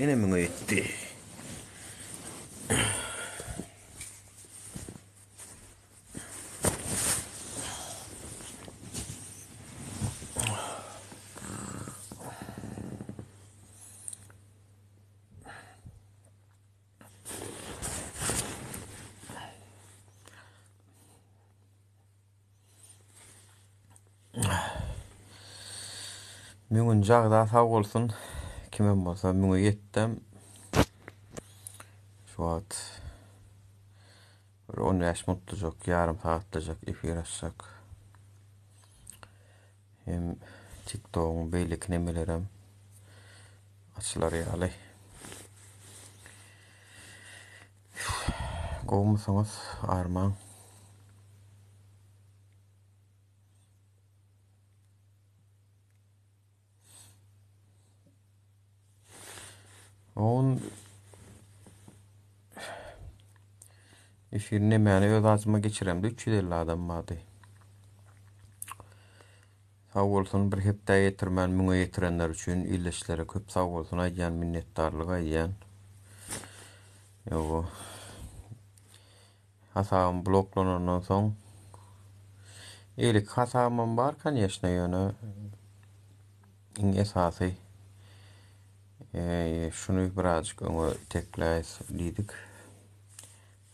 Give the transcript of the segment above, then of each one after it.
Ene müňe ýetdi. Müňünji agza sag bolsun. Kimem bolsa müňe ýetdem. Şu wagt bir 15 minutlyjak, ýarym sagatlyjak efir açjak. Hem TikTokyň beýleki nemelerem açylar ýaly. Gowumysyňyz, armaň. On Efir nemäni öz adyma geçiremde 350 adam bardy. Sag bolsun bir hepdä ýetirmän müňe ýetirenler üçin ildeşlere köp sag bolsun aýdýan minnetdarlyk aýdýan. Ýoga. Hasabym bloklanandan soň eýleki hasabymam bar konýeçne ýöne iň esasy şuny birazjyk öňe itekläýs diýdik.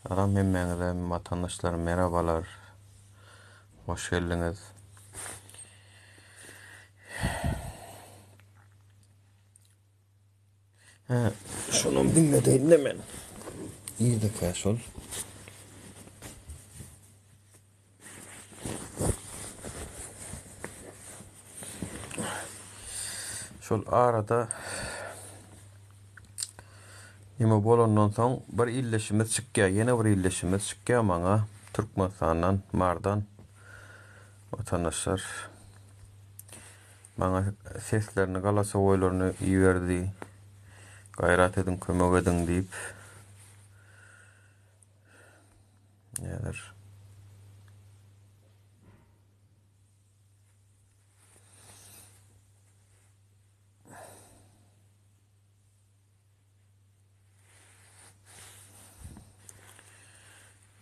Salam hemmäňize watandaşlar merabalar. Hoş geldiňiz. Hä, şonam diňledeýin-de men. Nirdekä şol? Şol arada nime bolandan soň bir ildeşimiz çykýar, ýene bir ildeşimiz çykýar maňa Türkmenistandan, Mardan watandaşlar. Maňa seslerini, galasowoýlaryny iberdi. Gaýrat ediň, kömek ediň diýip. Näler?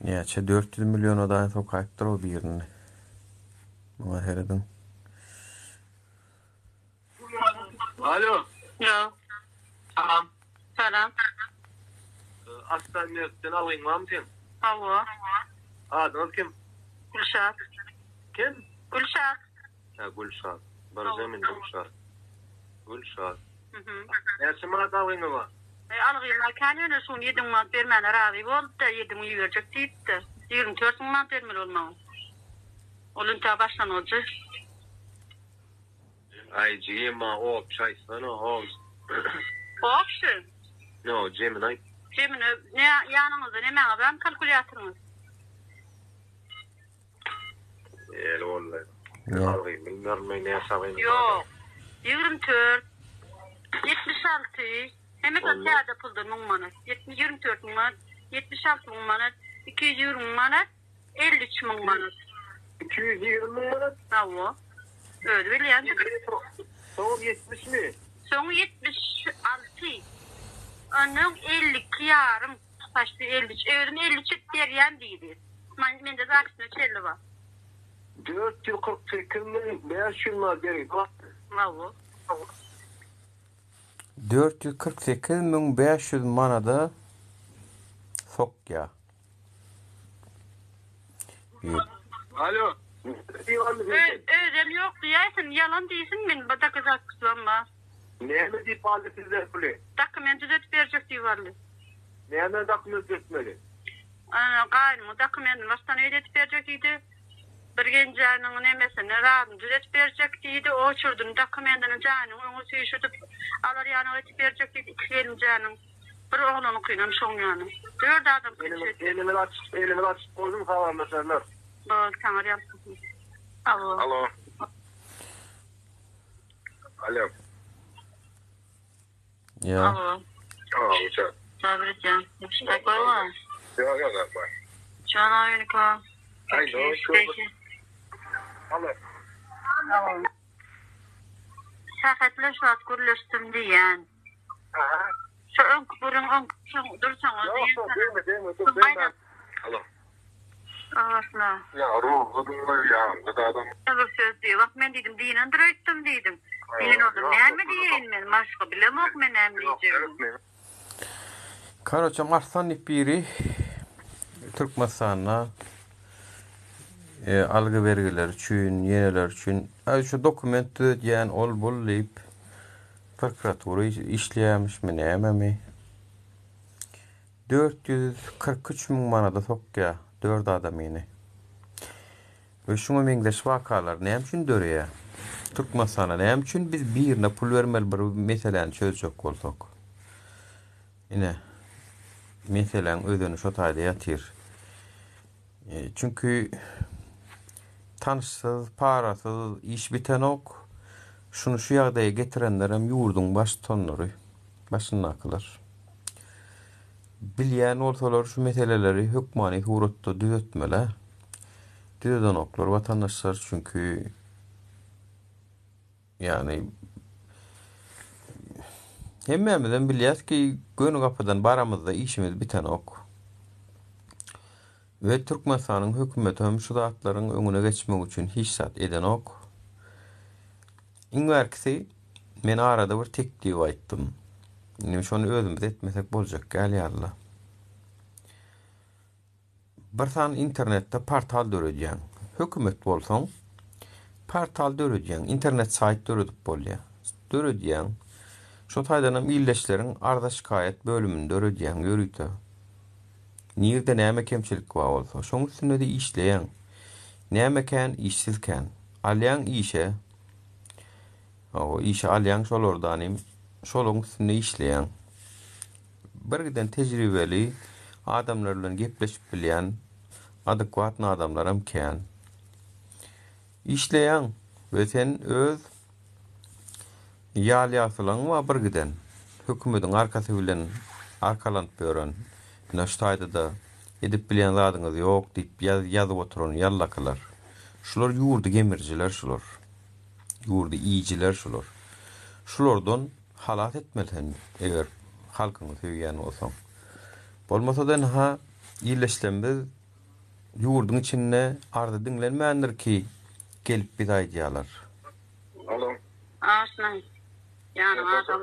Näçe 400 milliona daýy sokaýypdyr o birini. Muňa serediň. Alo. Alo. Salam. Salam. Aslan Mertden algyň barmy seň? Hawa. Adyňyz kim? Gülşat. Kim? Gülşat. Hä, Gülşat. Birje min Gülşat. Gülşat. Näçe manat algyňyz bar? E, algym bar kän ýöne şuny 7000 manat bermäne razy boldy-da, 7000 iberjek diýipdi. 24000 manat bermeli ol maňa. Ol intä başlangyjy. Aý jigim maňa opşy aýtsana how. Opşy? No, jemini aýt. Jemini ne ýanyňyzda nemäňiz barmy kalkulýatoryňyz? Eli boldy. Algym bilmerin men näçe algym. Ýok. 24 76 hemmesi täze puldan 1000 manat. 24 müň manat, 76 müň manat, 220 müň manat. 53 müň manat. 220 müň manat? Hawa. Özi bilýändir. Soňam 70 mi? Soňy 76. Ondan 52 ýarym, paçti 53. Özüm 53 edip berýän diýdi. Mende zapisine çenli bar. 448 müň 500 manat bergi bar. Hawa. 448 müň 500 manada sokýa. Alo. Özem ýok diýäýsin, ýalan diýsin, men bir dokazatstwam bar. Näme diýip aldy sizden puly? Dokument düzetip berjek diýip aldy. Näme dokument düzetmeli? Gaýnymyň dokumentini başdan öýde edip berjek diýdi. Bir genjäniň nemesini, razyny düzetip berjek diýdi. Oçurdyny dokumentini jaýynyň öňe süýşürdip alar ýaly edip berjek diýdi. Iki gelinjäniň. Bir oglanyňkynam şoň ýaly. Dört adam Elimiz elimiz açyk elimiz açyk bolsun habarlaşarlar. Bol taňry ýalkasyn. Alo. Alo. Alo. Ya. Alo. Aa uçak. Sabri can. Такой var. Ýok ýok ýok. Can abi Ay no. Alo. Sähet bilen şu wagt gürleşdim diýýän. Aha. Oňa dursaňyz Ýok, ýok, degme, degme, dur, degme. Alo. Agasna. Ýa ruhly ýa adam. Bir söz diý. Wah men diýdim dynandyr öýtdüm diýdim. Diýen oldum. Näme diýeýin men? Başga bilemok men näme diýjegimi. Karoçam Arslan diýip biri Türkmenistanda algy bergiler üçin, ýeneler üçin şu dokument düzedýän ol bul diýip prokuratura işleýärmişmi nämemi. 443 müň manada sokýar 4 adamyny. We şuňa meňzeş wakalar näme üçin döreýär? Türkmenistanda näme üçin biz birine pul bermeli bir meseläni çözjek bolsak? Ine, meseläň özeni şo taýda ýatyr. Çünki tanyşsyz, parasyz iş bitenok. Şuny şu ýagdaýa getirenlerem ýurduň baştutanlary, başyndakylar. Bilýän bolsalar şu meseleleri hökmany suratda düzetmeli. Düzedenoklar watandaşlar çünki ýagny hemmämizem bilýäs ki göni gapydan baramyzda işimiz bitenok. We Türkmenistanyň hökümeti hem şu zatlaryň öňüne geçmek üçin hiç zat edenok. Iň bärkisi men arada bir teklip aýtdym. Indi şony özümiz etmesek boljak däl ýaly. Bir sany internetde portal döredýäň. Hökümet bolsaň, portal döredýäň, internet saýt döredip bolýar. Döredýäň. Şo taýdanam ildeşleriň arza-şikaýat bölümini döredýäň ýörite. Nirde näme kemçilik bar bolsa, şoň üstünde-de işleýäň. Näme kän, işsiz kän. Alýaň işe. Hawa, işe alýaň şolardanym, şolaryň üstünde işleýäň. Birgiden tejribeli, adamlar bilen gepleşip bilýän, adekwatny adamlaram kän. Işleýäň we sen öz ýal-ýagsylaň bar birgiden, hökümediň arkasy bilen arkalanyp ýören, ine şu taýda-da edip bilýän zadyňyz ýok diýip ýazyp oturan ýallakylar. Şular ýurdy gemirijiler şular. Ýurdy iýijiler şular. Şulardan Halas etmeli sen eger halkyňy söýýän bolsaň. Bolmasa-da ynha illeşlemmiz ýurduň içinde arzy diňlenmändir ki gelip bize aýdýalar. Alo. Aşna. Ýanyňa adam.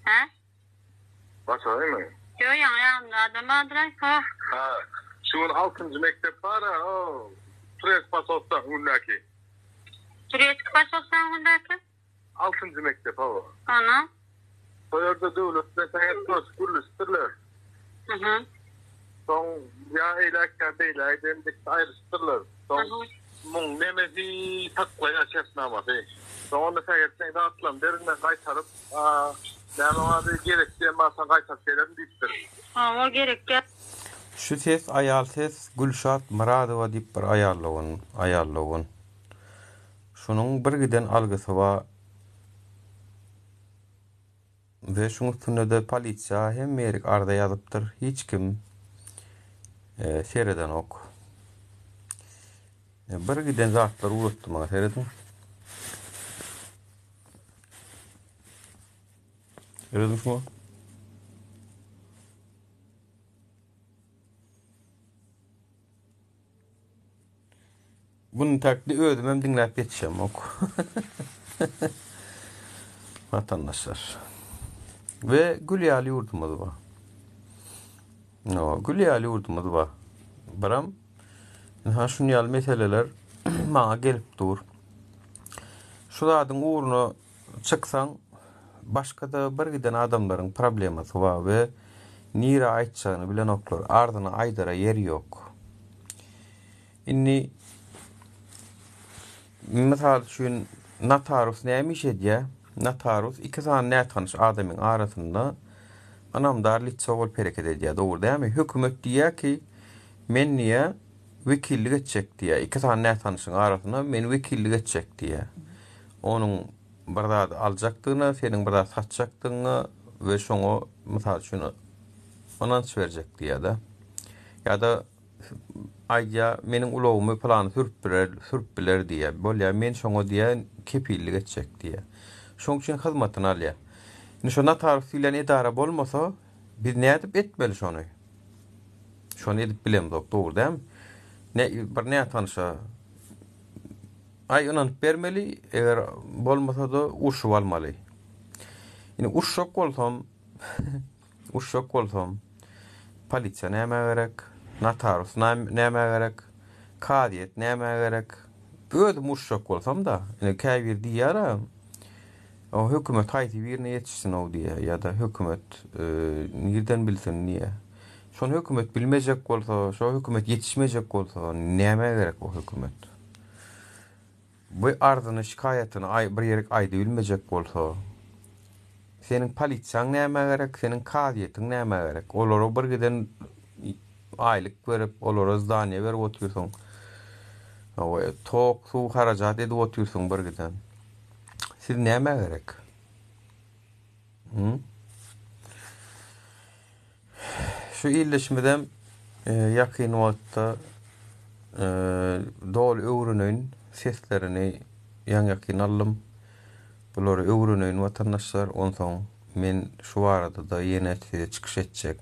Hä? Başaýmy? Ýok, ýaňy ýanymda adam bardyr-aý. Ha. Ha. Şu gün altynjy mekdep bar-a, o Turesk pososda öňündäki. Turesk pososda öňündäki? Altynjy mekdep hawa. Ana. Şo ýerde Döwlet bilen Sähet görşüp gürleşipdirler. Mhm. Soň ýa eýläk ýa beýläk diýen aýryşypdyrlar. Soň muň nemesi saklaýar şertnamasy. Soň onda Sähet seň zatlaryňy beriň men gaýtaryp, näme oň ady gerek diýen barsaň gaýtaryp bererin diýipdir. Hawa gerek däl. Şu ses aýal ses Gülşat Myradowa diýip bir aýal dogan aýal dogan. Şunuň bir giden algysy bar we şuň üstünde-de polisiýa hemme ýerik arza ýazypdyr. Hiç kim seredenok. Bir giden zatlar ugratdy maňa serediň. Serediň şuňa. Bunu takli özümem diňläp ýetişemok. Watandaşlar. We gül ýaly ýurdumyz bar. No, gül ýaly ýurdumyz bar. Biram ha şun ýaly meseleler maňa gelip dur. Şu zadyň ugruna çyksaň başga-da bir giden adamlaryň problemasy bar we nirä aýtjagyny bilenoklar. Arzyny aýdara ýer ýok. Indi mysal üçin notarius näme iş edýär? Notarius iki sany nätanyş adamyň arasynda ynamdar litso bolup hereket edýär. Dogry dälmi? Hökümet diýýär ki, men diýýär wekillik etjek diýýär. Iki sany nätanyşyň arasynda men wekillik etjek diýýär. Onuň bir zady aljakdygyna, seniň bir zat satjakdygyňa we şoňa mysal üçin ynanç berjek diýýär-de. Ýa-da Aýdýar, meniň ulagymy pylany sürüp biler, sürüp biler diýýär. Bolýar, men şoňa diýýär, kepillik etjek diýýär. Şoň üçin hyzmatyny alýar. Indi şo notarius diýlen edara bolmasa, Biz nädip etmeli şony? Şony edip bilemzok, dogry dälmi? Ne bir nätanyşa aý ynanyp bermeli, eger bolmasa-da urşup almaly. Indi urşjak bolsam, urşjak bolsam, polisiýa nämä gerek, notarius nämä gerek, kazyýet nämä gerek? Özüm urşjak bolsam-da, indi käbiri diýýär-ä, O hökümet haýsy birine ýetişsin-ow diýýär ýa-da hökümet nirden bilsin diýýär. Şony hökümet bilmejek bolsa, şo hökümet ýetişmejek bolsa, nämä gerek o hökümet? Bu arzyny, şikaýatyny bir ýerik aýdybilmejek bolsa, seniň polisiýaň nämä gerek, seniň kazyýetiň nämä gerek? Olara bir giden aýlyk berip, olara zdaniýe berip otyrsyň. Tok, suw harajat edip otyrsyň bir giden. Siz nämä gerek? Hı? Şu ildeşimizem e, ýakyn wagtda e, doly öwreneýin seslerini ýaň-ýakyn aldym. Bulary öwreneýin watandaşlar, onsoň men şu barada-da ýene size çykyş etjek.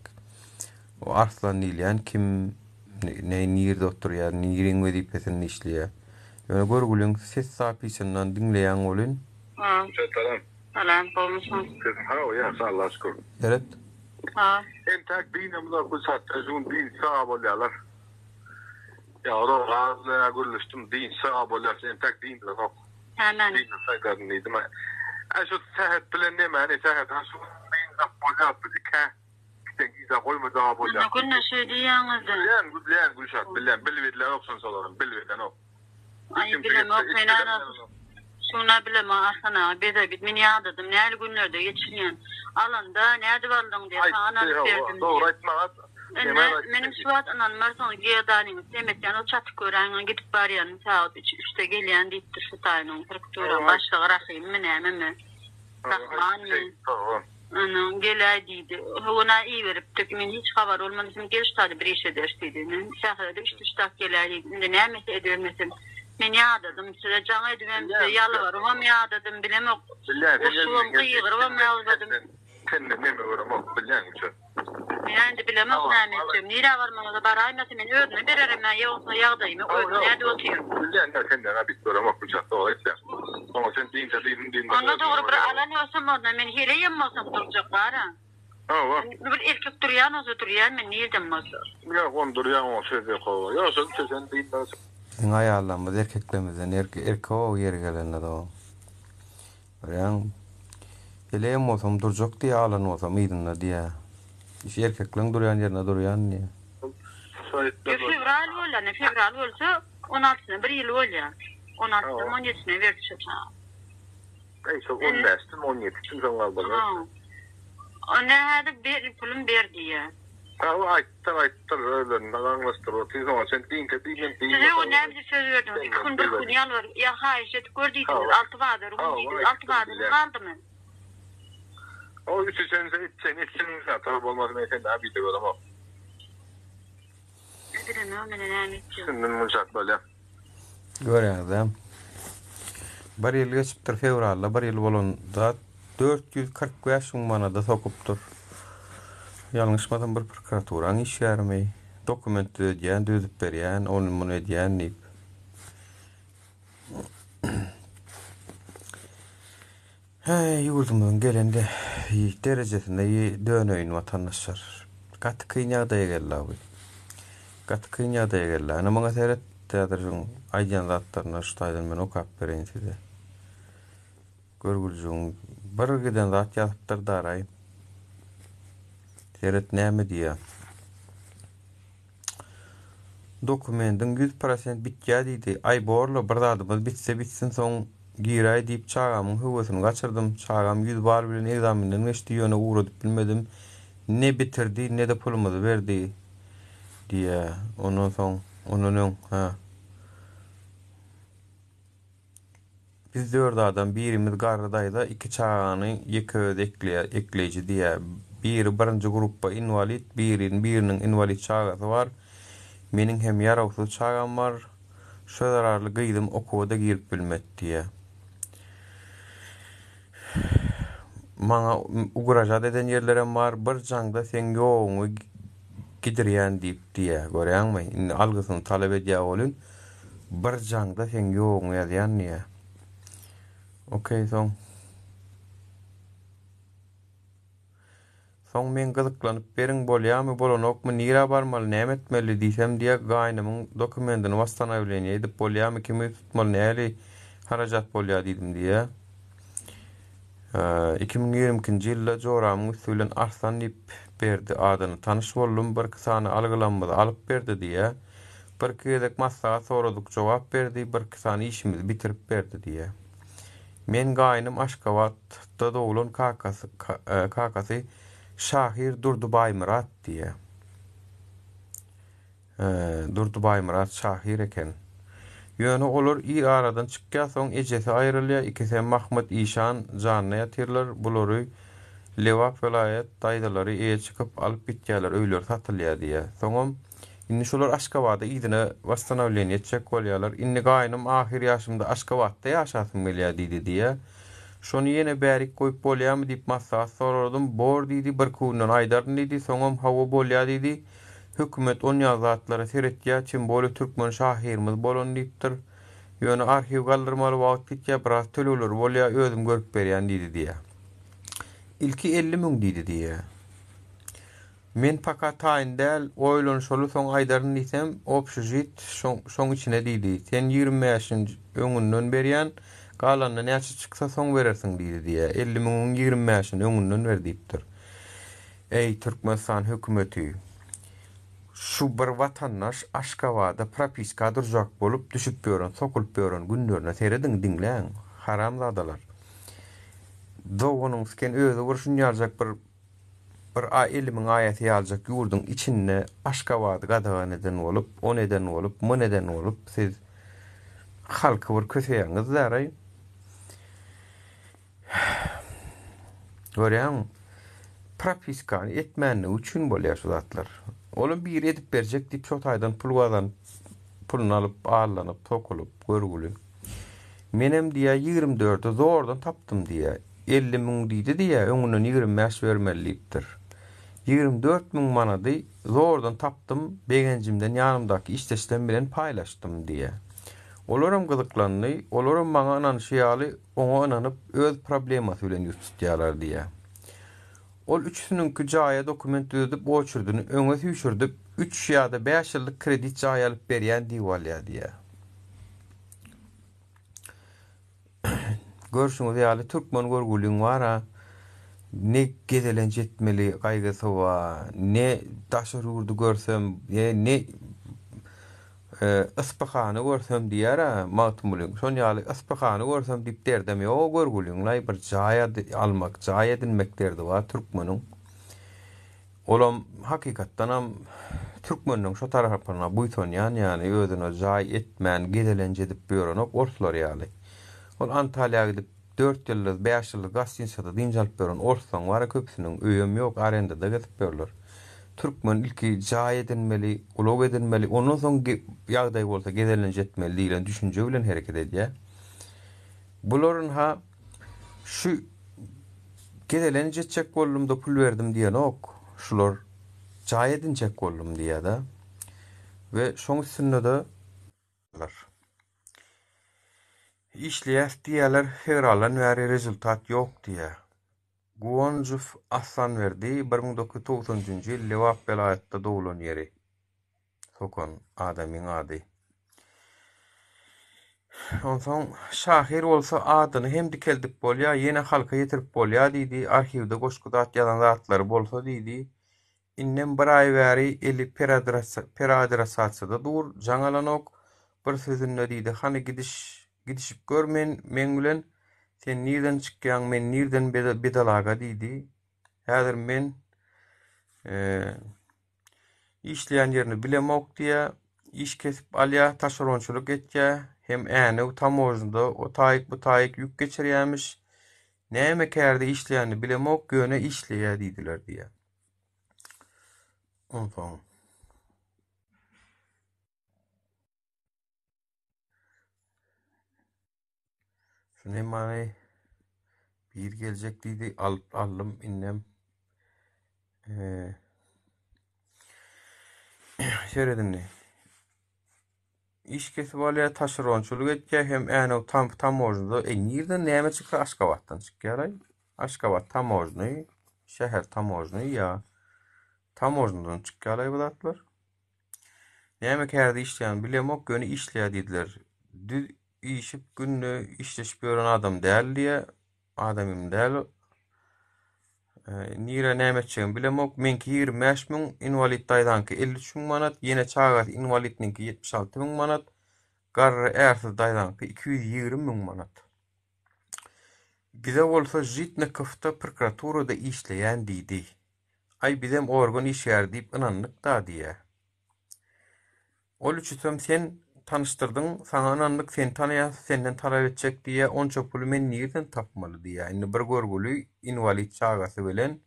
O Arslan diýilýän kim, ne nirde oturýar, niriň wezipesinde işleýär. Ýöne görgüliň ses zapisyndan diňleýäň welin. Ha. Salam. Salam, gowmysyň? Hawa, ýagşy Allaha şükür. Seret. Ha. Entäk dynamyzok bu çatda şu gün dynç saga bolýarlar. Ýa Roraz bilen gürleşdim dynç saga bolýar entäk dyndylanok. Nämäni? Dynç saýdaryn diýdim. Äý şu Sähet bilen nemäni Sähet ha şu gün dynjak bolýar biz ikä. Sen gijä goýmajaga bolýar. Günde günde şeý diýýäňizde. Bilýän, bilýän Gülşat, bilýän. Bilip edilenok şonça olaram, bilip edenok. Aý bilemok men ana şuna bilemok Arslan aga beze bit men ýadadym näli günlerde geçirýän. Alanda nädip aldyň diýe saňa ynanyp berdim diýe. Dogry aýtmaga. Indi menim şu wagt ynanmarsyňyz Gerdanyňyz semetýän o çatyk göräýiň gidip barýan sagat üç üçde gelýän diýipdir şu taýynyň prokuratura başlygy Rahymmy nämemi Rahmanmy. Ondan geläý diýdi. Howuna iberipdik. Men hiç habar bolmady. Sen gel şu taýda bir iş ederis diýdi. Men şähere-de üç-duşdak geläý diýdi. Indi nämesi edibermesem. Men ýadadym. Size jaň edibem, size ýalbarybam ýadadym. Bilemok. Urşubam, gygyrybam ýalbardym. Senden neme göremok, bilýäňmi sen? Men indi bilemok näme etjegimi. Nirä barmalyda baraýmasam men özüme bererem-ä, ýogsa ýagdaýymy özüm nädip otyryn. Bilýän-dä senden-ä bit göremok Gülşat dogry aýtýaň. Oňa sen diýinçä diýdim diýdim. Onda dogry bir alan bolsam onda men heleýem bolsam durjak bar-a. Hawa. Bir erkek durýan bolsa durýan men nirden bolsa. Ýok ony durýaň oňa söz ýok hawa. Ýogsa sen diýinçä. Biziň aýallarymyz erkeklerimizden erkek-ow ýeri gelende-de. Görýäňmi? Heleýem bolsam durjak diýýä, alan bolsam yzynda diýýä. Iş erkekleň durýan ýerinde durýan diýýä. Ýa fewral bolýar, ine fewral bolsa on altysyna bir ýyl bolýar. On altysyna on ýedisine berdi şo çaga. Äý şol on bäşdimi on ýedisimi şoň galmagy. Ha. Onda häzir ber pulum ber diýýär. Hawa aýtdyr aýtdyr özlerinde aňlaşdyryp otyr soňa sen diňke diýmen diýme. Size o näme diýip söz berdiňiz iki gün bir gün ýalbar ýa haýyş edip gör diýdiňiz alty bazar gün diýdiňiz alty bazaryň galdymy. O üçi sen etsen etsin ata bolmasa men senden abide göremok. Bilemok men näme etjegimi. Şundan munçak bolýa. Görýäňizä. Bir ýyl geçipdir fewralda bir ýyl bolan zat 445 müň manada sokupdyr. Ýalňyşmasam bir prokuraturaň işgärimi dokument düzedýän, düzüp berýän, ony muny edýän diýip. Häý, ýurdumyzyň gelen derejesinde döneýin watandaşlar. Gaty kyn ýagdaýa geldi bu. Gaty kyn ýagdaýa geldi. Ine muňa seret, häzir şuň aýdýan zatlaryny şu taýdan men okap bereýin size. Görgüljügiň bir giden zat ýazypdyr daraý. Seret näme diýýär. Dokumendiň 100% bitýä diýdi. Aý borla bir zadymyz bitse bitsin soň giräý diýip çagamyň höwesini gaçyrdym. Çagam 100 bal bilen egzaminden geçdi ýöne ugradyp bilmedim. Ne bitirdi ne-de pulumyzy berdi diýýä. Ondan soň ondan öň hä. Biz dört adam, birimiz garry daýza, iki çagany ýeke özi ekleýär, ekleýji diýýär. Biri birinji gruppa inwalid, birin, biriniň inwalid çagasy bar. Meniň hem ýarawsyz çagam bar. Şo zerarly gyzym okuwa-da girip bilmedi diýýär. Maňa ugražat eden ýerlerem bar, bir jaňda seň ýoguňy gidirýän diýip diýýä, görýäňmi? Indi algysyny talap edýä welin, bir jaňda seň ýoguňy ýazýan diýýä. Okey, soň. Soň men gyzyklanyp beriň bolýamy bolanokmy nirä barmaly näme etmeli diýsem diýä gaýnymyň dokumendini wasstanawleniýe edip bolýamy kimi tutmaly näli harajat bolýa diýdim diýä. 2022-nji ýylda joramyň üsti bilen Arslan diýip berdi adyny tanyş boldum birki sany algylamyzy alyp berdi diýä. Birki gezek maslahat soradyk jogap berdi birki sany işimizi bitirip berdi diýä. Men gaýnym Aşgabatda doglan kakasy kakasy şahyr Durdy Baýmyrat diýýä. Durdy Baýmyrat şahyr eken. Ýöne olar ir aradan çykýa soň ejesi aýrylýa ikisem Mahmyt işan janyna ýatyrlar bulary Lebap welaýat daýzalary eýe çykyp alyp gitýäler öýleri satylýa diýýä. Soňam Indi şolar Aşgabada yzyna wasstanawleniýe etjek bolýarlar. Indi gaýynym ahyr ýaşymda Aşgabatda ýaşasym gelýär diýdi diýýär. Şony ýene bärik goýup bolýarmy diýip maslahat soradym. Bor diýdi, birki günden aýdaryn diýdi. Soňam hawa bolýar diýdi. Hökümet onýaly zatlara seretýär, tim bolýa türkmen şahyrymyz bolan diýipdir. Ýöne arhiw galdyrmaly wagt gitýär, biraz tölegleri bolýar, özüm görüp berýän diýdi diýýär. Ilki 50 müň diýdi diýýär. Men paka taýyn däl, oýlanyşaly soň aýdaryn diýsem, obşežit şoň şoň içine diýdi. Sen 20 bäşinji öňünden berýän, galanyny näçe çyksa soň berersiň diýdi diýýä. 50 müňüň 20 bäşini öňünden ber diýipdir. Eý, Türkmenistan hökümeti! Şu bir watandaş Aşgabada propiska durjak bolup düşüp ýören, sokulyp ýören günlerine serediň, diňläň, haramzadalar. Doganyň siken özi bir şunýaljak bir Bir elimiň aýasy ýaljak ýurduň içinde Aşgabady gadagan eden bolup, ony eden bolup, muny eden bolup, siz halky bir köseýäňiz däraý. Görýäňmi? Propiskany etmänligi üçin bolýar şu zatlar. Olam biri edip berjek diýip şo taýdan pul gazanyp, puluny alyp, allanyp, sokulyp, görgüli. Menem diýýär, 24-e zordan tapdym diýýär. 50 müň diýdi diýýär, öňünden 25 bermeli diýipdir. 24 müň manady zordan tapdym, begenjimden ýanymdaky işdeşlem bilen paýlaşdym diýýär. Olaram gyzyklandy, olaram maňa ynanyşy ýaly oňa ynanyp, öz problemasy bilen ýüz tutýarlar diýýär. Ol üçüsiniňki jaýa dokument düzedip, oçürdini öňe süýşürdip, üç ýa-da bäş ýyllyk kredit jaý alyp berýän diýip alýar diýýär. Görşüňiz ýaly türkmen görgüliň bar-a, ne gezelenç etmeli gaýgysy bar, ne daşary ýurdy görsem, ne Yspyhany görsem diýer-ä Magtymgulyň. Şon ýaly Yspyhany görsem diýip derdem ýok-a görgüliň-laý bir jaý almak, jaý edinmek derdi bar türkmeniň. Olam hakykatdanam türkmenleň şo tarapyna buýsanýan ýaly özüne jaý etmän gezelenç edip ýörenok orslar ýaly. Ol Antalýa gidip dört ýyldyz, bäş ýyldyz gostinitsada dynç alyp ýören orslaň bara köpüsiniň öýem ýok arendada gezip ýörler. Türkmen ilki jaý edinmeli, ulag edinmeli, ondan soň ýagdaý bolsa gezelenç etmeli diýlen düşünje bilen hereket edýär. Bular ynha şu gezelenç etjek boldum-da pul berdim diýenok. Şular jaý edinjek boldum diýýär-de. We şoň üstünde-de Işleýäs diýýärler, fewraldan bäri rezultat ýok diýýär. Guwanjow Aslanberdi 1993-nji ýyl Lebap welaýatda doglan ýeri. Sokan adamyň ady. Onsoň şahyr bolsa adyny hem dikeldip bolýar, ýene halka ýetirip bolýar diýdi, arhiwde goşgy zat ýazan zatlary bolsa diýdi. Indem bir aý bäri eli peradrasasiýada dur, jaň alanok. Bir sözünde diýdi, hany gidiş, gidişip gör men, meň bilen, sen nirden çykýaň, men nirden bedalaga diýdi. Häzir men Işleýän ýerini bilemok diýýär. Iş kesip alýar, taşeronçylyk etýär. Hem Änew tamožnada o taýyk bu taýyk ýük geçirýärmiş. Näme kärde işleýänini bilemok, ýöne işleýär diýdiler diýýär. Onsoň. Şu nemany? Bir geljek diýdi, alyp aldym indem. Ee, seret indi. İş kesip alýar, taşeronçylyk etýär hem Änew tam tamožnyda. E nirden näme çyksa Aşgabatdan çykýar-aý. Aşgabat tamožny, şäher tamožny ýa tamožnydan çykýar-aý bu zatlar. Näme kärde işleýän bilemok, ýöne işleýär diýdiler. Düz işip günde işleşip ýören adam däl diýýär. Adamym däl. Nirä näme etjegimi bilemok. Meňki 25 müň, inwalid daýzaňky 53 müň manat, ýene çagasy inwalidniňki 76 müň manat, garry ärsiz daýzaňky 220 müň manat. Bize bolsa Žitnikowda prokuraturada işleýän diýdi. Aý bizem organ işgäri diýip ynandyk-da diýýä. Ol üçüsem sen tanyşdyrdyň, saňa ynandyk, seni tanaýas, senden talap etjek diýýä, onça puly men nirden tapmaly diýýä. Indi bir görgüli inwalid çagasy bilen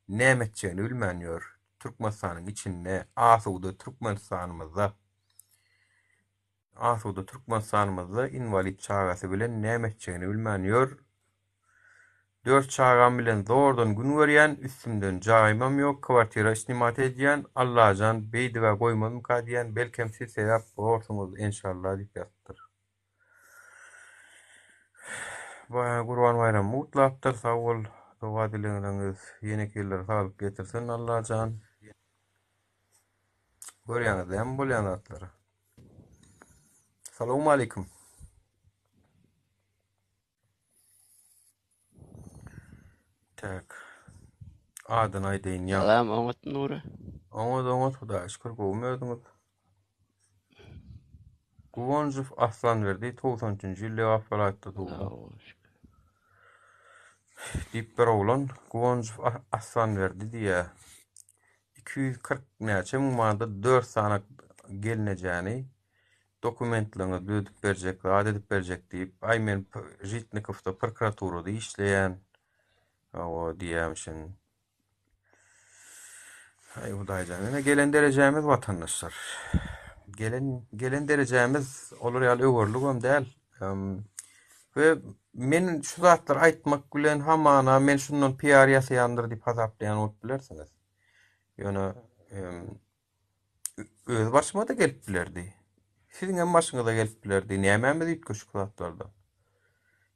näme etjegini bilmän ýör. Türkmenistanyň içinde, asuda Türkmenistanymyzda. Asuda Türkmenistanymyzda inwalid çagasy bilen näme etjegini bilmän ýör. Dört çagam bilen zordan gün görýän, üstümden jaýymam ýok, kwartira snimat edýän, Allajan beýdibä goýmazmyka diýýän, belkem siz sebäp borsuňyz enşalla diýip ýazypdyr. Gurban baýramymy gutlapdyr, sag bol doga dilegleriňiz ýeneki ýyllara saglyk getirsin Allajan. Görýäňiz dämi bolýan zatlary. Salowmaleýkim. Tak. Adyny aýdaýyn ýa. Salam oňat Nury. Oňat oňat Hudaýa şükür gowumy özüňiz? Guwanjow Aslanberdi 93-nji ýyl Lebap welaýatda tuguldy. Sag bol şükür. Diýip bir oglan Guwanjow Aslanberdi diýýär. 240 näçe müň manada 4 sany gelnejäni dokumentleriňizi düzedip berjek, zat edip berjek diýip, aý men Žitnikowda prokuraturada işleýän, hawa diýýärmişin. Aý Hudaýjan, ine gelen derejämiz watandaşlar. Gelen gelen derejämiz olar ýaly öwerligem däl. We men şu zatlary aýtmak bilen hamana men şundan PR ýasaýandyr diýip hasaplaýan bolup bilersiňiz. Ýöne öz başyma-da gelip bilerdi. Siziň hem başyňyza gelip bilerdi. Nämämiz üýtgeşik zatlardan?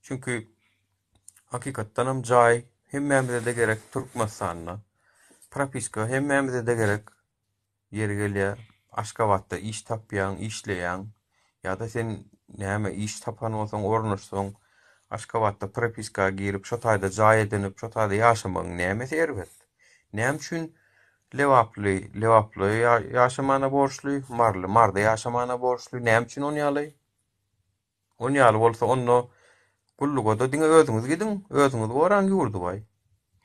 Çünki hakykatdan hem jaý hemmämize-de gerek Türkmenistanda. Propiska hemmämize-de gerek. Ýeri gelýär, Aşgabatda iş tapýaň, işleýäň. Ýa-da sen näme, iş tapan bolsaň, ornaşsaň, Aşgabatda propiska girip, şo taýda jaý edinip, şo taýda ýaşamagyň nämesi erbet? Näme üçin lebaply lebaply ýaşamana borçly, maryly Maryda ýaşamana borçly? Näme üçin on ýaly? On ýaly bolsa onda gullugada diňe özüňiz gidiň, özüňiz goraň ýurdy baý.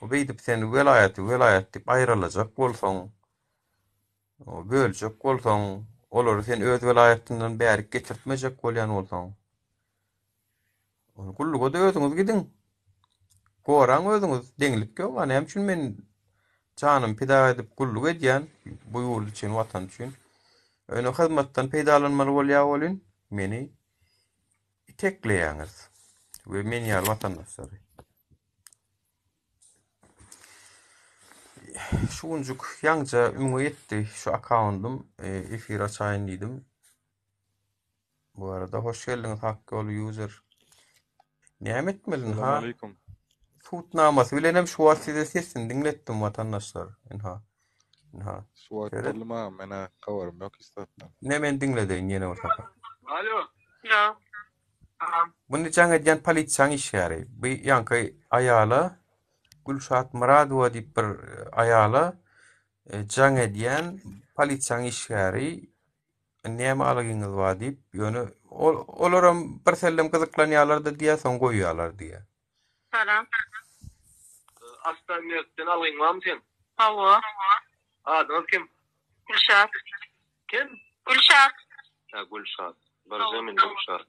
O beýdip sen welaýaty welaýat diýip aýralajak bolsaň, böljek bolsaň, olary sen öz welaýatyndan bärik getirtmejek bolýan bolsaň, gulluga-da özüňiz gidiň. Goraň özüňiz, deňlik ýok-a, näme üçin men janymy pida edip gulluk edýän bu ýurt üçin, watan üçin. Ýöne hyzmatdan peýdalanmaly bolýar welin, meni itekleýäňiz we men ýaly watandaşlary. Şu günjük ýaňja müňe ýetdi şu akkauntym, efir açaýyn diýdim. Bu arada hoş geldiňiz Hak ýoly user. Näme etmeli ynha? Salam Sud namasy bilen hem şu wagt size sesini diňletdim watandaşlar. Ynha. Ynha. Şu wagt Seret. boldum agam, men-ä habarym ýok hiç zatdan. Ne men diňledeýin ýene bir sapar. Alo. Alo. Salam. Muny jaň edýän polisiýaň işgäri. Bu ýaňky aýala Gülşat Myradowa diýip bir aýala e, jaň edýän polisiýaň işgäri Näme alygyňyz bar diýip, ýöne ol olaram birsellem gyzyklanýarlar-da diýýär, soň goýýarlar diýýär. Salam. Aslan Mertden algyň barmy seň? Hawa. Adyňyz kim? Gülşat. Kim? Gülşat. Hä, Gülşat. Birje min Gülşat.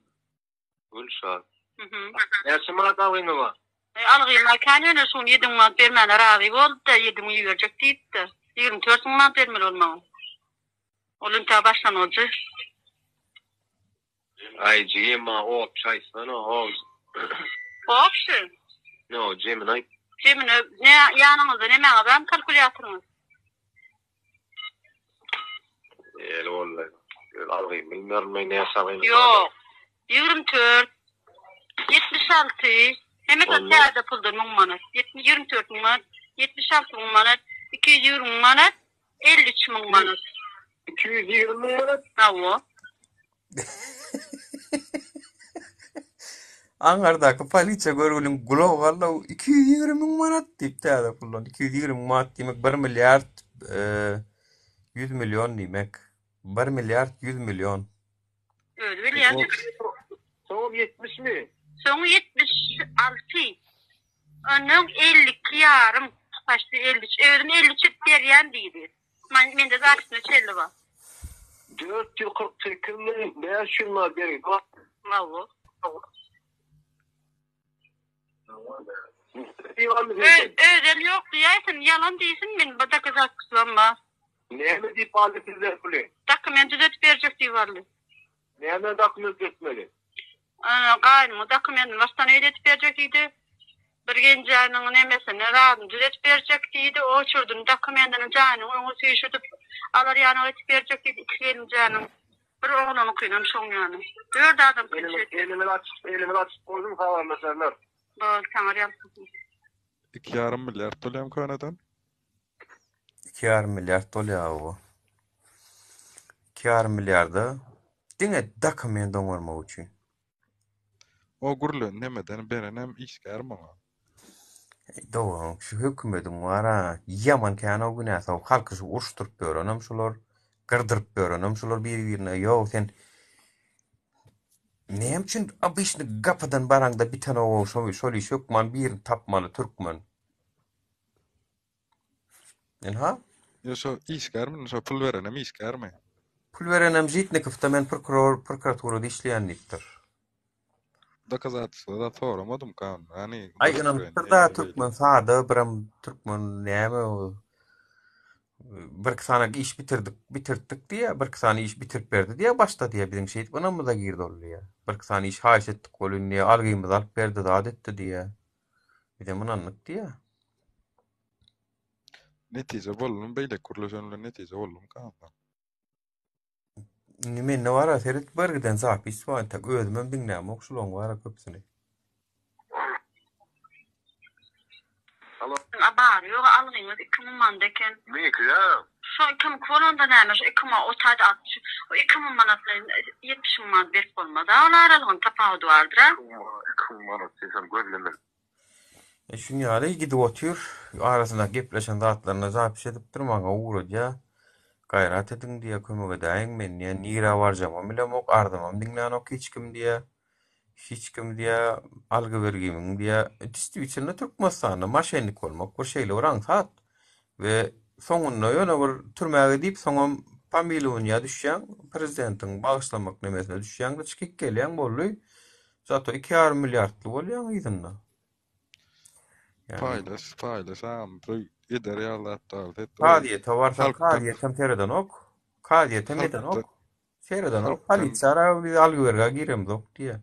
Gülşat. Mhm. Näçe manat algyňyz bar? E, algym bar kän ýöne şuny 7000 manat bermäne razy boldy-da, 7000 iberjek diýipdi. 24000 manat bermeli ol maňa. Ol intä başlangyjy. Aý jigim maňa opşy aýtsana, o. Opşy? Ýok, jemini aýt. Jemini ne ýanyňyzda nemäňiz barmy kalkulýatoryňyz? Eli boldy. Algym bilmerin men näçe algym. Ýok. 24 76 Hemmesi täze puldan 1000 manat. 24 müň manat, 76 müň manat, 220 müň manat, 53 müň manat. 220 müň manat? Hawa. Aňardaky polisiýa görgüliň gulagy galdy, 220 müň manat diýip täze puldan. 220 müň manat diýmek 1 milliard 100 million diýmek. 1 milliard 100 million. Özi bilýär. Soňam 70-mi? Soňy 76. Ondan 52 ýarym, paçti 53. Özüm 53 edip berýän diýdi. Mende zapisine çenli bar. 448 500 manat bergi bar. Hawa. Özem ýok diýäýsin, ýalan diýsin, men bir dokazatstwam bar. Näme diýip aldy sizden puly? Dokument düzetip berjek diýip aldy. Näme dokument düzetmeli? Gaýnymyň dokumentini başdan öýdetip berjek diýdi. Bir genjäniň nemesini, zadyny düzetip berjek diýdi. O çürdüni dokumentini jaýynyň öňe süýşürdip alar ýanyna edip berjek diýdi. Iki gelinjäniň, bir oglanyňkynam şoň ýany. Dört adam Elimiz, elimiz açyk, elimiz açyk bolsun habarlaşarlar. Bol, saňa ýalkasyn. Iki ýarym milliard bolýam könedan. Iki ýarym milliard bolýar bu. Iki ýarym milliarda diňe dokument oňarmak üçin. O gürlen nemeden berenem işgär muňa. Dogan şu hökümediň bara ýaman kän o günäsi o halky şu uruşdyryp ýörenem şular gyrdyryp ýörenem şular biri birine ýok sen näme üçin obyçny gapydan baraňda bitenok şo şol iş hökman birini tapmaly türkmen. Ynha. Ýa şo işgärmi, şo pul berenem işgärmi? Pul berenem Žitnikowda men prokuror, prokuraturada işleýän diýipdir. Dokazatelstwo zat soramadymka onda. Ýani Aý ynanypdyr da türkmen sada birem türkmen näme o bir iki sany iş bitirdik bitirtdik diýýä bir iki sany iş bitirip berdi diýýä başda diýýä biziň şeýdip ynamymyza girdi ol diýýä. Bir iki sany iş haýyş etdik welin diýýä algymyzy alyp berdi zat etdi diýýä. Bizem ynandyk diýýä. Netije boldumy beýle gürleşen bilen netije boldumyka onda? Indi mende bara seret bir giden zapis bar entek özümem diňlämok şulaň bara köpüsini. Alo. A bary ýogy algyňyz 2000 manat eken. Meňki ýa. Şo 2000 bolanda näme şo 2000 o taýda 60 o 2000 manat bilen 70 müň manat berip bolmaz a ol aralygyň tapawudy bardyr a. 2000 manat diýsem gözlemeli. E şuny ýaly gidip otyr, arasynda gepleşen zatlaryny zapis edipdir, maňa ugradýar. Gaýrat ediň diýýär, kömek edäýiň, men diýýär, nirä barjagymam bilemok, arzymam diňlänok hiç kim diýýär. Hiç kim diýýär, algy-bergimiň diýýär. Distwitelno Türkmenistanda moşennik bolmak bir şeýle bir aňsat. We soňunda ýöne bir türmä gidip, soňam pomilowaniýa düşýäň, prezidentiň bagyşlamak nemesine düşýäň-de çykyp gelýäň boldy. Zato iki ýarym milliardly bolýaň yzynda. Ýagny Paýlaş, paýlaş agam, bu eder ýaly zat däl. Set o kazyýete barsaň halkdan kazyýetem seredenok. Kazyýetem edenok. halkdan Seredenok. halkdan Polisiýa ara biz algy-bergä giremzok diýýär.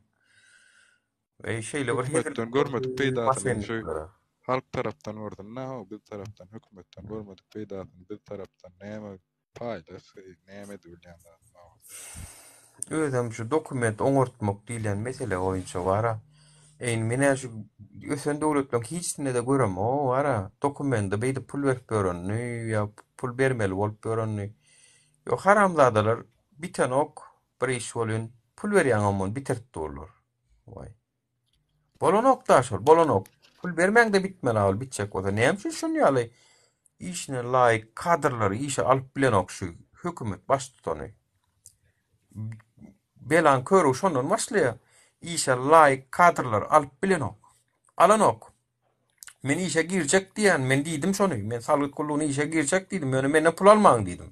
Eý şeýle bir hezillik hökümetden görmedik boldy peýdasyny şu moşenniklere. halk tarapdan görsün-dä, ho, biz tarapdan, hökümetden görmedik peýdasyny biz tarapdan näme Paýlaş, näme edibilýän zat bar. Özem şu dokument oňartmak diýlen mesele boýunça bara. Eý menä şu ösen döwletleriň hiçisinde-de göremok bara dokumende beýdip pul berip ýörenini ýa pul bermeli bolup ýörenini. Ýok haramzadalar bitenok bir iş welin pul berýäňem ony bitirip durlar. Waý. Bolanok-da şol, bolanok. Pul bermäň-de bitmeli ol bitjek bolsa. Näme üçin şun ýaly işine laýyk kadrlary işe alyp bilenok şu hökümet baştutany? Belaň körügi şondan başlaýar. Işe laýyk kadrlary alyp bilenok. Alanok. Men işe girjek diýen, men diýdim şony. Men salgyt gullugyna işe girjek diýdim, ýöne menden pul almaň diýdim.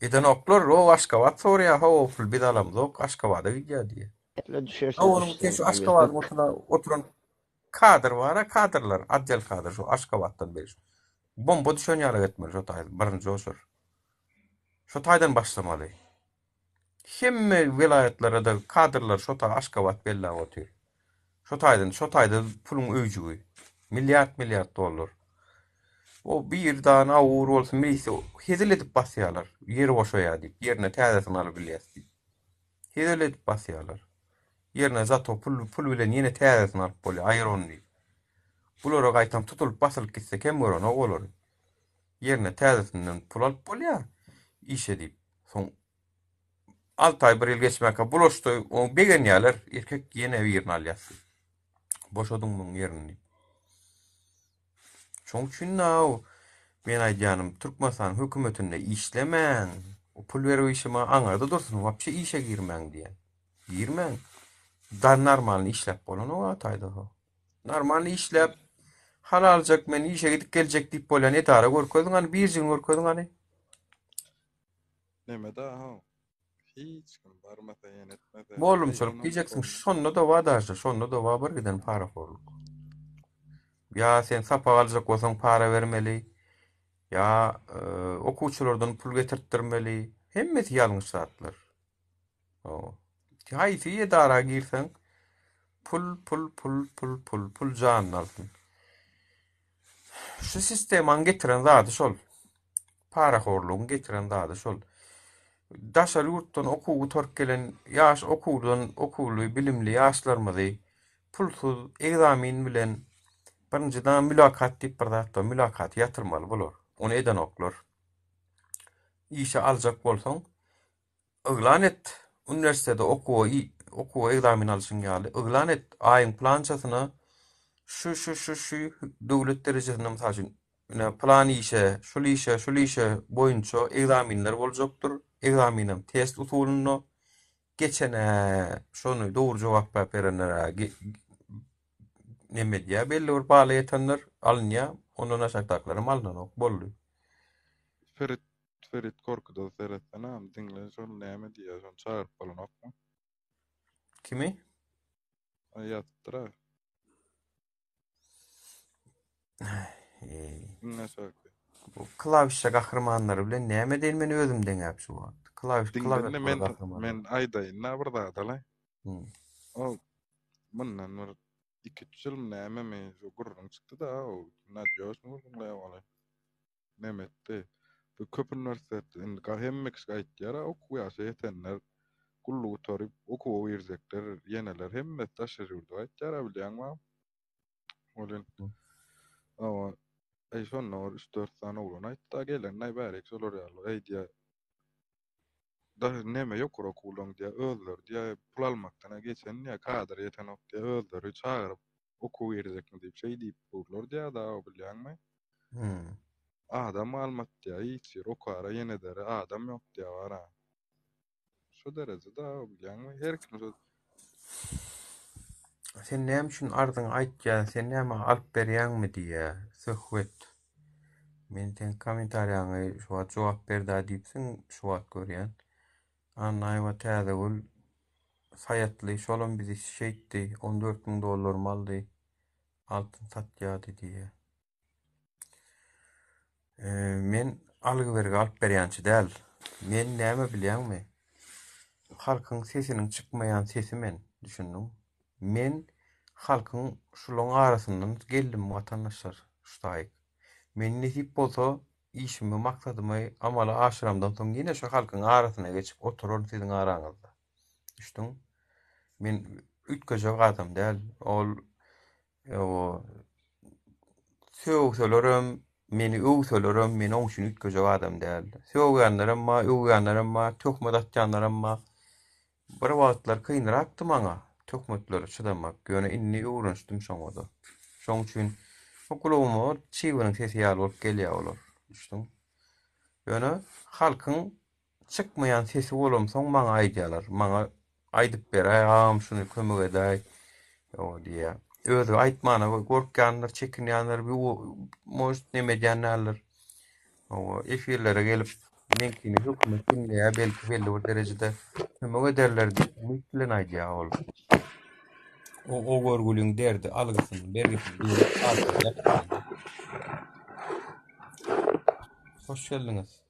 Edenoklar, o Aşgabat soraýar, hawa pul biz alamzok, Aşgabada gidýär diýýär. Ätle düşersiň Onuň üçin şu Aşgabadyň oturan, oturan kadr bar-a, kadrlar, otdel kadr şu Aşgabatdan beriş. Bomba düşen ýaly etmeli şo taýdan, birinji oşur. Şo taýdan başlamaly. Hemme welaýatlara-da kadrlar şo taý Aşgabat belläp otyr. Şo taýdan, şo taýda puluň öýjügi. Milliard milliard dollar. O bir dana awur bolsun milisiýa hezil edip basýarlar. Ýer boşaýar diýip, ýerine täzesini alyp bilýäs diýip. Hezil edip basýarlar. Ýerine zato pul pul bilen ýene täzesini alyp bolýar, aýyr ony diýip. Bulara gaýtam tutulyp basylyp gitse kem görenok olary. Ýerine täzesinden pul alyp bolýar işe diýip. Soň 6 aý bir ýyl geçmänkä bulaşdy, oň begenýärler, erkek ýene birini alýas diýip. Boşadyň muň ýerini diýip. Şoň üçin naw men aýdýanym Türkmenistanyň hökümetinde işlemäň, pul berip işleme aňarda dursun, wapşe işe girmäň diýýän. Girmäň. Da normalny işläp bolanok a taýda. Normalny işläp halaljak men işe gidip geljek diýip bolýan edara görkeziň hany birjigini görkeziň hany. Neme da ha. Hiç kim barmasa ýene etmese. Mollumçylyk diýjeksiň, şonda-da bar daže, şonda-da bar bir giden parahorluk. Ýa sen sapak aljak bolsaň para bermeli, ýa okuwçylardan pul getirtdirmeli. Hemmesi ýalňyş zatlar. Hawa. Haýsy edara girseň, pul, pul, pul, pul, pul, pul janyny alsyn. Şu sistemanyň getiren zady şol. Parahorlugyň getiren zady şol. Daşary ýurtdan okuw gutaryp gelen ýaş okuwdan okuwly, bilimli ýaşlarymyzy pulsuz egzamin bilen birinjiden mülakat diýip bir zat bar, mülakaty ýatyrmaly bular. Ony edenoklar. Işe aljak bolsaň Yglan et, uniwersitete okuwa okuwa egzamin alşyň ýaly, yglan et, aýyň pylançasyna şu şu şu şu döwlet derejesinde mysal üçin, ine pylan işe, şul işe, şul işe boýunça egzaminler boljakdyr, egzaminem test usulynda, geçene şony dogry jogap berenlere neme edýär, belli bir bala ýetenler alynýar, ondan aşakdakylaram alynanok, boldy. Ferit Ferit Korkuda seretsene, diňle şol näme diýýär, şony çagyryp bolanokmy? Kimi? Aý ýazypdyr-a. Diňle şaky. Bu klawişa gahrymanlary bilen näme edeýin men özüm deňäp şu wagt. Klawiş Diňle klawiatura men gahrymanlary. men aýdaýyn-da bir zat-alaý. Hmm. O mundan bir 2-3 ýylmy nämemi şu gürrüň çykdy-da, o nadýožny gürrüňler ýaly. Neme etdi. Bu köp uniwersitetde indi hemme kişi gaýtýar-a okuw ýaşa ýetenler, gulluk gutaryp okuwa girjekler, ýeneler hemmesi daşary ýurda gaýtýar-a bilýäňmi? Welin hawa, eý şonda bir üç-dört sany oglan aýtdy-da gelenlaý bärik şolar ýaly eý diýýär. Daşy neme ýokary okuwlaň diýýär, özleri diýýär pul almakdan-a geçen diýýär, kadr ýetenok diýýär, özleri çagyryp okuw girjekmi diýip şeý diýip durlar diýýär dagy bilýäňmi? Hmm. Adam galmady diýýär, hiç ýer okara ýene edere adam ýok diýýär bara. Şu dereje dagy bilýäňmi? Her kim şo Sen näme üçin arzyňy aýtýaň, sen näme alyp berýäňmi diýýär. Söhbet. Men seň kommentariýaňy şu wagt jogap berdä diýipsiň, şu wagt görýän. Annaýewa Täzegül Saýatly şolam bizi şeýtdi, 14 müň dollarymy aldy, altyn satýardy diýýär. Men algy-bergi alyp berýänçi däl. Men näme bilýäňmi? Halkyň sesiniň çykmaýan sesi men, düşündiň? Men halkyň şulaň arasyndan geldim watandaşlar, şu taýyk. Men nesip bolsa işimi, maksadymy amala aşyramdan soň ýene şu halkyň arasyna geçip oturaryn siziň araňyzda. Düşdüň? Men üýtgejek adam däl. Ol Ýo, sögselerem, meni öwselerem, men oň üçin üýtgejek adam däl. Sögýänlerem bar, öwýänlerem bar, töhmet atýanlaram bar. Bir wagtlar kynrakdy maňa töhmetlere çydamak, ýöne indi öwrenişdim şoňa-da. Şoň üçin bu gulagyma çybynyň sesi ýaly bolup gelýär olar. Düşdüň? Ýöne halkyň Çykmaýan sesi bolamsoň maňa aýdýalar. Maňa aýdyp beräý agam şuny kömek edäý diýýär. Özi aýtmana gorkýandyr, çekinýändir, может neme edýän däldir. Hawa, efirlere gelip meňkini hökümet diňleýär, belki belli bir derejede kömek ederler diýip umyt bilen aýdýar ol. O, o görgüliň derdi algysyny, bergisini diňläp galsa Hoş geldiňiz.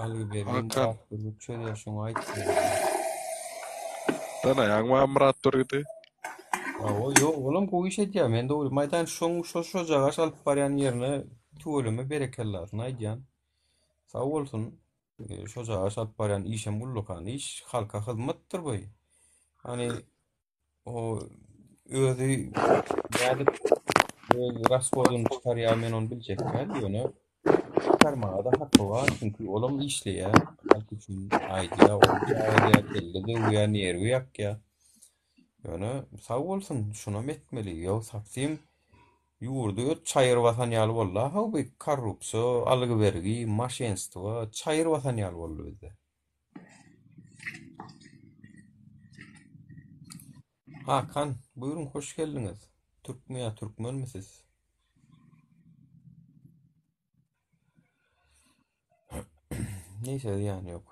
Algy bergi Hakan. Myrat Bürgüt çözýär şoňa aýt. Tanaýaňmy Myrat Bürgüdi? Hawa, ýok, olam gowy iş edýär. Men dogry aýdan şoň şo şojagaş alyp barýan ýerine tüweleme berekellasyny aýdýan. Sag bolsun. Şojagaş alyp barýan işem ullakan iş, halka hyzmatdyr bu. Hani O özi nädip öz rashodyny çykarýar men ony biljek däl ýöne çykarmaga-da haky bar çünki olam işleýär halk üçin aýdýar ol çagyrýar kelle döwýär nerwi ýakýar ýöne sag bolsun şunam etmeli ýok sapsim ýurdy öt çaýyr basan ýaly boldy how bu korrupsiýa algy bergi maşenstwo çaýyr basan ýaly boldy bizde. Hakan, buýruň hoş geldiňiz. Türkmi ýa türkmenmi siz? Neyse zyýany ýok.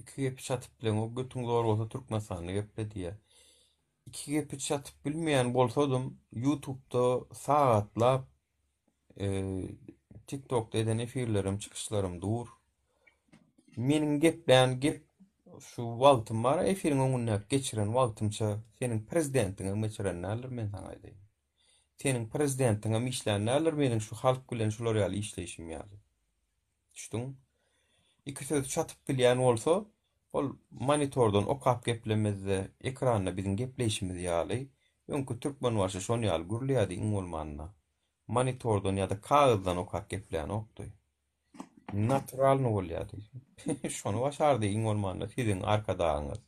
Iki gepi çatyp bileňok, götüň zor bolsa Türkmenistanda geple diýýär. Iki gepi çatyp bilmeýän bolsadym, YouTube'da sagatlap TikTokda eden efirlerim, çykyşlarym dur. Meniň geplän gep şu wagtym bar, efiriň öňündäki geçiren wagtymça seniň prezidentiňem geçiren däldir, men saňa aýdaýyn. Seniň prezidentiňem işlän däldir meniň şu halk bilen şular ýaly işleýşim ýaly. Düşdüň? Iki sözi çatyp bilýän bolsa, ol monitordan okap geplemezde, ekranda biziň gepleýşimiz ýaly, öňki Türkmenbaşy şon ýaly gürleýärdi iň bolmanda. Monitordan ýa-da kagyzdan okap geplänokdy. Naturalny bolýardy. Şony başardy iň bolmanda siziň arkadagyňyz.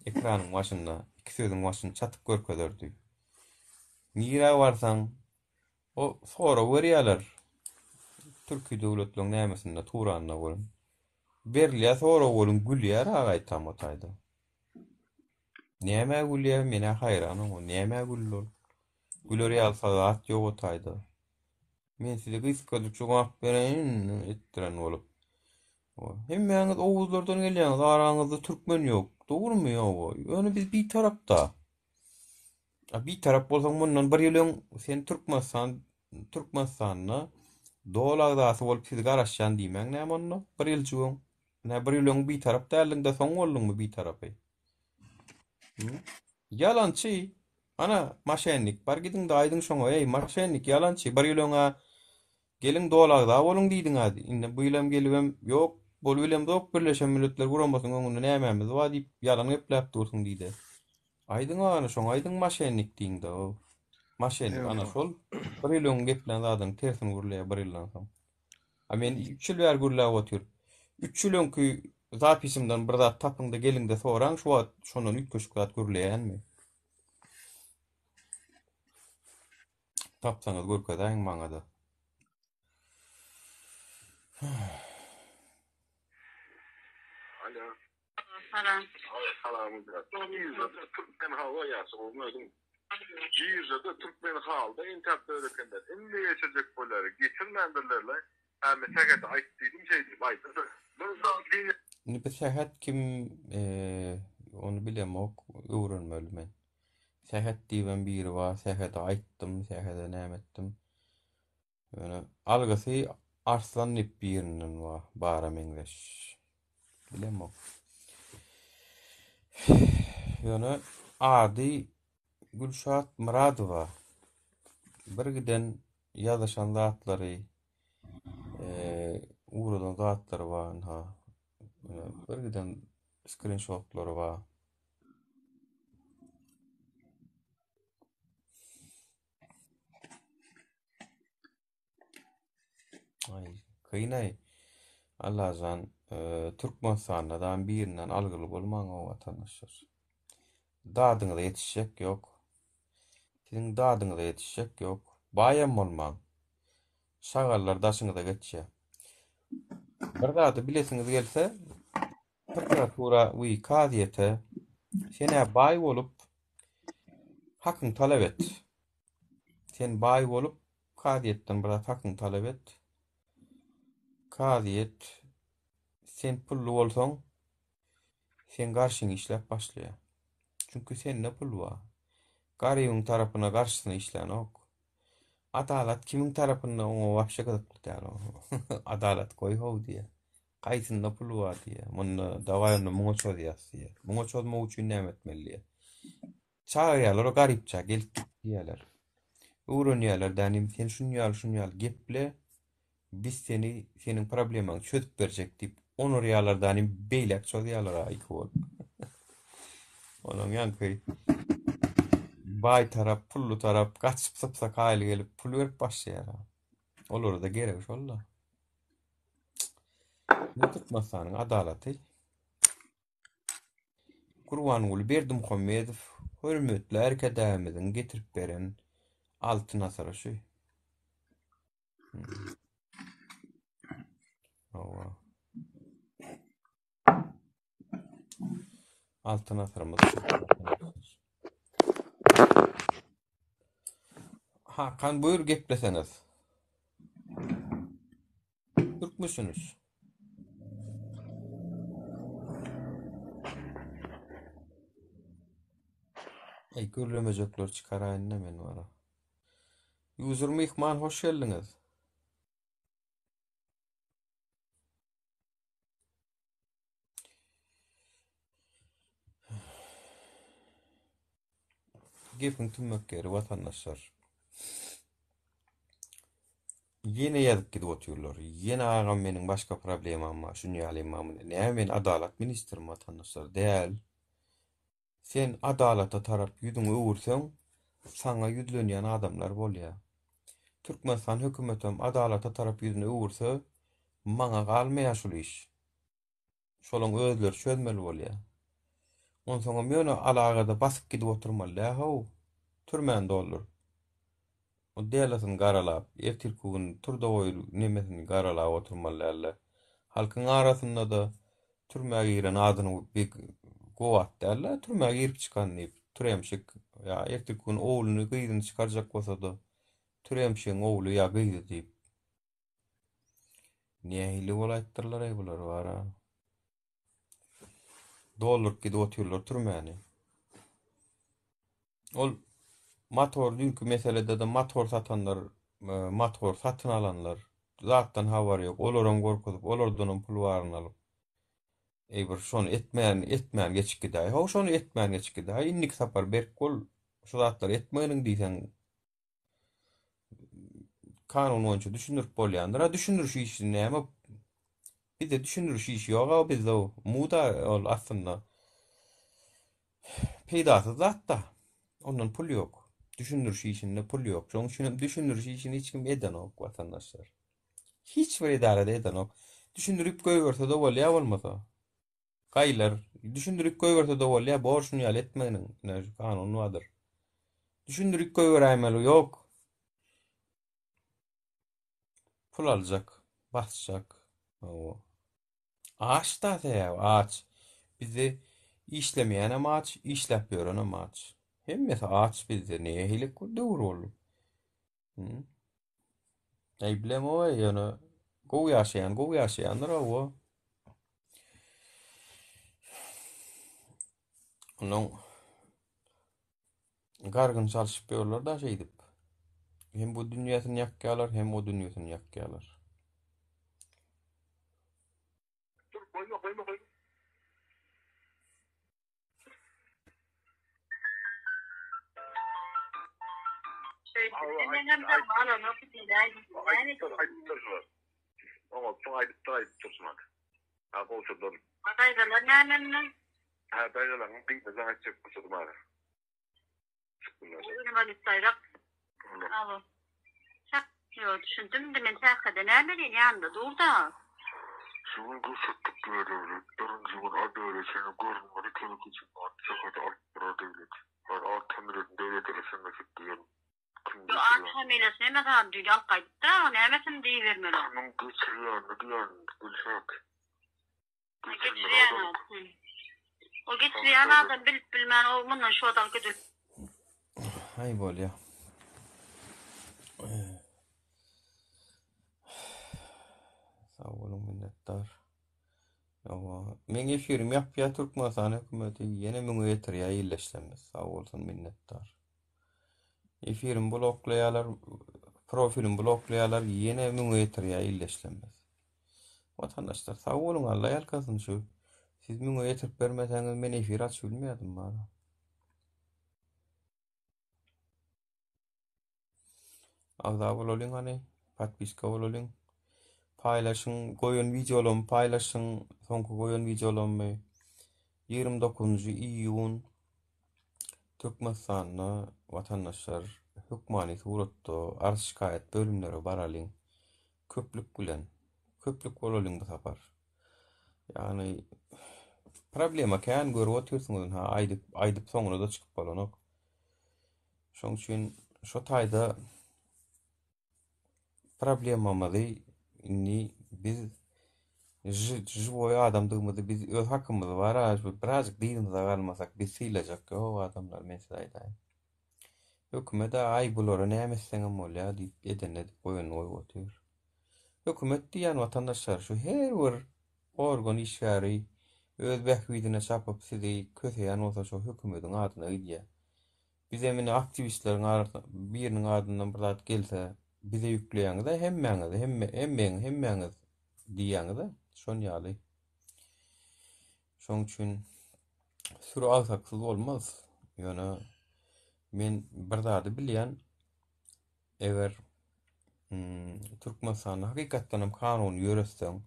Ekranyň başynda iki sözüň başyny çatyp görkezerdi. Nirä barsaň, O sorag berýärler. Türki döwletleriň nämesinde Turanda welin. Berilýär sorag welin gülýär agaýtam o taýda. Nämä gülýär menä haýran oňa. Nämä güldi ol? Güler ýaly zat ýok o taýda. Men size gysgajyk jogap bereýin etdiren bolup. Hemmäňiz oguzlardan gelýäňiz, araňyzda türkmen ýok. Dogrumy ýok? Ýöne biz bitarapda. A bitarap bolsaň mundan bir ýyl öň sen Türkmenistan Türkmenistanda doly agzasy bolup siz garaşýan diýmäň näme onda? Bir ýyljyk öň. Nä bir ýyl öň bitarap däldiňde soň bolduňmy bitarapy? Ýalançy. Ana maşennik bar gidiňde aýdyň şoňa eý maşennik ýalançy bir ýyl öňä Geliň doly agza boluň diýdiňä indi bu ýylam gelibem ýok bolubilemzok Birleşen Milletler Guramasynyň öňünde nämämiz bar diýip ýalan gepläp dursuň diýdä. Aýdyň ana şoňa aýdyň maşennik diýiňdä o maşennik ana şol bir ýyl öň geplän zadynyň tersini gürleýär bir ýyldan soň. A men üç ýyl bäri gürläp otyryn. Üç ýyl öňki zapisimden bir zat tapyňda geliňde soraň şu wagt şondan üýtgeşik zat gürleýänmi? Tapsaňyz görkezäýiň maňada. Alo. Salam. Salam. Biržada türkmen hawa ýaşy gowy özüň. Biržada türkmen halda entäp dur ekenler. Indi geçirjek bolýar. Geçirmändirlerle. Hä men Sähete aýt diýdim şeýdip aýtdy. Bir zat Indi bu Sähet kim ony bilemok öwrenmeli men. Sähet diýibem biri bar, Sähede aýtdym, Sähede näme etdim. Ýöne algysy Arslan diýip birinden bar, bara meňzeş. Bilemok. Ýöne ady Gülşat Myradowa. Bir giden ýazyşan zatlary, ugradan zatlary bar, ynha. Bir giden skrinşotlary bar. Aý, kyn-aý. Allajan, e, Türkmenistanda da birinden algyly bolmaň o watandaşlar. Dadyňyza ýetişjek ýok. Siziň dadyňyza ýetişjek ýok. Baýam bolmaň. Şagallar daşyňyza geçýär. Bir zady bilesiňiz gelse, Prokuratura we kazyýete sen-ä baý bolup hakyňy talap et. Sen baý bolup kazyýetden bir zat hakyňy talap et. Kazyýet sen pully bolsaň seň garşyňa işläp başlaýar. Çünki sende pul bar. Garybyň tarapyna garşysyna işlänok. Adalat kimiň tarapynda oňa wapşe gyzykly däl. Adalat goý how diýýär. Gaýsynda pul bar diýýär. Munda dawaý onda muňa çozýas diýýär. Muňa çozmak üçin näme etmeli diýýär. Çagyrýarlar o garypja gelip git diýýärler. Öwrenýärler dänim sen şun ýaly şun ýaly geple biz seni seniň problemaňy çözüp berjek diýip onurýarlar dänim beýläk çozýarlar a iki bolup. Onuň ýaňky baý tarap pully tarap gaçyp sypsa kaýyl gelip pul berip başlaýar. Olara-da geregi şol-da. Bu Türkmenistanyň adalaty. Gurbanguly Berdimuhamedow hormatly Arkadagymyzyň getirip beren Altyn asyry şu. Hawa. Altyn asyrymyz şu. Hakan buyur gepleseniz. Türkmüsünüz? Ey gürlemejekler çykaraýyn-da men bara. User myhman hoş geldiňiz. Gepiň tümmek ýeri watandaşlar. Ýene ýazyp gidip otyrlar. Ýene agam meniň başga problemam bar, şuny ýalym bar muny. Näme men adalat ministrimi watandaşlar? Däl. Sen adalata tarap ýüzüňi öwürseň, saňa ýüzlenýän adamlar bolýar. Türkmenistan hökümetem adalata tarap ýüzüni öwürse, maňa galmaýar şul iş. Şolaň özleri çözmeli bolýar. Onsoňam ýöne alagada basyp gidip oturmaly däl-how, türmäni dolduryp. O delasyny garalap, ertirki gün turdowoý nemesini garalap oturmaly däldi. Halkyň arasynda-da türmä giren adyny bir gowy at däl-de, türmä girip çykan diýip, türemşik, ýa ertirki gün ogluny, gyzyny çykarjak bolsa-da, türemşigiň ogly ýa gyzy diýip. Nähili bolaýypdyrlar-aý bular wara. Dolduryp gidip otyrlar türmäni. Ol motor düýnki meselede-de motor satanlar, e, motor satyn alanlar zatdan habary ýok. Olaram gorkuzyp, olardanam pul baryny alyp. Eý bir şony etmän, etmän geçip gidäý. How şony etmän geçip gidäý. Indiki sapar berk bol. Şu zatlary etmeginiň diýseň kanun boýunça düşündirip bolýandyr. A düşündiriş işi näme? Bizde düşündiriş işi ýok-a bizde o. Muda ol aslynda peýdasyz zat-da. Ondan pul ýok. Düşündiriş işinde pul ýok. Şonuň üçin hem düşündiriş işini hiç kim edenok watandaşlar. Hiç bir edarada edenok. Düşündirip goýberse-de bolýar bolmasa. Gaýlar, düşündirip goýberse-de bolýar, bor şuny ýaly etmeginiň, ine şu kanun bardyr. Düşündirip goýberäýmeli, ýok. Pul aljak, basjak. Hawa. Aç-da sebäbi, aç. Bizde işlemeýänem aç, işläp ýörenem aç. Hemmesi aç bizde, nähili döwür boldy. Hı? Äý bilemok-aý ýöne gowy ýaşaýan gowy ýaşaýandyr hawa. Ondan gargyn çalşyp ýörler-da şeýdip. Hem bu dünýesini ýakýarlar, hem o dünýesini ýakýarlar. Dur, goýma, goýma, goýma. Daýzalar nämemi? Hä daýzalaryň gyzy jaň etjek bolsady maňa. Inwalid daýzak. Alo. Ýok, düşündim indi men sähede näme diýin ýanynda dur-da. Şu gün göçürtdik diýýär Döwlet. Birinji gün Adele çenli görünmeli telekeçiniň aty sähede alyp barar Döwlet. Bar at familiýasyny Döwlet sms et diýen. Kim Ýok, at geçirýän? familiýasyny emes adam düýn alyp gaýdypdyr aga nämesini diýibermeli. Kimiň geçirýänini diýýän Gülşat. Geçirýän adam. O geçirýän adam bilip bilmän o mundan şu adam gidip. Aý bolýa. Sag boluň minnetdar. Ýowa, meň efirim ýapýar Türkmenistan hökümeti ýene müňe ýetirýär illeşlemez. Sag bolsun minnetdar. Efirimi bloklaýarlar. Profilimi bloklaýarlar, ýene müňe ýetirýär ildeşlerimiz. Watandaşlar sag boluň Alla ýalkasyn şu. Siz müňe ýetirip bermeseňiz men efir açyp bilmeýärdim bara. Agza bolalyň hany, podpiska bolalyň. Paýlaşyň, goýan wideolarymy paýlaşyň, soňky goýan wideolarymy. 29-njy iýun Türkmenistanda watandaşlar hökmany suratda arz-şikaýat bölümlere baralyň. Köplük bilen. Köplük bolalyň bu sapar. Ýagny problema kän görüp otyrsyňyz ha aýdyp aýdyp soňuna-da çykyp bolanok. Şoň üçin şo taýda problemamyzy indi biz žiwoý adamdygymyzy biz öz hakymyz bar birazjyk dyzymyza galmasak biz sylajak ýok adamlar men size aýdaýyn. Hökümet aý bulara näme etseňem bolýar diýip edenini edip goýanyny goýup otyr. Hökümet diýýän watandaşlar şu her bir organ işgäri öz bähbidine çapyp sizi köseýän bolsa şo hökümediň adyna gidýär. Bizem indi aktiwistleriň arasynda biriniň adyndan bir zat gelse bize ýükleýäňiz-ä hemmäňiz hemme hemmeň hemmäňiz diýýäňiz-ä şon ýaly. Şoň üçin süri agsaksyz bolmaz. Ýöne men bir zady bilýän eger Türkmenistanda hakykatdan hem kanuny ýöretseň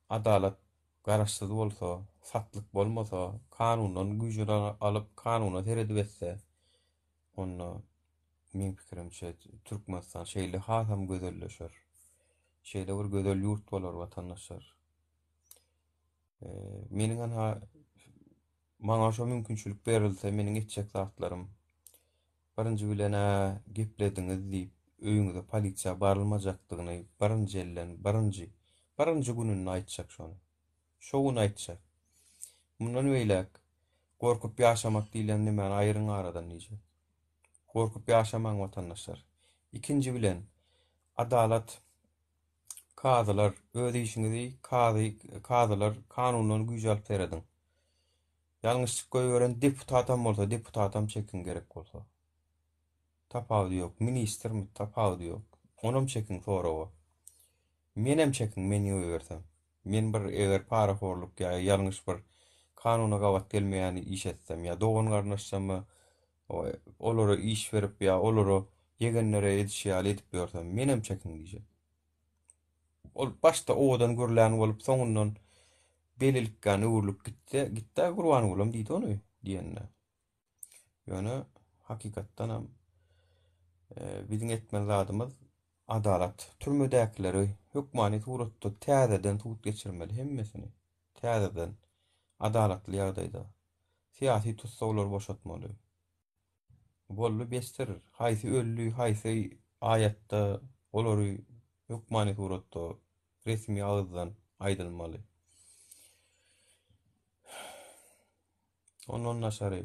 adalat garaşsyz bolsa, satlyk bolmasa, kanundan güýjüni alyp, kanuna seredip etse, onda meň pikirimçe Türkmenistan şeýle hasam gözelleşer. Şeýle bir gözel ýurt bolar watandaşlar. Meniň anha maňa şo mümkinçilik berilse, meniň etjek zatlarym birinji bilen-ä geplediňiz diýip, öýüňize polisiýa barylmajakdygyny birinji elden, birinji, birinji gününde aýtjak şony. Şo gün aýtjak. Mundan beýläk gorkup ýaşamak diýlen nemäni aýyryň aradan diýjek. Gorkup ýaşamaň watandaşlar. Ikinji bilen, adalat, kazylar, öz işiňizi kazy, kazylar kanundan güýç alyp serediň. Ýalňyşlyk goýberen deputatam bolsa, deputatam çekiň gerek bolsa. Tapawudy ýok. Ministrmi, tapawudy ýok. Onam çekiň soraga. Menem çekiň, men goýbersem. Men bir eger parahorluk ýa ýalňyş bir kanuna gabat gelmeýän iş etsem ýa dogan-garyndaşlaryma olara iş berip ýa olara ýegenlere edişi ýaly edip ýörsem, menem çekiň diýjek. Ol başda owadan gürlän bolup, soňundan delilikgän öwrülip gitse, gitdä Gurbangulam diýdi ony diýende. Ýöne hakykatdanam e, biziň etmeli zadymyz adalat. Türmedäkileri hökmany suratda täzeden sud geçirmeli hemmesini. Täzeden adalatly ýagdaýda. Syýasy tussaglary boşatmaly. Boldy besdir. Haýsy öldi, haýsy aýatda olary hökmany suratda resmi agyzdan aýdylmaly. Ondan daşary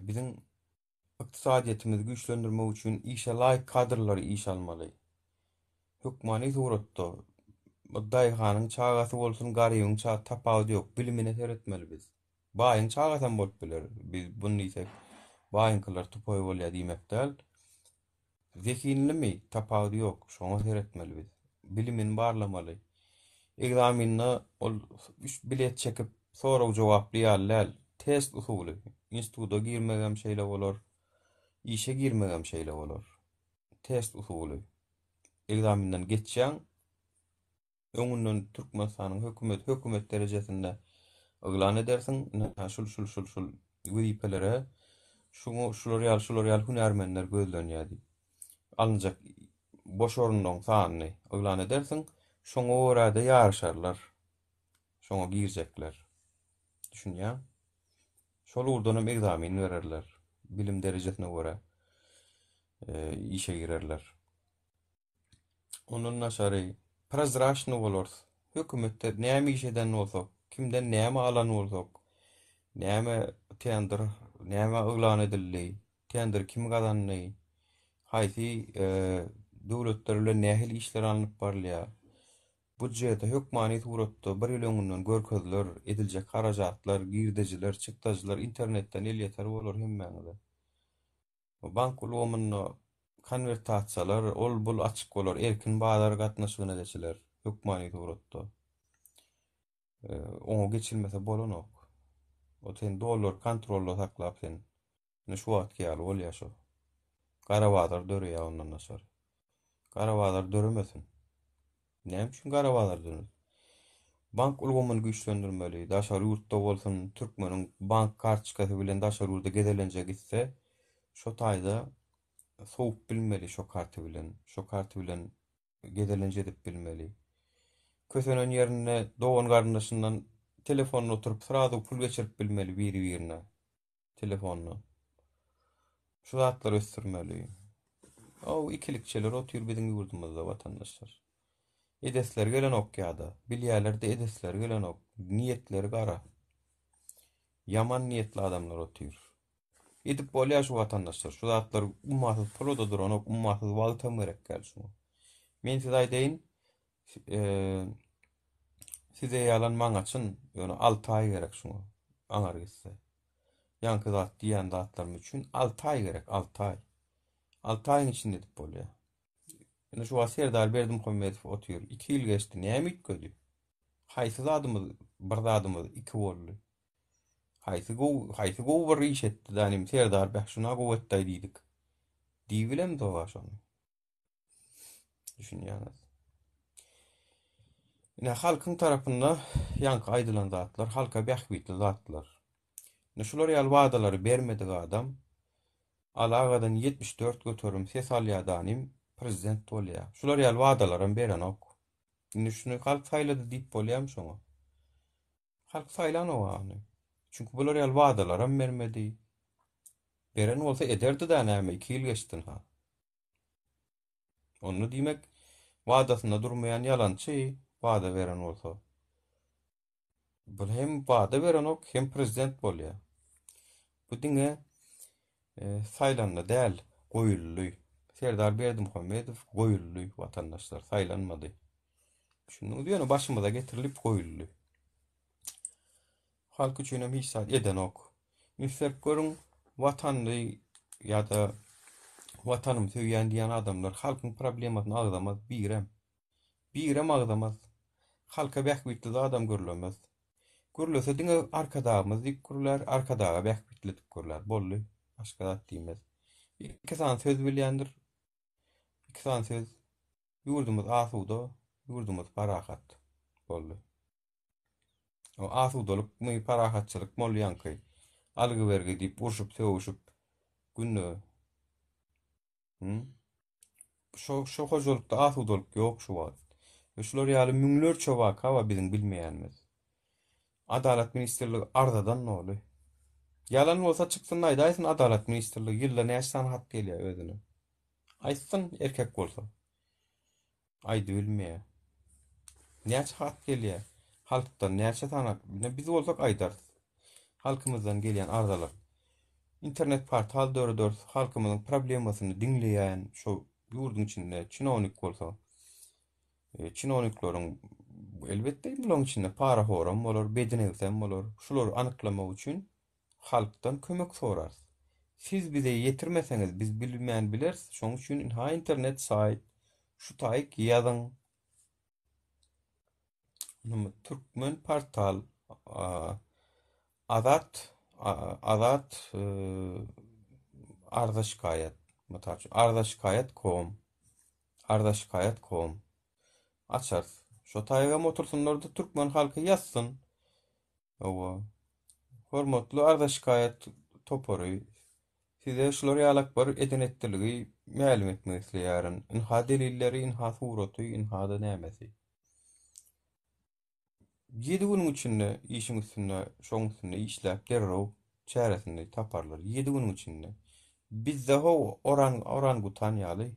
biziň ykdysadyýetimizi güýçlendirmek üçin işe laýyk kadrlary işe almaly. Hökmany suratda daýhanyň çagasy bolsun, garybyň çagasy tapawudy ýok, bilimine seretmeli biz. Baýyň çagasam bolup biler. Biz buny diýsek, baýyňkylar tupoý bolýar diýmek däl. Zehinlimi, tapawudy ýok, şoňa seretmeli biz. Bilimini barlamaly. Ekzaminde ol üç bilet çekip sorag-jogaply ýaly däl, test usuly. Instituta girmegem şeýle bolar, işe girmegem şeýle bolar. Test usuly. Ekzaminden geçýäň, Öňünden Türkmenistanyň hökümeti hökümet derejesinde yglan edersiň, ine şul şul şul şul wezipelere şuňa şular ýaly şular ýaly hünärmenler gözlenýär diýip. Alynjak boş orunlaryň sanyny yglan edersiň, şoňa görä-de ýaryşarlar. Şoňa girjekler. Düşünýäň? Şol ugurdan hem ekzamin bererler. Bilim derejesine görä işe girerler. Ondan daşary, prozraçnyý bolarys. Hökümetde näme iş eden bolsak, kimden näme alan bolsak, näme tender, näme yglan edildi, tender kim gazandy, haýsy döwletler bilen nähili işler alnyp barylýar, budjete hökmany suratda bir ýyl öňünden görkeziler, ediljek harajatlar, girdejiler, çykdajylar internetden elýeter bolar hemmäňize. Bank ulgamynda. Konwertasiýalar, ol bul açyk bolar, erkin bazar gatnaşygyna geçiler hökmany suratda. Oňa geçilmese bolanok. O sen dollar kontrolda saklap sen. Ine şu wagtky ýaly bolýar şo. Gara bazar döreýär ondan daşary. Gara bazar döremesin. Näme üçin gara bazar döremesin? Bank ulgamyny güýçlendirmeli. Daşary ýurtda bolsun, türkmeniň bank kartoçkasy bilen daşary ýurda gezelenje gitse, şo taýda sowup bilmeli şo karty bilen. Şo karty bilen gezelenç edip bilmeli. Kösenen ýerinde dogan-garyndaşyndan telefonda oturyp srazu pul geçirip bilmeli biri-birine telefondan. Şu zatlary ösdürmeli. O ikilikçeler otyr biziň ýurdumyzda watandaşlar. Edesleri gelenok ýa-da bilýärler-de edesleri gelenok. Niýetleri gara. Ýaman niýetli adamlar otyr. Edip bolýar şu watandaşlar. Şu zatlar ummasyz pula-da duranok, ummasyz wagtam gerek däl şuňa. Men size aýdaýyn, size ýalan maňa çyn, ýöne 6 aý gerek şuňa. Aňar gitse. Ýaňky zat diýen zatlarym üçin 6 aý gerek, 6 aý. 6 aýyň içinde edip bolýar. Indi şu wagt Serdar Berdimuhamedow otyr. 2 ýyl geçdi, näme üýtgedi? Haýsy zadymyz, bir zadymyz iki boldy? Haýsy gowy, haýsy gowy bir iş etdi danim Serdar beh şuna gowy etdaý diýdik. Diýibilemzog-a şony. Düşünýäňiz. Ine halkyň tarapynda ýaňky aýdylan zatlar halka bähbitli zatlar. Ine şular ýaly wadalary bermedik adam Alagadan 74% ses alýar danim prezident bolýar. Şular ýaly wadalaram berenok. Indi şuny halk saýlady diýip bolýarmy şoňa? Halk saýlanok ony. Çünki bular ýaly wadalaram bermedi. Beren bolsa ederdi-dä näme, 2 ýyl geçdi ha. Onda diýmek, wadasynda durmaýan ýalançy wada beren bolsa. Bu hem wada berenok, hem prezident bolýar. Bu diňe e, saýlandy däl, goýuldy. Serdar Berdimuhamedow goýuldy, watandaşlar, saýlanmady. Düşündiňiz, ýöne başymyza getirilip goýuldy. Halk üçin hem hiç zat edenok. Üns berip görüň, watanly ýa-da watanym söýýän diýen adamlar halkyň problemasyny agzamaz birem. Birem agzamaz. Halka bähbitli zadam gürlemez. Gürlese diňe Arkadagymyz diýip gürlär, Arkadaga bähbitli edip gürlär. Boldy. Başga zat diýmez. Iki sany söz bilýändir. Iki sany söz. Ýurdumyz asuda, ýurdumyz parahat. Boldy. O asudalykmy, parahatçylykmy ol ýaňky? Algy-bergi diýip urşup-sögüşip günde. Hı? Şo şo hojalykda asudalyk ýok şu wagt. We şular ýaly müňlerçe waka bar biziň bilmeýänimiz. Adalat ministrligi arzadan doly. Ýalan bolsa çyksyn aýdaýsyn Adalat ministrligi ýylda näçe sany hat gelýär özüne. Aýtsyn erkek bolsa. Aýdybilmeýär. Näçe hat gelýär? Halkdan näçe sany hat? Ine biz bolsak aýdarys. Halkymyzdan gelýän arzalar. Internet portal dörederis. Halkymyzyň problemasyny diňleýän şo ýurduň içinde çinownik bolsa, e, çinownikleriň elbetde bularyň içinde parahoram bolar, bedinegsem bolar. Şulary anyklamak üçin Halkdan kömek sorarys. Siz bize ýetirmeseňiz biz bilmän bileris, şoň üçin ynha internet saýt, şu taýyk ýazyň. Numa Türkmen portal Azat Azat arza şikaýat mysal üçin arza şikaýat kom arza şikaýat kom açarys. Şo taýygam otursynlar-da türkmen halky ýazsyn. Hawa. Hormatly arza-şikaýat topary, size şular ýalak bir eden-etdiligi mälim etmek isleýärin. Ynha delilleri, ynha suraty, ynha-da nämesi. Ýedi günüň içinde işiň üstünde, şoň üstünde işläp derrew çäresini taparlar. Ýedi günüň içinde. Bizde how orang orangutan ýaly.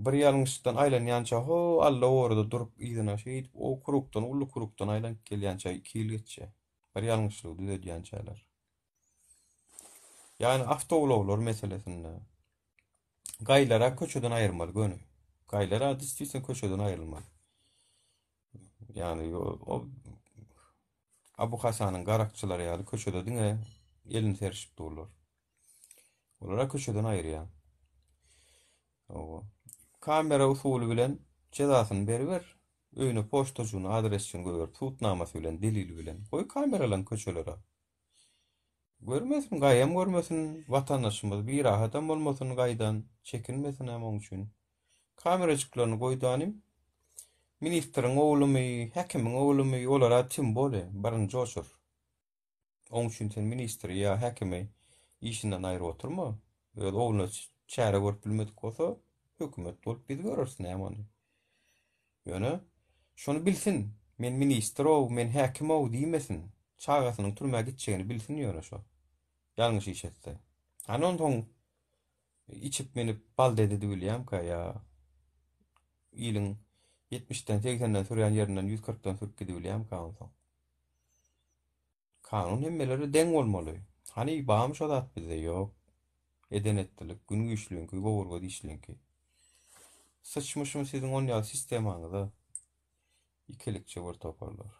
Bir ýalňyşlykdan aýlanýança ho Alla orada durup yzyna şeýdip o krugdan uly krugdan aýlanyp gelýänçä iki ýyl geçýär. Bir ýalňyşlygy düzedýänçäler. Ýagny awtoulaglar meselesinde gaýlara köçeden aýyrmaly göni. Gaýlara distisine köçeden aýrylmaly. Ýagny o Abu Hasanyň garakçylary ýaly köçede diňe elini serişip durlar. Olara köçeden aýyrýar. Hawa. Kamera usuly bilen jezasyny beriber. Öýüne poçtajyny, adresçini goýberip, sud namasy bilen, delili bilen. Goý kameralaň köçelere. Görmesin, gaýam görmesin, watandaşymyz birahatam bolmasyn gaýdan, çekinmesin hem oň üçin. Kamerajyklaryny goýdanym. Ministriň oglumy, häkimiň oglumy, olara tim bole, birinji oçur. Oň üçin sen ministri ýa häkimi işinden aýryp oturma. Öz ogluna çäre görüp bilmedik bolsa, hökümet bolup biz göreris näme ony. Ýöne şony bilsin, men ministr-ow, men häkim-ow diýmesin. Çagasynyň türmä gitjegini bilsin ýöne şo. Ýalňyş iş etse. Hany onsoň içip minip bal dedibilýämkä ýa iliň ýetmişden, segsenden sürýän ýerinden ýüz kyrkdan sürüp gidibilýämkä onsoň. Kanun hemmelere deň bolmaly. Hany bamy şo zat bizde ýok. Eden etdilik, gün güýçliňki, gowurga dişliňki. Syçmyşym siziň on ýaly sistemaňyza. Ikilikçi bir toparlar.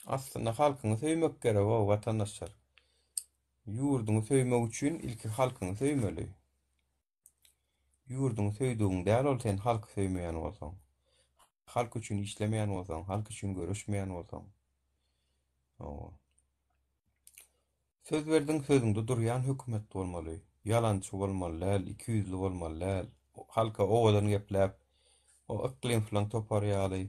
Aslynda halkyňy söýmek gerek-ow, watandaşlar. Ýurduňy söýmek üçin ilki halkyňy söýmeli. Ýurduňy söýdügiň däl ol sen halky söýmeýän bolsaň. Halk üçin işlemeýän bolsaň, halk üçin göreşmeýän bolsaň. Hawa. Söz berdiň sözüňde durýan hökümet bolmaly. Ýalançy bolmaly däl, ikiýüzli bolmaly däl. Halka owadan gepläp, o yklymflaň topary ýaly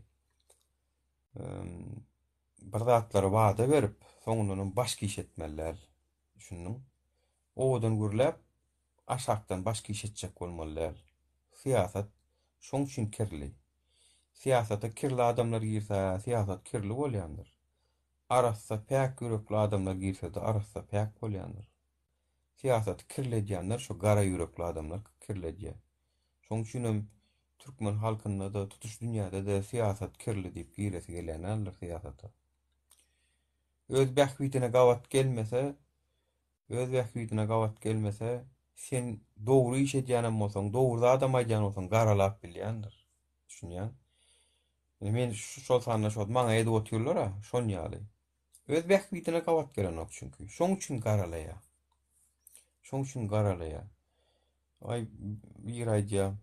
bir zatlary wada berip, soňundanam başga iş etmeli däl. Düşündiň? Owadan gürläp, aşakdan başga iş etjek bolmaly däl. Syýasat şoň üçin kirli. Syýasata kirli adamlar girse, syýasat kirli bolýandyr. Arassa, päk ýürekli adamlar girse-de arassa, päk bolýandyr. Syýasaty kirli edýänler şo gara ýürekli adamlar kirli edýär. Şoň üçinem türkmen halkynda-da, tutuş dünýäde-de syýasat kirli diýip giresi gelýän däldir syýasata. Öz bähbidine gabat gelmese, öz bähbidine gabat gelmese, sen dogry iş edýänem bolsaň, dogry zadam aýdýan bolsaň garalap bilýändir. Düşünýäň? Indi men şol sanda şo maňa edip otyrlar-a, şon ýaly. Öz bähbidine gabat gelenok çünki. Şoň üçin garalaýar. Şoň üçin garalaýar. Aý bir aýdýar.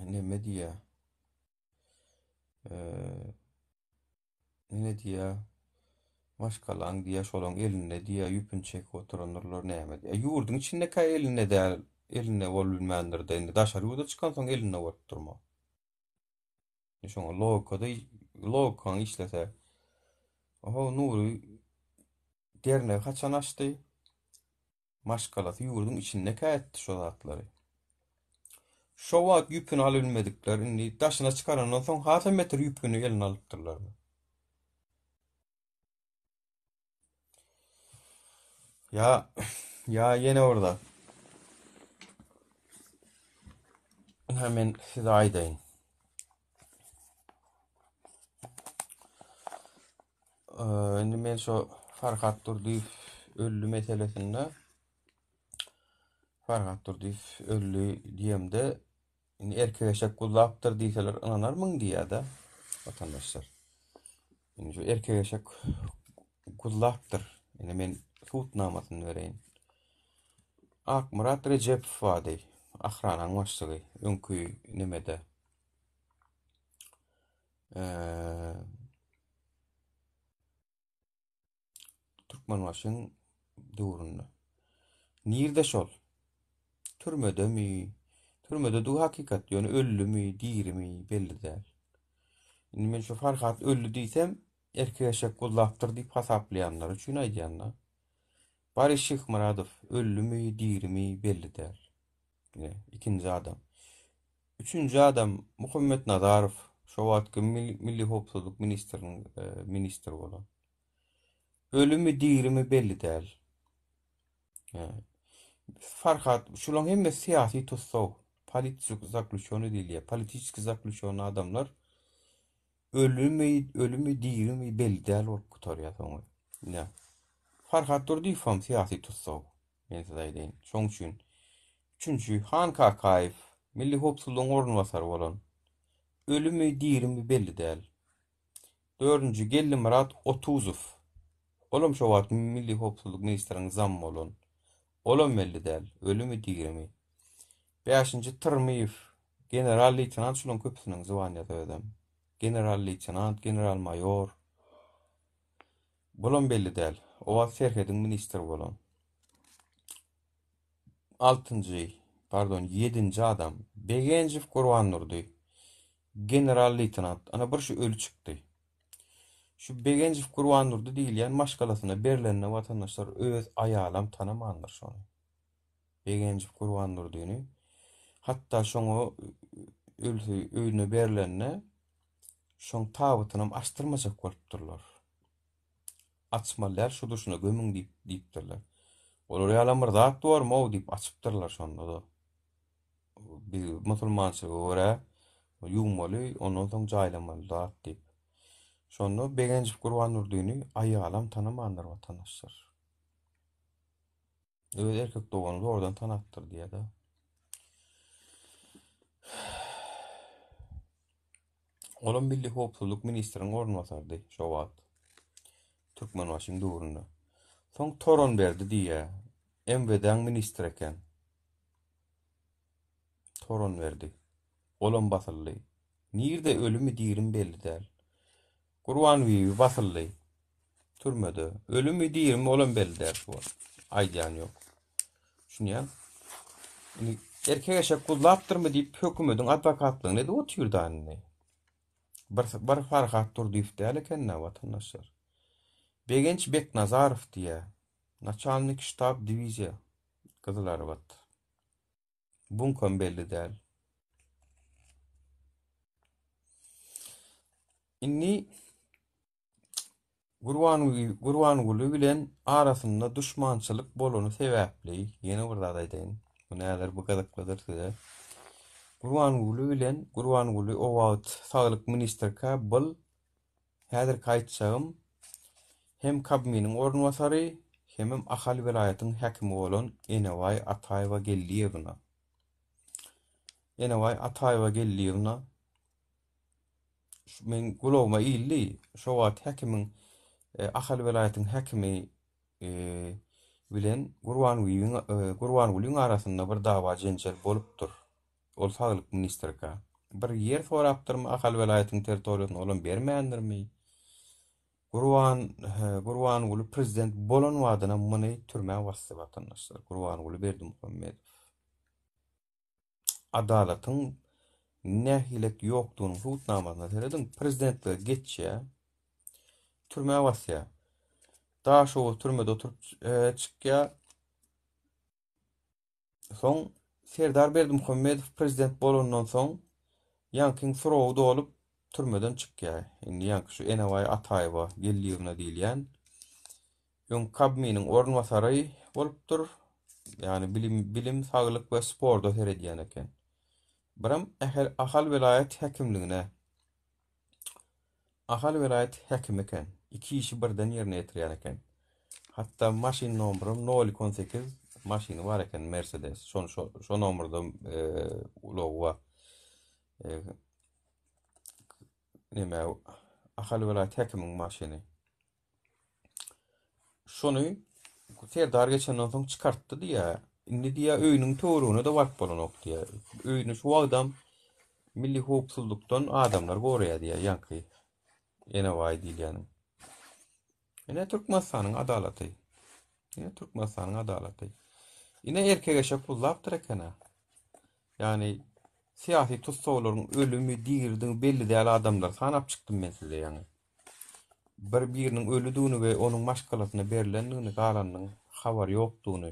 Neme diýýär? Eee Neme diýýär? Maşgalaň diýýär, şolaň elinde diýýär, ýüpüni çekip oturandyrlar näme diýýär. Ýurduň içindekä elinde däl, elinde bolup bilmändir-de, indi daşary ýurda çykansoň elinde bolup durma. Şoňa logikada logikaň işlese. Oho, Nury dernegi haçan açdy? Maşgalasy ýurduň içindekä etdi şo zatlary. Şo wagt ýüpüni alybilmedikler indi daşyna çykarandan soň hasam beter ýüpüni eline alypdyrlar. Ýa ýa ýene bir zat. Ynha men size aýdaýyn. Indi men şo Farhat Durdyýew öldi meselesinde Farhat Durdyýew öldi diýemde indi erkek eşek guzlapdyr diýseler ynanarmyň diýýär-de watandaşlar. Indi şu erkek eşek guzlapdyr. Indi men sud namasyny bereýin. Akmyrat Rejepow bardy. Ahranaň başlygy öňki nemede. Türkmenbaşyň döwründe. Nirde şol? Türmedemi? Türmede du hakykat, ýöne öldümi, dirimi belli däl. Indi men şu Farhat öldi diýsem, erkek eşek guzlapdyr diýip hasaplaýanlar üçin aýdýan-da. Boris Şyhmyradow öldümi, dirimi belli däl. Ine, ikinji adam. Üçünji adam Muhammet Nazarow, şo wagtky Milli howpsuzlyk ministriniň ministri bolan. Ölümi, dirimi belli däl. Farhat, şularyň hemmesi syýasy tussag, politik zaklýuçony diýilýär. Politiçeskiý zaklýuçony adamlar ölümi, ölümi, dirimi belli däl bolup gutarýar soňy. Ine. Farhat Durdyýew hem syýasy tussag. Men size aýdaýyn. Şoň üçin üçünji Han Kakaýew, Milli howpsuzlygyň orunbasary bolan. Ölümi, dirimi belli däl. Dördünji Geldimyrat Otuzow. Olam şo wagt Milli howpsuzlyk ministriniň zamy bolan. Olam belli däl, ölümi, dirimi. Bäşinji Tyrmyýew, general-leýtenant şulaň köpüsiniň zwaniýasy özem. General-leýtenant, general-maýor. Bulam belli däl. O wagt serhediň ministri bolan. Altynjy, pardon, ýedinji adam Begenjew Gurbandurdy. General-leýtenant. Ana bir şu öli çykdy. Şu Begenjew Gurbandurdy diýilýän maşgalasyna berlende watandaşlar öz aýalam tanamandyr şony. Begenjew Gurbandurdyny. Hatda şoňa ölsi öýüne berlende şoň tabytynam açdyrmajak bolupdyrlar. Açmaly däl şu durşuna gömüň diýip diýipdirler. Olar ýalam bir zat bormy-ow diýip açypdyrlar şonda-da. Biz musulmançylyga görä ýuwmaly, ondan soň jaýlamaly zat diýip. Şonda Begenjow Gurbandurdyny aýalam tanamandyr watandaşlar. Öz erkek dogany zordan tanapdyr diýýär-de. Olam Milli howpsuzlyk ministriniň orunbasardy şo wagt. Türkmenbaşyň döwründe. Soň Toranberdi diýýär. MWD-niň ministri eken. Toranberdi. Olam basyldy. Nirde ölümi dirimi belli däl. Gurbanbibi basyldy. Türmede. Ölümi dirimi olam belli däl şu wagt. Aýdýan ýok. Düşünýäň? Indi erkek eşek guzlapdyrmy diýip hökümediň adwokatlygyny edip otyrda indi. Bir, bir Farhat Durdyýew däl eken-dä watandaşlar. Begenç Beknazarow diýýär. Naçalnik ştab diwiziýa. Gyzylarbat. Buňkam belli däl. Indi Gurbanguly bilen arasynda duşmançylyk bolany sebäpli, ýene bir zat aýdaýyn. Bu näler bu gyzyklydyr size. Gurbanguly bilen Gurbanguly o wagt saglyk ministrkä bul häzirki aýtjagym hem Kabminiň orunbasary, hemem Ahal welaýatyň häkimi bolan Enebaý Ataýewa Geldiýewna. Enebaý Ataýewa Geldiýewna meň gulagyma ildi. Şo wagt häkimiň e, Ahal welaýatyň häkimi e, bilen Gurbangulyň e, Gurbangulyň arasynda bir dawa jenjel bolupdyr. Ol saglyk ministrika. Bir ýer sorapdyrmy Ahal welaýatyň territoriýasyny olam bermändirmi? Gurban Gurbanguly prezident bolan badyna muny türmä basdy watandaşlar. Gurbanguly Berdimuhamedow. Adalatyň nähilek ýokdugynyň subutnamasyna serediň. Prezidentlige geçýär. Türmä basýar. Daşoguz türmede oturyp e, çykýar. Soň Serdar Berdimuhamedow prezident bolandan soň ýaňkyň srogy dolup türmeden çykýar. Indi ýaňky şu Enebaý Ataýewa Geldiýewna diýilýän öň Kabminiň orunbasary bolupdyr. Ýagny bilim, bilim, saglyk we sporda seredýän eken. Biram Ahal welaýat häkimligine Ahal welaýat häkimi eken. Iki işi birden ýerine ýetirýän eken. Hatda maşyn nomeram nol iki 18 maşyny bar eken Mercedes. Şony şo, şo nomerde e, ulagy bar. E, neme Ahal welaýat häkimiň maşyny. Şony Serdar geçenden soň çykartdy diýýär. Indi diýýär öýüniň töweregine-de baryp bolanok diýýär. Öýüni şu wagtam milli howpsuzlykdan adamlar goraýar diýýär, ýaňky Enebaý diýilýäniň. Ine Türkmenistanyň adalaty. Ine Türkmenistanyň adalaty. Ine erkek eşek guzlapdyr eken-ä. Ýagny syýasy tussaglaryň ölümi, diridigi belli däl adamlary sanap çykdym men size ýaňy. Bir biriniň ölüdigini we onuň maşgalasyna berlendigini galanynyň habary ýokdugyny.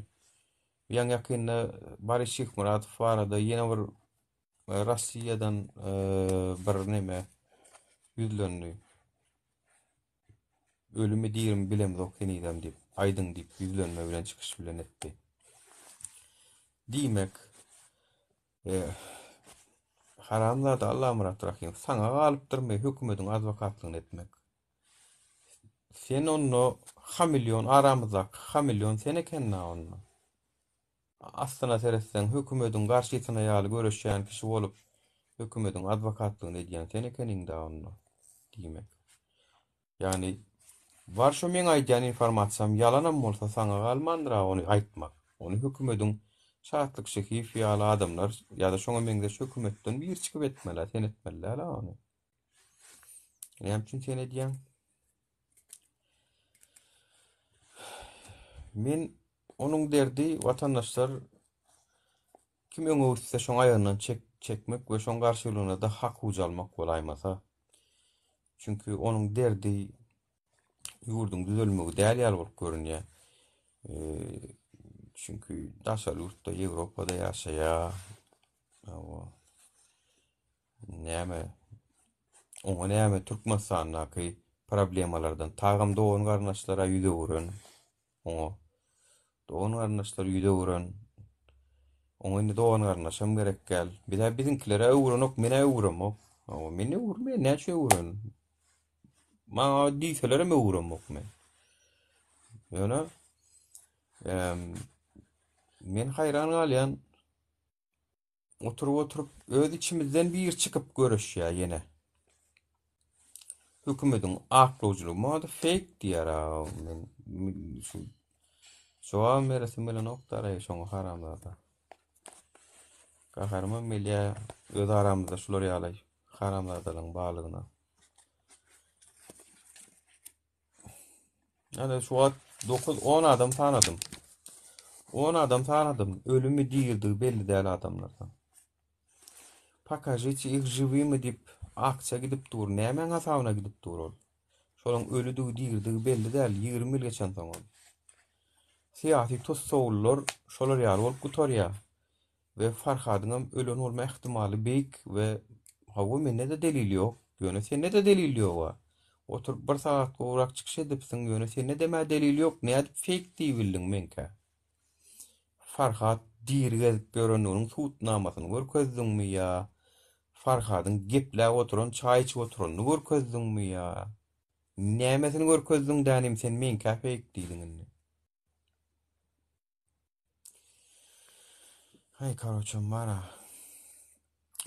Ýaňy ýakynda Boris Şyhmyradow barada ýene bir e, Russiýadan e, bir neme ýüzlendi. Ölümi dirimi bilemzok henizem diýip, aýdyň diýip ýüzlenme bilen çykyş bilen etdi. Diýmek, Eh, haramzada Allamyrat Rahymow, saňa galypdyrmy hökümediň adwokatlygyny etmek? Sen onda hamilýon aramyzdaky hamilýon sen ekeniň-ä onda. Aslyna seretseň hökümediň garşysyna ýaly göreşýän kişi bolup, hökümediň adwokatlygyny edýän sen ekeniň-dä onda. Diýmek. Ýagny. Bar şo meň aýdýan informasiýam ýalanam bolsa saňa galmandyr-a ony aýtmak. Ony hökümediň Şatlyk Şehiýew ýaly adamlar ýa-da şoňa meňzeş hökümetden biri çykyp etmeli-ä, sen etmeli däl-ä ony. Näme üçin sen edýäň? Men onuň derdi watandaşlar kim öňe gitse şoň aýagyndan çek, çekmek we şoň garşylygynda-da hak uç almak bolaýmasa. Çünki onuň derdi ýurduň düzelmegi däl ýaly bolup görünýär. Çünki daşary ýurtda, Ýewropada ýaşaýar. Hawa. Näme? Oňa näme Türkmenistandaky problemalardan tagam dogan-garyndaşlara ýüz öwüren oňa. Dogan-garyndaşlar ýüz öwüren. Oňa indi dogan-garyndaşam gerek däl. Biz-ä biziňkilere öwürenok, men-ä öwüremok. Hawa, men öwürmeýän, näçe öwüren? Maňa diýselerem öwüremok men. Ýöne men haýran galýan. Oturyp-oturyp öz içimizden biri çykyp göreşýär ýene. Hökümediň aklawjylygy muňa-da fake diýýär a men şu jogabam beresim gelenok daraý şoňa haramzada. Gaharymam gelýär öz aramyzda şular ýaly haramzadalaryň barlygyna. Ýa-da şu wagt 9-10 adam sanadym. 10 adam sanadym. Ölümi dirdigi belli däl adamlardan. Pokažite ich žiwymy diýip aksiýa gidip dur. Nämäň hasabyna gidip dur ol? Şolaň ölüdigi dirdigi belli däl. 20 ýyl geçensoň ol. Syýasy tussaglylar şolar ýaly bolup gutarýar. We Farhadyňam ölen bolma ähtimaly beýik we hawa mende-de delil ýok, ýöne sende-de delil ýoga. Oturyp bir sagat gowrak çykyş edipsiň, ýöne sende-demä delil ýok, nädip feýk diýibildiň meňkä? Farhat diri gezip ýörendiginiň subutnamasyny görkezdiňmi ýa Farhadyň gepläp oturan çaý içip oturanyny görkezdiňmi ýa nämesini görkezdiň dänim sen meňkä feýk diýdiň indi. Haý karoçem bara.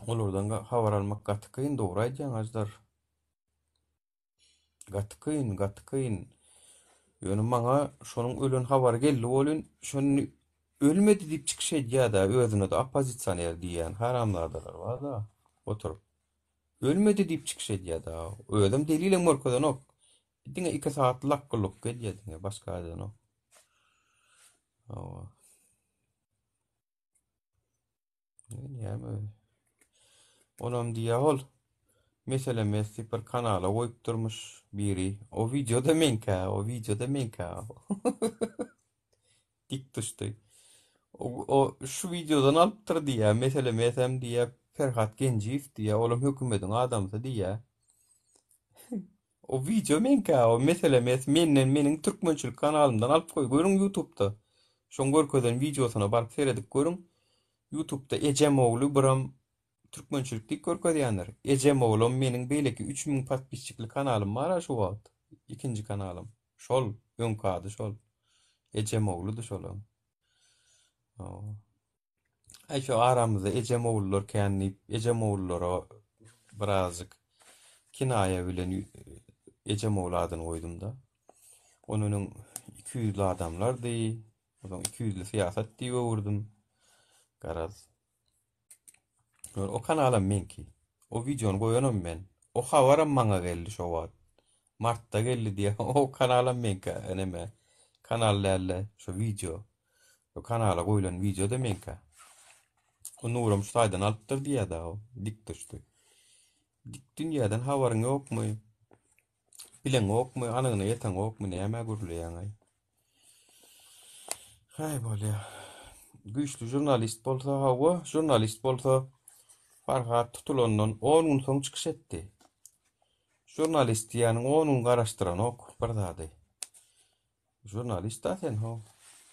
Olardan habar almak gaty kyn dogry aýdýaň Ajdar. Gaty kyn, gaty kyn. Ýöne maňa şonuň ölen habary geldi welin, şony ölmedi diýip çykyş edýär-de, özüne-de oppozisioner diýýän haramzadalar bar-da, oturyp. Ölmedi diýip çykyş edýär-de. Özem delilem görkezenok. Diňe 2 sagat lakgy-lukgy edýär diňe, başga edenok. Hawa. Näme? Olam diýýär ol. Mesele Messi bir kanala goýup durmuş biri. O wideoda meňkä, o wideoda meňkä. Dik düşdi. O, o şu wideodan alypdyr diýýär. Mesele Mesem diýýär, Perhat Genjiýew diýýär, olam hökümediň adamsy diýýär. O wideo meňkä o mesele mes menden meniň türkmençilik kanalymdan alyp goý görüň ýutubda şoň görkezen wideosyna baryp seredip görüň ýutubda ejem ogly biram türkmençilik diýip görkezýändir ejem oglam meniň beýleki 3000 podpisçikli kanalym bara şu wagt ikinji kanalym şol öňki ady şol ejem ogludy şolam. Aý şu aramyzda ejem ogullar kän diýip, ejem ogullara birazjyk kinaýa bilen ejem ogul adyny goýdum-da. Ondan öň ikiýüzli adamlardy, onsoň ikiýüzli syýasat diýip öwürdim. Garaz. O kanalam meňki. O wideony goýanam men. O habaram maňa geldi şo wagt. Martda geldi diýýär. O kanalam meňki, neme, kanal däl-de, şo wideo. Bu kanala goýlan wideo-da meňkä. O Nuram şu taýdan alypdyr diýýär-dä o. Dik düşdi. Dik dünýäden habaryň ýokmy? Bileňokmy, anygyna ýeteňokmy, nämä gürleýäň-aý? Haý bolýa. Güýçli žurnalist bolsa, hawa, žurnalist bolsa Farhat tutulandan 10 gün soň çykyş etdi. Žurnalist diýýäniň 10 gün garaşdyranok bir zady. Žurnalist-a sen how.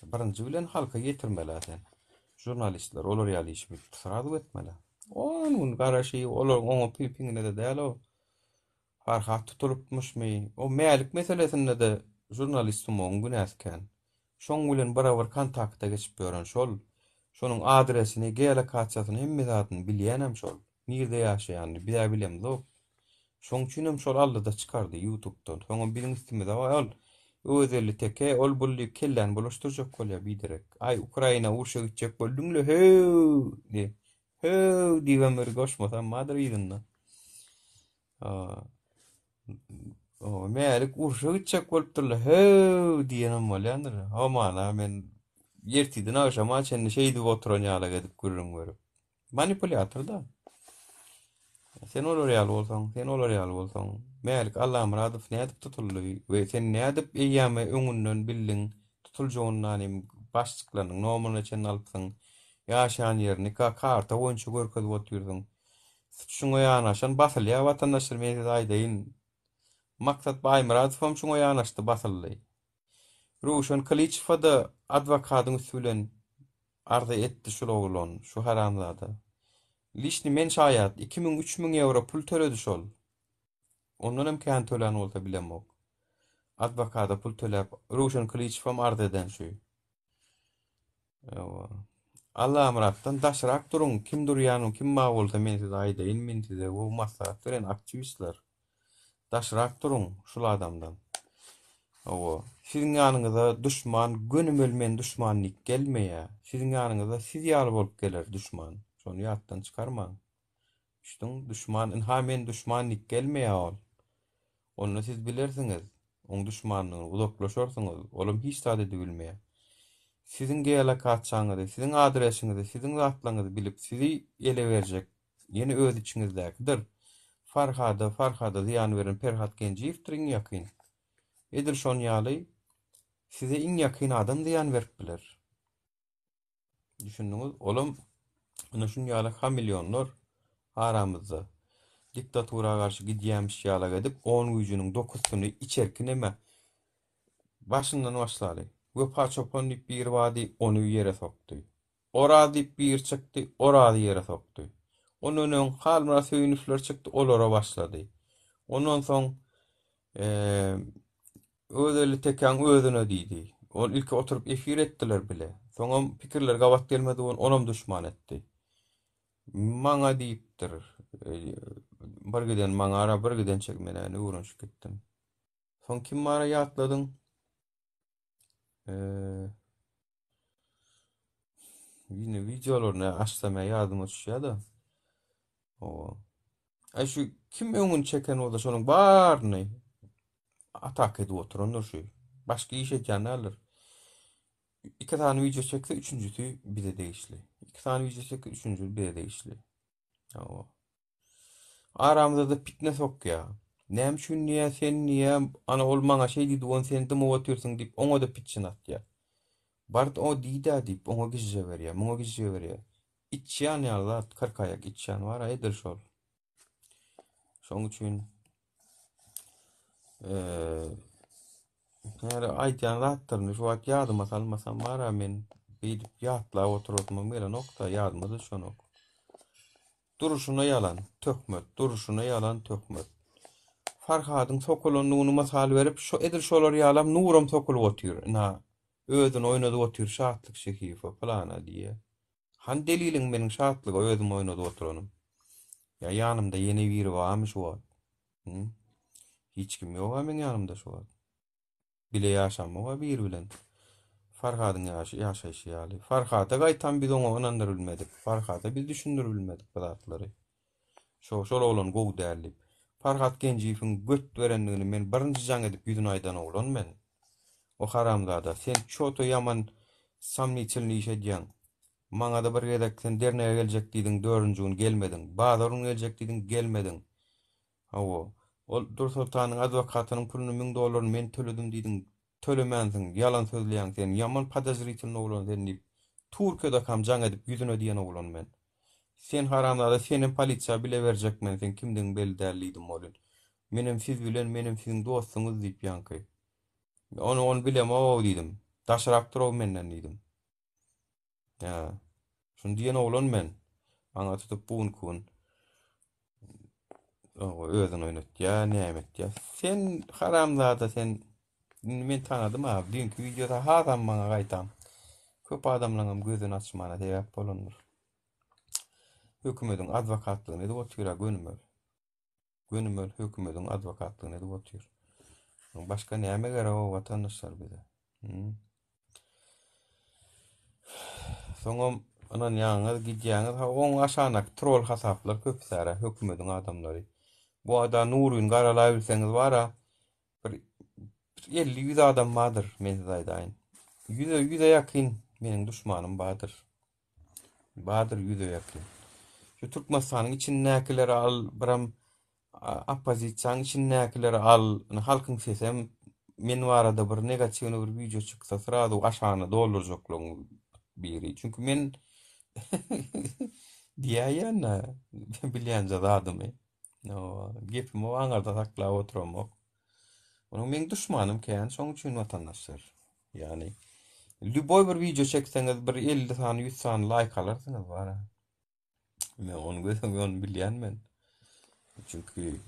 Birinji bilen halka ýetirmeli-ä sen. Žurnalistler olar ýaly işi srazu etmeli. On gün garaşy, olar oňa piňine-de däl-ow. Farhat tutulypmyşmy? O Mälik meselesinde-de žurnalist Sumagyň günäsi kän. Şoň bilen birabar kontakta geçip ýören şol. Şonuň adresini, geolokasiýasyny hemme zadyny bilýänem şol. Nirde ýaşaýanyny biz-ä bilemzok. Şoň üçinem şol aldy-da çykardy ýutubdan. Soňam biziň üstümize waý ol Öwezelli teke ol bul diýip kelläni bulaşdyrjak bolýar biderek. Aý Ukraina urşa gitjek bolduň-la höw diýip. Höw diýibem bir goşmasam bardyr yzynda. O Mälik urşa gitjek bolupdyrlar. Höw diýenem bolýandyr. Hamana men ertirden agşama çenli şeýdip oturan ýalak edip gürrüň berip. Manipulýator-da. Sen olar ýaly bolsaň, sen olar ýaly bolsaň, Mälik Allamyradow nädip tutuldy we sen nädip eýýäme öňünden bildiň tutuljagyny hem başlyklarynyň nomeryna çenli alypsyň, ýaşaýan ýerini karta boýunça görkezip otyrsyň. Şuňa ýanaşan basylýar watandaşlar men size aýdaýyn. Maksat Baýmyradowam şuňa ýanaşdy basyldy. Röwşen Kylyçowa-da adwokadyň üsti bilen arza etdi şul oglan, şu haramzada. Liçni men şaýat, 2000 3000 ýewro pul töledi şol. Ondan hem kän tölän bolsa bilemok. Adwokada pul töläp, Röwşen Kylyçowam arza eden şu. Ewa. Allamyratdan daşrak duruň, kim durýanyny, kim bar bolsa men size aýdaýyn, men size gowy maslahat beren aktiwistler. Daşrak duruň şul adamdan. Hawa, siziň ýanyňyza duşman gönümel men duşman diýip gelmeýä. Siziň ýanyňyza siz ýaly bolup geler duşman. Şony ýatdan çykarmaň. Düşdüň? Duşman ynha men duşman diýip gelmeýä ol. Onda siz bilersiňiz oň duşmandygyny, uzaklaşarsyňyz, olam hiç zat edibilmeýä. Siziň geolokasiýaňyzy, siziň adresiňizi, siziň zatlaryňyzy bilip sizi ele berjek Ýene öz içiňizdäkidir. Farhada, Farhada zyýan beren Perhat Genjiýewdir iň ýakyn. Edil şon ýaly size iň ýakyn adam zyýan berip biler. Düşündiňiz? Olam ine şun ýaly hamilýonlar aramyzda. Diktatura garşy gidýämiş ýalak edip on güýjüniň dokuzysyny içerki neme başyndan başlaly. Wepa çopan diýip biri bardy, ony ýere sokdy. Oraz diýip biri çykdy, Orazy ýere sokdy. Ondan öň Halmyrat Söýünowlar çykdy, olara başlady. Ondan soň Öwezeli tekäň özüne diýdi. Ol ilki oturyp efir etdiler bile. Soňam pikirleri gabat gelmedi, onam duşman etdi. Maňa diýipdir. Bir giden maňa ara, bir giden çek, men indi öwrenişip gitdim. Soň kim bara ýatladyň? Ýene wideolaryny açsam ýadyma düşýär-de. Owa. Aý şu kim öňüni çeken bolsa şonuň baryny ataka edip oturandyr şu. Başga iş edýän däldir. Iki sany wideo çekse üçünjisi bize degişli. Iki sany wideo çekse üçünjisi bize degişli. Owa. Aramyzda-da pitne sokýa. Näme üçin diýýä, sen diýýä, ana ol maňa şeý diýdi, ony sen dymyp otyrsyň diýip, oňa-da pitjin atýa. Bard o diýdä diýip, oňa gijje berýä, muňa gijje berýä. Içýan ýaly zat, kyrkaýak içýan bar-a edil şol. Şoň üçin Häli aýdýan zatlaryny şu wagt ýadyma salmasam bar-a men beýdip ýatlap oturasymam gelenok-da, ýadyma düşenok. Durşuna ýalan, töhmet, durşuna ýalan, töhmet. Farhadyň sokulandygyny mysal berip, şo edil şolar ýalam Nuram sokulyp otyr, ynha, özüni oýnadyp otyr Şatlyk Şehiýewe pylana diýýä. Hany deliliň meniň Şatlyga özümi oýnadyp oturanym? Ýa ýanymda ýene biri barmy şu wagt? Hü? Hiç kim ýog-a meň ýanymda şu wagt. Bile ýaşamok-a biri bilen. Farhadyň ýaşy ýaşaýşy ýaly. Farhada gaýtam biz oňa ynandyryp bilmedik. Farhada biz düşündirip bilmedik bu zatlary. Şo şol oglan gowy däl diýip. Farhat Genjiýewiň göt berendigini men birinji jaň edip ýüzüne aýdan oglan men. O haramzada, sen çoto ýaman somnitelnyý iş edýäň. Maňada bir gezek sen dernege geljek diýdiň dördünji gün gelmediň. Bazar gün geljek diýdiň gelmediň. Hawa. Ol Dursoltanyň adwokatynyň puluny müň dollaryny men töledim diýdiň, tölemänsiň, ýalan sözleýäň sen, ýaman podozritelnyý oglan sen diýip, Türkiýedakam jaň edip ýüzüne diýen oglan men. Sen haramzada senem polisiýa bile berjek men seň kimdigiň belli däl diýdim welin. Menem siz bilen menem siziň dostuňyz diýip ýaňky. Ony ony bilemogow diýdim. Daşrak durow menden diýdim. Hä. Şuny diýen oglan men. Maňa tutup bu günki gün özüni oýnatýa, näme etýä. Sen haramzada sen indi men tanadym ha. Düýnki wideoda hasam maňa gaýtam. Köp adamlaryň gözüni açmana sebäp bolandyr. Hökümediň adwokatlygyny edip otyr-a gönümel. Gönümel hökümediň adwokatlygyny edip otyr. Başga näme gerek o watandaşlar bize? Hmm. Soňam ynanýaňyz, gidýäňiz, ha oň aşagyndaky trol hasaplar köpüsära hökümediň adamlary. Bu ada Nuryny garalaýbilseňiz bara bir 50-100 adam bardyr, men size aýdaýyn. Ýüze ýüze ýakyn meniň duşmanym bardyr. Bardyr ýüze ýakyn. Şu Türkmenistanyň içindäkileri al, biram oppozisiýanyň içindäkileri al, ine halkyň sesem men barada bir negatiwny bir wideo çyksa srazu aşagyna doldurjaklygyň biri. Çünki men diýäýen-de bilýänje zadymy. Gepimi aňyrda saklap oturamok. Onuň meň duşmanym kän, şoň üçin watandaşlar. Ýagny lýuboý bir wideo çekseňiz bir 50 sany, 100 sany laýk alarsyňyz bara. Men ony gözüm ony bilýän men. Çünki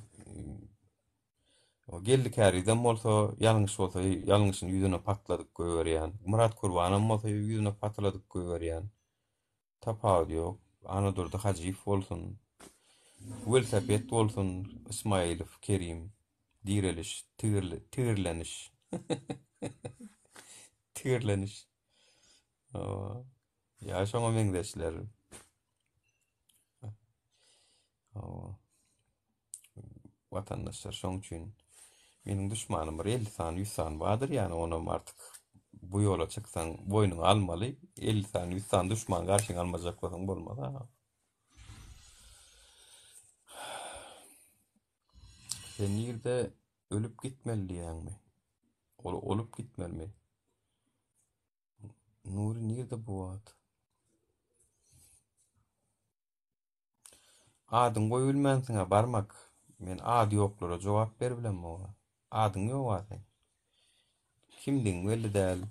o Geldi Kärizem bolsa, ýalňyş bolsa, ýalňyşyny ýüzüne patladyp goýberýän. Myrat Kurbanam bolsa ýüzüne patladyp goýberýän. Tapawudy ýok. Anadurdy Hajyýew bolsun, welosiped bolsun, Ismaýylow Kerim, direliş, tigirli, tigirleniş. Tigirleniş. Hawa. Ýa şoňa meňzeşler. Hawa. Watandaşlar şoň üçin meniň duşmanym bir 50 sany 100 sany bardyr ýani onam artyk bu ýola çyksaň boýnuňa almaly 50 sany 100 sany duşman garşyňa almajak bolsaň bolmaz ha. Sen nirde ölüp gitmeli diýýäňmi? Ol olup gitmelimi? Nuri nirde bu wagt? Adyňy goýubilmänsiňä barmak. Men ady ýoklara jogap beribilemok-a. Adyň ýog-a seň. Kimdigiň belli däl.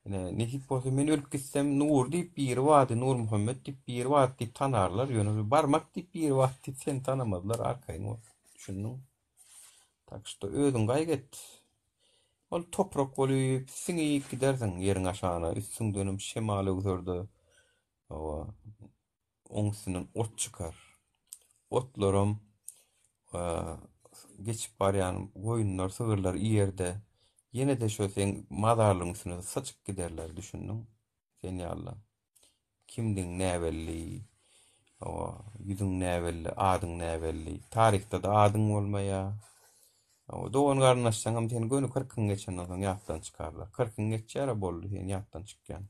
Ine, nesip bolsa men ölüp gitsem Nury diýip biri bardy, Nurmuhammet diýip biri bardy diýip tanarlar. Ýöne barmak diýip biri bardy diýip seni tanamazlar, arkaýyn bol. Düşündiňmi? Tak şto özüň gaýgy et. Ol toprak bolup siňip gidersiň ýeriň aşagyna, üstüňdenem şemal öwser-de, hawa, Oň üstünden ot çykar. Otlaram geçip barýan goýunlar, sygyrlar iýer-de, ýene-de şo seň mazarlygyň üstüne saçyp giderler, düşündiň? Sen ýalylar. Kimdigiň näbelli, hawa, ýüzüň näbelli, adyň näbelli. Taryhda-da adyň bolmaýar. Hawa, dogan-garyndaşlaňam seni göni kyrkyň geçenden soň ýatdan çykarlar. Kyrkyň geçýär-ä boldy, sen ýatdan çykýaň.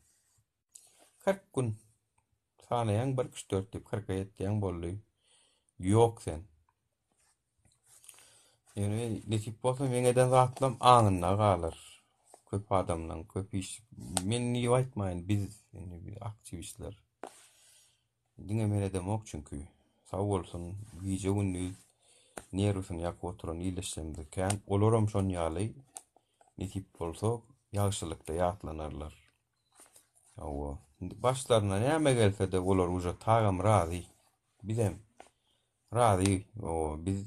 40 gün sanaýaň 1 2 4 diýip 40-a ýetýäň boldy. Ýok sen. Ýöne nesip bolsa meň eden zatlam aňynda galar. Köp adamlaň köp iş. Men diýip aýtmaýyn biz indi biz aktiwistler. Diňe men edemok çünki. Sag bolsun gije gündiz nerwsini ýakyp oturan ildeşlerimiz kän. Olaram şon ýaly nesip bolsa ýagşylykda ýatlanarlar. Hawa. Indi başlaryna näme gelse-de olar uje tagam razy. Bizem razy. Hawa, biz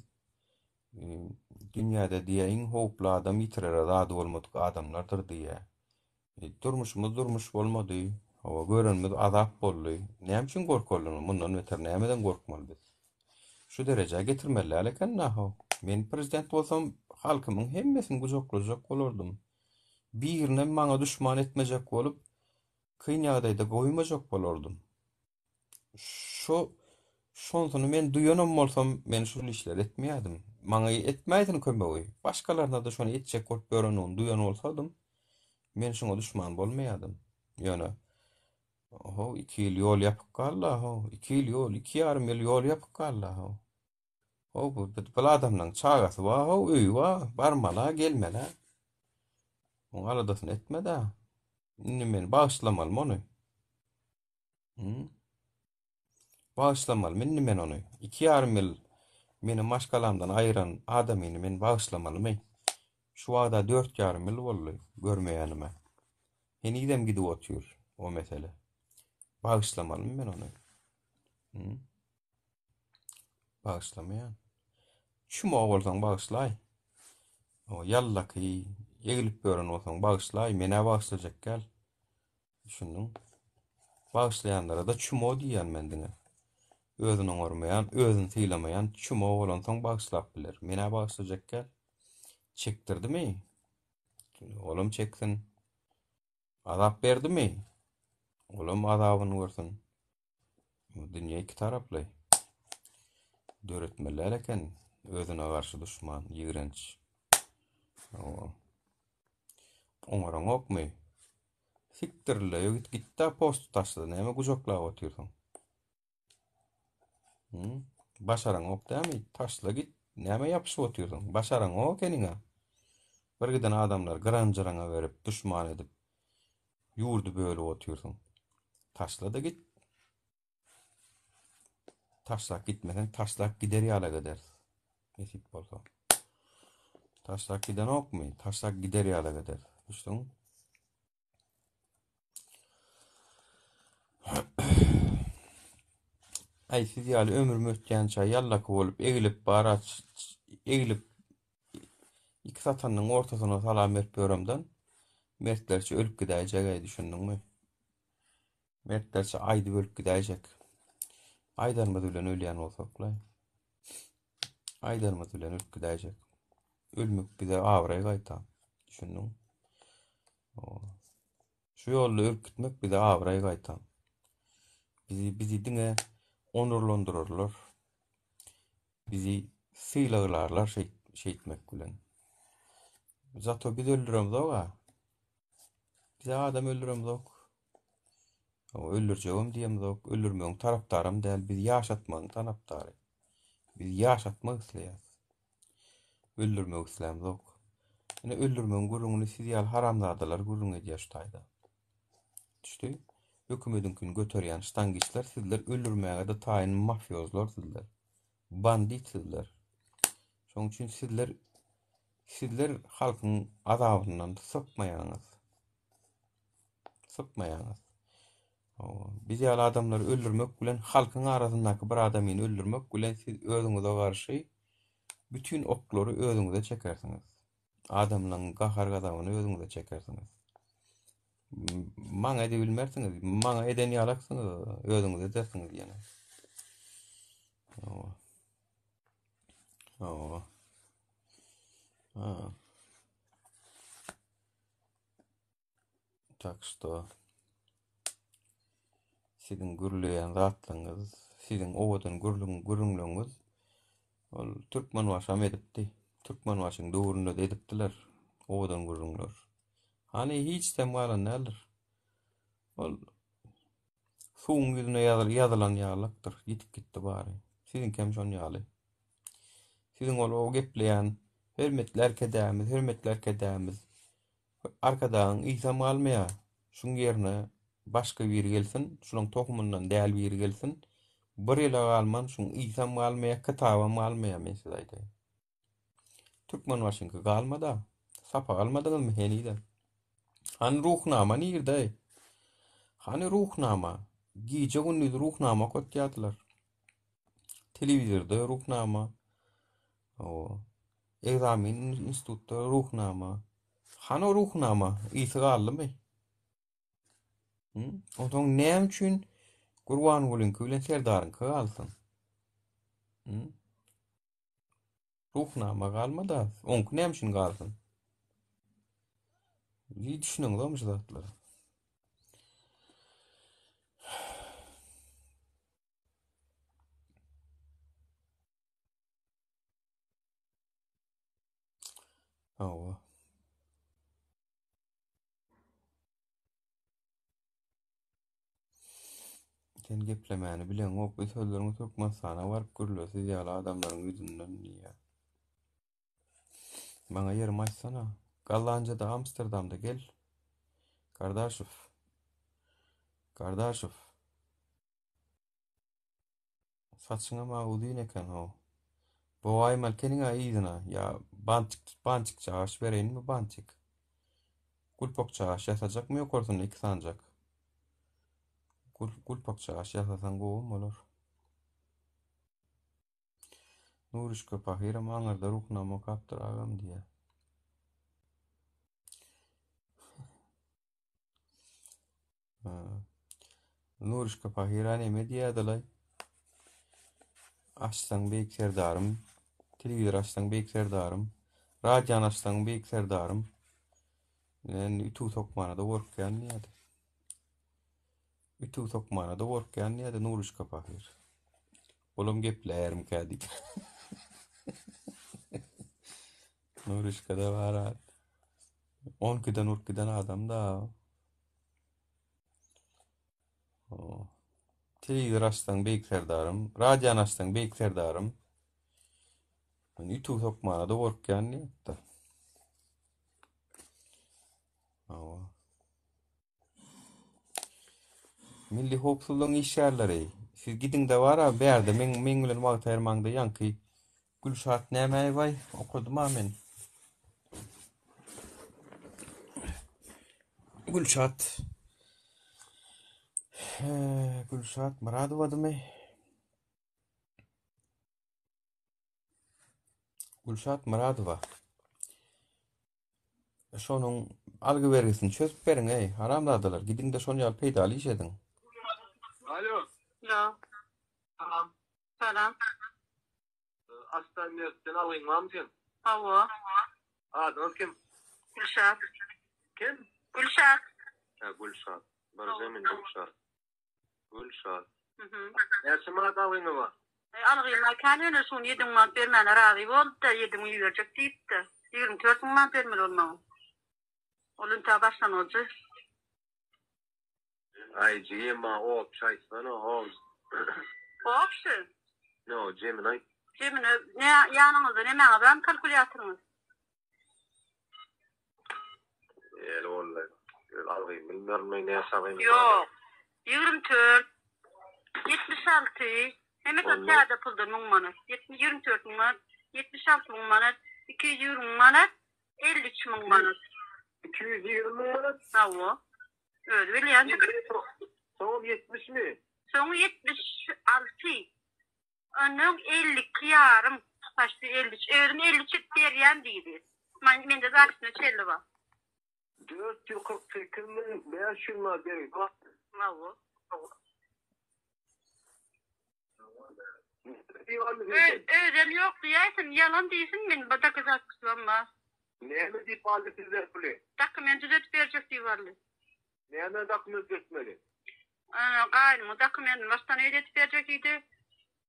e, dünýäde diýä iň howply adam ýitirere zady bolmadyk adamlardyr diýä. E, durmuşymyz durmuş bolmady. Hawa, görenimiz azap boldy. Näme üçin gorkaly? Mundan beter nämeden gorkmaly biz? Şu derejä getirmeli däl eken nahow. Men prezident bolsam, halkymyň hemmesini gujaklajak bolardym. Birinem maňa duşman etmejek bolup, kyn ýagdaýda goýmajak bolardym. Şo, şonsuny men duýanam bolsam, men şul işleri etmeýärdim. Maňa etmäýsin kömegi. Başgalaryna-da şony etjek bolup ýörendigini duýan bolsadym, men şuňa duşman bolmaýardym. Ýöne, ho, iki ýyl ýol ýapyk galdy-a, ho, iki ýyl ýol, iki ýarym ýyl ýol ýapyk galdy-a, ho. How bu bu adamlaň çagasy bar how öýi bar barmala gelmela. Oň aladasyny etme-dä. Indi men bagyşlamalymy ony? Hı? Bagyşlamalymy indi men ony? Iki ýarym ýyl meni maşgalamdan aýyran adamyny men bagyşlamalymy? Şu wagta dört ýarym ýyl boldy görmeýänime. Henizem gidip otyr o mesele. Bagyşlamalymy men ony? Hı? Bagyşlamaýan. Çumo bolsaň bagyşlaý. O ýallaky egilip ýören bolsaň bagyşlaý, men-ä bagyşlajak däl. Düşündiň? Bagyşlaýanlara-da çumo diýýän men diňe. Özüni oňarmaýan, özüni sylamaýan çumo bolansoň bagyşlap biler. Men-ä bagyşlajak däl. Çekdirdimi? Olam çeksin. Azap berdimi? Olam azabyny görsün. Bu dünýe iki taraply. Döretmeli däl eken özüne garşy duşman, ýigrenç. Hawa. Oňaraňokmy? Sikdirle, git git-de posty taşla, näme gujaklap otyrsyň? Hı? Başaraňok dämi? Taşla git. Näme ýapyşyp otyrsyň? Başaraňok ekeniň-ä. Bir giden adamlar gyran-jyraňa berip, duşman edip, ýurdy bölüp otyrsyň. Taşla-da git. Taşlap gitmeseň, taşlap gider ýalak ederis. Nesip bolsa. Taşlap gidenokmy? Taşlap gider ýalak ederis. Düşdüň? Aý siz ýaly ömrüm ötýänçä ýallaky bolup egilip bara egilip iki satanyň ortasyna salam berip ýöremden mertlerçe ölüp gidäýjek-äý düşündiňmi? Mertlerçe aýdyp ölüp gidäýjek. Aýdanymyz bilen ölýän bolsak-laý. Aýdanymyz bilen ölüp gidäýjek. Ölmek bize abraý gaýtam. Düşündiň? Şu ýolda ölüp gitmek bize abraý gaýtam. Bizi bizi diňe onurlandyrarlar. Bizi sylaglarlar şeýt, şeýtmek bilen. Zato biz öldüremzok-a. Bize adam öldüremzok. Öldürjegem diýemzok. Öldürmegiň tarapdaram däl. Biz ýaşatmagyň tarapdary. Biz ýaşatmak isleýäs. Öldürmek islämzok. Ine öldürmegiň gürrüňini siz ýaly haramzadalar gürrüň edýär şu taýda. Düşdi? Hökümediňkini göterýän ştangistler sizler öldürmäge-de taýyn mafiozlar sizler. Bandit sizler. Şonuň üçin sizler sizler halkyň azabyndan sypmaýaňyz. Sypmaýaňyz. Biz ýaly adamlary öldürmek bilen halkyň arasyndaky bir adamyny öldürmek bilen siz özüňize garşy bütin oklary özüňize çekersiňiz. Adamlaryň gahar-gazabyny özüňize çekersiňiz. Maňa edebilmersiňiz. Maňa eden ýalaksyňyz, özüňiz edersiňiz ýene. Hawa. Hawa. Ha. Tak što siziň gürleýän zatlaryňyz, siziň owadan gürrüň gürrüňleriňiz ol Türkmenbaşam edipdi. Türkmenbaşyň döwründe-de edipdiler owadan gürrüňler. Hany hiçsem galan däldir. Ol suwuň ýüzüne ýazylan ýalykdyr, ýitip gitdi bary. Siziňkem şon ýaly. Siziň ol o gepleýän hörmetli erkedämiz, hörmetli erkedämiz Arkadagyň ysam galmaýar. Şuň ýerine başga biri gelsin, şulaň tohumyndan däl biri gelsin. Bir ýyla galman şuň ysam galmaýar, kitabam galmaýar men size aýdaýyn. Türkmenbaşyňky galmada. Sapak almadyňyzmy henizem? Hany Ruhnama nirde? Hany Ruhnama? Gije gündiz Ruhnama okatýardylar. Telewizorda Ruhnama. Hawa. Egzamin institutda Ruhnama. Hany o Ruhnama? Ysy galdymy? Hı? Onsoň näme üçin Gurbangulyňky bilen Serdaryňky galsyn? Hı? Ruhnama galmady. Oňky näme üçin galsyn? Iyi düşüneňizokmy şu zatlara? Hawa. Sen geplemäni bileňok, bu sözleriňi Türkmenistana baryp gürle, siz ýaly adamlaryň ýüzünden diýýär. Maňa ýerimi aýtsana. Gollandiýada, Amsterdamda gel. Gardaşow. Gardaşow. Saçyňam-a uzyn eken how. Bogaýmaly ekeniň-ä yzyna. Ýa bantik bantik çagaş bereýinmi bantik? Gulpak çagaş ýasajakmy ýokarsynda iki sanjak? Gul gulpak çagaş ýasasaň gowam bolar. Nurişka pahyram aňyrda ruhnama okapdyr agam diýýär. Nurişka pahyra neme diýýärdilaý? Açsaň Beýik Serdarym, telewizor açsaň Beýik Serdarym, radiony açsaň Beýik Serdarym. Men ütük sokmana-da gorkýan diýýärdi. Ütük sokmana-da gorkýan diýýärdi Nuruşka pahyr. Olam gepläýermikä diýip. Nuruşka-da bar-a. On ikiden urup giden adam-da. Telewizor açsaň Beýik Serdarym, radiony açsaň Beýik Serdarym. Men ütük sokmana-da gorkýan diýipdir. Hawa. Milli howpsuzlygyň işgärleri, siz gidiň-de bar-a, bärde meň meň bilen wagt aýyrmaň-da ýaňky Gülşat nämäý-waý, okadym-a men. Gülşat. Gülşat Myradowadymy? Gülşat Myradowa. Şonuň algy bergisini çözüp beriň eý, haramzadalar, gidiň-de şon ýaly peýdaly iş ediň. Alo. Alo. Salam. Salam. Aslan Mertden algyň barmy seň? Hawa. Adyňyz kim? Gülşat. Kim? Gülşat. Hä, Gülşat. Birje min Gülşat. Gülşat. Näçe manat algyňyz bar? Algym kän ýöne şuny 7000 manat bermäne razy boldy-da, 7000 iberjek diýipdi. 24000 manat bermeli ol maňa. Ol intä başlangyjy. Aý jigim maňa obşy aýtsana how. Obşy? No, jemini aýt. Jemini ne ýanyňyzda nemäňiz barmy kalkulýatoryňyz? Eli boldy. Öz algym bilmerin men näçe algym. Ýok. 24 76 hemmesi täze puldan 1000 manat. 24 müň manat, 76 müň manat, 220 müň manat, 53 müň manat. 220 müň manat? Hawa. Özi bilýändir. Soňam ýetmişmi? Soňy 76. Ondan 52 ýarym, paçti 53. Özüm 53 edip berýän diýdi. Mende zapisine çenli bar. 448 müň 500 manat bergi bar. Hawa. Özem ýok diýäýsin, ýalan diýsin, men bu dokazatstwam bar. Näme diýip aldy sizden puly? Dokument düzetip berjek diýip aldy. Näme dokument düzetmeli? Ana, gaýnymyň dokumentini başdan edip berjek diýdi.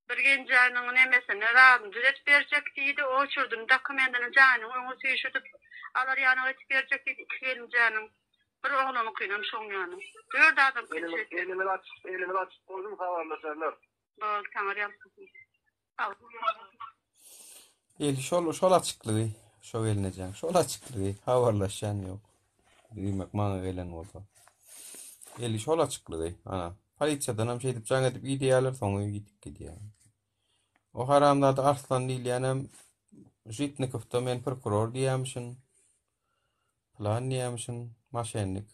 Bir genjäniň nemesini, zadyny düzetip berjek diýdi. O uçurdyny dokumentini jaýynyň öňe süýşürdip alar ýanyna edip berjek diýdi. Iki gelinjäniň, bir oglanyňkynam şoň ýany. Dört adam Elimiz elimiz açyk, elimiz açyk bolsun habarlaşarlar. Bol, taňry ýalkasyn. Eli şol şol açyklygy, şo gelnejeň, şol açyklygy habarlaşýan ýok. Diýmek maňa gelen bolsa. Eli şol açyklygy, ana. Polisiýadanam şeýdip jaň edip ideýärler, soňy ýitip gidýär. O haramzada Arslan diýilýänem Žitnikowda men prokuror diýýärmişin. Plan diýýärmişin, maşennik.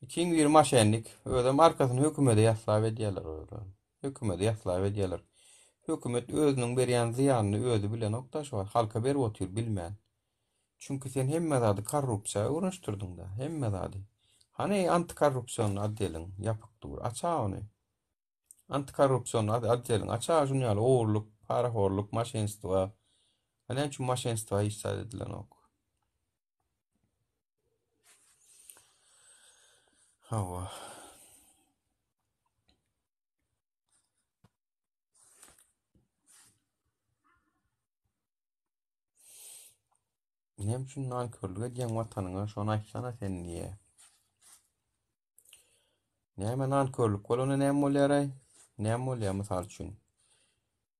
Ikiň biri maşennik. Özem arkasyny hökümede ýaslap edýärler olar. Hökümede ýaslap edýärler. Hökümet özüniň berýän zyýanyny özi bilenok-da şu wagt. Halka berip otyr bilmän. Çünki sen hemme zady korrupsiýa öwrenişdirdiň-dä. Hemme zady. Hany antikorrupsion otdeliň ýapyk dur. Aç-a ony. Antikorrupsion otdeliň aç-a şuny ýaly ogurlyk, parahorluk, maşenstwa. A näme üçin maşenstwa hiç zat edilenok? Hawa. Näme üçin nankörlük edýäň watanyňa, şony aýtsana sen diýýä. Näme nankörlük bolanda näme bolýar-aý? Näme bolýar mysal üçin?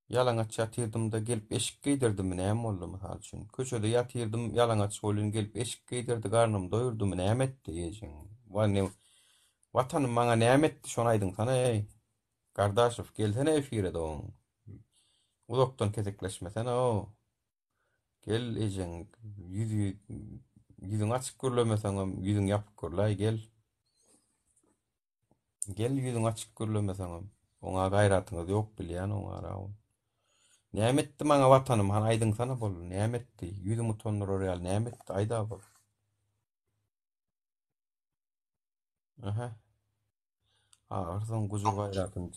Ýalaňaç ýatyrdym-da gelip eşik geýdirdimi näme boldy mysal üçin? Köçede ýatyrdym ýalaňaç welin gelip eşik geýdirdi garnymy doýurdymy näme etdi ejeň? Watanym maňa näme etdi şony aýdyňsana eý. Gardaşow gelsene efire dogan. Uzakdan kesekleşmesene o. Gel ejeň ýüzi ýüzüň açyk gürlemeseňem ýüzüň ýapyk gürläý gel. Gel ýüzüň açyk gürlemeseňem. Oňa gaýratyňyz ýok bilýän oňa raw. Näme etdi maňa watanym hany aýdyňsana bol näme etdi ýüzüm utandyrar ýaly näme etdi aýda bol. Aha. Agyr soň gujur gaýratyny.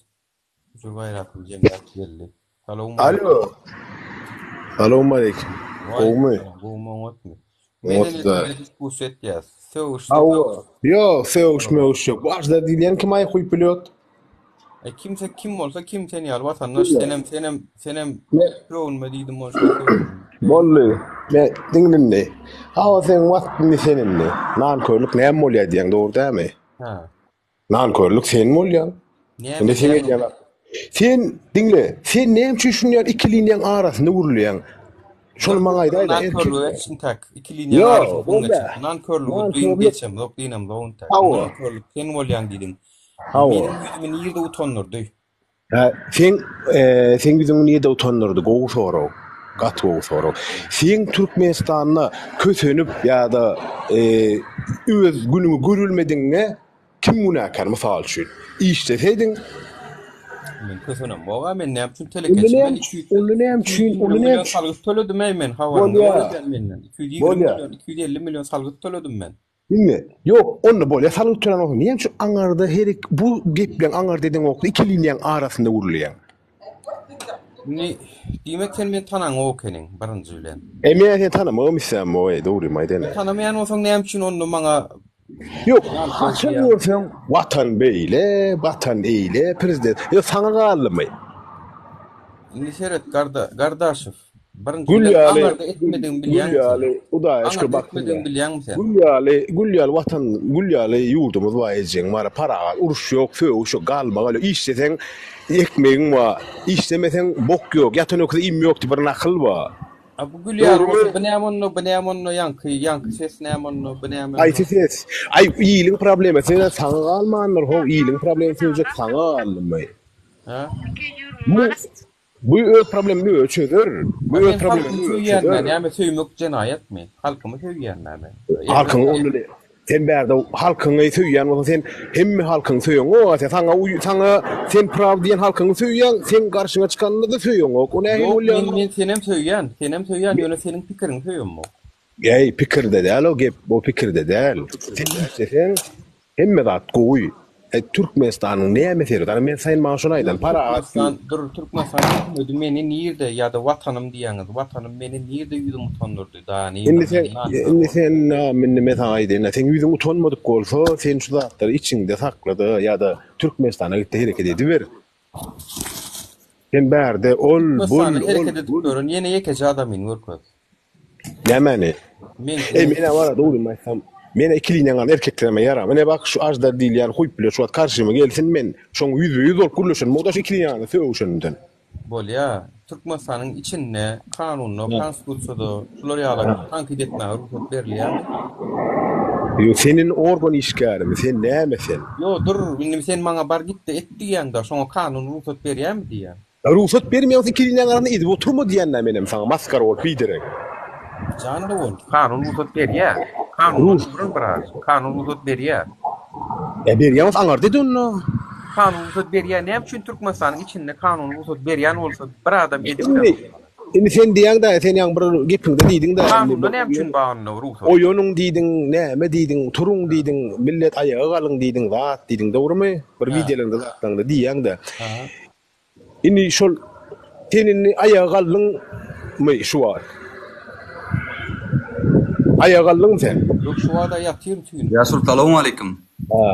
Gujur gaýratyny jemläp geldi. Salowmaleýkim. Alo. Salowmaleýkim. Gowumy? Gowumy, oňatmy? Oňat Medeniýetimize diskussiýa etýäs. Sögüşsek. Hawa. Ýok, sögüş-mögüş ýok. Bu aždar diýilýän kim aý huý pilot? E kimse kim bolsa kim sen ýaly watandaş senem senem senem sögünme diýdim bolsa sögündim. Boldy. Men diňle indi. Hawa seň wagt indi sen indi. Nankörlük näme bolýar diýýäň dogry dälmi? Hä. Nankörlük sen bolýaň. Näme Indi sen näme? edýän Sen diňle, sen näme üçin şuny ýaly iki liniýaň arasynda gürleýäň? Şony maňa aýdaýda, erkek. Nankörlüge çyntak. Iki liniýaň Ýok, arasynda bolýa. geçen. Nankörlügi düýn Nankörlük. geçemzok, diýnemzok intäk. Hawa. Nankörlük sen bolýaň diýdiň. Hawa. Meniň ýüzümi nirde utandyrdy? Hä, seň, eee, seň ýüzüňi nirde utandyrdy? Gowy sorag. Gaty gowy sorag. Seň Türkmenistanda kösenip ýa-da, eee, öz günüňi görülmedigiňe kim günäkär, mysal üçin? Işleseýdiň. Men kösenemok-a, men näme üçin Onda telekeçi? näme Men üçin, onda näme üçin, 220 onda näme million üçin? salgyt töledim-eý men, habaryňda Bolýa. bor eken menden. 220 Bolýa. million, 250 million salgyt töledim men. Indi, ýok, onda bolýa salgyt tölän bolsa, näme üçin aňarda her ik bu gepleň aňarda edeňokda iki liniýaň arasynda gürleýäň? Indi, diýmek sen meni tanaňok ekeniň, birinji bilen. E, men seni tanamagam islämok-eý, dogrymy aýdaýyn-a. Tanamaýan bolsaň näme üçin onda maňa Ýok, haçan görseň Watan beýle, Watan eýle, prezident. Ýok, saňa galdymy? Indi seret, garda, Gardaşow. Birinji Gül bilen ýaly, aňarda etmedigiňi gül bilýäňmi sen? ýaly, Hudaýa şükür Aňarda bak etmedigiňi bilýäňmi sen? Gül ýaly, gül ýaly watan, gül ýaly ýurdumyz bar ejeň bar, parahat, uruş ýok, sögüş ýok, galmagal ýok. Işleseň ekmegiň bar, işlemeseň bok ýok, ýatan öküze iým ýok diýip bir nakyl bar. A bu gül ýaly Dogrymy? bolsa bu näme onda, bu näme onda ýaňky, ýaňky ses näme onda, bu näme onda? Haýsy ses? Aý, iliň problemasy saňa galmandyr how, iliň problemasy çözjek saňa galdymy? Hä? Bu Bu öz problemini özi çözer. Bu A öz men problemini halkymy özi söýýän çözer. näme söýmek jenaýatmy? Halkymy söýýän näme? Halkyňy onda ne? Sen bärde halkyňy söýýän bolsaň sen hemme halkyňy söýeňok sen saňa saňa sen praw diýen halkyňy söýýäň seň garşyňa çykanyny-da söýeňok o nähili Ýok bolýar? men men senem söýýän senem söýýän ýöne seniň pikiriňi söýemok. Eý pikirde däl o gep o pikirde däl. Sen işleseň hemme zat gowy. E Türkmenistanyň näme seredi ana men sen maňa şony aýdan parahat Türkmenistan dur Türkmenistan hökümedi meni nirde ýa-da watanym diýýäňiz watanym meni nirde ýüzüm utandyrdy da Indi sen indi sen indi men saňa aýdaýyn seň ýüzüň utanmadyk bolsa sen şu zatlary içiňde saklada ýa-da Türkmenistana gitde hereket ediber. Sen bärde ol bul Türkmenistanda ol hereket edip bul. ýören ýene ýekeje adamyny görkez. Nämäni? Men Eý menä bara dogrymy aýtsam, menä ikilinen galan erkeklerime ýaram. Ine bak şu Aždar diýilýän huýp bile şu wagt garşyma gelsin men şoň ýüzbe-ýüz bolup gürleşenim o daş ikilinen galan sögüşenimden. Bolýa. Türkmenistanyň içinde kanunda, konstitusiýada şular ýaly tankyt etmäge rugsat berilýärmi? Ýok sen indi organ işgärimi sen näme sen? Ýok dur indi sen maňa bar gitde et diýýäňda şoňa kanun rugsat berýärmi diýýän. Rugsat bermeýän bolsa ikiliniň arasynda edip oturma diýýän-dä menem saňa masgara bolup biderek. Jan dogan kanun rugsat berýär. Kanundan öwren biraz. Kanun rugsat berýär. E berýän bolsa aňarda et onda. Kanun rugsat berýär. Näme üçin Türkmenistanyň içinde kanun rugsat berýän bolsa bir adam edip Indi indi sen diýýäň-dä sen ýaňy bir gepiňde diýdiň-dä indi Kanunda näme üçin bar onda rugsat? Oýanyň diýdiň, näme diýdiň, turuň diýdiň, millet aýaga galyň diýdiň, zat diýdiň dogrymy? Bir wideolaryňda zatlaryňda diýýäň-dä. Indi şol sen indi aýaga galdyňmy şu wagt? Aýaga galdyňmy sen? Ýok şu wada ýatyryn tüýnüp. Ýaşuly salowmaleýkim. Ha.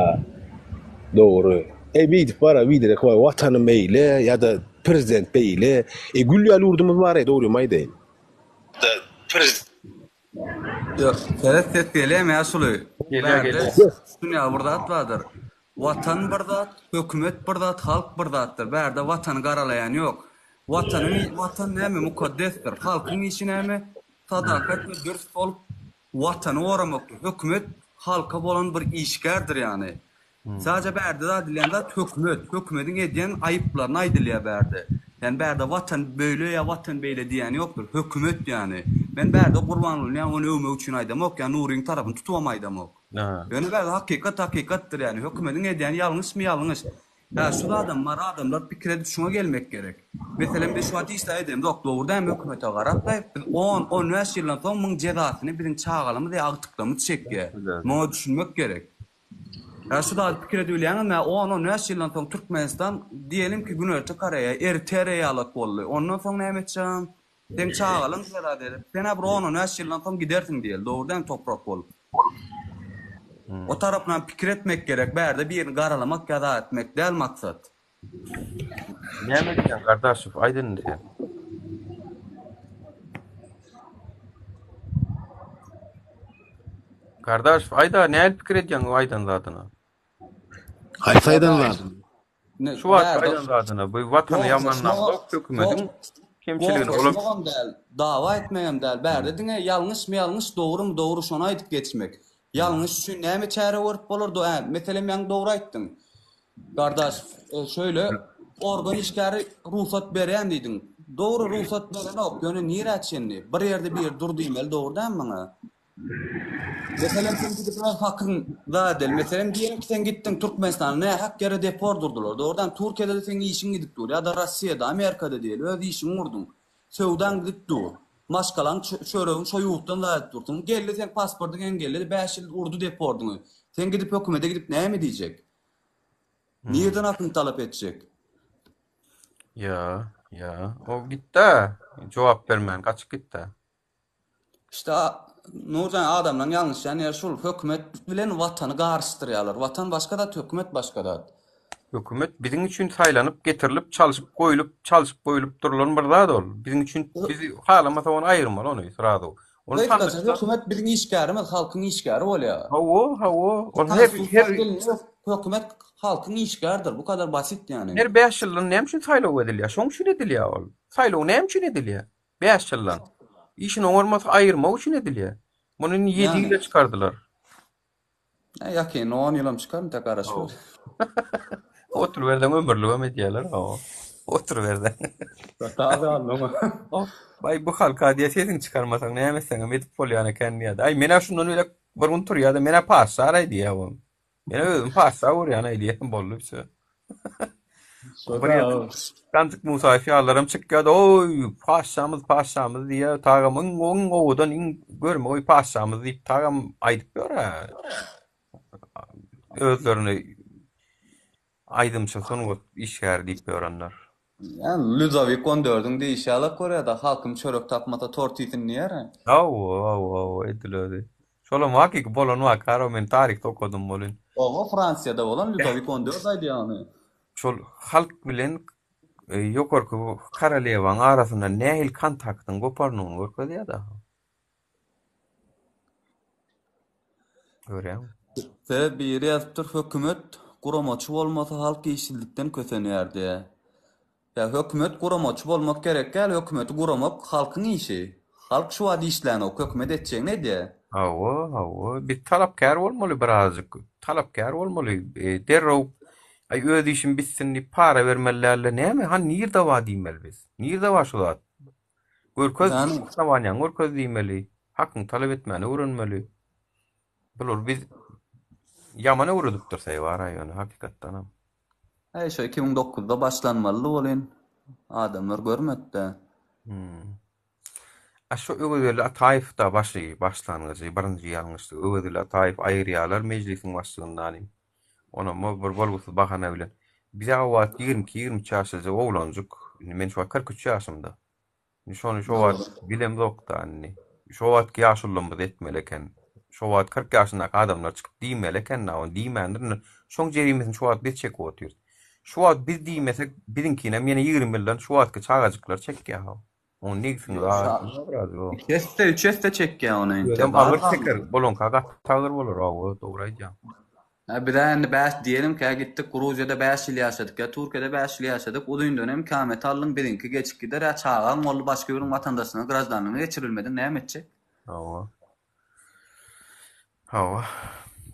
Dogry. Eý beýdip bara biderek waý watanym eýle ýa-da prezident beýle. Eý gül ýaly ýurdumyz bar eý dogrymy aýdaýyn. Ýok, seret ses gelýämi ýaşuly? Gelýär Bärde gelýär. şuny ýaly bir zat bardyr. Watan bir zat, hökümet bir zat, halk bir zatdyr. Bärde watany garalaýan ýok. Watanyň watan näme mukaddesdir. Halkyň işi näme? Sadakat we dürs bolup watany goramakdyr. Hökümet halka bolan bir işgärdir ýany. Sadece bärde aýdylýan zat hökümet. Hökümediň edýän aýyplaryny aýdylýar bärde. Ýani bärde watan beýle ýa watan beýle diýýän ýokdur. Hökümet ýani. Men bärde Gurbangulyny ýa ony öwmek üçin aýdamok ýa Nuryň tarapyny tutubam aýdamok. Ýöne bärde hakykat hakykatdyr ýani. Hökümediň edýäni ýalňyşmy ýalňyş. Hä şu zadam bar adamlar pikir edip şuňa gelmek gerek. Meselem biz şu wagt hiç zat edemzok dogry dälmi hökümete garap biz on, onbäş ýyldan soň muň jezasyny biziň çagalarymyz ýa agtyklarymyz çekýär. Muňa düşünmek gerek. Ýa şu zady pikir edibilýäňizmi, on, on bäş ýyldan soň Türkmenistan, diýelim ki, Günorta Koreýa, Eritereýa ýalak boldy. Ondan soň näme etjegem? Seň çagalaň bize zat edip, sen-ä bir on-on bäş ýyldan soň gidersiň diýeli, dogry dälmi, toprak bolup. O tarapynam pikir etmek gerek, bärde birini garalamak ýa zat etmek däl maksat. Näme diýýäň Gardaşow, aýt indi sen. Gardaşow, aýda, nähili pikir edýäň o aýdan zadyna? Haýsy aýdan zadyny? Şu wagt aýdan zadyna bu watany ýamanlamzok hökümediň kemçiligini olar Goşmagam däl, dawa etmegem däl. Bärde diňe ýalňyşmy ýalňyş, dogrumy dogry şony aýdyp geçmek. Ýalňyş üçin näme çäre görüp bolar do ä meselem ýaňy dogry aýtdyň. Gardaş şöýle organ işgäri rugsat berýän diýdiň. Dogry rugsat berenok ýöne nirä çenli? Bir ýerde biri dur diýmeli dogry dälmi muňa? Meselem sen gidip öz hakyň zat edeli. Meselem diýelim ki sen gitdiň Türkmenistana nähak ýere deport urdular. Dogrudan Türkiýede-de seň işiň gidip dur ýa-da Rossiýada, Amerikada diýeli öz işiňi gurduň. Söwdaň gidip dur. Maşgalaň çöregiň şo ýurtdan zat edip dursuň. Geldi seň pasportyňy engelledi 5 ýyl urdy deportyňy. Sen gidip hökümete gidip näme diýjek? Nirden hakyňy talap etjek? Ýa, ýa. O gitdä. Jogap bermän gaçyp gitdä. Işte Nurjan adamlaryň ýalňyşýan ýeri şul hökümet bilen watany garyşdyrýarlar. Watan başga zat hökümet başga zat. Hökümet biziň üçin saýlanyp getirilip çalşyp goýlup çalşyp goýlup durulan bir zat ol. Biziň üçin bizi halamasak ony aýyrmaly ony srazu. Ony Gysgaça hökümet biziň işgärimiz halkyň işgäri bolýar. Hawa hawa ol her her hökümet halkyň işgäridir bu kadar basit ýani. Her 5 ýyldan näme üçin saýlaw edilýär? Şoň üçin edilýär ol. Saýlaw näme üçin edilýär? 5 ýyldan. Işini oňarmasa aýyrmak üçin edilýär. Muny indi 7 ýyla çykardylar. Ýa ýakyn 10 ýylam çykar intek garaşyp. Oturyberseň ömürligem edýärler. Hawa. Oturyberseň. Saz galdy oňa. Baý bu halka diýýär sesiňi çykarmasaň näme etseňem edip bolýan eken diýýär. Aý men-ä şundan beýläk bir gün turýar-da men-ä patyşa-raý diýýär bu. Men özüm patyşa görýän-aý diýýär boldy wsё. Bir ýerde Ganjyk Musaýew ýalylaram çykýar-da, Oý, patyşamyz, patyşamyz diýýär. Tagam iň iň owadan, iň görmegeý patyşamyz diýip tagam aýdyp ýör-ä. Özlerini aýdymçy, sungat işgäri diýip ýörenler. Ýa Ludowik on dördüň diýişi ýalak görýär-de, halkym çörek tapmasa tort iýsin diýýär-ä. Hawa, hawa, hawa, edil özi. Şolam hakyky bolan waka, men taryhda okadym welin. Oba Fransiýada bolan Ludowik on dört aýdýar ony. Şol halk bilen ýokarky korolewaň arasynda nähili kontaktyň goparnyny görkezýär-de. Görýäňmi? Sebäbi biri ýazypdyr, hökümet guramaçy bolmasa halk işsizlikden kösenýär diýä. Ýa hökümet guramaçy bolmak gerek däl, hökümeti guramak halkyň işi. Halk şu wagt işlänok, hökümet etjegini edýä. Hawa, hawa. Biz talapkär bolmaly birazjyk. Talapkär bolmaly. Derrew aý öz işim bitsin diýip para bermeli dälde näme hany nirde bar diýmeli biz. Nirde bar şu zat? Görkez, osnowaniýaňy görkez diýmeli. Hakyňy talap etmäni öwrenmeli. Bular biz ýaman öwredipdir bara ýöne hakykatdanam. Äý şo 2009-da başlanmalydy welin adamlar görmedi-dä. Hmm. A şo Öwezgeldi Ataýew-da başy, başlangyjy, birinji ýalňyşlygy Öwezgeldi Ataýew aýyrýarlar mejlisiň başlygyndan. Onam bir bolgusyz bahana bilen. Biz-ä o wagt 22, 23 ýaşlyja oglanjyk. Indi men şu wagt 43 ýaşymda. Indi şony şo wagt bilemzok-da indi. Şo wagtky ýaşulularymyz etmeli eken. Şo wagt 40 ýaşyndaky adamlar çykyp diýmeli eken-dä, ony diýmändir. Indi şoň jerimesini şu wagt biz çekip otyrys. Şu wagt biz diýmesek, biziňkinem ýene 20 ýyldan şu wagtky çagajyklar çekýär-how. Oň nigsiň Iki esse, üç esse çekýär ony entek. Özem agyr çeker, bolaňka gaty agyr bolar, hawa, dogry aýdýaň. Hä bizä indi bäş diýelim kä gitdik Gruziýada bäş ýyl ýaşadyk ýa Türkiýede bäş ýyl ýaşadyk uzyn dönem ikamet aldyň biziňki geçip gider ýa çagaň boldy başga biriniň watandaşlygyna graždanlygyna geçirilmediň näme etjek. Hawa. Hawa.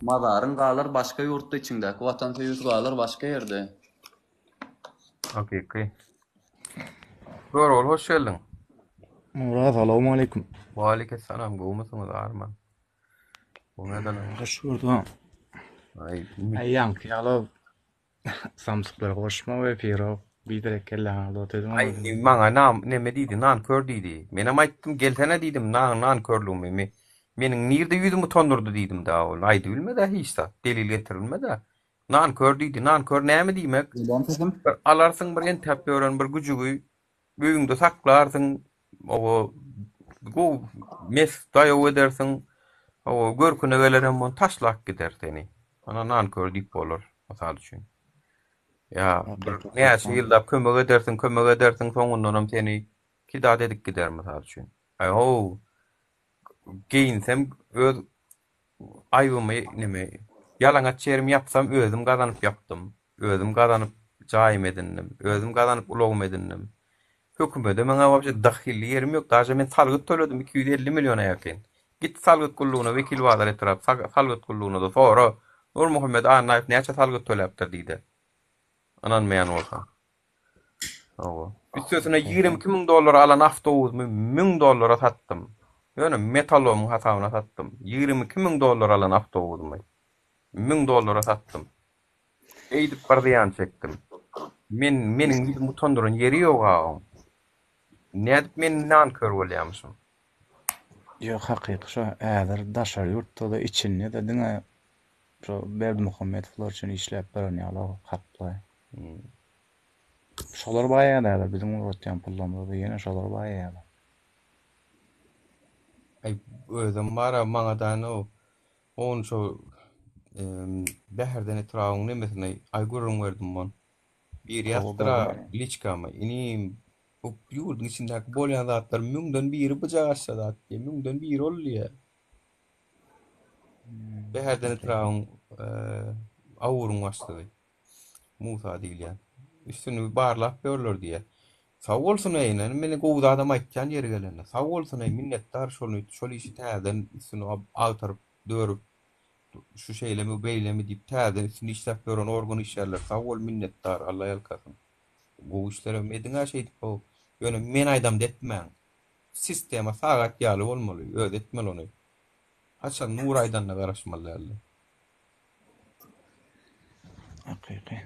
Mazaryň galar başga ýurtda içiňdäki watan söýgüsi galar başga ýerde. Hakyky. Görogly hoş geldiň. Murat salowmaleýkim. Waleýkessalam gowumysyňyz Arman? Gowy Hoş gördük. Aý, Aý ýaňky ýaly samsyklara goşma we piro biderek kelläňi aldy dedim. Aý maňa nam neme diýdi nankör diýdi. Menem aýtdym gelsene diýdim nan nankörlügimi. Meniň nirde ýüzüm utandyrdy diýdim da ol aýdybilmedä hiç zat delil getirilmedä. Nankör diýdi. Nankör näme diýmek? Gelýän sesim? Bir alarsyň bir entäp ýören bir güjügi öýüňde saklarsyň oba gowy mes daýaw edersiň oba görküne gelerem ony taşlap gider seni. Ana nankör diýip bolar mysal üçin. Ýa bir näçe ýyllap kömek edersiň kömek edersiň soňundanam seni kidat edip gider mysal üçin. Aý how Geýinsem öz aýbymy neme, ýalaňaç ýerimi ýapsam özüm gazanyp ýapdym. Özüm gazanyp jaýymy edindim. Özüm gazanyp ulagymy edindim. Hökümede meňä wapşe dahylly ýerim ýok. Daže men salgyt töledim 250 milliona ýakyn. Git salgyt gullugyna Wekilbazar etrap salgyt gullugyna-da sora, Nurmuhammet Annaýew näçe salgyt töläpdir diý-de. Ynanmaýan bolsaň. Hawa. Üstesine 22 müň dollara alan awtobusymy 1000 dollara satdym. Ýöne metalomyň hasabyna satdym. 22 müň dollara alan awtobusymy 1000 dollara satdym. Eýdip bir zyýan çekdim. Men meniň ýüzümi utandyran ýeri ýok agaň. Nädip men nankör bolýamyşym? Ýok hakyky şo häzir daşary ýurtda-da içinde-de diňe şo Berdimuhamedowlar üçin işläp ýören ýaly hakly. Şolar baýaýar häzir biziň ugratýan pullarymyzda ýene şolar baýaýarlar. Aý özem bara maňa däne o onça Bäherden etrabyň nemesine aý gürrüň berdim on. Biri ýazdyra liçkama inim bu ýurduň içindäki bolýan zatlar müňden biri byjagaçsa zat diýe müňden biri ol diýe. Bäherden etrabyň awuryň başlygy. Musa diýilýän. Üstüni barlap ýörler diýýär. Sag bolsun-eý, ine, meni gowy zadam aýtýan ýeri gelende. Sag bolsun-eý, minnetdar şony, şol işi täzeden üstüni agtaryp, dörüp, şu şeýlemi, beýlemi diýip täzeden üstünde işläp ýören organ işgärleri sag bol, minnetdar, Alla ýalkasyn. Gowy işlerem ediň-ä şeýdip-ow. Ýöne men aýdamda etmäň. Sistema sagat ýaly bolmaly, özi etmeli ony. Haçan Nury aýdanyna garaşmaly däldi. Hakyky.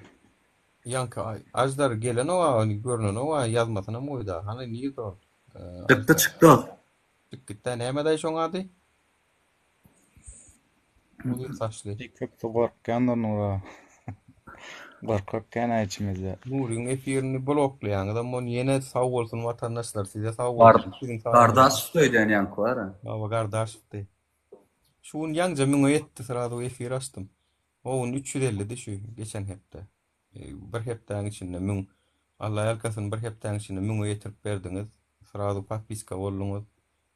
Ýaňky Aždar gelenok-a, ony görnenok-a, ýazmasynam goýda. Hany nirde ol? Çykdy, çykdy ol. Çykyp gitdä. Nämedaý şoň ady? Uzyn saçly. Köpüsi gorkýandyr Nura. Gorkak kän-ä içimizde. Nuryň efirini bloklaýaňyzam ony ýene sag bolsun watandaşlar size sag bolsun. Siziň sag Gardaşow öýdýän ýaňky bar-a. Hawa Gardaşowdy. Şu gün ýaňja müňe ýetdi srazu efir açdym. O gün 350-di şu geçen hepde. Bir hepdäň içinde 1000. Alla ýalkasyn bir hepdäň içinde müňe ýetirip berdiňiz. Srazu podpiska bolduňyz.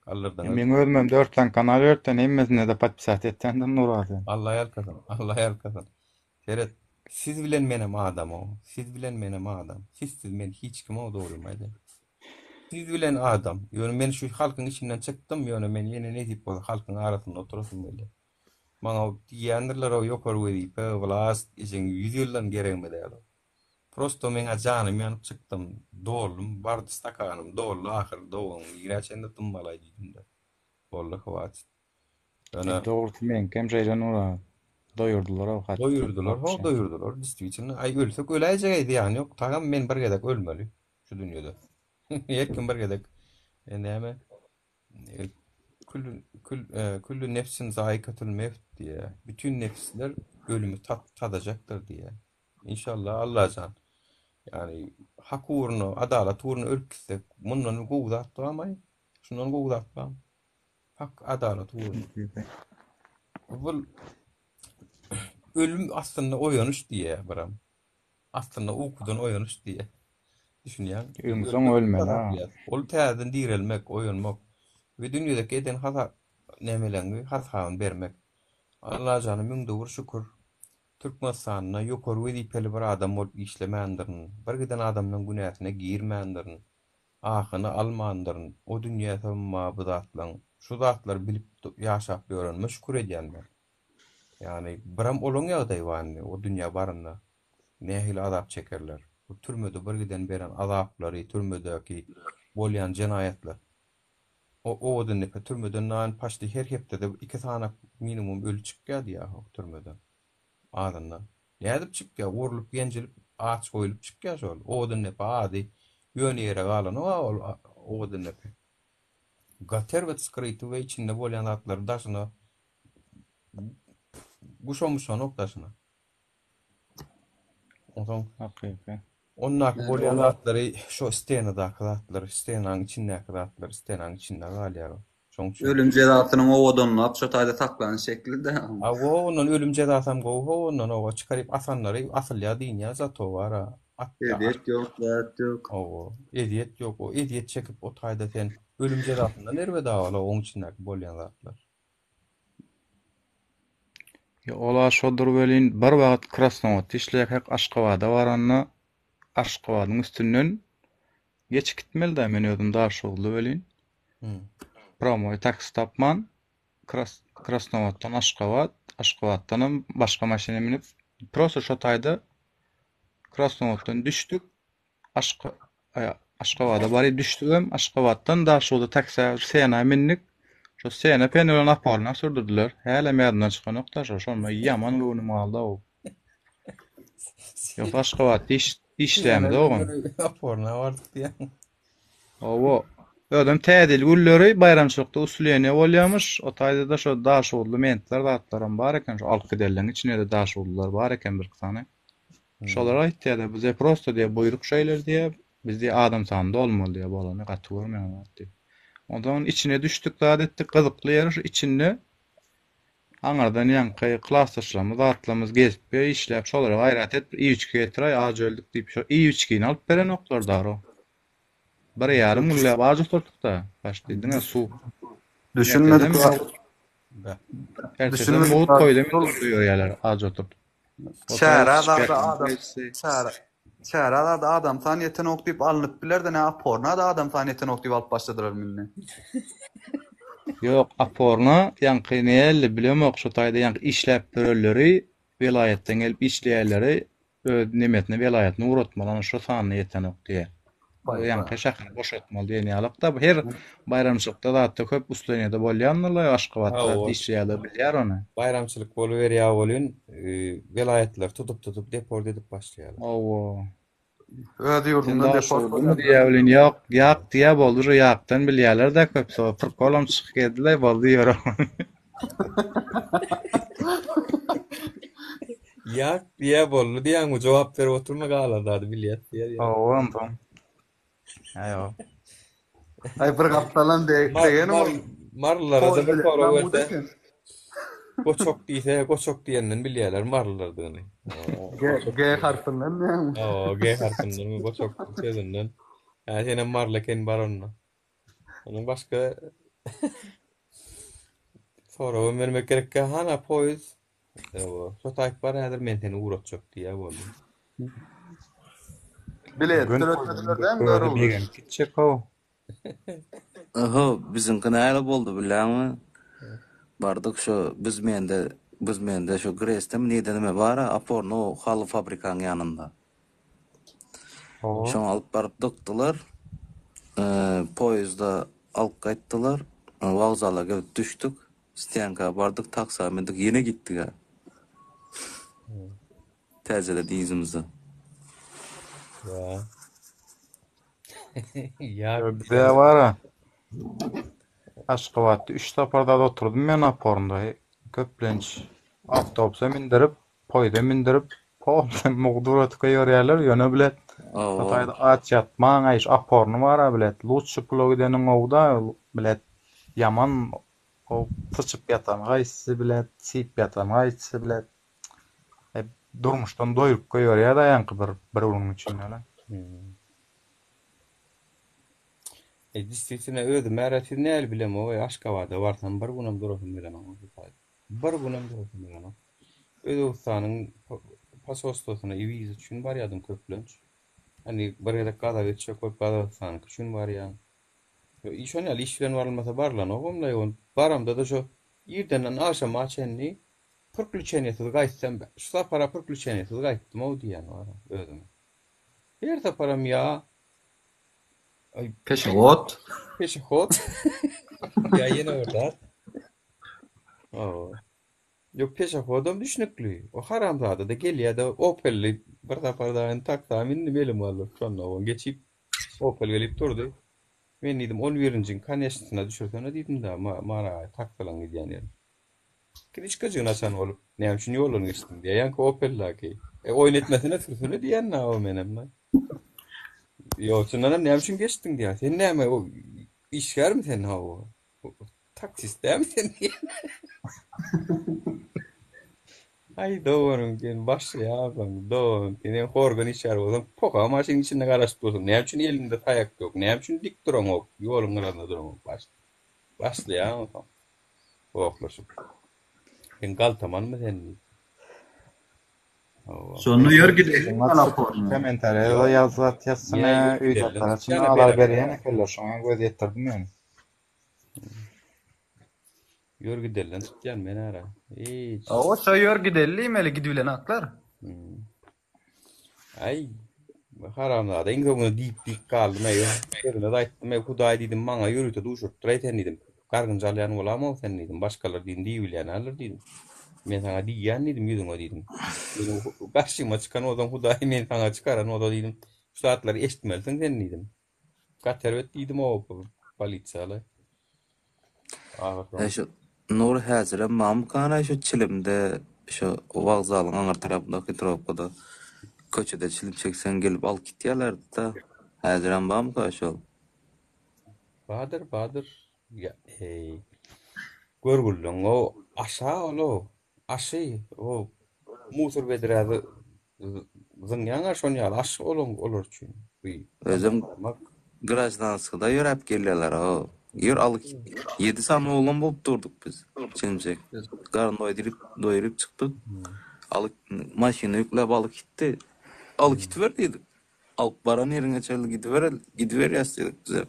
Galdyrdyňyz. Meň özümem 4 sany kanal ýörtden hemmesine-de podpisat etýändim Nurasy. Alla ýalkasyn. Alla ýalkasyn. Seret, siz bilen menem adam-ow. Siz bilen menem adam. Sizsiz men hiç kim-ow dogrymy aýdaýyn. Siz bilen adam. Ýöne men şu halkyň içinden çykdym, ýöne men ýene nesip bolsa halkyň arasynda oturasym gelýär. Maňa diýýändirler-ow ýokary wezipe, wlast, ejeň ýüz ýyldan geregime däl-ow. Prosto meň-ä janym ýanyp çykdym, doldum, bardy stakanym doldy ahyry dogan nirä çenli dymmalaý diýdim-de. Boldy hwatit. Ýöne Dogrusy meňkem şeýle Nura. Doýurdylar-ow hatda. Doýurdylar, ho doýurdylar, distwitelno. Aý ölsek öläýjek-eý zyýany ýok. Tagam men bir gezek ölmeli. Şu dünýede. Her kim bir gezek e, näme e, kül kül e, küllü nefsin zaikatul mevt diýe. Bütün nefisler ölümi tat, tadajakdyr diýe. İnşallah Allajan. Yani hak ugruna, adalat ugruna ölüp gitsek, mundan gowy zat barmy? Şundan gowy zat barmy? Hak, adalat ugruna. Bu ölüm aslynda oýanyş diýýär biram. Aslynda ukudan oýanyş diýýär. Düşünýäňmi? Öňsoň ölmeli. Ol täzeden direlmek, oýanmak we dünýedeki eden hata nemeleňi hasabyny bermek. Allajana müňde bir şükür, Türkmenistanda ýokary wezipeli bir adam bolup işlemändirin, bir giden adamlaň günäsine girmändirin, ahyny almandyryn, o dünýäsem bar bu zatlaň, şu zatlary bilip ýaşap ýörenime şükür edýän men. Ýagny biram olaň ýagdaýy bar indi o dünýä baranda nähili azap çekerler. Bu türmede bir giden beren azaplary, türmedäki bolýan jenaýatlar. O Owadandepe türmeden naýyn paçti her hepdede iki sanak minimum öli çykýar diýýär türmeden. Azyndan. Nädip çykýar? Urlup, ýenjilip, aç goýlup çykýar şol. Owadandepe ady ýöne ýere galanok-a ol Owadandepe. Gaty erbet skryty we içinde bolýan zatlary daşyna guşamuşanok daşyna. Onsoň Hakyky. ondaky bolýan zatlary şo stenadaky zatlar, stenanyň içindäki zatlar stenanyň içinde galýar. Şoň üçin. Ölüm jezasynyň owadanlap şo taýda saklanyş şekli-dä. Hawa, ondan ölüm jezasam gowy how ondan oba çykaryp asanlary asylýar diýinýär zato bar-a. Atýar. Ezýet ýok, zat ýok. Hawa, ezýet ýok. O ezýet çekip o taýda sen ölüm jezasyndan erbet awala oň içindäki bolýan zatlar. Ýa ola şodur welin bir wagt Krasnowodda işleýärkäk Aşgabada baranda Aşgabadyň üstünden geçip gitmelidä men özüm Daşoguzly welin Pramoý taksi tapman Kras Krasnowoddan Aşgabat Aşgabatdanam başga maşyna münüp prosta şo taýda Krasnowoddan düşdük Aşga Aşgabada baryp düşdügem, Aşgabatdan Daşoguzda taksä Sena mündik. Şo Sena peni bilen Apollona sürdürdiler. Hälem ýadymdan çykanok-da şo. Şonda ýaman göwnüm galdy-ow. Ýogsa Aşgabatda iş işlämzogam. Aporna bardyk diýýäň. Hawa. Özem Täze ýyl günleri baýramçylykda usleniýe bolýamyş. O taýda-da şo daşoguzly mentler zatlaram bar eken. Şo alyp gidenleň içinde-de daşoguzlylar bar eken birki sany. Şolar aýtýar-da, bize prosto diýýär, buýruk şeýle diýýär, biz diýýär, adam sany dolmaly diýýär, bolany gaty görmäň zat diýip. Onsoň içine düşdük, zat etdik, gyzykly ýeri şu içinde aňyrdan ýaňky klasdaşlarymyz, zatlarymyz gezip ýör, işläp, şolara gaýrat et, bir iýip-içgi getiräý, aç öldük diýip, şo iýip-içgini alyp berenoklar daro. Bir ýarym günläp aç oturdyk-da, başda diňe suw. Düşünmedik Ertesem mugt toýda mindirip goýberýärler aç oturyp. Çärä zada adam çärä çärä zada adam sany ýetenok diýip alnyp biler-de nä oporna-da adam sany ýetenok diýip alyp başladylar indi. Ýok oporna ýaňky näli bilemok şo taýda ýaňky işläp ýörenleri welaýatdan gelip işleýänleri öz nemesine welaýatyna ugratmaly ana şo sanyna ýetenok diýýär. Bu ýaňky şäheri boşatmaly diýen ýalykda bu her baýramçylykda zatda köp usleniýada bolýandyr-la Aşgabatda zat işleýärler bilýär ony. Baýramçylyk boluberýär welin welaýatlary tutup tutup deport edip başlaýarlar. Hawa. Öz Sen ýurduňdan deport Daşoguzlymy bolýarlar. diýýär welin ýok ýak diýýär boldy uje ýakdan bilýärler-dä köpüsi o prikolam çykyp geldiler boldy ýör. Ýak diýýä boldy diýýäňmi jogap berip oturma galan zady bilýäs diýýär ýa. Hawa onsoň. Aý-o. Aý bir gapdalam degeni ol. Marylylara-da bir sorag berse, goçak diýse, goçak diýenden bilýärler marylylardygyny. G, G harpyndan diýýäňmi? Hawa, G harpyndan, goçak sözünden. Hä, senem maryly eken bar onda. Onuň başga soragam bermek gerekkä, hana poýuz Ewa, şo taýyp bar häzir men seni ugratjak diýýär boldy. Bilet Gün töletmediler dämi özi Görogly? begenip gitjek how. Oho, biziňki näle boldy bilýäňmi? Bardyk şo Büzmende, Büzmende şo Gresde mi nirde neme bar-a, oporny o haly fabrikaň ýanynda. Hawa. Şoňa alyp baryp dykdylar. Poýezda alyp gaýtdylar. Wokzala gelip düşdük. Stýanka bardyk, taksa mindik, ýene gitdik-ä. Täzede yzymyzda. Ýa. Ýa. Bize bar-a. Aşgabatda üç sapar zat oturdym men oporynda. Köplenç awtobusa mindirip, poýza mindirip, polny mugt ugradyp goýberýärler, ýöne bilet şo taýda aç ýatmaň, aý şu oporny bar-a bilet, lutşy pula gideniň gowy-da, bilet ýaman O syçyp ýatan haýsy bilet, siýip ýatan haýsy bilet. E, durmuşdan doýup goýberýär-dä ýaňky bir bir günüň içinde-le. E, distisine özüm ära siz näl bilemok, e, Aşgabada barsam bir günem durasym gelenok şu taýda. Bir günem durasym gelenok. Özbegistanyň posolstwosyna wiza üçin barýardym köplenç. Hani bir gezek gazak etjek bolup Gazagystanyňky üçin barýan. Şon ýaly iş bilen barylmasa barylanogam-laý ol. Baramda-da şo irdenden agşama çenli prklýuçeniýesiz gaýtsam, şu sapar-a prklýuçeniýesiz gaýtdym-ow diýýän bar özüme. Her saparam ýa Peşehod. Peşehod. Ýa ýene bir zat. Hawa. Ýok, peşehodam düşnükli. O haramzada-da gelýär-de Opelli bir sapar dagy taksa mündim elim galdyryp şonda geçip Opel gelip durdy. Men diýdim, on birinjiň koneçnysyna düşürsene diýdim-de, Mara taksylaň gidýän ýeri. Kliçkajygyny açan bolup, näme üçin ýoldan geçdiň diýýär. Ýaňky Opeldäki. E, oýun etmesene, sürsene diýýän-dä o menem. Ýok, çyndanam näme üçin geçdiň diýýär. Sen näme, o işgärmi sen, hawa? Taksist dälmi sen diýýän. Aý doganym sen başlaýarsyň doganym sen hem horgan işgäri bolsaň poka maşynyň içinde garaşyp dursuň näme üçin eliňde taýak ýok näme üçin dik duraňok ýoluň gyrasynda duraňok baş başlaýaň onsoň gohlaşyp sen galtamanmy sen diýip hawa Şonda ýör gidelim Kaliforniýa. Kommentariýada ýaz zat ýazsana öýdäkiler üçin azar berýän ekenler şoňa göz ýetirdim men. Ýör gideliden tutýan men ara. Hiç. Hawa, şo ýör gideli diýmeli gidibilenaklar. Hmm. Aý, haramzada iň soňunda diýip diýip galdym eý. Özüne de aýtdym eý, Hudaý diýdim, maňa ýörite duşurypdyr eý sen diýdim. Gargynç alýan bolamok sen diýdim. Başgalar diýdim, diýibilýän-alar diýdim. Men saňa diýýän diýdim, ýüzüňe diýdim. Meniň garşyma çykan bolsaň Hudaý meni saňa çykaran bolsa diýdim. Şu zatlary eşitmelisiň sen diýdim. Gaty erbet diýdim o polisiýaly. Äý şu Nury häzirem mamykana şu çilimde şu wokzalyň aňyr tarapyndaky trobkada köçede çilim çekseň gelip alyp gitýälerdi-da. Häzirem barmyka şol? Badyr, badyr. Ýa, eý. Görgüliň o aşa ol-ow. Aşy, o musor bedrä zyňýaň-a şon ýaly aş olaň olar üçin. Bu Özem graždanskada ýöräp gelýärler-ow. Ýör alyp ýedi sany oglan bolup durduk biz. Çilimçek. Garyn doýduryp, doýuryp çykdyk. Alyp maşyna ýükläp alyp gitdi. Alyp gitiber diýdik. Alyp baran ýeriňe çenli gidibereli, gidiberýäs diýdik bize.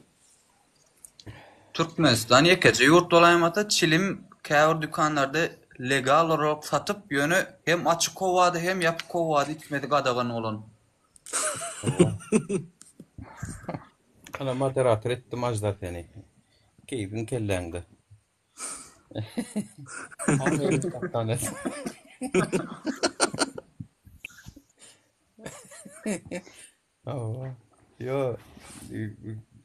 Türkmenistan ýekeje ýurt bolaýmasa çilim käbir dükanlarda legal olarak satyp ýöne hem açyk howada hem ýapyk howada içmesi gadagan bolan. Ana moderator etdim Aždar seni. Keýpiň kelläňde. Hawa. Ýo,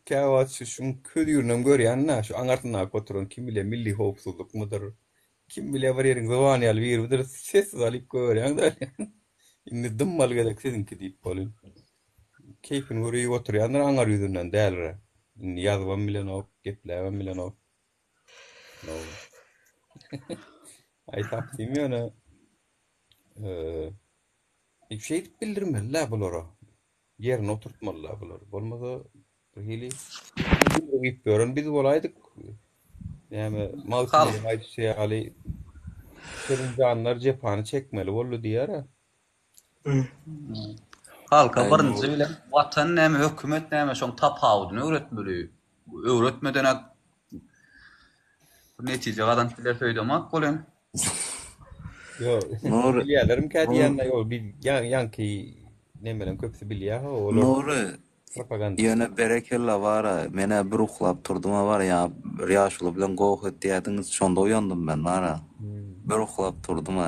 käwagt şu şuň közürini görýän-dä, şu aňyrsyndaky oturan kim bilýär milli howpsuzlykmydyr, kim bilýär bir ýeriň zybany ýaly biridir, sessiz alyp goýberýäň-dä. Indi dymmaly gezek siziňki diýip welin. Keýpini görüp oturýandyr aňar ýüzünden dälre. Indi ýazybam bilenok, gepläbem bilenok. Aý tapdym ýöne şeýdip bildirmeli-dä bulara. Ýerine oturtmaly-da bulary. Bolmasa bir hili diýip ýören biz bolaýdyk. Näme Magtymgulyň aýdyşy ýaly şirin janlar jepany çekmeli boldy diýer-ä. Halka birinji bilen watan näme, hökümet näme şoň tapawudyny öwretmeli. Öwretmeden-ä bir netije gazanyp bileris öýdemok welin. Ýok, Nury, bilýärlermikä diýýän-de ýok, biz ýaňky nemeleň köpüsi bilýär-ha, olar Nury, propaganda. Ýöne berekella bara, menä bir uklap turduma bara ýa bir ýaşuly bilen goh etýädiňiz şonda oýandym men bara. Bir uklap turduma.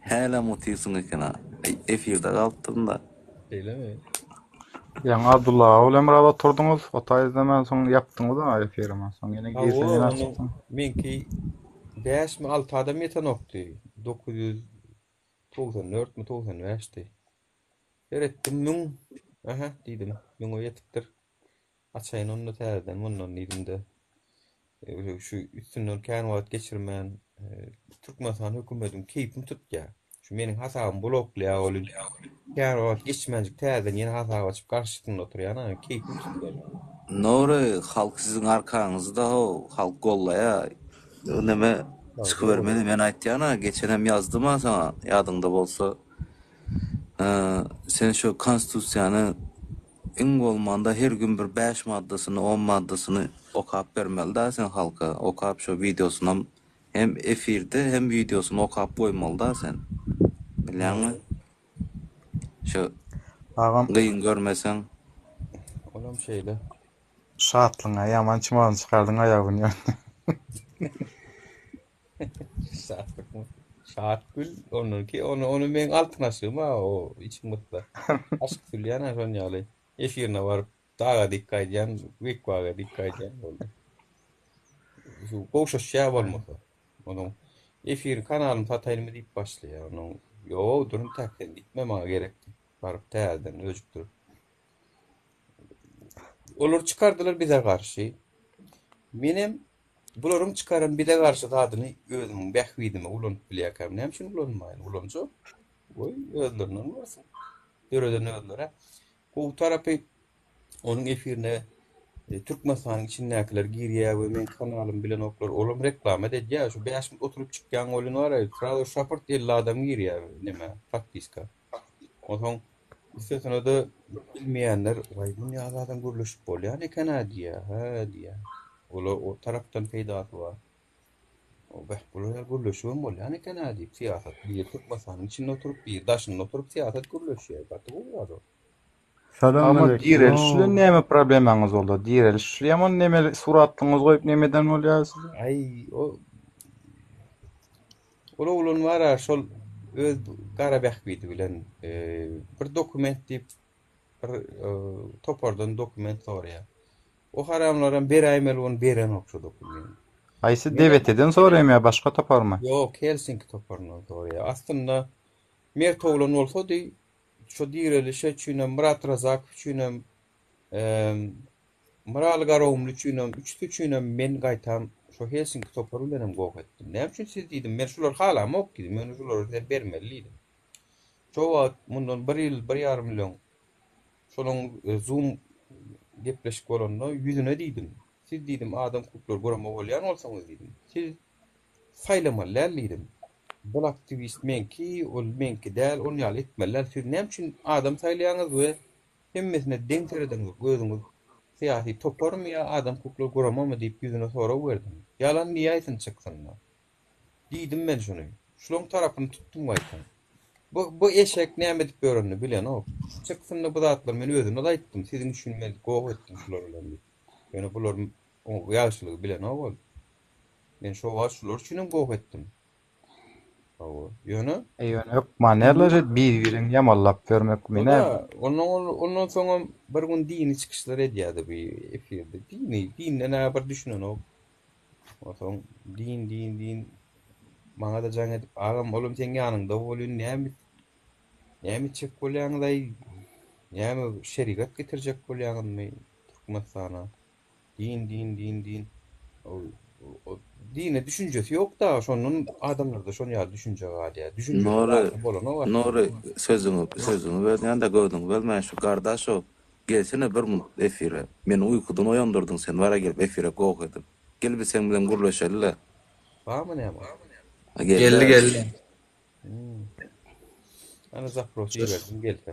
Hälem otyrsyň ekena. Efirde galypdyryn-da. Şeýlemi? Ýaňy Abdulla aga bilen biraz oturdyňyz, o taýda men soň ýapdyňyz-a efiri men soň ýene Hawa, girsem ýene onuň açypsyň. meňki bäşmi alty adam ýetenokdy. 994 mi 95-di. Seretdim müň, ähä diýdim, müňe ýetipdir. Açaýyn onda täzeden mundan diýdim-de. Şu üstünden kän wagt geçirmän Türkmenistan hökümetiň keýpini tutýar. Şu meniň hasabymy bloklaýar ol. Kän wagt geçmänjik täzeden ýene hasap açyp garşysynda oturýan ha, keýpim tutýar. Nury, halk siziň arkaňyzda how, halk gollaýar. Neme çykybermeli men aýtýan-a, geçenem ýazdym-a saňa, ýadyňda bolsa. Sen şu konstitusiýany iň bolmanda her gün bir bäş maddasyny, on maddasyny okap bermeli-dä sen halka. Okap şo wideosynam hem efirde hem wideosyny okap goýmaly-da sen. Bilýäňmi? Şo Agam. gyn görmeseň. Olam şeýle. Şatlyňa ýaman çymagyny çykardyň aýagyny ýöne. Şatlykmy? Şatgül onunki ony ony meň altyn aşygym a o içim gyssa. Aşyk sülýän a şon ýaly. Efirine baryp. Daga dik gaýdýan, Wikwaga dik gaýdýan boldy. Şu gowşaşýar bolmasa. Onuň efir kanalyny sataýynmy diýip başlaýar. Onuň ýok, durun täk sen gitme maňa gerek diýip baryp täzeden öjükdirip. Olar çykardylar bize garşy. Menem bularyň çykaran bize garşy zadyny özümiň bähbidime ulanyp bilýärkäm näme üçin ulanmaýyn? Ulanjak. Goý, özlerinden bolsun. Döreden özleri. Gowy tarapy onuň efirine e, Türkmenistanyň içindäkiler girýär we meň kanalymy bilenoklar. Olam reklama edýär. Şu 5 minut oturyp çykýan welin bar ya, srazu şapyrt 50 adam girýär neme, podpiska. Onsoň üstesine-de bilmeýänler, waý muny ýaly adam gürleşip bolýan eken-ä diýýär. Hä diýýär. Olar o tarapdan peýdasy bar. O beh, bular ýaly gürleşibem bolýan eken-ä diýip, syýasat biri Türkmenistanyň içinde oturyp, biri daşynda oturyp syýasat gürleşýär. Gaty gowy zat o. Salam Ama aleyküm. direliş bilen näme problemaňyz boldy? Direliş bilen ýaman neme suratlyňyzy goýup nemeden bolýar size? Aý, o Ol oglan bar-a şol öz gara bähbidi bilen bir dokument diýip bir topardan dokument soraýar. O haramlaram beräýmeli ony berenok şo dokumenti. Haýsy DBT-den soraýamy ýa başga toparmy? Ýok, Helsinki toparyndan soraýar. Aslynda mert oglan bolsady şo direlişe üçinem Myrat Razakow üçinem Myraly Garagumly üçinem, üçüsi üçinem men gaýtam şo Helsinki topary bilenem goh etdim. Näme üçin siz diýdim, men şulary halamok diýdim, ýöne şulary sen bermeli diýdim. Şo wagt mundan bir ýyl, bir ýarym ýyl öň şolaň zoom gepleşik bolanda ýüzüne diýdim, siz diýdim adam hukuklary gurama bolýan bolsaňyz diýdim, siz saýlamaly däl diýdim. Bul aktiwist meňki, ol meňki däl, ol ýaly etmeli däl. Siz näme üçin adam saýlaýaňyz we Hemmesine deň seredeňok özüňiz syýasy toparmy ýa adam hukuklary guramamy diýip ýüzüne sorag berdim. Ýalan diýäýsin çyksynda. Diýdim men şuny. Şulaň tarapyny tutdum gaýtam. Bu bu eşek näme edip ýörenini bilenok. Çyksynda bu zatlary men özüne-de aýtdym. Siziň üçin men goh etdim şular bilen diýip. Ýöne bular ýagşylygy bilenok ol. Men şo wagt şular üçinem goh etdim. Hawa, ýöne. E ýöne hökman nädler şeýdip bir-birini ýamanlap ýörmek menä. Ýa, ondan ondan soňam bir gün dini çykyşlar edýärdi bu efirde. Dini, dinden-ä bir düşünenok. Onsoň din, din, din maňa-da jaň edip, agam olam seň ýanyňda bolýan näme näme etjek bolýaňyz-aý? Näme şerigat getirjek bolýaňyzmy Türkmenistana? Din din din din. Dine düşünjesi ýok da şondan adamlarda şon ýaly düşünje galýar. Düşünjesi Nury barsa bolanok aslynda. Nury sözüňi sözüňi bölýän-de göwnüňi bölmäýin şu Gardaşow gelsene bir minut efire. Meni uýkudan oýandyrdyň sen bara gelip efire goh edip. Gel biz seň bilen gürleşeli-le. Barmy näme? Geldi Geldi geldi. Hmm. Ana zapros iberdim gelse.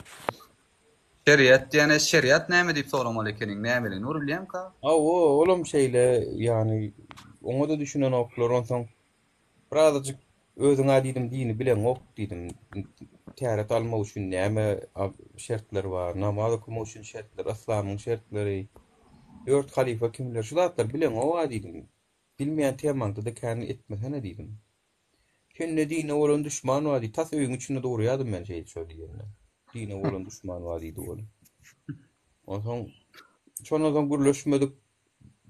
Şeriat diýene şeriat näme diýip soramaly ekeniň nämeligini bir bilýäňka? Hawa, olam şeýle, ýagny oňa-da düşünenoklar, onsoň birazajyk özüň-ä diýdim dini bileňok diýdim, täret almak üçin näme şertler bar, namaz okamak üçin şertler, yslamyň şertleri, dört halyfa kimler, şu zatlary bileňok-a diýdim, bilmeýän temaňda-da kän etmesene diýdim. Sende dine bolan duşman bar diýdi. Tas öýüň içinde durýadym men şeýdip şo diýende. Dine bolan duşman bar diýdi ol. Onsoň şondan soň gürleşmedik.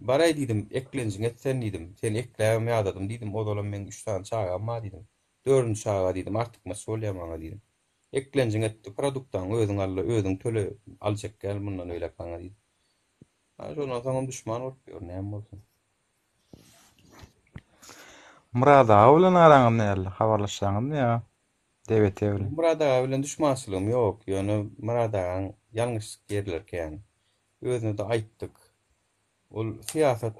Baraý diýdim, eklenjiňi et sen diýdim. Seni ekläbem ýadadym diýdim. Ozalam meň üç sany çagam bar diýdim. Dördünji çaga diýdim, artykmaç bolýar maňa diýdim. Eklenjiňi etdi, produktaňy özüň al-da, özüň töle, aljak däl mundan beýläk maňa diýdim. Ha, şondan soňam duşman bolup ýör, näme bolsun. Myrat aga bilen araňyz nähili? Habarlaşýaňyzmy ýa DBT bilen? Myrat aga bilen duşmançylygym ýok, ýöne Myrat agaň ýalňyşlyk ýerleri kän. Özüne-de aýtdyk. Ol syýasat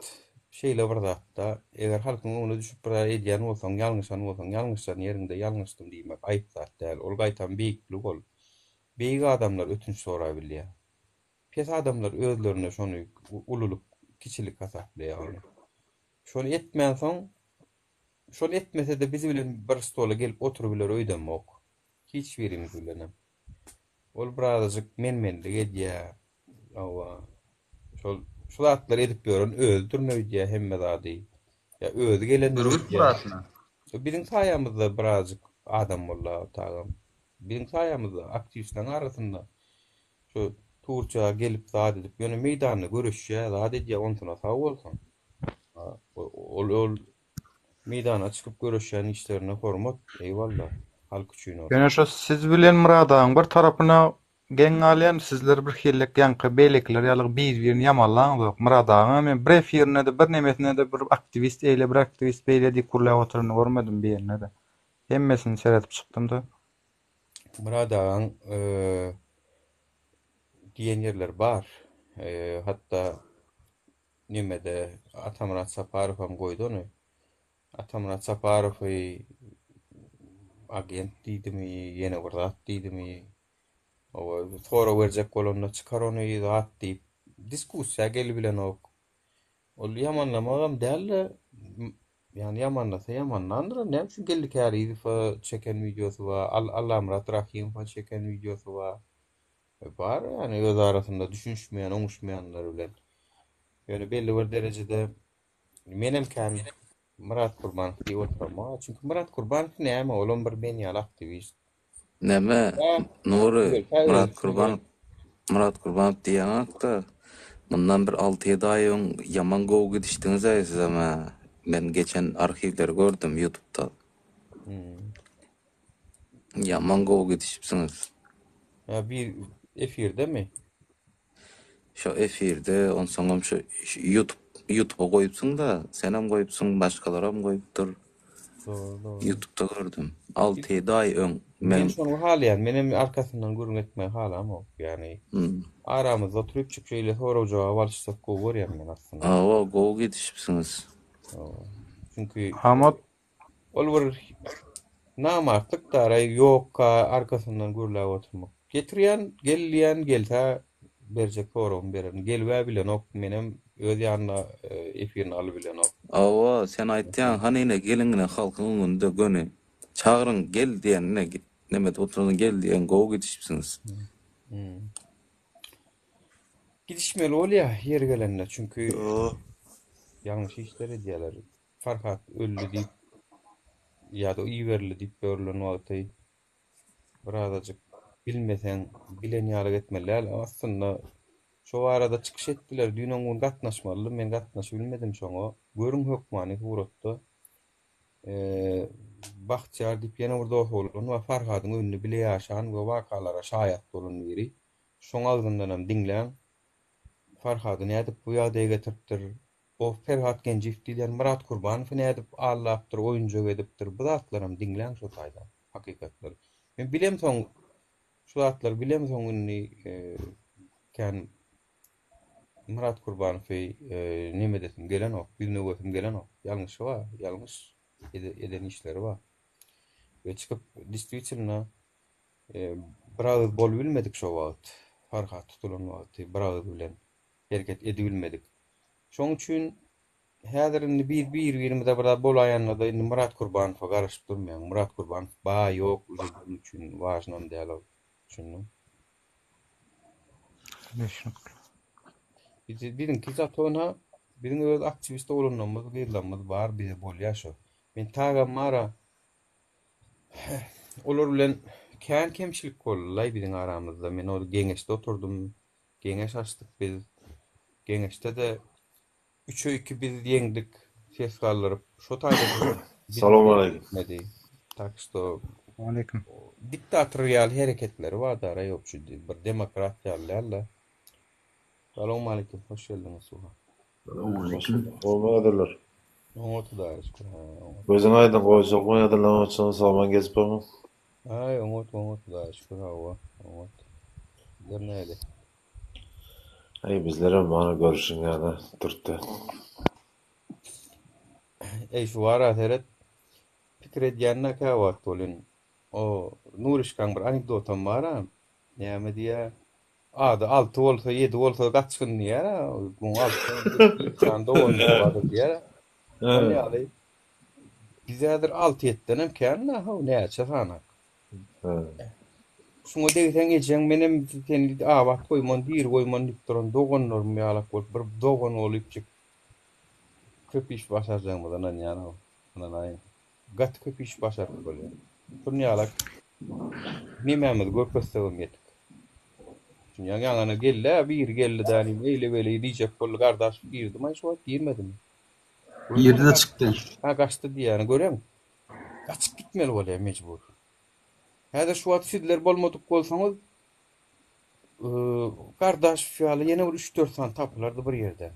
şeýle bir zat-da, eger halkyň öňüne düşüp bir zat edýän bolsaň, ýalňyşan bolsaň, ýalňyşan ýeriňde ýalňyşdym diýmek aýyp zat däl. Ol gaýtam beýiklik ol. Beýik adamlar ötünç sorabilýär. Pes adamlar özlerine şony ululyk, kiçilik hasaplaýar ony. Şony etmänsoň, şony etmese-de biz bilen bir stola gelip oturybiler öýdemok. Hiç birimiz bilenem. Ol birazajyk men-menlik edýär. Hawa. Şol şu zatlary edip ýören özüdirin öýdýär hemme zady. Ýa özi gelendir Bürgüt öýdýär. Myratmy? Biziň saýamyzda birazajyk adam boldy tagam. Biziň saýamyzda aktiwistleriň arasynda Şu. Turkiýa gelip zat edip, ýöne meýdanda göreşýär, zat edýär, onsuna sag bolsun. Ol ol meýdana çykyp göreşýän işlerine hormat, eýwalla, halk üçin ol. Ýöne şo siz bilen Myrat agaň bir tarapyna geň galýan, sizler bir hillek ýaňky beýlekiler ýaly bir birini ýamanlaňzok. Myrat agaňam men bir efirinde-de bir nemesinde-de bir aktiwist eýle bir aktiwist beýle diýip gürläp oturanyny görmedim birinde-de. Hemmesini seredip çykdym-da. Myrat agaň diýen ýerleri bar. Hatda nemede Atamyrat Saparowam goýdy ony. Atamyrat Saparowy agent diýdimi, ýene bir zat diýdimi, sorag berjek bolanda çykar ony zat diýip, diskussiýa gelibilenok. Ol ýamanlamagam däl-de, ýagny ýamanlasa ýamanlandyr, näme üçin Geldi Kärizowa çeken wideosy bar, Allamyrat Rahymowa çeken wideosy bar. Bar ýagny öz arasynda düşünişmeýän, oňuşmaýanlar bilen. Ýöne belli bir derejede menem kän Myrat Kurbanow diýip oturamok. Çünki Myrat Kurbanow näme, olam bir men ýaly aktiwist. Näme, Nury, Myrat Kurbanow, Myrat Kurbanow diýeňokda, mundan bir alty-ýedi aý öň ýaman gowy gidişdiňiz-aý sizem-ä. Men geçen arhiwleri gördüm ýutubda. Ýaman gowy gidişipsiňiz. Ýa bir efirdemi? Şo efirde onsoňam şu ýutub ýutuba goýupsyňda senem goýupsyň başgalaram goýupdyr. Dogry dogry. Ýutubda gördüm. 6-7 aý öň Men men şony halaýan. Menem arkasyndan gürrüň etmegi halamok. Ýagny aramyzda oturypjyk şeýle sorag-jogap alyşsak gowy görýän men aslynda. Hawa gowy gidişipsiňiz. Çünki Hamat Ol bir namartlyk daraý ýokka arkasyndan gürläp oturmak. Getirýän, gel diýýän, gelse berjek soragymy bererin. Gelibä bilenok, menem öz ýanyna efirini alybilenok. Hawa, sen aýtýaň, hany ine geliň ine halkyň öňünde göni çagyryň gel diýen ine neme edip oturansoň gel diýen gowy gidişipsiňiz. Gidişmeli bolýa ýeri gelende çünki ýalňyş işler edýäler. Farhat öldi diýip ýa-da iberildi diýip ýörülen wagty birazajyk bilmeseň bilen ýaly etmeli däl. Aslynda şo barada çykyş etdiler. Düýn oň gün gatnaşmalydym. Men gatnaşybilmedim şoňa. Görüň hökmany suratda. Bagtyýar diýip ýene bir dos oglan bar. Farhadyň öýünde bile ýaşan we wakalara şaýat bolan biri. Şoň agzyndanam diňläň. Farhady nädip bu ýagdaýa getiripdir? O Perhat Genjiýew diýilýän Myrat Kurbanowy nädip aldapdyr, oýunjak edipdir, bu zatlaram diňläň şo taýda, hakykatlary. Men bilemsoň, şu zatlary bilemsoň indi kän Myrat Kurbanowy neme edesim gelenok, ýüzüne görsüm gelenok. Ýalňyşy bar, ýalňyş eden işleri bar. We çykyp destvitelno bir agyz bolubilmedik şo wagt, Farhat tutulan wagty bir agyz bilen hereket edibilmedik. Şoň üçin häzir indi biz bir-birimize bir zat bolaýanda-da indi Myrat Kurbanowa garaşyp durmaýaň. Myrat Kurbanow ba ýok uje biziň üçin wažnam däl ol. Düşündiň? Düşnükli. Biz biziňki zatona biziň öz aktiwist oglanlarymyz, gyzlarymyz bar, bize bolýar şo. Men tagam bara olar bilen kän kemçilik boldy-laý biziň aramyzda. Men ol geňeşde oturdym. Geňeş açdyk biz. Geňeşde-de üçe iki biz ýeňdik ses galdyryp. Şo taýda Salowmaleýkim. Etmedi. Tak şto Aleýkum. Diktator ýaly hereketleri bar dara ýok şu bir demokrat ýaly däl-de. Salowmaleýkim, hoş geldiňiz Suha. Salowmaleýkim. Gowymy ýagdaýlar? Oňat Hudaýa şükür. Ha, oňat. Gözüň aýdyň, gowuçylykmy ýagdaýlar oňatçylygyň sagman gezip barmyň? Aý, oňat, oňat Hudaýa şükür, hawa, oňat. Sizler nähili? Aý, bizlerem mana görüşiň ýaly türkde. Eý, şu wara seret, pikir edýän-dä käwagt welin, o Nurişkaň bir anekdotam bar-a, näme diýýär, Ady alty bolsa, ýedi bolsa gaçgyn diýýär-ä. Muň alty sany dogany bardyr diýýär. Şol ýaly biz häzir alty-ýetdenem kän-dä, how, näçe sanak. Şuňa degseň ejeň menem seni abat goýman, diri goýman diýip duran doganlarym ýalak bolup, bir dogan bolupjyk köp iş başarjagymyza ynanýan-ow, ynanaýyň. Gaty köp iş başaryp bolýar. Şuny ýalak nemämizi görkezsegem ýetik. Düşünýäň, ýaňyna geldi-ä, biri geldi dälim, eýle-beýle diýjek boldy, gardaş girdimi-aý şu wagt, girmedimi? Girdi-de çykdy. Ha, gaçdy diýýäni göreň. Gaçyp gitmeli bolýar mejbur. Häzir şu wagt sizler bolmadyk bolsaňyz, Gardaşow ýaly ýene bir üç-dört sany tapylardy bir ýerden.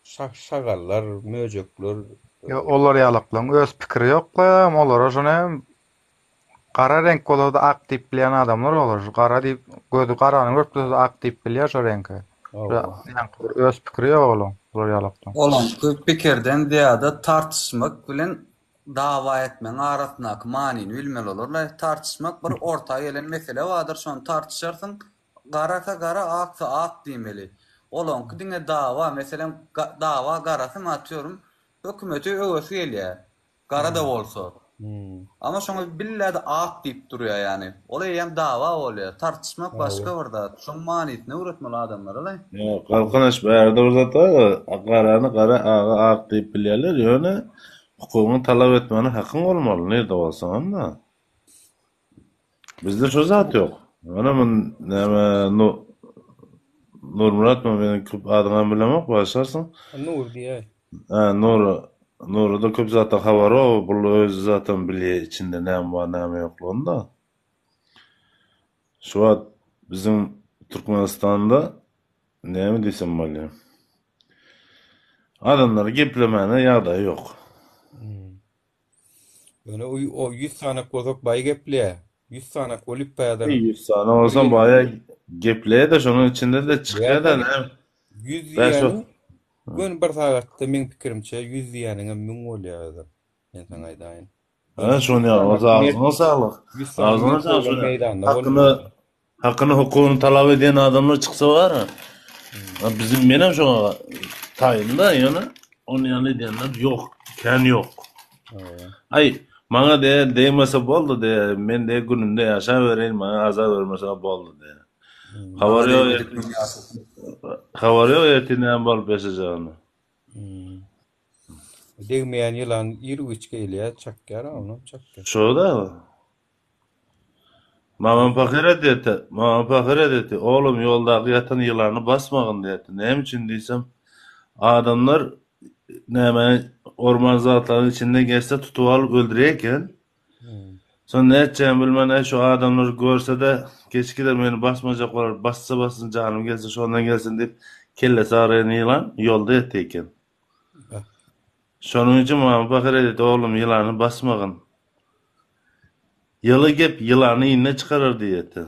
Şagallar, möjekler. Ýok, olar ýalaklaryň öz pikiri ýok-la, olara şony hem gara reňk bolsa-da ak diýip bilýän adamlar olar. Şu gara diýip, gözi garany görüp dursa-da ak diýip bilýär şo reňki. Ýaňky bir öz pikiri ýok olaň, olar ýalaklaryň. Olaňky pikirden zyýada tartyşmak bilen dawa etmegiň arasyndaky manyny bilmeli olarlaý. Tartyşmak bir orta gelen mesele bardyr, şony tartyşarsyň, garasa gara, aksa ak diýmeli. Olaňky diňe dawa, meselem, dawa garasymy atyyorum, hökümeti öwesi gelýär, gara-da bolsa. Amma şoňa billä-de ak diýip durýar ýagny. Ol eýýäm dawa bolýar. Tartyşmak başga bir zat. Şoň manysyny öwretmeli adamlara-laý. Ýok, Galkynyş, bärde bir zat bar, garany gara, agy ak diýip bilýärler, ýöne Hukugyňy talap etmäne hakyň bolmaly, nirde bolsaňam-da. Bizde şo zat ýok. Ýöne mun näme Nu Nurmyratmy meniň köp adyňam bilemok, bagyşlarsyň. Nur diýäý. Hä, Nur Nuruda köp zatdan habary bar, bul özi zatam bilýä içinde näme bar, näme ýoklugyny-da. Şu wagt biziň Türkmenistanda näme diýsem bolýar. Adamlara geplemäne ýagdaýy ýok. Ýöne o 100 sanak bolsak baý gepleýär. 100 sanak bolup häzir. 100 sany bolsa baýa gepleýär-de şonuň içinde-de çykýar-da näme. 100 diýýäniň göni bir sagatda meň pikirimçe 100 diýýäniňem 1000 bolýar özem. Men saňa aýdaýyn. Hä, şony ýa, agzyňa saglyk. Agzyňa saglyk. Hakyny Hakyny hukugyny talap edýän adamlar çyksa bar. Bizim menem şoňa taýynda ýöne ony ýaly edýänler ýok, kän ýok. Aý, maňa de degmese boldy de, men de günümde ýaşabereýin, maňa azar bermese boldy de. Habar ýok, habar ýok ertir näme bolup ýaşajagyny. Degmeýän ýylan ir-giç gelýär, çakýar, onam çakýar. Şo-da. Mamam pahyr edýärdi, mamam pahyr edýärdi, Oglum, ýoldaky ýatan ýylany basmagyn diýerdi. Näme üçin diýsem, adamlar näme orman zatlaryň içinden geçse tutup alyp öldürýär eken. Soň nätjegimi bilmän, äý şu adamlar görse-de, geçip gider meni basmajak bolar, bassa bassyn janym gelsin, şondan gelsin diýip, kellesi agyrýan ýylan ýolda ýatýar eken. Şonuň üçin mamam pahyr edýärdi, Oglum, ýylany basmagyn. Ýyly gep ýylany inine çykarar diýýärdi.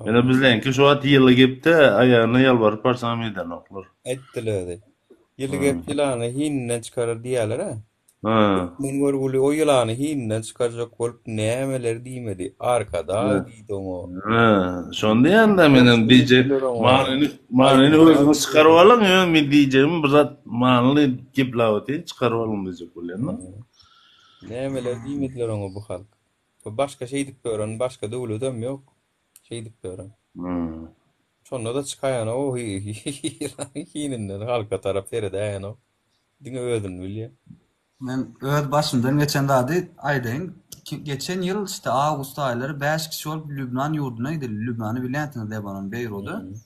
Ýöne bizleňki şu wagt ýyly gepde aýagyna ýalbaryp barsaňam edenoklar. Aýtdyl özi. Ýyly gep ýylany hininden çykarar diýýärler-ä. Türkmen görgüli o ýylany hininden çykarjak bolup nämeler diýmedi. Arkadag diýdi oňa. Hä, şony diýýän-dä menem diýjek. Manyny, manyny özüňiz çykaryp alyň, ýöne men diýjegimi bir zat manyly gepläp otyň, çykaryp alyň diýjek bolýan-da. Nämeler diýmediler oňa bu halk. Bu başga şeýdip ýören başga döwledem ýok. Şeýdip ýören. Şonda-da çykaýanok o hininden halka tarap seredäýenok. Diňe özüni bilýär. Men öz başymdan geçen zady aýdaýyn. Geçen ýyl işte awgust aýlary 5 kişi bolup Lübnan ýurduna gidildi. Lübnany bilýänsiňiz Lebanon, Beýrudy.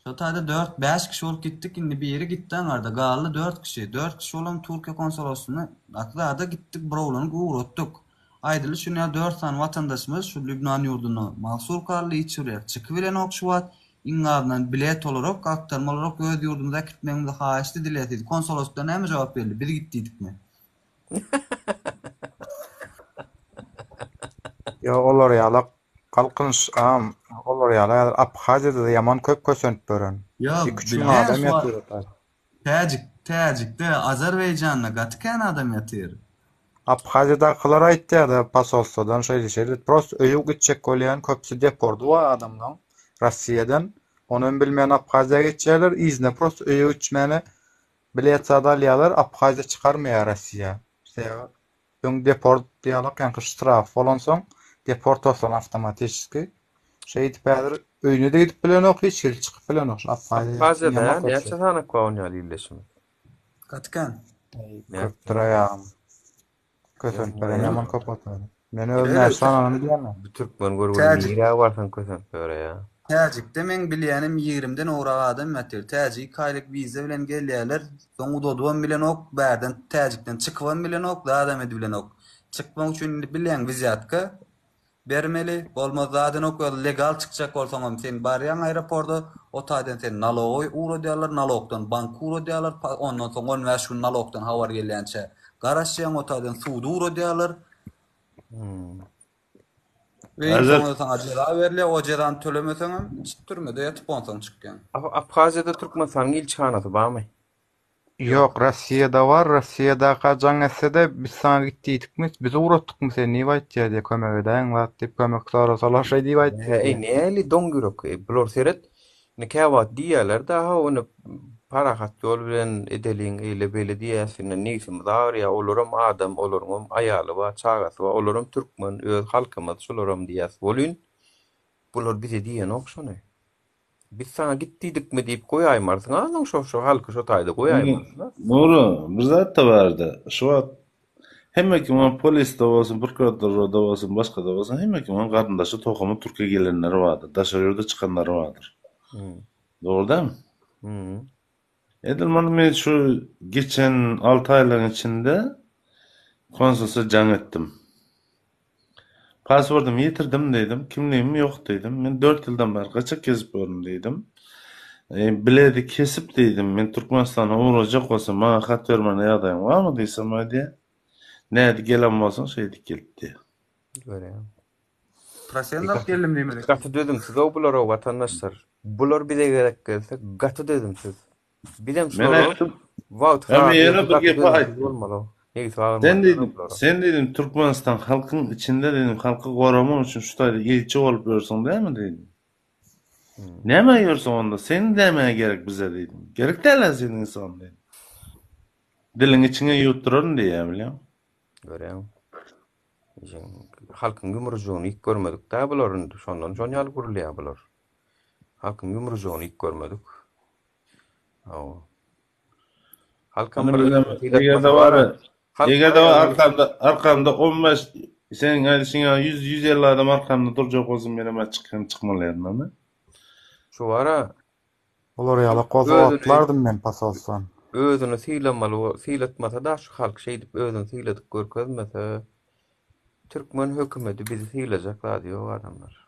Şo taýda dört-bäş kişi bolup gitdik, indi biri gitdi aňarda, galdy dört kişi. Dört kişi bolam Türkiýe konsoloslygyna zada gitdik, burawlanyp ugratdyk. Aýdyldy şuny ýaly dört sany watandaşymyz şu Lübnan ýurdunda mahsur galdy, hiç bir ýere çykybilenok şu wagt. Iň azyndan bilet olarak, aktarma olarak öz ýurdumyza äkitmegimizi haýyşt edilýär diýdi. Konsoloslykdan näme jogap geldi? Biz git diýdikmi? Ýok, olar ýalak Galkynyş agam olar ýaly häzir Abhaziýada-da ýaman köp kösenip ýören. Ýok, 2-3 müň bilýän adam şu wagt ýatyr o taýda. Täjik, Täjikde, Azerbaýjanda gaty kän adam ýatyr. Abhaziýadakylar aýtýarda posolstwodan şeýle şeýle prosto öýe gitjek bolýan köpüsi depordy bar adamlaň Rossiýadan onam bilmän Abhaziýa geçýärler yzyna prosto öýe gitmäne bilet zat alýarlar Abhaziýa çykarmaýar Rossiýa sebäbi Öň deport ýalak ýaňky ştraf bolansoň deport bolsaň awtomatiçeski. Şeýdip häzir öýüne-de gidip bilenok hiç hili çykyp bilenok şu Abhaziýa Abhaziýada hä näçe sanak bar onýaly illeşimi? Gaty kän. Köpdür aýagym. Kösenip beren ýaman köp otyr. Men özüm näçe sanyny bilýän. Bu türkmen görgüli nirä barsaň kösenip ýöreýä. Täjikde meň bilýänim ýigrimden gowrak adam ýatyr. Täjik iki aýlyk wiza bilen gelýärler. Soň uzadybam bilenok, bärden täjikden çykybam bilenok, zadam edibilenok. Çykmak üçin indi bilýäň wizýatka bermeli, bolmaz zadenok ýa legal çykjak bolsaňam sen barýaň aeroporda, o taýdan seni naloga ugradýarlar, nalogdan banka ugradýarlar, ondan soň 15 gün nalogdan habar gelýänçä garaşýaň, o taýdan suda ugradýarlar. We iň soňunda saňa jeza berilýär, o jezany tölemeseňem türmede ýatyp onsoň çykýaň. Abhaziýada Türkmenistanyň ilçihanasy barmy? Ýok, Rossiýada bar, Rossiýadaka jaň etsede biz saňa git diýdikmi, biz ugratdykmy seni diýip aýtýar diýýär, kömek edäýiň zat diýip kömek sorasalar şeý diýip aýtýar Eý diýýär. näli doň ýürek eý bular seret indi käwagt diýýärler-de haw indi parahat ýol bilen edeliň eýle beýle diýýäs indi nebsimiz agyrýar olaram adam olaryňam aýaly bar çagasy bar olaram türkmen öz halkymyz şularam diýýäs welin bular bize diýenok şony. Biz saňa git diýdikmi diýip goýaýmarsyň a şo şo halky şo taýda goýaýmarsyň a. Nury, bir zat-da barda, şu wagt hemme kimiň polisde bolsun, prokuraturada bolsun, başgada bolsun, hemme kimiň garyndaşy, tohumy türke gelenleri bardyr, daşary ýurda çykanlary bardyr. Dogry dälmi? Edil muny men şu geçen alty aýlygyň içinde konsulsa jaň etdim. Pasportymy ýitirdim diýdim, kimligim ýok diýdim. Men dört ýyldan bäri gaçak gezip ýörün diýdim. Biledi kesip diýdim, men Türkmenistana ugrajak bolsam, maňa hat bermäne ýagdaýyň barmy diýsem, aýdýar, nädip gelen bolsaň şeýdip gelip diýýär. Görýän. Prosent alyp geldim diýmeli. Gaty dözümsiz-ow bular-ow watandaşlar. Bular bize gezek gelse gaty dözümsiz. Bizem Men şolara aýtdym. wagt Hem razy ýene bir gaty gepi dözümsiz aýtdym. bolmaly-ow. Nebsi Sen agyrmazlar-ow diýdim, bulara. sen diýdim Türkmenistan halkyň içinde diýdim, halky goramak üçin şu taýda ilçi bolup ýörsüň dälmi diýdim. Nämä ýörsüň onda? Sen nämä gerek bize diýdim. Gerek däl-ä seniň insan diýdim. Diliň içiňe ýuwutdyraryn diýýär bilýäňmi? Görýäňmi? Halkyň ýumrujagyny iýip görmedik-dä bular indi, şondan şon ýaly gürleýär bular. Halkyň ýumrujagyny iýip görmedik. Hawa. Halkam bir Eger-de bar, eger-de bar arkamda, arkamda 15 seniň aýdyşyň ýaly 100 150 adam arkamda durjak bolsa menem çykýan çykmaly ýerinden. Şu bara Olar ýalak bolsa Özüni- otlardym men posolstwan. Özüni sylamaly, sylatmasa-da şu halk şeýdip özüni syladyp görkezmese, türkmen hökümeti bizi sylajak zady ýok adamlar.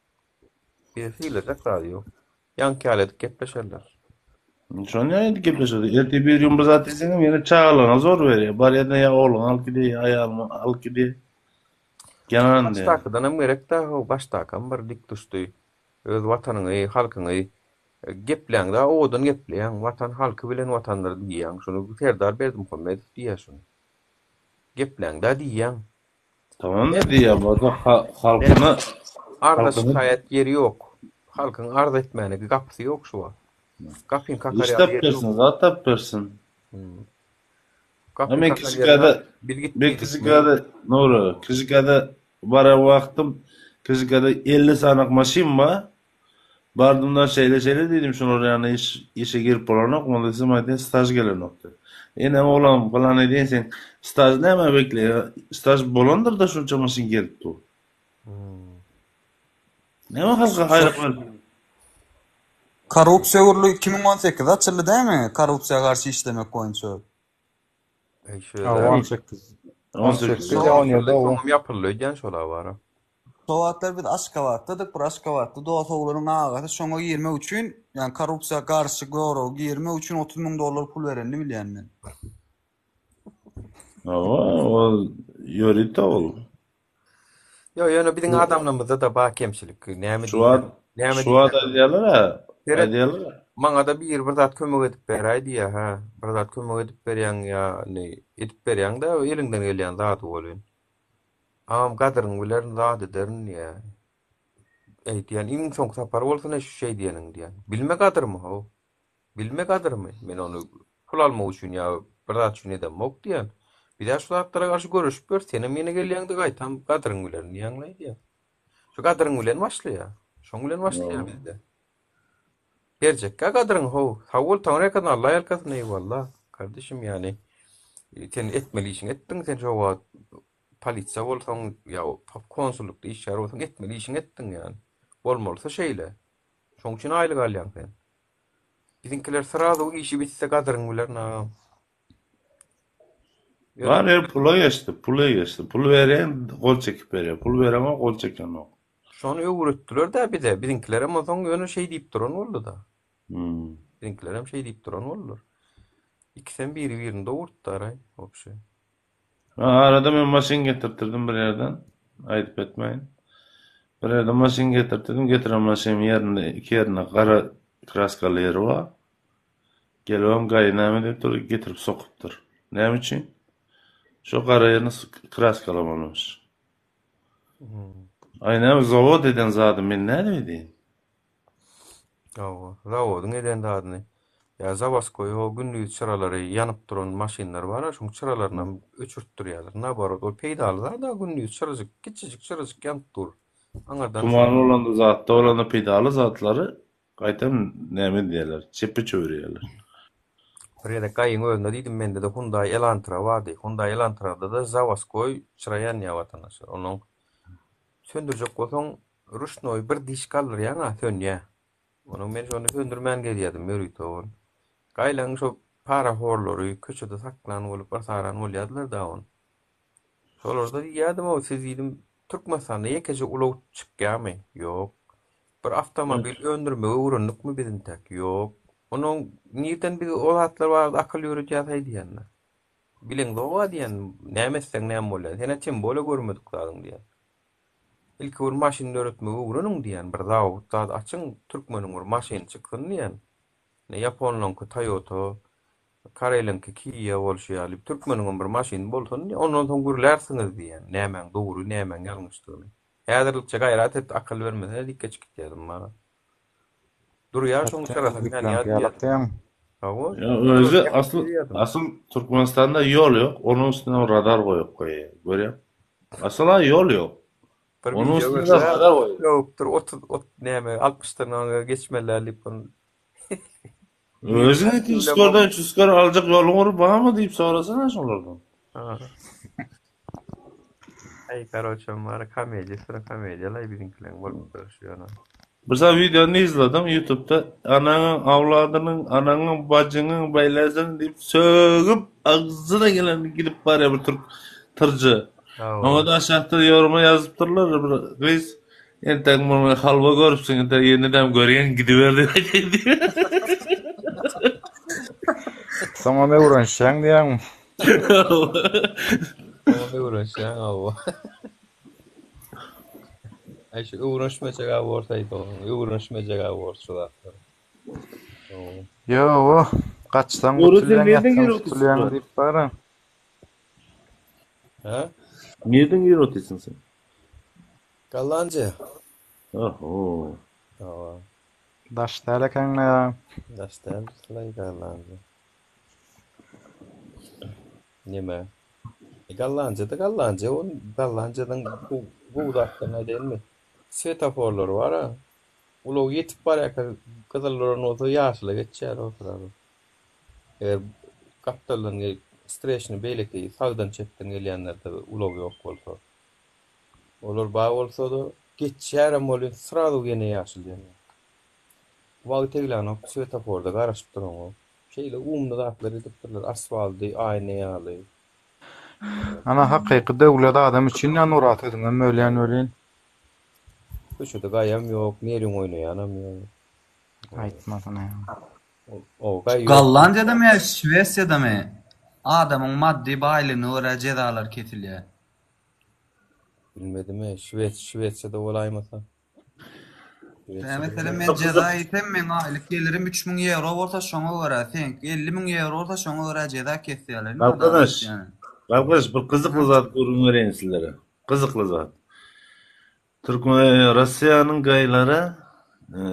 Bizi sylajak zady ýok. Ýaňky ýaly edip gepleşerler. Şony ýaly edip gepleşerler. Ertir bir gün bir zat diýseňem ýene çagalaryňa zor berýär. Barýa-da ýa ogluňy alyp gidýär, ýa aýalyňy alyp gidýär. Ýanan diýýär. Başdakydanam gerek-dä, how, başdakam bir dik duşdy. Öz watanyňy, halkyňy gepläňde owadan gepleýäň. Watan halky bilen watandyr diýýäň. Şuny Serdar Berdimuhamedow diýýär şuny. Gepläňde diýýäň. Tamam-da diýýär, bolsa halkyna Arza şikaýat ýeri ýok. Halkyň arz etmäne gapysy ýok şu wagt. Gapyny kakar Iş ýaly tap ýeri ýok. bersin, zat tap bersin. Gapyny Men kakar ýeri kiçikäde, biz git men diýdikmi? kiçikäde, Nury, kiçikäde Baran wagtym Kiçikäde 50 sanak maşyn bar. Bardymda şeýle şeýle diýdim şular ýaly iş işe girip bolanok onda diýsem aýdýar staž gelenok diýip. Enem oglan falan edýän sen staž nämä bekleýär staž bolandyrda şunça maşyn gelip dur. Näme halka haýrak berip. Korrupsiýa gurly 2018 açyldy dämi korrupsiýa garşy işlemek boýunça. Hawa, 18. 18 ýa 17 hawa. Soňam ýapyldy öýdýän şol awara. Şo wagtlar biz Aşgabatdadyk, bir Aşgabatda dos oglanyň agasy şoňa girmek üçin, ýagny korrupsiýa garşy goraga girmek üçin 30 müň dollar pul berenini bilýän men. Hawa, ol ýörite ol. Ýok, ýöne biziň adamlarymyzda-da bar kemçilik. Näme Şu wagt, näme şu wagt aýdýarlar-a, aýdýarlar-a. Maňa-da biri bir zat kömek edip beräý diýýär, hä. Bir zat kömek edip berýäň ýa indi edip berýäň-dä eliňden gelýän zady welin. Agam gadyryňy bilerin, zat ederin diýýär. Eý diýýän, iň soňky sapar bolsun-eý şu şeý diýeniň diýýän. Bilme gadyrymy how. Bilme gadyrymy, men ony pul almak üçin ýa bir zat üçin edemok diýýän. Biz-ä şu zatlara garşy göreşip ýörüs, senem ýene gelýäň-de gaýtam gadyryňy bilerin diýýäň-laý diýýän. Şu gadyryň bilen başlaýar. Şoň bilen başlaýar bizde. Berjekkä gadyryňy how. Sag bol Taňryýalkasyn Alla ýalkasyn eýwalla. Kardeşim ýani sen etmeli işiňi etdiň sen şo wagt polisiýa bolsaň ýa konsullykda işgär bolsaň etmeli işiňi etdiň ýani. Bolmalysy şeýle. Şoň üçin aýlyk alýaň sen. Biziňkiler srazu işi bitse gadyryňy bilerin agam. Bar ýeri pula geçdi, pula geçdi. Pul berýän gol çekip berýär, pul bereňok gol çekenok. Şony öwretdiler-dä bize. Biziňkilerem onsoň ýöne şeý diýip duran boldy-da. Biziňkilerem şeý diýip duran boldular. Ikisem biri-birini dogurtdy-araý, wobşe. Arada men maşyn getirtdirdim bir ýerden, aýdyp etmäýin. Bir ýerden maşyn getirtdirdim, getiren maşynym ýerinde, iki ýerinde gara kraskaly ýeri bar. Gelibem gaýy näme diýip dur, getirip sokupdyr. Näme üçin? Şo gara ýerini kraskalamalymy. Aý näme zawod eden zady men nädip edeýin? Hawa, zawodyň eden zadyny. Ýa zawoskoý o gündiz çyralary ýanyp duran maşynlar bar-a, şoň çyralarynam öçürtdirýärler. Naborot, ol peýdaly zat-a, gündiz çyrajyk, kiçijik çyrajyk ýanyp dur. Aňyrdan Tuman bolanda zatda bolanda peýdaly zatlary gaýtam näme edýärler, çepe çöwürýärler. Bir gezek gaýyň özünde diýdim, mende-de Hyundai Elantra bardy. Hyundai Elantrada-da zawoskoý çyra ýanýar watandaşlar. Onuň söndürjek bolsaň Ruşnoý bir diş galdyrýaň-a, sönýä. Onuň men şony söndürmän gezýädim ýörite ol. Gaýlaň şo parahorlary köçede saklan bolup yrsaran bolýadylar-da ony. Şolarda diýýädim-ow, siz diýdim, Türkmenistanda ýekeje ulag çykýamy? Ýok. Bir awtomobil öndürmegi öwrendikmi biz intäk? Ýok. Onuň nirden biz o zatlar barada akyl ýöredýäs-aý diýýän-de. Bileňzog-a diýýän, näme etseň näme bolýar. Sen-ä tem bolýa görmedik zadyň diýýän. Ilki bir maşyn döretmegi öwreniň diýýän, bir zawod zat açyň, türkmeniň bir maşyny çyksyn diýýän. Ine ýaponlaňky Toyota, koreýleňki Kia bolşy ýaly, türkmeniňem bir maşyny bolsun diýýän, ondan soň gürlärsiňiz diýýän, nämäň dogry, nämäň ýalňyşdygyny. Häzirlikçe gaýrat et, akyl bermesene diýip geçip gitýärdim maňa. Durýar şoň çyrasam ýanýar diýýärdim. Hawa. Ýa özi asyl asyl Türkmenistanda ýol ýok, onuň üstüne radar goýup goýýar. Görýäň? Asyl-a ýol ýok. Bir Onuň üstüne radar goýup. Ýokdur, 30 ot näme 60-dan öňe geçmeli däl diýip ony. Özüň 200 skordan 300 skor aljak ýoluň ury barmy diýip sorasana şolardan. Aý karoçe bar komediýa üstüne komediýalaý biziňkileň bolup durşy ýöne. Bir sany wideony izledim ýutubda anaňyň awladynyň anaňyň bajyňyň beýlesiniň diýip sögüp agzyna gelenini gidip barýar bir türk tyrjy. Oňa-da aşakda ýoruma ýazypdyrlar bir gyz Entek muny halwa görüpsiň, entek ýenedem görýän gidiber diýip aýdýan diýip. Soňam öwrenişýäň diýýäňmi? Soňam öwrenişýäň hawa. Aý şu öwrenişmejek-ä bolsaýdy, öwrenişmejek-ä bolsa şu zatlar. Ýow, gaçsaň gutulýaň, ýatsaň tutulýaň diýip bar-a. Hä? Nirden girip otyrsyň sen? Gollandiýa. Oho. Hawa. Daş däl ekeň-le ýa. Daş däl, şulaý Gollandiýa. Neme? E, Gollandiýada Gollandiýa, ol Gollandiýadan gowy zatlaryny aýdaýynmy? Swetoforlary bar-a. Ulag ýetip barýarka gyzyl duran bolsa ýaşyla geçýär o srazu. Eger gapdaldan gelip, streçny beýleki sagdan çepden gelýänlerde ulag ýok bolsa. Olar bar bolsa-da, geçýärem welin srazu ýene ýaşyl ýanýar. Wagt eglenok, swetoforda garaşyp duraňok. Şeýle umny zatlar edipdirler, asfaldy aýna ýaly. Ana hakyky döwlet adam üçin ýa Nurat özüňem bölýän welin. Köçede gaýam ýok, meriň oýnaýanam ýok. Aýtmasyna ýa. Gollandiýadamy ýa Şwesiýadamy adamyň maddy baýlygyna görä jezalar kesilýär. Bilmedim-eý, Şwes Şwesiýada bolaýmasa. Tä meselem men jeza iýsem meň aýlyk gelirim 3000 ýewro bolsa şoňa görä, seňki 50 müň ýewro bolsa şoňa görä jeza kesýärler. Indi Galkynyş, adalat ýaly. Galkynyş bir gyzykly zat gürrüň bereýin sizlere. Gyzykly zat. Türkmen Russiýanyň gaýlary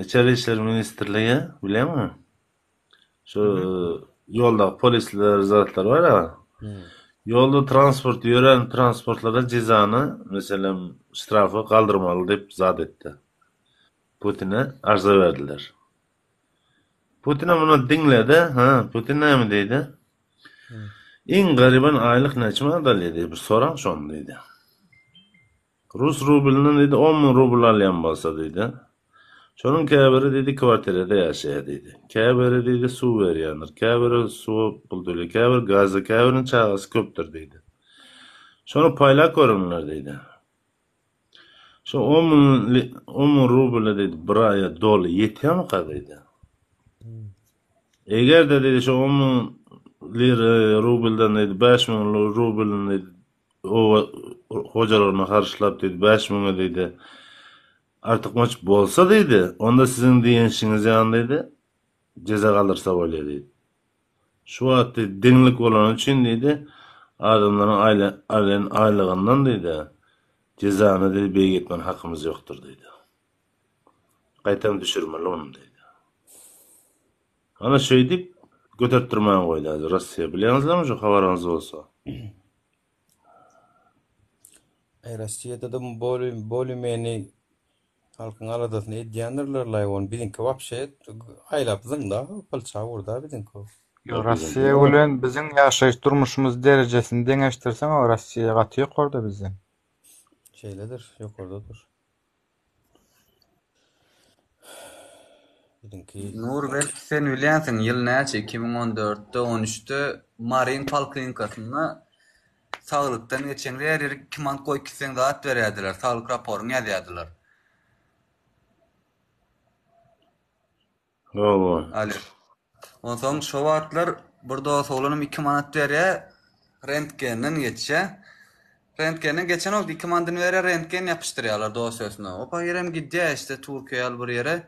Içeri işler ministrligi bilýäňmi? Şu ýoldaky polisler zatlar bar-a. Ýolda transport ýörän transportlara jezany, meselem, ştrafy galdyrmaly diýip zat etdi. Putine arza berdiler. Putinem muny diňledi, ha, Putin näme diýdi? Iň garyban aýlyk näçe manat alýar diýdi, bir soraň şony diýdi. Rus rublyny diýdi, on müň rubl alýan bolsa diýdi. Şonuň käbiri diýdi kwartirada ýaşaýar diýdi. Käbiri diýdi suw berýändir. Käbiri suwa pul töleýär. Käbiri gaza, käbiriniň çagasy köpdür diýdi. Şony paýlap görüňler diýdi. Şo on müň on müň rubla diýdi bir aýa doly ýetýärmika diýdi. Eger-de diýdi şo on müň lira rubldan diýdi 5000 rublyny diýdi oba hojalygyna harçlap diýdi 5000-e diýdi Artykmaç bolsa diýdi, onda siziň diýenşiňiz ýaly diýdi, jeza galdyrsa bolýar diýdi. Şu wagt diýdi, deňlik bolany üçin diýdi, adamlaryň alýan aýlygyndan diýdi, jezany diýdi, beýik etmäne hakymyz ýokdur diýdi. Gaýtam düşürmeli ony diýdi. Ana şeýdip götertdirmän goýdy häzir Russiýa. Bilýäňizlermi şu habaryňyz bolsa. Eý Rossiýada-da bolymeni halkyň aladasyny edýändirlerlaý ony biziňki wapşe aýlap zyňda pylça urda biziňki. Ýok Rossiýa bilen biziň ýaşaýyş durmuşymyz derejesini deňeşdirseň o Rossiýa gaty ýokarda bizden. Şeýledir ýokardadyr. Biziňki. Nur belki sen bilýänsiň ýyl näçe 2014-de 13-de Maryň polklinikasynda saglykdan geçeňde her ýere 2 manat goýup gitseň zat berýärdiler saglyk raporyňy ýazýardylar. Hawa. Alo. Onsoň şo wagtlar bir dos oglanym 2 manat berýär, rentgenden geçýär. Rentgenden geçenok 2 manadyny berýär, rentgen ýapyşdyrýarlar dosýasyna. O pahyram gidýär işte Türkiýe ýaly bir ýere.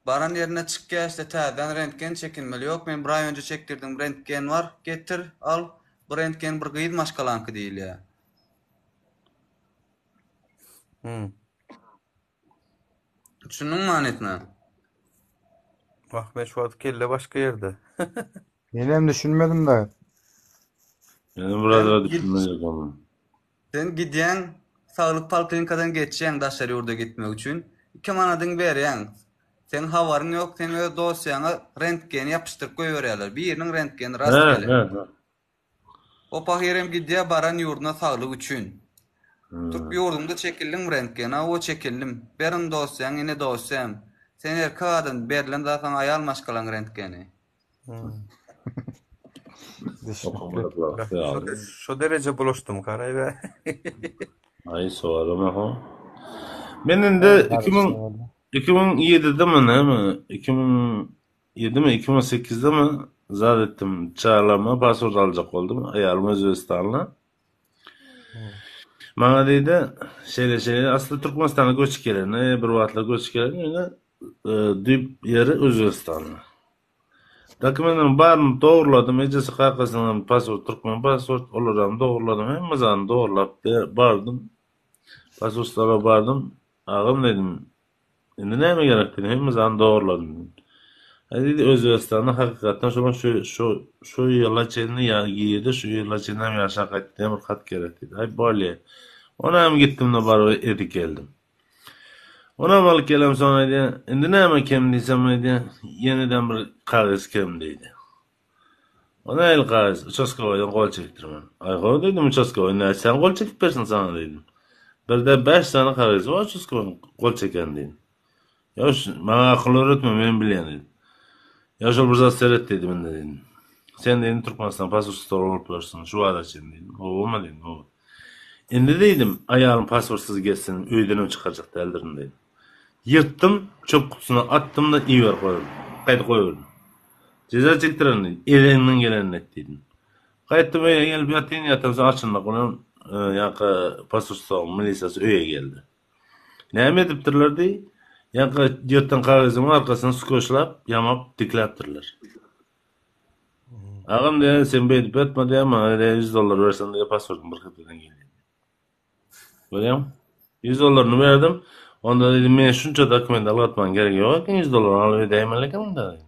Baran ýerinde çykýar işte täzeden rentgen çekinmeli. Ýok men bir aý önje çekdirdim rentgen bar, getir, al. Bu rentgen bir gyz maşgalaňky diýilýär. Hmm. Düşündiňmi manysyna? Wah men şu wagt kelle başga ýerde. Menem düşünmedim da. Menem biraz düşünmedim. Sen gidýäň saglyk poliklinikadan geçýäň daşary ýurda gitmek üçin. 2 manadyňy berýäň. Seň habaryň ýok, seň öz dosýaňa rentgeni ýapyşdyryp goýberýärler. Biriniň rentgeni rast gelen. O pahyrem gidýä baran ýurduna saglyk üçin. Türk ýurduňda çekildiňmi rentgen? Hawa çekildim. Beriň dosýaňy ine dosýam. Sen erkek adam berlen zat saňa aýal maşgalaň rentgeni. Şo dereje bulaşdym garaý. Aý sogalama ho. Men indi 2000 2007-demi näme 2000 Ýedimi, 2008-demi zat etdim, çagalaryma pasport aljak boldum, aýalym özbegistanly. Maňa diýdi, şeýle-şeýle, asly Türkmenistana göçüp geleni, bir wagtlar göçüp gelen, ýöne düýp ýeri Özbegistanly. Dokumentleriň baryny dogruladym, ejesi kakasynyň hem pasport türkmen pasport, olaram dogruladym, hemme zadyny dogrulap bardym. Pasportlara bardym, agam diýdim, Indi näme gerek diýdim, hemme zady dogruladym diýdim. Aý diýdi, Özbegistanda hakykatdan şonuň şu şu şu ýyla çenli ýa girdi, şu ýyla çenli hem ýaşap gaýtdy diýen bir hat gerek diýdi. Aý bolýa. Onam gitdim-de baryp edip geldim. Onam alyp gelemsoň aýdýa, indi näme kem diýsem aýdýa, ýeneden bir kagyz kem diýdi. O nähili kagyz? Uçastkowoýdan gol çekdirmen. Aý how diýdim, uçastkowoý nätseň gol çekip bersin saňa diýdim. Birde bäş sany kagyzy bar uçastkowoýyň gol çeken diýdim. Ýa şu maňa akyl öwretme, men bilýän diýdim. Ýa şol bir zat seret diýdim indi diýdim. Sen diýdim Türkmenistan pasportsyz bolup ýörsüň şu wagta çenli diýdim. Howamy diýdim, hawa. Indi diýdim, aýalym pasportsyz gezsin, öýdenem çykarjak däldirin diýdim. Ýyrtdym, çöp gutusyna atdym-da iberip goýberdim. Gaýdyp goýberdim. Jeza çekdiren diýdi. Eliňden gelenini et diýdim. Gaýtdym öýe gelip ýatyn, ýatamsoň arçynlyk bilen ýaňky posolstwoň milisiýasy öýe geldi. Näme edipdirler diý, ýaňky ýyrtan kagyzyň arkasyny skoçlap, ýamap dikläpdirler. Agam diýýär, sen beýdip ýatma diýýär, maňa diýýär ýüz dollar berseň diýýär, pasportym bir hepdeden gelýär. Görýäňmi? 100 dollaryny berdim. Onda dedim, men şunça dokument alyp atmagyň geregi ýok eken, 100 dollaryny alyp edäýmeli ekenim-dä dedim.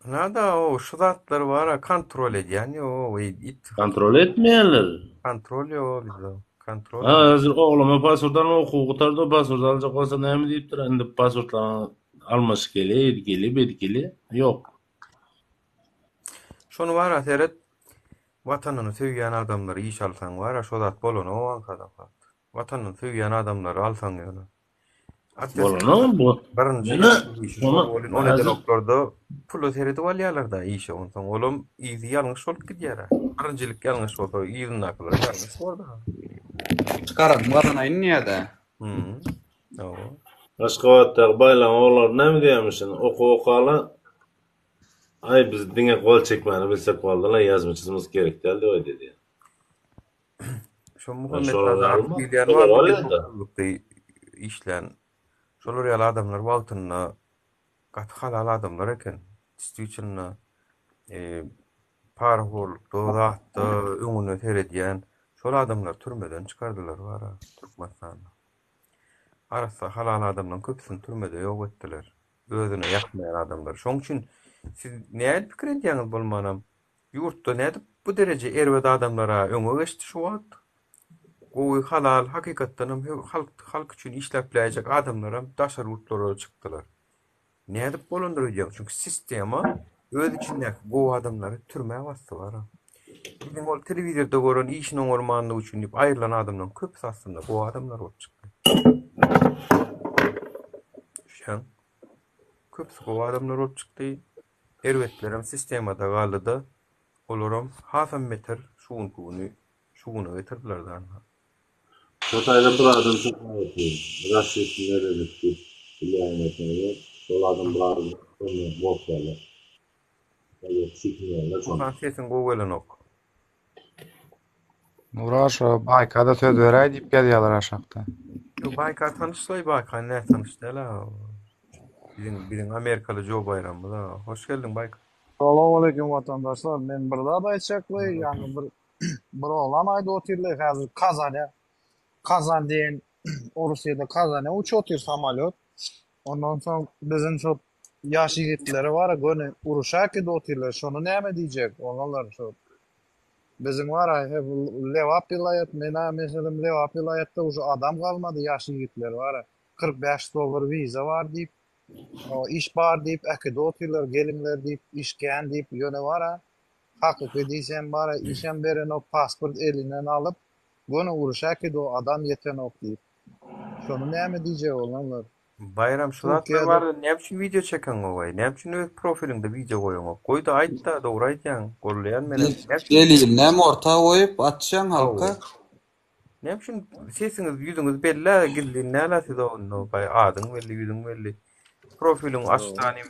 Nada o şu zatlar bara kontrol edýän ýok it. Kontrol etmeýärler. Kontrol ýok bizde. Kontrol. Ha, häzir ogluma pasport alma okuw gutardy, pasport aljak bolsa näme diýipdir, indi pasportlaryň almaşyk gelýär, edi gelýär, bedi gelýär. Ýok. Şony bara seret Watanyny söýýän adamlary işe alsaň bara şo zat bolanok aňsat aňsat. Watanyny söýýän adamlary alsaň ýöne. Bolanok bu. Birinji işi şol bolýan, ony edenoklarda pula seredip alýarlar-da işe, onsoň olam yzy ýalňyş bolup gidýär-ä. Birinjilik ýalňyş bolsa, yzyndakylar ýalňyş bor-da. Çykaradym gazanaýyn diýýär-dä. Hum. Hawa. Aşgabatdaky baýlaň ogullary näme diýýärmişin? Okuw okala, aý biz diňe gol çekmäni bilsek boldy-la, ýazma-çyzmyz gerek däl diýip aýdýar diýýär. Şo Muhammet Nazarow diýilýän bar howpsuzlykda işlän. Şolar ýaly adamlar wagtynda gaty halal adamlar eken. Distwitelno parahorlukda, zatda öňüne seredýän şol adamlary türmeden çykardylar bara Türkmenistanda. Arassa halal adamlaryň köpüsini türmede ýok etdiler. Özüne ýakmaýan adamlary. Şoň üçin siz nähili pikir edýäňiz bolmanam? Ýurtda nädip bu dereje erbet adamlara öňe geçdi şu wagt? Gowy halal hakykatdanam halk halk üçin işläp biläýjek adamlaram daşary ýurtlara çykdylar. Nädip bolandyr öýdýäň? Çünki sistema öz içindäki gowy adamlary türmä basdy bara. Biziň ol telewizorda gören işini oňarmanlygy üçin diýip aýrylan adamlaryň köpüsi aslynda gowy adamlar bolup çykdy. Düşýäň? Köpüsi gowy adamlar bolup çykdy. Erbetlerem sistemada galdyda, olaram hasam beter şu günki güni şu güne getirdiler dana. Şo taýda bir adam çykyp otyr. Rasist Meredow diýip bilýän bolsaňyzlar, şol adam bir adam şondan gorkýarlar. Olar çekinýärler şondan. Gurhan sesiň gowy gelenok. Nura şo Baýka-da söz beräý diýip ýazýarlar aşakda. Ýok Baýka tanyşlaý Baýka nätanyş däl-ä. Biziň biziň Amerikaly Jo Baýramymyz-a. Hoş geldiň Baýka. Salowmaleýkim watandaşlar men bir zat aýtjakly ýagny bir bir oglan aýdyp otyrly häzir Kazana Kazan diýen Orusyýada Kazana uçup otyr samolýot ondan soň biziň şo ýaş ýigitleri bara göni uruşa äkidip otyrlar şony näme diýjek oglanlar şo biziň bara Lebap welaýat menä meselem Lebap welaýatda uje adam galmady ýaş ýigitler bara 45 dollar wiza bar diýip iş bar diýip äkidip otyrlar geliňler diýip iş kän diýip ýöne bara hakyky diýsem bara işem berenok pasport elinden alyp göni uruşa äkidip adam ýetenok diýip şony näme diýjek oglanlar. Baýram şu zatlar Türkiýede barada näme üçin wideo çekeňogaý? Näme üçin öz profiliňde wideo goýaňok? Goýda aýtda dogry aýdýaň. Gollaýan menem. Näme üçin? Delilinem orta goýup atjaň Hawa. halka. Näme üçin sesiňiz ýüzüňiz bellä gizlin näla siz onda baý adyň belli ýüzüň belli. Profiliňi aç tanym.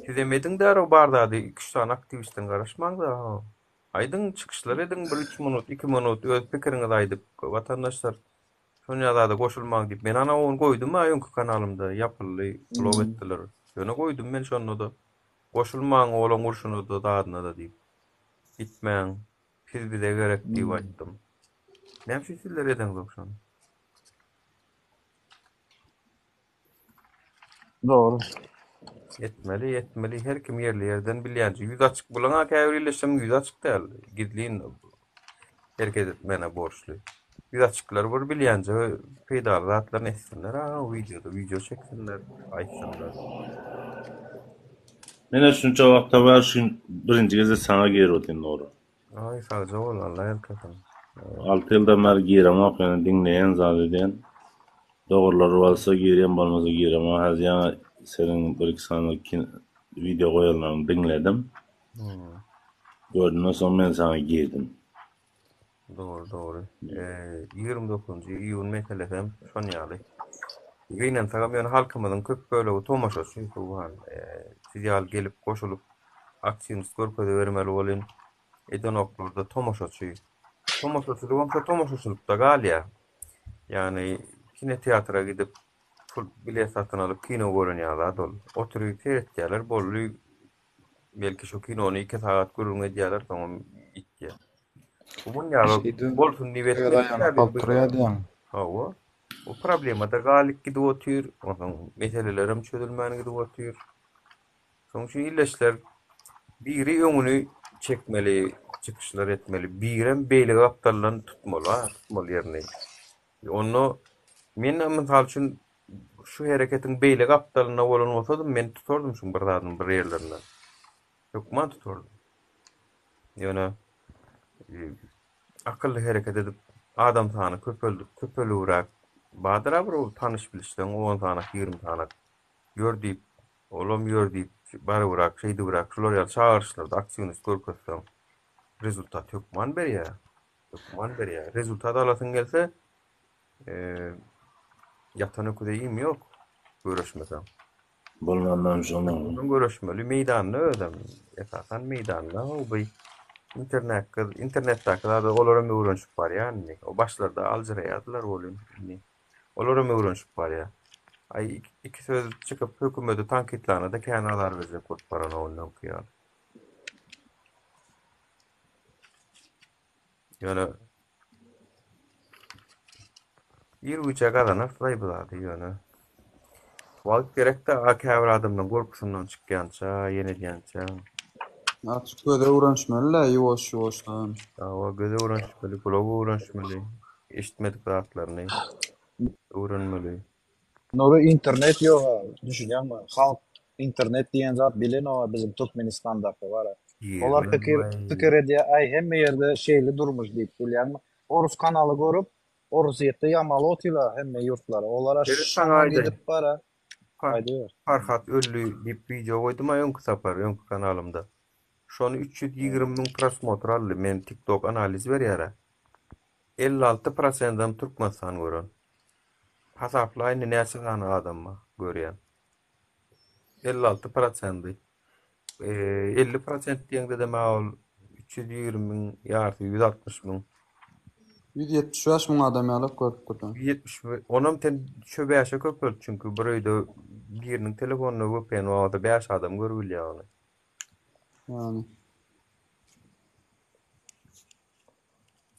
Sizem ediň därow bar zady iki üç sany aktiwistden garaşmaňda. Aýdyň çykyşlar ediň bir üç minut iki minut öz pikiriňizi aýdyp watandaşlar. Şonýa zada goşulmaň diýip men ana ony goýdum-a öňki kanalymda ýapyldy blok etdiler. Ýöne goýdum men şonda-da. Goşulmaň olaň urşuna-da zadyna-da diýip. Gitmäň. Siz bize gerek diýip aýtdym. Näme üçin sizler edeňzok şony? Dogry. Etmeli, etmeli. Her kim ýerli ýerden bilýänçe. Ýüzi açyk bulaň-a käbir illeşleriň ýüzi açyk däl. Gizlin hereket etmäne borçly. Ýüzi açyklar bir bilýänçe peýdaly zatlaryny etsinler a wideoda wideo çeksinler, aýtsynlar. Menä şunça wagtdan bäri şu gün birinji gezek saňa girip otyryn dogry. Aý sagja bol Alla ýalkasyn. 6 ýyldan bäri giremok ýöne diňleýän zat edýän. Dogrular bolsa girýän bolmasa giremok. Häzir ýaňy seniň bir iki sany wideo goýanlaryňy diňledim. Gördümden soň men saňa girdim. Dogry dogry. 29-njy iýun meselesem şon ýaly. Gynansagam ýöne halkymyzyň köp bölegi tomaşaçy Suhan. Siz ýaly gelip goşulyp aktiwnost görkezibermeli bolyn. Edenoklarda tomaşaçy. Tomaşaçylygam şo tomaşaçylykda galýar. Ýagny kinoteatra gidip pul bilet satyn alyp kino gören ýaly zat ol. Oturyp seretýärler boldy. Belki şo kinony 2 sagat gürrüň edýärler soňam ýitýär. Bu mun ýaly Şeýdip bolsun diýip öz etmedik aýagyna biz salyp bu. durýar diýýäň. Hawa. Bu problemada galyp gidip otyr. Onsoň meselelerem çözülmän gidip otyr. Şonuň üçin illeşler biri öňüni çekmeli, çykyşlar etmeli, birem beýle gapdaldan tutmaly, ha, tutmaly ýerini. Onda men mysal üçin şu hereketiň beýle gapdalynda bolan bolsadym, men tutardym şuň bir zadyny bir ýerlerinden. Hökman tutardym. Ýöne e, akylly hereket edip, adam sany köpeldip, köpelibräk. Bardyr-a bir tanyş-bilişleň on sanak, 20 sanak ýör diýip, olam ýör diýip, barybrak, şeýdibräk, şular ýaly çagyryşlarda aktiwnost görkezseň, rezultat hökman berýär. Hökman berýär. Rezultat alasyň gelse, ýatan öküze iým ýok, göreşmeseň. Bolmandan şonuň. Ondan göreşmeli meýdanda özem. Esasan meýdanda o bu internet internetdäki zada olaram öwrenişip barýar indi. O başlarda aljyraýardylar welin indi olaram öwrenişip barýar. Aý iki söz çykyp hökümeti tankytlana-da kän azar berjek bolup baranok indi öňki ýaly. Ýöne ir güýçe gazanarsylaý bu zady ýöne. Wagt gerekde a käbir adamlaryň gorkusyndan çykýança, ýene edýänçä. Açyk göze öwrenişmeli-le ýuwaş-ýuwaşdan. Hawa, göze öwrenişmeli, gulaga öwrenişmeli, eşitmedik zatlaryny öwrenmeli. Nury internet ýoga düşünýäňmi halk internet diýen zat bilenoga biziň Türkmenistandaky bara. Olar pikir pikir edýä aý hemme ýerde şeýle durmuş diýip bilýäňmi. Orus kanaly görüp Orusyýetde ýamaly otyla hemme ýurtlar. Olara şoňa gidip bara aýdyber. Farhat öldi diýip wideo goýdum-a öňki sapar öňki kanalymda. Şony 320 müň prosmotr aldy men tiktok analiz berýärä. 56 prosendam Türkmenistan gören. Hasapla indi näçe sany adam bar görýän. 56 prosendi. 50 prosent diýeňde-de maňa ol 320 müň, ýarysy 160 müň. 175 müň adam ýalak görüpdir. 170, onam sen şu bäşe köpelt, çünki bir öýde biriniň telefonunda VPN bar bolsa 5 adam görüp bilýär ony. Ýagny.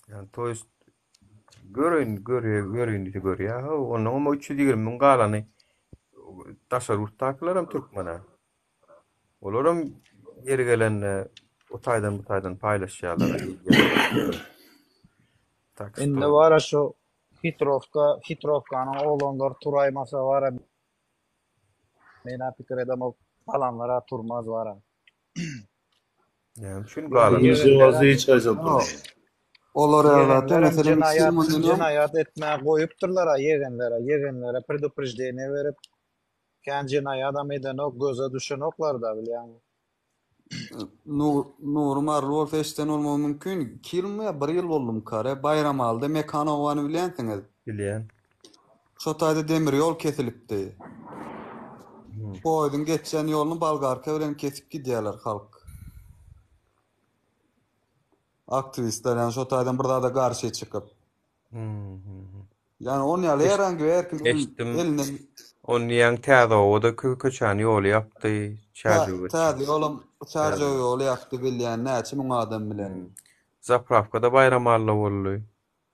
Ýagny to ýest Göreýin, görýä, göreýin diýse görýä. Haw, onnoňam o 320 müň galany daşary ýurtdakylaram türkmen-ä. Olaram ýeri gelende o taýdan bu taýdan paýlaşýarlar. Tak Indi što bara şu hitrowka, hitrowkanyň oglanlary turaýmasa bara men-ä pikir edemok galanlar-a turmaz bara. Näme üçin galan? Ýegenler hiç haýsam durmaz. Olar ýa-da meselem jenaýat jenaýat etmä goýupdyrlar-a ýegenlere, ýegenlere predupreždeniýe berip, kän jenaýadam edenok, göze düşenoklar-da bilýäňmi. Nury Maryly bolsa eşiden bolmagy mümkin. Iki ýylmy ýa bir ýyl boldumykara, Baýramalyda Mekan obany bilýänsiňiz. Bilýän. Şo taýda demir ýol kesilipdi. Poýeziň geçýän ýoluny bolgarka bilen kesip gidýärler halk. Aktiwistler ýani şo taýdan bir zada garşy çykyp. Ýani on ýaly her hangi her kim Eşitdim. elinden Ony diýýäň täze obada köçäni ýoly ýapdy, Çärjew geçýän. Täze ýolam Çärjew ýoly ýapdy bilýän näçe müň adam bilen. Zaprawkada Baýramalla boldy.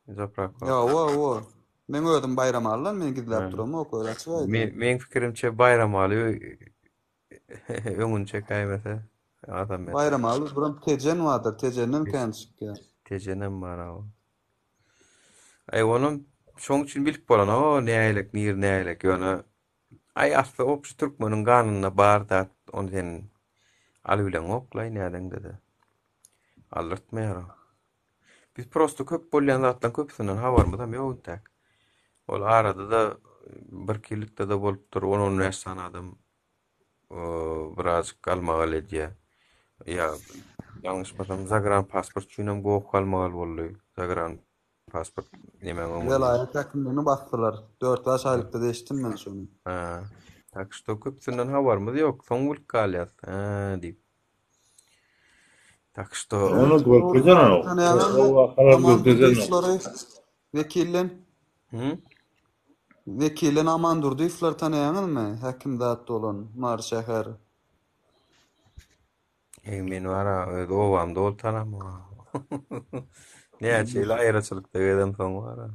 Zaprawka. Ýa, wo, wo. Meň özüm Baýramalydan, men gizläp duramok, öyle açyk aýdýan. Meň pikirimçe Baýramaly öňüni çekäýmese adam beter. Baýramaly buram Tejen bardyr, Tejenden kän çykýar. Tejenem bar hawa. Aý onam şoň üçin bilip bolanok nägilek nir nägilek ýöne aý asly obşi türkmeniň ganynda bar zat ony sen alybileňoklaý nädeňde-de. Aldyrtmaýar o. Biz prosto köp bolýan zatlaryň köpüsinden habarymyzam ýok intäk. Ol arada-da birki ýyllykda-da bolupdyr, on-on bäş sany adam birazjyk galmagal edýär. Ýa ýalňyşmasam zagranpasport üçinem goh galmagal boldy. Zagran pasport nemäň öňünde. Welaýat häkimligini basdylar. Dört-bäş aýlykda-da eşitdim men şony. Ha. Tak şto köpüsinden habarymyz ýok. Soň bilip galýas. Hä diýip. Tak şto Ony görkezenok. O wakalar görkezenok. Wekilden. Hı? Wekilden Aman Durdyýewleri tanaýaňyzmy? Häkim zat bolan Mary şäher. Eý men bara öz obamda ol tanamok. Näçe ýyl aýraçylykda gezemsoň bara.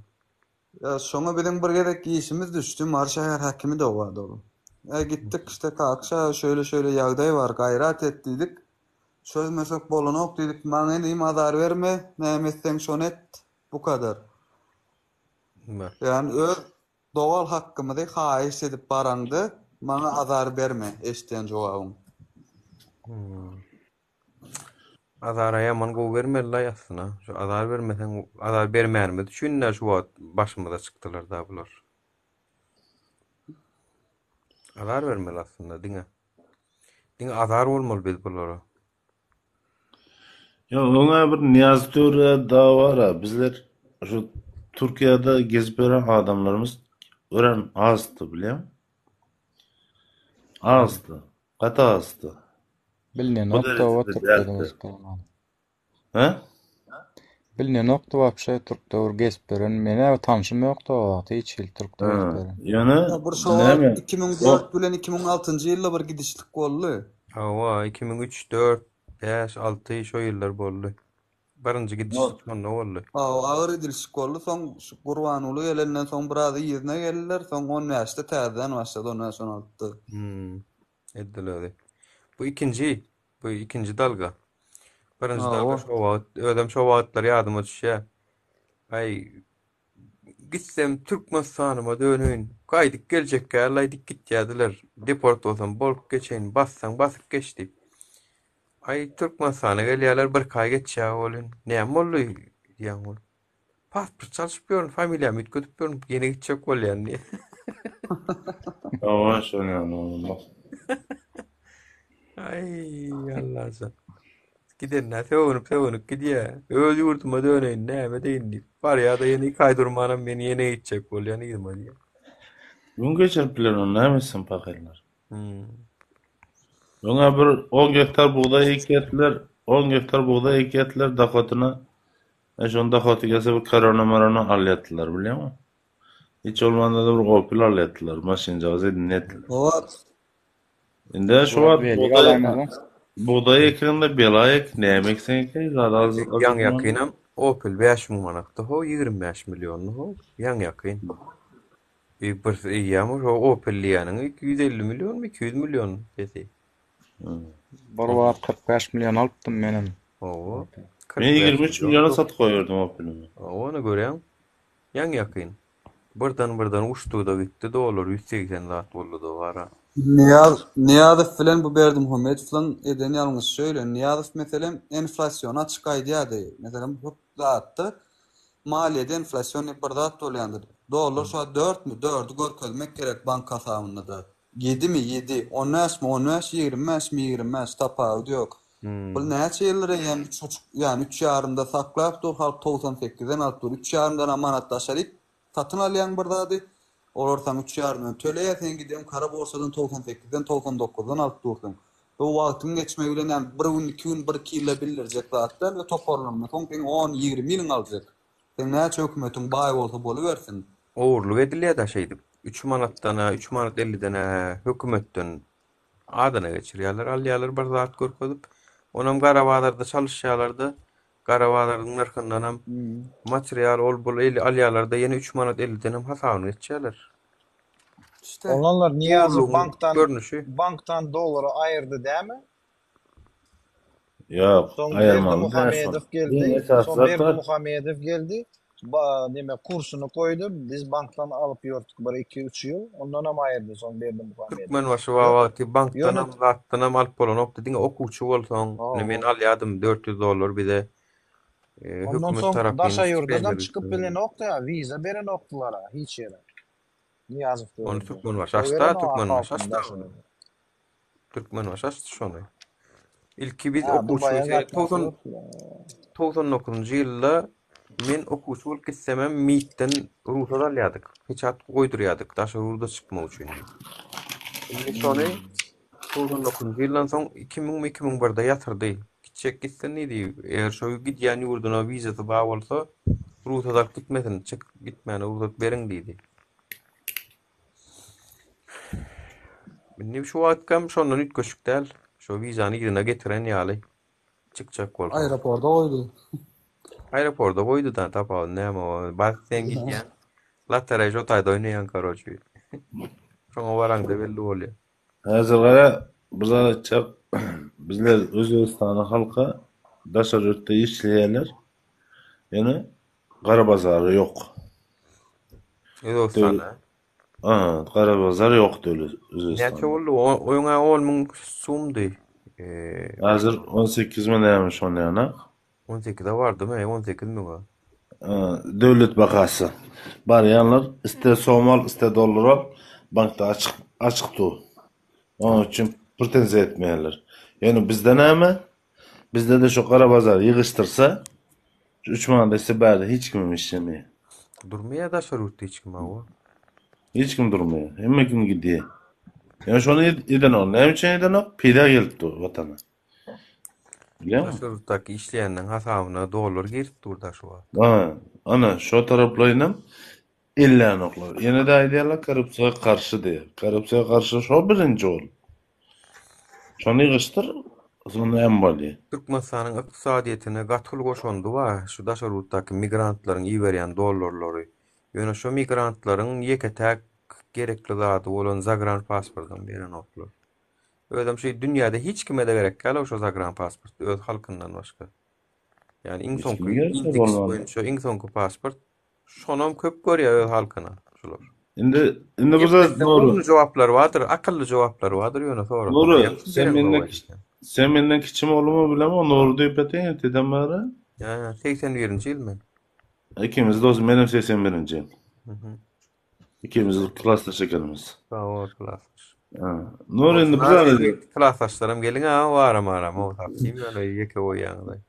Ýa şoňa biziň bir gezek işimiz düşdi, Mary şäher häkimi de bardy ol. Ä gitdik işte Kakşa şöyle-şöyle ýagdaý bar, gaýrat et diýdik. Çözmesek bolanok diýdik, maňa inim azar berme, näme etseň şony et, bu kadar. Ýagny öz dogal hakkymyzy haýyş edip baraňda maňa azar berme eşidýän jogabyň. Azara ýaman gowy bermelilaý aslyna. Şu azar bermeseň, azar bermänimiz üçin-de şu wagt başymyza çykdylar-da bular. Azar bermeli aslynda diňe. Diňe azar bolmaly biz bulara. Ýok, öňä bir Nyýazow döwri dawa bar-a. Bizler şu Türkiýede gezip ýören adamlarymyz örän azdy, bilýäňmi? Azdy. Gaty azdy. Bu Bilinenok derejede dawa türklerden däldi. gezip ýören. Hä? Bilinenokdy wapşe türkde bir gezip ýören. Menä tanşym ýokdy o wagt hiç hili türkde Hä. gezip ýören. Ýöne Ýa bir şo wagt näme? 2004 bilen 2006-njy ýylda bir gidişlik boldy. Hawa, 2003, 4, 5, 6 şo ýyllar boldy. Birinji gidişlik şonda boldy. Hawa, agyr gidilşik boldy. Soň şu Gurbanguly gelenden soň biraz yzyna geldiler. Soň on bäşde täzeden başlady, on bäş, on altyda. Hmm. Edildi. Bu ikinji, bu ikinji dalga. Birinji dalga Hawa. şo wagt, özem şo wagtlar ýadyma düşýär. Aý, gitsem Türkmenistanyma döneýin, gaýdyp geljek däl-aý diýip gitýärdiler. Deport bolsam bolup geçeýin, bassaň basyp geç diýip. Aý, Türkmenistana gelýärler, birki aý geçýär welin, näme boldy diýýän bolup. Pasport çalşyp ýörün, familiýamy üýtgedip ýörün, ýene gitjek bolýan diýýär. Hawa, şol ýaly bolmaz. Aý, Allajan. Gidenler sögünip-sögünip gidýär. Öz ýurduma döneýin, näme edeýin diýip. Barýar-da ýene iki aý durmanam men ýene gitjek bolýan yzyma diýýär. Gün geçirip biler ony näme etsin pahyrlar. Hmm. Öňe bir 10 gektar bugdaý ekýärdiler, 10 gektar bugdaý ekýärdiler dohodyna. E şoň dohody gelse bir korona morona alýardylar bilýäňmi? Hiç bolmanda-da bir Opel alýardylar, maşynjagaz edinýärdiler. Hawa. Indi şu Şu wagt wagt welik bugdaý alaýmasaň. bugdaý ekende bela ek, näme ekseň ekeý, zat az Ýaňy ýakynam Opel 5000 manatdy ho, 25 milliondy ho, ýaňy ýakyn. Bir eýýäm şo Opel diýýäniň 250 millionmy, 200 million sesi. Bir wagt 45 million alypdym menem. Hawa. Men 23 milliona satyp goýberdim Opelimi. Hawa, ony görýäň. Ýaňy ýakyn. Birden birden uçdy-da gitdi dollar 180 zat boldy-da gara. Nyýaz Nyýazow bilen bu Berdimuhamedowlaň eden ýalňyşy şeýle, Nyýazow meselem enflasiony açyk aýdýardy. Meselem bu zatda maliýede enflasion diýip bir zat bolýandyr. Dollar şu wagt dörtmi? Dördi görkezmek gerek bank hasabynda-da. Ýedimi, ýedi, on bäşmi, on bäş, ýigrimi bäşmi, ýigrimi bäş, tapawudy ýok. Bul näçe ýyldyr eýýäm üç buçuk, ýagny üç ýarymda saklap dur, halk 98 sekizden alyp dur. Üç ýarymdanam manat daşaryk satyn alýaň bir zady, olar saňa üç ýarymdan töleýär, sen gidýäň kara borsadan 98 sekizden, 99-dan alyp dursuň. Bu wagtyň geçmegi bilen ýagny bir gün, iki gün, bir iki ýylda bildirjek zat däl we toparlanma soň seň on, ýigrimi ýylyň aljak. Seň näçe hökümetiň baý bolsa bolubersin. Ogurlyk edilýär-dä şeýdip. Üç manatdan-a, üç manat elliden-ä hökümetden adyna geçirýärler, alýarlar bir zat görkezip. Onam gara bazarda çalyşýarlar-da, gara bazaryň nyrhyndanam material ol-bul alýarlar-da, ýene üç manat ellidenem hasabyny geçýärler. İşte. Oglanlar Nyýazow Ogurlygyň bankdan görnüşi. bankdan dollary aýyrdy dämi? Ýok, Soň aýyrmaly däl şony. Berdimuhamedow geldi. Iň esasy Soň zat bar. Berdimuhamedow geldi. Ba, neme kursuny goýdy. Biz bankdan alyp ýörtük bir iki üç ýyl. Ondanam aýyrdy soň Berdimuhamedow. Türkmenbaşy Ýok, wagty ýöne bankdanam zatdanam alyp bolanokdy. Diňe okuwçy bolsaň, ine men Hawa. alýadym 400 dollar bize e, Ondan hökümet soň tarapyn daşa ýurda-dam stipendiýa çykyp beripdi. bilenokdy-a, wiza berenokdylar-a hiç ýere. Nyýazow Ony döwründe. Türkmenbaşy açdy-a, Goýberenok-a Türkmenbaşy halkyny açdy daşa ony. ýurda. Türkmenbaşy açdy şony. Ilki biz Ha, okuwçy Dubaýa seret gatnasy 90 ýok. 99-njy ýylda men okuwçy bolup gitsemem MIT-den rugsat alýardyk. Peçat goýdurýardyk daşary ýurda çykmak üçin. Indi şony 99-njy ýyldan soň 2000-mi 2001-de ýatyrdy. Gitjek gitsin diýdi. Eger şo gidýän ýurduna wizasy bar bolsa, rugsat alyp gitmesin, çyk gitmäne rugsat beriň diýdi. Indi şu wagtkam şondan üýtgeşik däl. Şo wizany yzyna getiren ýaly çykjak bolsaň. Aeroporda goýdy. Aeroporda goýdy da tapawudy näme o. Bas sen gidýäň. Lotereý şo taýda oýnaýaň karoçi. Şoňa baraňda belli bolýar. Häzir gara bir zat aýtjak. Bizler Özbegistanyň halky daşary ýurtda işleýärler. Ýöne gara bazary ýok. Özbegistanda. Aha, gara bazar ýok döwlet Näçe Özbegistanda. boldy? Öňä 10 müň sumdy. Eee, Häzir 18 mi näme şon ýanak. 18-e bardymy? 18 müňe. Döwlet bahasy. Barýanlar iste som al, iste dollar al, bankda açyk. Açyk dur. Onuň üçin pretenziýa etmeýärler. Ýöne bizde näme? Bizde-de şu gara bazar ýygyşdyrsa, şu 3 manat etse bärde hiç kimem işlemeýär. Durmaýar daşary ýurtda hiç kim hawa. Hiç kim durmaýar. Hemme kim gidýär. Ýöne şony edenok. Näme üçin edenok? Peýda gelip dur watana. Bilýäňmi? Daşary ýurtdaky işleýänleň hasabyna dollar girip dur da şu wagt. Ha, ana şo taraplaýynam Ellänoklar. Ýene-de aýdýarlar korrupsiýa garşy diýip. Korrupsiýa garşy şo birinji bolup. Şony ýygyşdyr, soň näme bolýar? Türkmenistanyň ykdysadyýetine gaty uly goşandy bar şu daşary ýurtdaky migrantlaryň iberýän dollarlary. Ýöne şo migrantlaryň ýeke-täk gerekli zady bolan zagranpasportam berenoklar. Özem şu dünýäde hiç kime-de gerek däl-ow şo zagranpasport öz halkyndan başga. Ýagny iň Hiç kime soňky gerek däl indeks bolmanda. boýunça iň soňky pasport Şonam köp görýär öz halkyna şular. Indi indi bu zat Gepletseň Nury. umly jogaplary bardyr, akylly jogaplary bardyr ýöne sorasaň. Nury, Ýa sen menden sen menden kiçimi ulumy bilemok, Nury diýip ýatyň erteden bäri. Hä, 81-nji ýyl men. Ikimiz dos, menem 81-nji ýyl. Mhm. Ikimiz klasdaş ekenimiz. Sag bol klasdaş. Ha. Nury indi bir zat aýdayyn. Klasdaşlarym geliň ha, aram aram o tapçym ýöne ýeke goýýaňyz.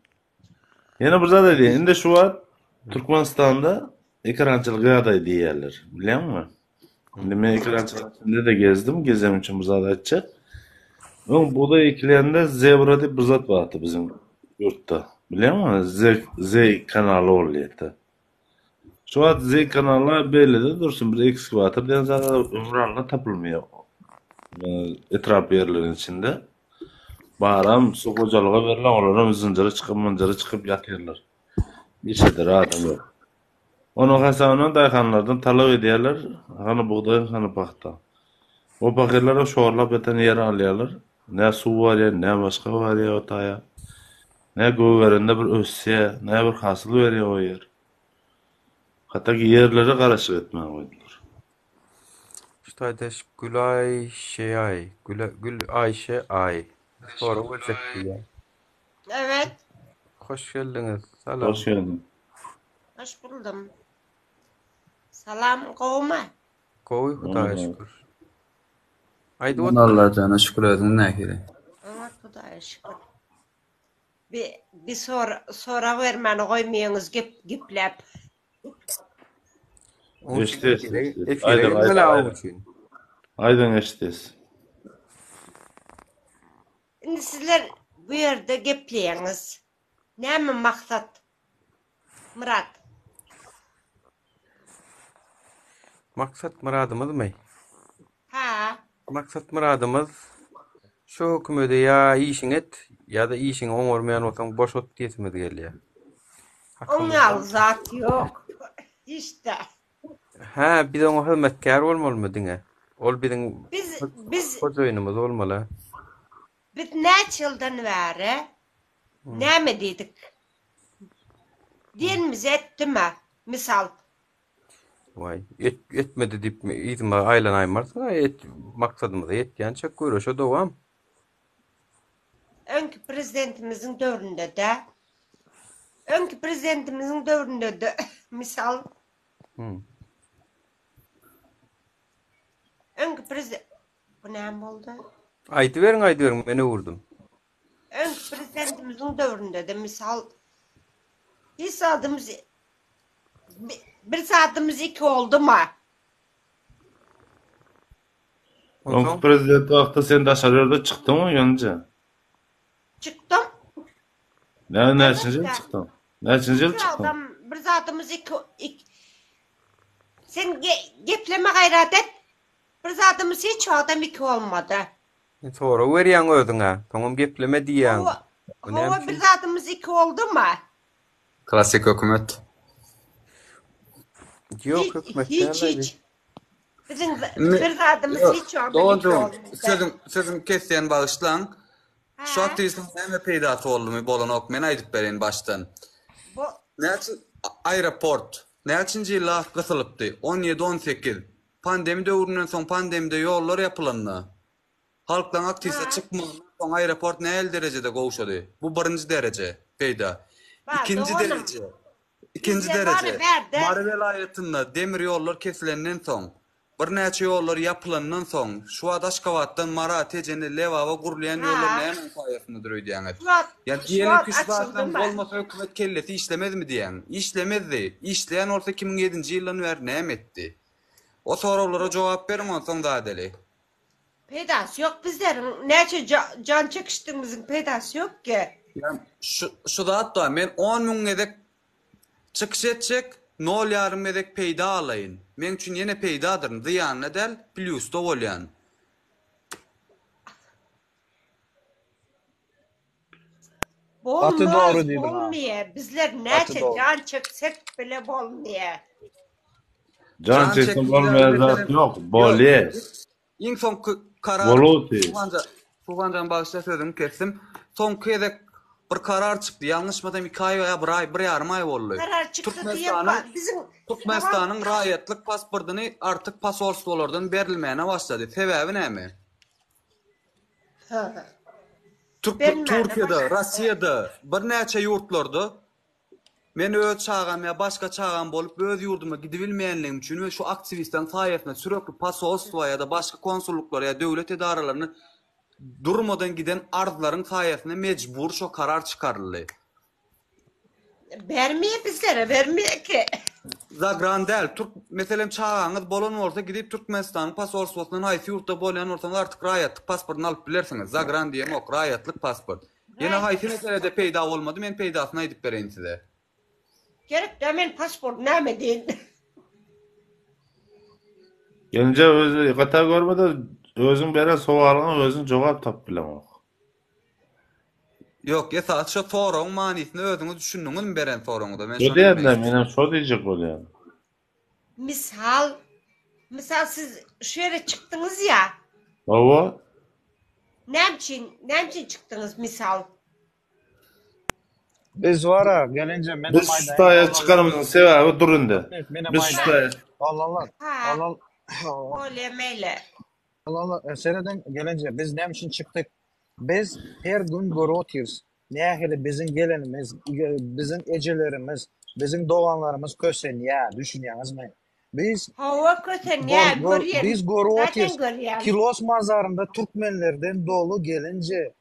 Ýene bir zat aýdaýyn. Indi şu wagt Türkmenistanda ekerançylyk ýagdaýy diýýärler. Bilýäňmi? Indi men ekerançylyk içinde-de gezdim. Gezenim üçin bir zat aýtjak. Öň bugdaý ekilende zebra diýip bir zat bardy biziň ýurtda. Bilýäňmi? Z Z kanaly bolýardy. Şu wagt Z kanaly beýlede dursun, bir ekskawator diýen zat ömür alla tapylmaýar. Etrap ýerleriň içinde. Baram su hojalyga berlen, olaram zynjyra çykyp, mynjyra çykyp ýatyrlar. Işleder adam ýok. Onuň hasabyna daýhanlardan talap edýärler, hany bugdaý, hany pagta. O pahyrlar şorlap ýatan ýeri alýarlar. Ne suw barýar, ne başga barýar o taýa. Ne gögerende bir ösýär, ne bir hasyl berýär o ýer. Hatda ki ýerlere garaşyk etmän goýdular. Şu taýda Gülaýşeaý, Güle, Gül-Aýşe Aý. Sorag berjek diýýär. Evet. Hoş geldiňiz. Salam. Hoş geldiň. Hoş buldum. Salam, gowumy? Gowy, Hudaýa şükür. Aýdyp otur. Allajana şükür özüň nähili? Oňat Hudaýa şükür. Bi bi sor sorag bermäni goýmaýaňyz gep gepläp. Eşdes, Efire eşdes. Aýdyň, gelmeli aýdyň, aw aýdyň. üçin. Aýdyň eşdes. Indi sizler bu ýerde gepleýäňiz. Näme maksat? Myrat. Maksat myradymyzmy? Hä. Maksat myradymyz şu hökümede ýa işiňi et, ýa-da işiňi oňarmaýan bolsaň boşat diýesimiz gelýär. Oň ýaly zat ýok. Hiç-de. Hä, biz oňa hyzmatkär bolmalymy diňe? Ol biziň Biz biz hojaýynymyz bolmaly. Biz näçe ýyldan bäri näme diýdik? Diýenimizi etdimi? Mysal. Waý, et, etmedi diýip yzyma aýlanaýmarsyň-a, et, maksadymyza ýetýänçä göreşe dowam. Öňki prezidentimiziň döwründe-de, öňki prezidentimiziň döwründe-de, mysal. Öňki prezident, bu näme boldy? Aýdyberiň, aýdyberiň, men öwürdim. Öňki prezidentimiziň döwründe-de, mysal, hiç zadymyz, bir zadymyz iki boldumy? Öňki prezident wagtda sen daşary ýurda çykdyňmy ýonja? Çykdym. Nä näçinji ýyl çykdyň? Näçinji ýyl çykdyň? Adam bir zadymyz iki, iki. Sen ge, gepleme gaýrat et. Bir zadymyz hiç wagtam iki bolmady. Sen sorag berýäň özüňe, soňam gepleme diýýäň. Hawa, Bu näme hawa üçin? bir zadymyz iki boldumy? Klassik hökümet. Ýok, Hiç, hökümet hiç, däl-aý hiç. Biziň Indi bir zadymyz ýok, hiç wagtam iki doganjygym, bolmady. sözüň sözüňi kesýän bagyşlaň. Şu Hä? aktiwistiň näme peýdasy boldumy, bolanok, men aýdyp bereýin başdan. Bo Näçe aeroport näçinji ýylda gysylypdy? On ýedi, on sekiz. Pandemi döwründen soň pandemide ýollar ýapylanda, halklaň aktiwiste Hä? çykmagyndan soň aeroport nähili derejede gowşady? Bu birinji dereje peýda. Bar, Ikinji doganym. dereje, ikinji Bizde bary dereje, bärde. Mary welaýatynda demir ýollar kesilenden soň. Birnäçe ýollar ýapylandan soň, şu wagt Aşgabatdan Mara, Tejene, Lebaba gurulýan ýollar Ha. nämäň saýasyndadyr öýdýäňiz? Şu wagt, Ýa şu diýeliň wagt ki şu zatlaryň açyldymy? bolmasa hökümet kellesi işlemezmi diýýäň? Işlemezdi. Işleýän bolsa 2007-nji ýyldan bäri näme etdi? O soraglara jogap beriň onsoň zadeli. Peýdasy ýok bizleriň näçe jan çekişdigimiziň peýdasy ýok ki. Ýa şu şu zat bar men on müň gezek çykyş etjek nol ýarym gezek peýda alaýyn. Meň üçin ýene peýdadyr zyýanda däl plýusda bolýan. Gaty Bolmaz dogry diýdiň ha. bolmyýa bizler Gaty näçe dogry. jan çeksek bile bolmyýa. Jan Jan çekse çekmeli bolmaýan zat meselem ýok. ýok Bolýa. iň soňky karar Bolupdy. Suhanjan Suhanjan bagyşla sözüňi kesdim. Soňky gezek bir karar çykdy ýalňyşmasam iki aý ýa bir aý bir ýarym aý boldy. Karar çykdy diýen Türkmenistanyň ba biziň Türkmenistanyň raýatlyk pasportyny artyk posolstwolardan berilmäne başlady. Sebäbi näme? Türk Türkiýede, Russiýada, birnäçe ýurtlarda men öz çagam ýa başga çagam bolup öz ýurduma gidibilmeýänligim üçin we şu aktiwistleriň saýasynda sürekli posolstwa ýa-da başga konsullyklara ýa döwlet edaralaryna durmadan giden arzlaryň saýasynda mejbur şo karar çykaryldy. Bermeýär bizlere, bermeýär ki. Zagran däl, türk, meselem çagaňyz bolan bolsa gidip Türkmenistanyň posolstwosyndan haýsy ýurtda bolýan bolsaňyz artyk raýatlyk pasportyny alyp bilersiňiz. Zagran diýemok, raýatlyk pasport. Ýene haýsy meselede peýda bolmady men peýdasyny aýdyp bereýin size. Gerek däl men pasport näme edeýin. Gelinje özi gata görmede özüň beren sowalyňa özüň jogap tapyp bileňok. Ýok, esasy şo soragyň manysyna özüňiz düşündiňizmi beren soragyňyza? Men Şo şony diýýän-dä, bilmek menem şo diýjek bolýan. Mysal, mysal siz şu ýere çykdyňyz ýa. Hawa. Näme üçin, näme üçin çykdyňyz mysal? Biz bara gelinje menem Biz şu aýdaýyn taýa oglanlar. çykanymyzyň sebäbi dur indi. Menem Biz şu aýdaýyn. taýa Oglanlar, Ha, oglan bolýa meýle. Oglanlar, serediň gelinje biz näme üçin çykdyk? Biz her gün görüp otyrys. Nähili biziň gelenimiz, biziň ejelerimiz, biziň doganlarymyz kösenýär, düşünýäňizmi? Biz Hawa kösenýär, gör, görýän. biz görüp Zaten otyrys. görýän. Kilos mazarynda türkmenlerden doly gelinje.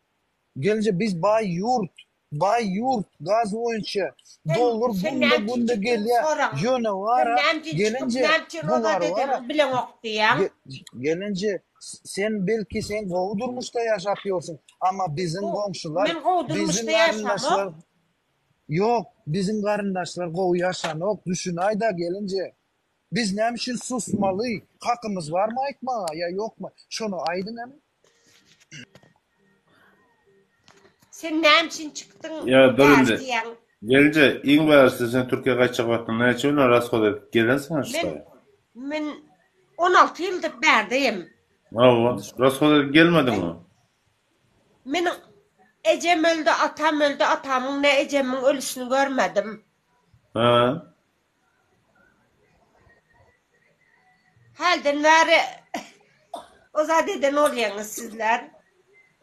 Gelinje biz baý ýurt, baý ýurt gaz boýunça Sen dollar sen günde näme üçin günde çykdyň gelýär. soraň. Ýöne Sen wara näme üçin çykyp gelinje näme üçin o bular zat wara edeniňi bileňok diýýäň. Ge gelinje sen belki sen gowy durmuşda ýaşap ýörsüň, amma biziň Bu goňşular, men gowy biziň durmuşda ýaşamok. garyndaşlar ýok, biziň garyndaşlar gowy ýaşanok, düşünaýda gelinje. Biz näme üçin susmaly, hakymyz barmy aýtmaga ýa ýokmy, şony aýdyň hany. Sen näme üçin çykdyň Ýa dur bäri indi. diýýäň. Gelinje, iň bärisi sen Türkiýä gaýtjak wagtyň näçe güne rashod edip gelensiň şu Men taýa? men 16 ýyldyr bärdeyim. Hawa, rashod edip gelmediňmi? Meniň ejem öldi, atam öldi, atamyň ne ejemiň ölüsini görmedim. Hä. Hälden bäri o zat eden bolýaňyz sizler.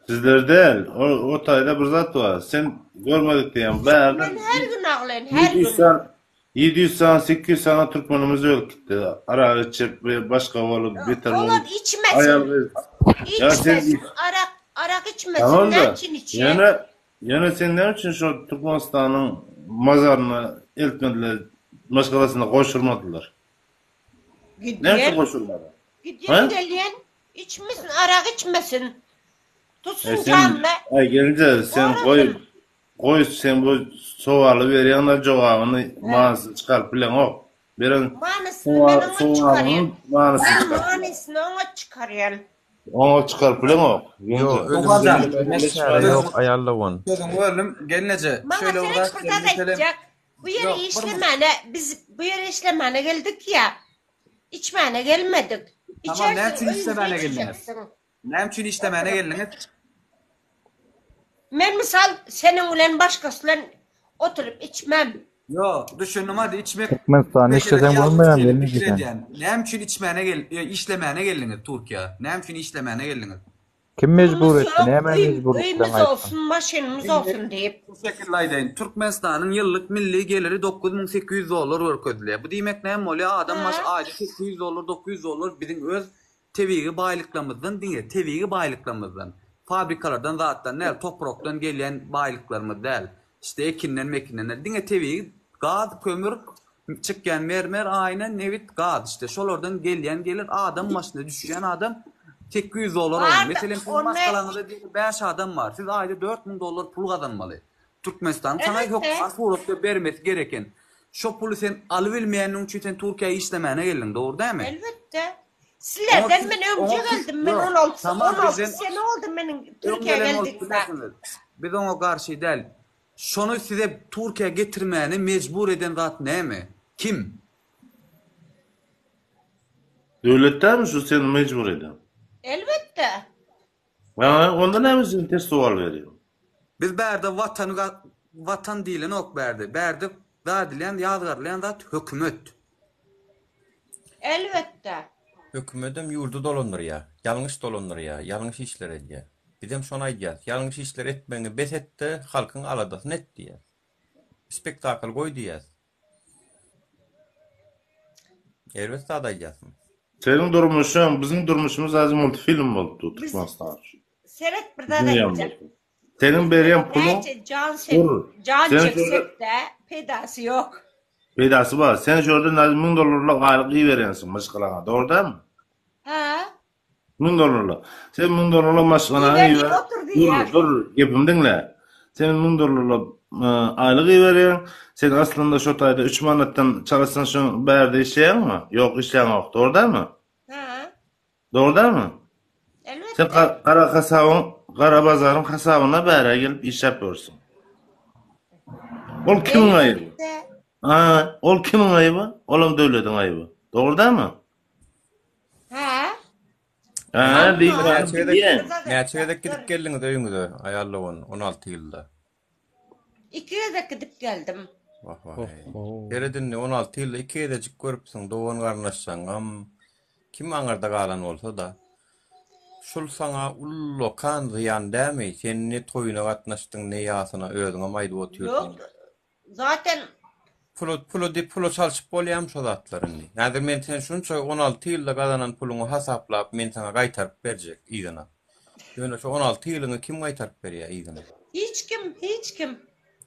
Sizler däl, o, o taýda bir zat bar. Sen görmedik diýýäň. Bärde Men her gün aglaýan, her 700 gün. sany 700 sany, 800 sany türkmenimiz ölüp gitdi. Arak içip, başga bolup, beter Olar bolup. içmesin. Aýal gyz. Ýa sen İçmesin, arak arak içmesin. Tamam Näme da, üçin içýär? ýöne Ýöne sen näme üçin şo Türkmenistanyň mazaryna eltmediler, maşgalasyna goşurmadylar? Näme üçin Gidýän, goşurmady? gidýän Hä? gelýän içmesin, arak içmesin. E Tutsun sen, janyny, aý gelinje sen goý, gorasyn. goý sen bu sowaly berýäňde jogabyny manysyny çykaryp bileňok. Beren Manysyny men oňat sowalyňyň çykarýan. manysyny Men çykaryp manysyny oňat çykarýan. Oňat çykaryp bileňok. Ýok, Suhanjan, ölümden çäre ýok aýallawan. Sözüňi böldüm. Gelneje, Maňa şeýle bir seret zat bir zat meselem aýtjak. Bu ýere Ýok, bir işlemäne, biz bu ýere işlemäne geldik ýa. Içmäne gelmedik. Tamam, näme Içersiň, üçin öýüňde işlemäne geldiňiz? içjeksin. Näme üçin işlemäne geldiňiz? Men mysal seniň bilen başgasy bilen oturyp içmem. Ýok, düşündim hadi içmek Türkmenistanda meselesi işleseň ýalňyş bolmaýan diýeli gelin pikir sen. edýän. Näme üçin içmäne gel, e, işlemäne geldiňiz Türkiýä? Näme üçin işlemäne geldiňiz? Kim mejbur Pulumyz etdi? ýok, Nämä öý, mejburlyk bilen öýümiz gaýtdyň? olsun, maşynymyz Indi olsun diýip. şu şekilde aýdaýyn. Türkmenistanyň ýyllyk milli geliri 9800 dollar görkezilýär. Bu diýmek näme bolýar? Adam başy Hä? aýda 800 dollar, 900 dollar biziň öz tebigy baýlyklarymyzdan diňe tebigy baýlyklarymyzdan, fabrikalardan zatdan däl, toprakdan gelýän baýlyklarymyz däl. Işte ekinden mekinden däl. Diňe tebigy gaz, kömür, çykýan mermer, aýna, nebit, gaz işte şolardan gelýän gelir adam başyna düşýän adam 800 dollar alýar. Bar-da, Meselem siziň ony maşgalaňyzda diýeli 5 adam bar. Siz aýda 4000 dollar pul gazanmaly. Türkmenistanyň saňa Elbetde. hökman suratda bermesi gereken. Şo puly sen alybilmeýäniň üçin sen Türkiýä işlemäne geldiň, dogry dälmi? Elbetde. Oňa Sizlerden siz men öňje oňa siz geldim. Men ýok. 16 Tamam 16 bizden sene oldy meniň öň Türkiýä gelen bolup geldigime. bilersiňiz. Biz oňa garşy däl. Şony size Türkiýä getirmäne mejbur eden zat näme? Kim? Döwlet dälmi şu seni mejbur eden? Elbetde. Ha, onda näme üçin ters sowal berýäň? Biz bärde watany watan diýilenok bärde. Bärde zadilýän ýazgarylýan zat hökümet. Elbetde. Hökümedem ýurdy dolandyrýar. Ýalňyş dolandyrýar. Ýalňyş işler edýär. Bizem şony aýdýas. Ýalňyş işler etmegiňi bes et-de, halkyň aladasyny et diýýäs. Spektakl goý diýýäs. Erbet zat aýdýarsyň. Seniň durmuşyň, biziň durmuşymyz häzir multfilm bolup dur Biz Türkmenistan üçin. seret bir zat Dünýäm aýtjak. bolsun. Seniň berýän puluň Näçe jan çek, dur. jan Sen şurada çeksek-de peýdasy ýok. peýdasy bar. Sen şurada näme 1000 dollarlyk aýlyk iberýänsiň maşgalaňa, dogry dälmi? Hä? 1000 dollarlyk. Sen 1000 dollarlyk maşgalaňa Iber diýip iber. otur Dur, diýýär. dur, gepimi diňle. Sen 1000 dollarlyk e, aýlyk iberýäň. Sen aslynda şo taýda 3 manatdan çalışsan şo bärde işleýäňmi? Ýok, işleýäňok, dogry dälmi? Hä? Dogry dälmi? Sen Elbetde. gara hasabyň, gara bazaryň hasabyna bärä gelip işläp ýörsüň. Ol kimiň aýyby? Elbetde. Ha, ol kimiň aýyby? Olam döwletiň aýyby. Dogry dälmi? Hä? Ha, Amma diýip Näçe gezek diýen. bir zat näçe aýtjak. gezek Dur. gidip geldiňiz öýüňize aýal dogan 16 ýylda? Iki gezek gidip geldim. Wah wah. Oho. Seret indi 16 ýylda iki gezejik görüpsiň dogan garyndaşlaňam kim aňyrda galan bolsa-da. Şul saňa ullakan zyýan dämi? Sen ne toýuna gatnaşdyň ne ýasyna özüňem aýdyp otyrsyň. Ýok, zaten Pula pula diýip pula çalşyp bolýarmy şo zatlar indi? Häzir men sen şunça 16 ýylda gazanan puluňy hasaplap men saňa gaýtaryp berjek yzyna. Ýöne şo 16 ýylyňy kim gaýtaryp berýär yzyna? hiç kim, hiç kim.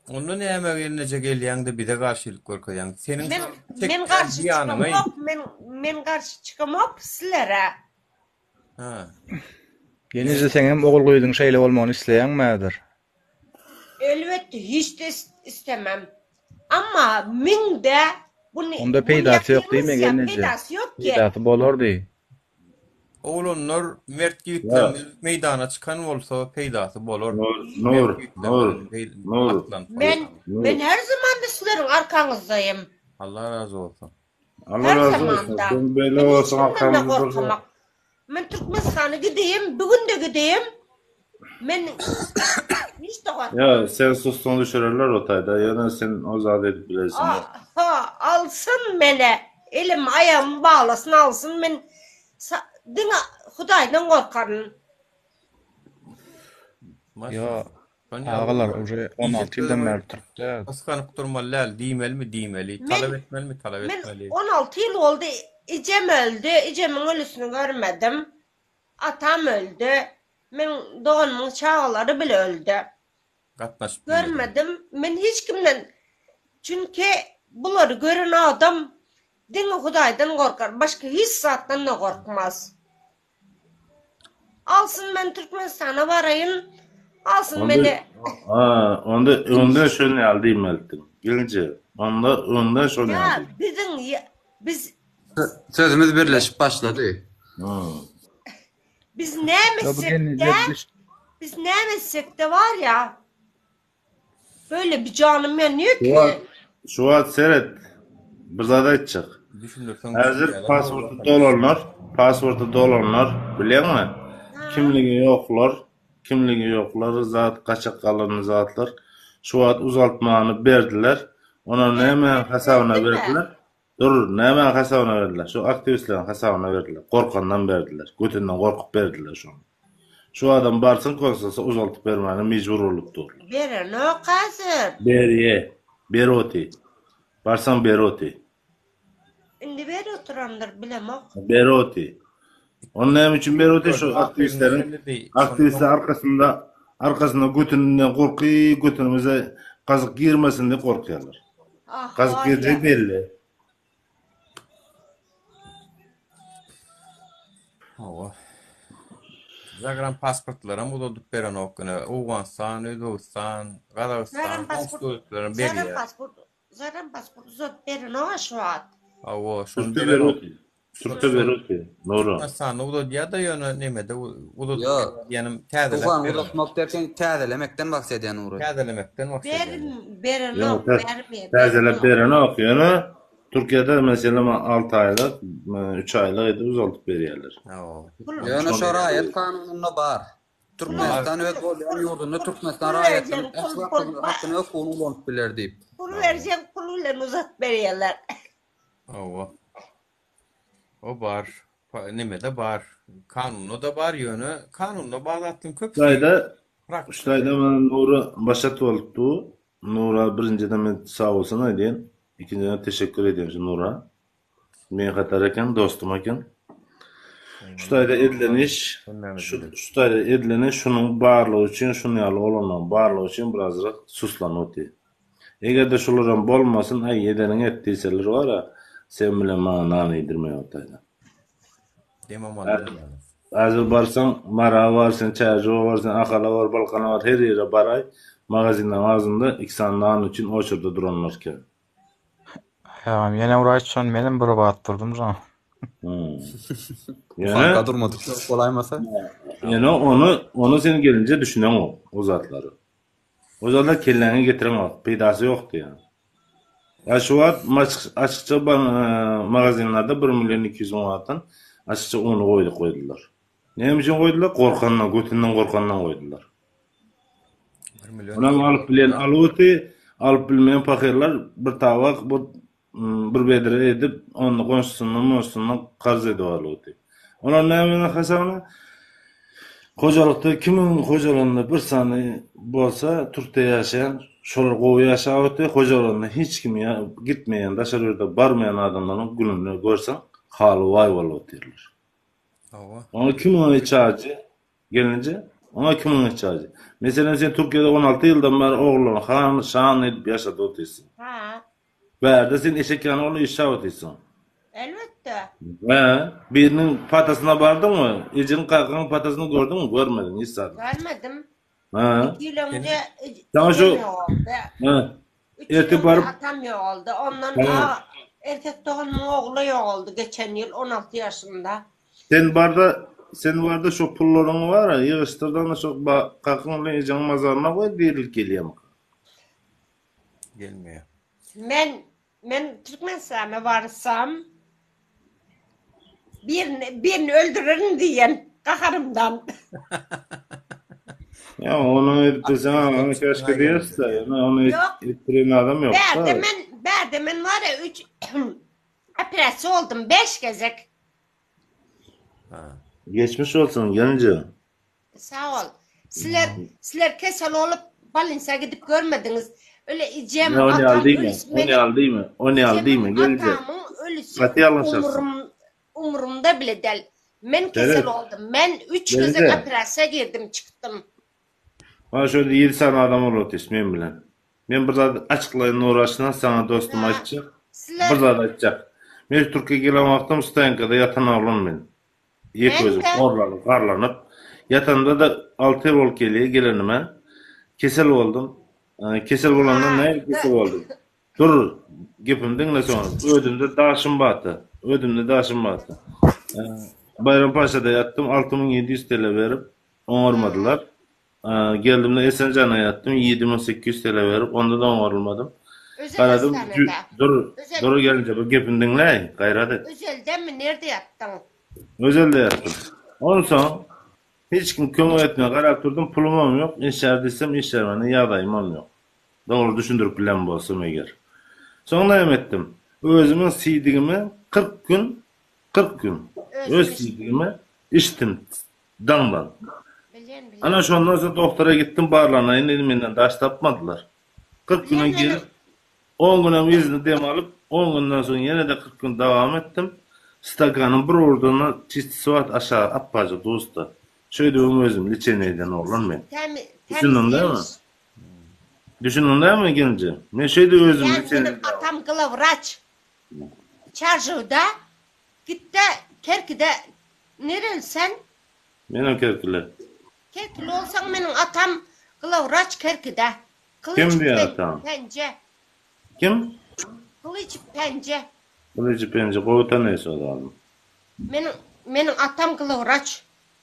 Onda näme gelneje gelýäň-de bize garşylyk görkezýäň? Seniň Men şo men çekýän garşy zyýanyňy. çykamok, men men garşy çykamok sizlere. Ha. Gelneje seňem ogul gyzyň şeýle bolmagyny isleýäňmi häzir? Elbetde hiç-de istemem. Amma miň-de buny Onda buny peýdasy ýok diýme ýapýarys ýa gelneje. peýdasy ýok ki. Peýdasy bolar diý. Oglanlar mert Ýa, ýigitlerimiz meýdana çykan bolsa peýdasy bolar. Nur, Mert Nur, Nur, ýigitlerimiziň Nur, atlanyp Men barýan. Nur. men her zamanda sizleriň arkaňyzdaýym. Allah razy bolsun. Allah Her razy bolsun. zamanda. Sen beýle Men hiç bolsaň kimden-de arkamyzda dursaň. gorkamak. Men Türkmenistana gideyim, bu gün de gideyim. Men hiç de Ýa, gorkmam. sen sussaň düşürerler o taýda. Ýöne sen o zady edip bilersiň. A, ha, alsyn meni. Elim aýagymy baglasyn alsyn men sa- diňe Hudaýdan gorkaryn. Ýa, Maşallah. Şony agalar ýaly uje diýjek 16 ýyldan sözüňi bäri türkde. gysganyp durmaly däl, diýmelimi diýmeli, talap Men etmelimi talap men etmeli. 16 ýyl boldy ejem öldi, ejemiň ölüsini görmedim. Atam öldi. Meň doganymyň çagalary bile öldi. Gatnaşyp bilmediň. Görmedim. Men hiç kimden çünki bulary gören adam diňe Hudaýdan gorkar, başga hiç zatdan-da gorkmaz. Alsyn men Türkmenistana baraýyn. Alsyn Onda meni. ha, onda öňden şony ýaly diýmelidiň. Gelinje, onda öňden şony Ýa ýaly. biziň biz Sözümiz birleşip başlady. Hmm. biz näme Ýa bu etsek-de, gelneje düş biz näme etsek-de bar ýa. Böyle bir janym ýanýar Şu ki. wagt, şu wagt seret, bir zat aýtjak. Düşündirseň Häzir düşünýärler pasporty vatandaş. dolanlar, pasporty dolanlar, bilýäňmi? Ha. Kimligi ýoklar, kimligi ýoklar, zat gaçak galan zatlar. Şu wagt uzaltmany berdiler. Ona näme hasabyna Berdimi? berdiler? Dur, nämäň hasabyna berdiler? Şu aktiwistleriň hasabyna berdiler. Gorkandan berdiler. Götünden gorkup berdiler şony. Şu adam barsyn konsolsa uzaltyp bermäne mejbur bolup durlar. Berenok häzir. Berýe. Ber oty. Barsaň ber oty. Indi berip oturandyr bilemok. Ber oty. Ony näme üçin ber oty şu aktiwistleriň aktiwistler arkasynda arkasynda götüninden gorky götünimize gazyk girmesin diýip gorkýarlar. Ah Gazyk girjegi bolýa. belli. Hawa. Zagran pasportlaram uzadyp berenok ine. Owganystan, Özbegistan, Gazagystan, Zaran goňşy pasport, döwletlerem zaran berýär. pasport, zaran pasport uzadyp berenok-a şu wagt. Hawa, şony Türkde berenok. berip otyr. Türkde berip otyr. Nura. Türkmenistanda uzadýar-da ýöne nemede uzadyp Ýok. berýär diýenim täzeläp Tugan berenok. uzatmak derken täzelemekden bahs edýän Nury. Täzelemekden bahs edýän. Berim, Ýok, berenok, bermeýär, täzeläp berenok. berenok ýöne Türkiýede meselem 6 aýlyk, 3 aýlyk edip uzaldyp berýärler. Hawa. Pul, Ýöne şo raýat kanunynda bar. Türkmenistan pul, öz bolýan pul, ýurdunda pul, Türkmenistan pul raýatlarynyň berjeň, ähli pul, pul, hakyny, hakyny hukugyny ulanyp biler diýip. pul berjeň, pul bilen uzadyp berýärler. Hawa. O bar. Nemede bar. Kanunda-da bar, ýöne kanunda bar zatlaryň köpüsi Şaýda, praktikada şaýda ýok. men Nura başat bolupdy. Nura birinjiden men sag bolsun aýdýan, ikinjiden teşekkür edýän şu Nura. Men hatar eken, dostum eken. Şu taýda edilen iş, şu şu taýda edilen iş şunuň barlygy üçin, şunuň ýaly oglanlaryň barlygy üçin birazrak suslanyp otyr. Eger-de şularam bolmasyn, aý edeniňi et diýseler bar-a, sen bilen maňa nan iýdirmeýär o taýda. Demem aldy. Häzir barsaň, Mara bar, sen Çärjewe bar, sen Ahala bar, Balkana bar, her ýere baraý, magazinleriň agzynda iki sany nan üçin oçurda duranlar kän. Agam ýene bir aýtşan menem bir bat durdum şoňa. Hmm. Ýöne Banka durmadyk bolaýmasa. Ýöne ony ony sen gelinje düşüneňok o zatlary. O zatlar kelläňe getireňok, peýdasy ýokdy ýa. Ýa şu wagt açykça magazinlerde 1 million 200 müň manatdan açykça uny goýdy goýdular. Näme üçin goýdular? Gorkandan, götünden gorkandan goýdular. Onam alyp bilen alypdy, alyp bilmeýän pahyrlar bir tabak, bir bir bedre edip, onda goňşusyndan, monşusyndan karz edip alypdy. Olar näme hasabyna? Hojalykda kimiň hojalygynda bir sany bolsa, türkde ýaşaýan, şolar gowy ýaşap otyr, hojalygynda hiç kim gitmeýän, daşary ýurda barmaýan adamlaryň gününi görseň, haly waý bolup otyrlar. Oňa kim oňa içajy? Gelinje, oňa kim oňa içajy? Meselem, sen Türkiýede 16 ýyldan bäri ogluny han, şan edip ýaşadyp otyrsyň. Ha. Bärde sen eşek ýaly bolup işläp otyrsyň. Elbetde. Hä, biriniň patasyna bardyňmy? Ejeň, kakaň patasyny gördüňmi? Görmediň, hiç zat. Görmedim. Hä. Iki ýyl öňde Saňa şu ejem ýogaldy. Hä. Üç ýyl Ertir öňde baryp atam ýogaldy. Ondan Hä. erkek doganymyň ogly ýogaldy geçen ýyl 16 ýaşynda. Sen barda, sen barda şo pullaryňy bar-a, ýygyşdyrdan-da şo kakaň bilen ejeňiň mazaryna goý, dirilip gelýärmika? Gelmeýär. Men men Türkmenistana barsam birini birini öldürerin diýen gaharymdan. Ýa ony edip bilseň agany keşke diýersiň, ýöne ony Ýok. etdiren adam ýok. Bärde men bärde men bar ya 3 operasiýa oldum 5 gezek. Geçmiş bolsun gelinje. Sag ol. Sizler sizler kesel bolup bolnisa gidip görmediňiz. Öle ejem Ne ony atam ýaly diýme. ölüsi Ony meni ýaly diýme. Ony ýaly diýme ejemiň gelinje. atamyň ölüsi Gaty ýalňyşarsyň. umurum umurumda bile del. Men kesel Seret. oldum. Men 3 gezek Gelinje. operasiýa girdim çykdym. Mana şu ýerde 7 sany adam bolup otyrys men bilen. Men bir zat açyklaýyn Nuraşyna saňa dostum Ha, aýtjak. sizler Bir zat aýtjak. Men şu Türkiýä gelen wagtym stoýankada ýatan oglan men. Ýeke özüm Men-de. horlanyp, harlanyp, ýatamda-da alty ýyl bolup gelýär gelenime. Kesel boldum. Kesel bolanda nähili kesel boldum? Dur, gepimi diňle soň. Ödümde daşym bardy. Ödümde daşym bardy. Baýrampaşada ýatdym, 6700 TL berip, oňarmadylar. Geldimde Esenjana ýatdym, 7800 TL berip, onda-da oňarylmadym. Özel Garadym, hastanede. dur, Özel. dur gelinje bir gepimi diňläý, gaýrat et. Özeldemi, nirde ýatdyň? Özelde ýatdym. Onsoň hiç kim kömek etmedi, garap durdum, pulumam ýok, işgär diýsem, işgärmende ýagdaýymam ýok. Dogry düşündirip bilen bolsam eger. Soň näme etdim? Özümiň siýdigimi 40 gün, 40 gün Özüň öz içdiň. siýdigimi içdim daňdan. Bilýän, bilýän. Ana şondan soň doktora gitdim barlanaýyn dedim menden daş tapmadylar. 40 güne Bilýän gelip 10 günem yzyny dem alyp 10 günden soň ýene-de 40 gün dowam etdim. Stakanyň bir urduna çistisi bar aşagy apbajyk duzda. Şeýdibem özüm liçeniýe eden oglan men. Tämi, Düşündiň dämi? tämizleýmiş. Düşündiň dämi gelinje? Men şeýdip özüm Bilýän, liçeniýe meniň atam glawwraç. Çarjowda gitde Kerkide nereli sen? Menem kerkili. Kerkili bolsaň meniň atam glawwraç Kerkide. Kim Kylyç diýýär ataň? Penje. Kim? Kylyç Penje. Gylyç Penje gowy tanaýas o zady. Meniň meniň atam glawwraç.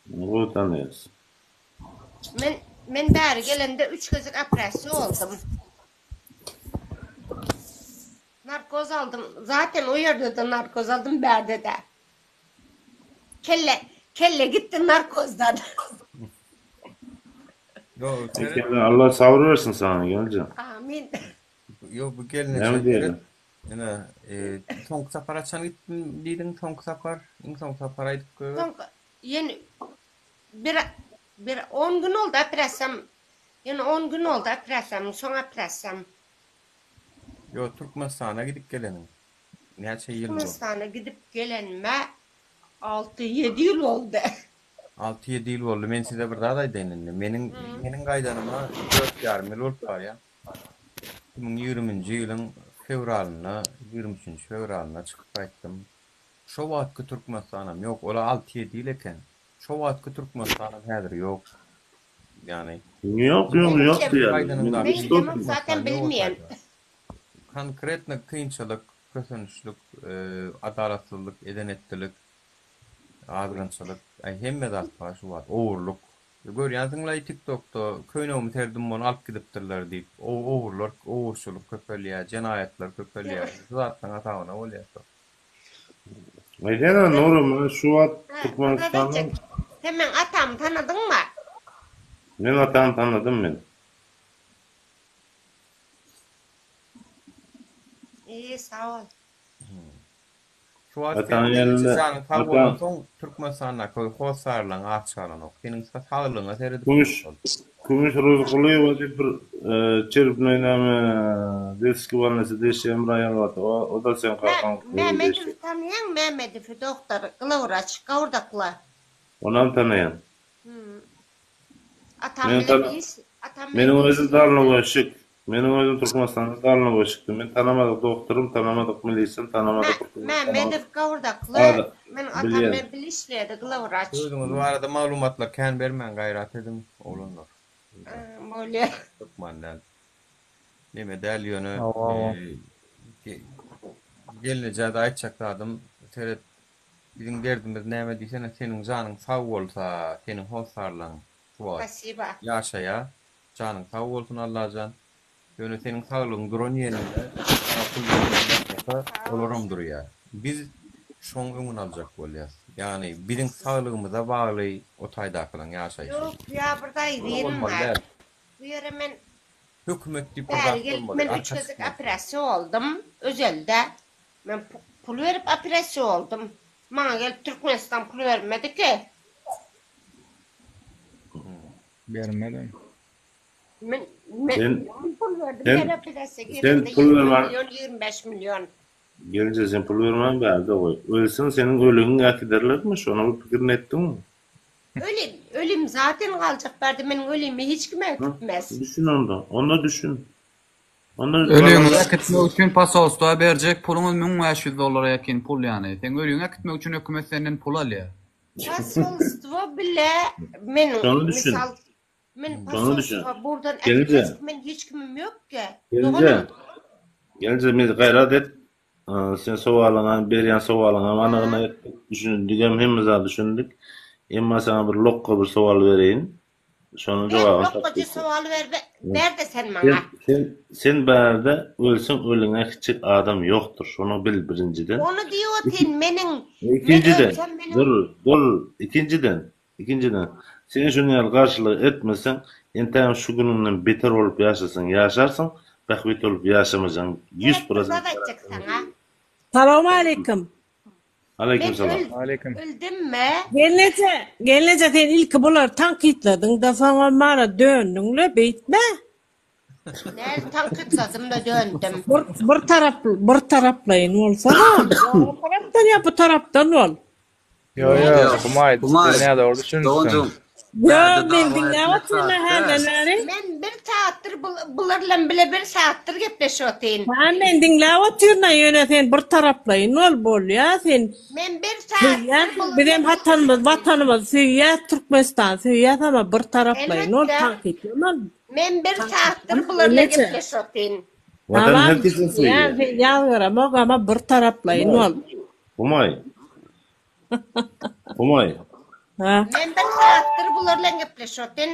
Gowy tanaýas. Men men bäri gelende üç gezek operasiýa boldum. Narkoz aldym. Zaten o ýerde-de narkoz aldym, bärde-de. Kelle, kelle gitdi narkozdan. Ýok, seret. Kelle Allah sabyr bersin saňa gelje. Amin. Ýok, bu Näme gelneje diýeli? seret. Ine, e, soňky sapar haçan gitdim diýdiň, soňky sapar? Iň soňky sapar aýdyp goýber. Soňky, ýene bir, bir on gün oldy operasiýam. Ýene on gün oldy operasiýamyň, soň operasiýam. Ýok, Türkmenistana gidip geleniň näçe ýyl boldy? Türkmenistana gidip gelenime alty-ýedi ýyl boldy. Alty-ýedi ýyl boldy. Men size bir zat aýdaýyn indi. Meniň meniň gaýdanyma dört ýarym ýyl bolup barýar. 2020-nji ýylyň fewralynda, 23-nji fewralynda çykyp gaýtdym. Şo wagtky Türkmenistanam ýok. Ol-a alty-ýedi ýyl eken. Şo wagtky Türkmenistanam häzir ýok. Ýagny Ýok, ýok, ýok diýýärler. Gaýdanyňda Men gidemok zaten bilmeýän. Konkretno kynçylyk, kösençlik, adalatsyzlyk, eden-etdilik, azgynçylyk, aý hemme zat bar şu wagt, ogurlyk. Görýänsiňlaý tiktokda köýnegimi serdim ony alyp gidipdirler diýip, ogurlar, ogurçylyk köpelýär, jenaýatlar köpelýär. Şu zatlaryň hasabyna bolýar şo. Aýdýan-a Nury, mana şu wagt Ha, Türkmenistanyň Azatjyk, sen meň atamy tanadyňmy? Men atamy tanadym men. Eý, sag bol. Şu wagt Ataň seniň ýerinde janyň sag ata bolansoň Türkmenistandaky hossarlaryň aç galanok. Seniň saglygyňa seredip Kümüş durmaly. Kümüş Rozykulyýewa diýip bir çerepnoý näme detskiý bolnisada işleýän bir aýal bardy. O o-da seň kakaň gyzy Mämmedowy tanaýaň Mämmedowy dogtor, glawwraç, gowurdakly. Onam tanaýan. Atam Men bilen tana iş, atam bilen Meniň iş özüm dalnoboýşik. Meniň özüm Türkmenistanda dalnoboýşikdim. Men tanamadyk doktorym, tanamadyk milisem, tanamadyk bir Mä, tanamadyk Mämmedow gowurdakly, ada meniň atam bilýän. bilen bile işleýärdi, glawwraç. Özüňiz barada maglumatlar kän bermäň gaýrat ediň oglanlar. Bolýa. Hökman däl. Neme däl ýöne Hawa hawa. gelnejä-de aýtjak zadym seret Biziň derdimiz näme diýsene seniň janyň sag bolsa seniň hossarlaň şu wagt Spasiba. ýaşaýa janyň sag bolsun Allajan ýöne seniň saglygyň duran ýerinde saňa pul bermeli başlasa olaram durýa biz şoň öňüni aljak bolýas ýagny biziň saglygymyza bagly o taýdakylaň ýaşaýşy Ýok ýa bir Ola daýy bolmaly bar. däl. Bu ýere men Hökümet diýip bir bäri zat gelip bolmaly men üç arka gezek çykmaly. operasiýa boldum özelde. Men pul berip operasiýa boldum. Maňa gelip Türkmenistan pul bermedi ki. Bermedem. Men men Sen pul berdim sen her operasiýa sen girende pul 20 bermän million 25 million. Gelinje sen pul bermän bärde goý. Ölseň seniň ölügiňi äkiderlermi şony bir pikirini etdiňmi? Ölim ölim zaten galjak bärde meniň ölimi hiç kim äkitmez. Düşün onda. Onda düşün. Onda Ölüňizi äkitmek üçin posolstwa berjek puluňyz 1500 dollara ýakyn pul ýany. Seň ölüňi äkitmek üçin hökümet senden pul alýar. Posolstwo bile meniň Şony düşün. misal men Şony düşün. posolstwa burdan Gelinje. äkitmez men hiç kimim ýok ki. Gelinje. Doganym. Gelinje men gaýrat et. Sen sowalyňa berýän sowalyňam anygyna etdik, düşündigem hemme zada düşündik. Emma saňa bir lokga bir sowal bereýin. Şonuň Ber jogabyny tapyp lokgaja bilseň. sowal ber ber-de sen Sen maňa. sen sen bärde ölseň ölüňe kiçjik adam ýokdur. Şony bil birinjiden. Ony diýip otyryn meniň men Ikinjiden ölsem meniň dur dur ikinjiden ikinjiden sen şunuň ýaly garşylyk etmeseň entägem şu günüňden beter bolup ýaşasaň ýaşarsyň bähbit bolup ýaşamajagyň ýüz Seret bir prosent zat aýtjak saňa. Salowmaleýkim. Aleýkum Men salam. öl, Aleýkum. öldüm-me? Gelneje, gelneje sen ilki bulary tankytladyň-da soňam bara döndüň-le, beýtme. Näl tankytladym-da döndüm. Bir, bir tarap, bir taraplaýyn bolsana. Ýa o tarapdan ýa bu tarapdan bol. Ýo ýo Humaý Humaý, sen nädogry düşünipsiň. doganjygym, Ýo, bärde men dawa diňläp etmek otyryn zat däl. hälden bäri. Men bir saatdyr bular bilen bile bir saatdyr gepleşip otyryn. Ha, men diňläp otyryn-a, ýöne sen bir taraplaýyn bol, bolýa, sen Men bir saatdyr söýýäs, bular bizem bilen hatanymyz, watanymyzy söýýäs, Türkmenistany söýýäs, amma bir taraplaýyn bol, Elbetde. tankytlama. Men bir saatdyr bular bilen Neçe? gepleşip otyryn. Watany Tamam, her kesem söýýän, söýýär. sen ýazgaramok, amma bir taraplaýyn Humaý. bol. Humaý. Humaý. Ha. Men bir saatdyr bular bilen gepleşip otyryn.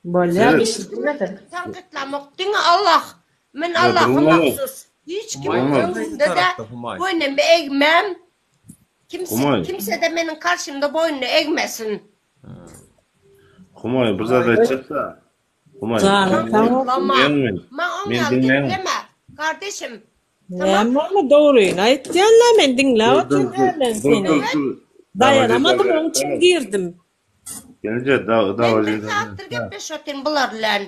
Bolýar, Seret. eşidilmedik. Tankytlamok diňe Allah. Men Ýa, Allaha durma. mahsus. Hiç kimiň Humaý. öňünde-de Tarapda Humaý. boýnumy egmem. Kimse, Humaý. kimse-de meniň karşymda boýnuny egmesin. Humaý, bir zat aýtjakda. Humaý. Janyň sag bolsun. Tankytlama. Diňleýäňmi? Maňa oň Men ýaly diňleýän. gepleme. Kardeşim. Tamam. Näme boldy dogryny aýtýanla men diňläp Dur, dur, otyryn dur, hälden dur, seni. dur, dur. Daýanamadym oň üçin girdim. Gelinje, dawa Men bir jedelini saatdyr gepleşip otyryn bular bilen.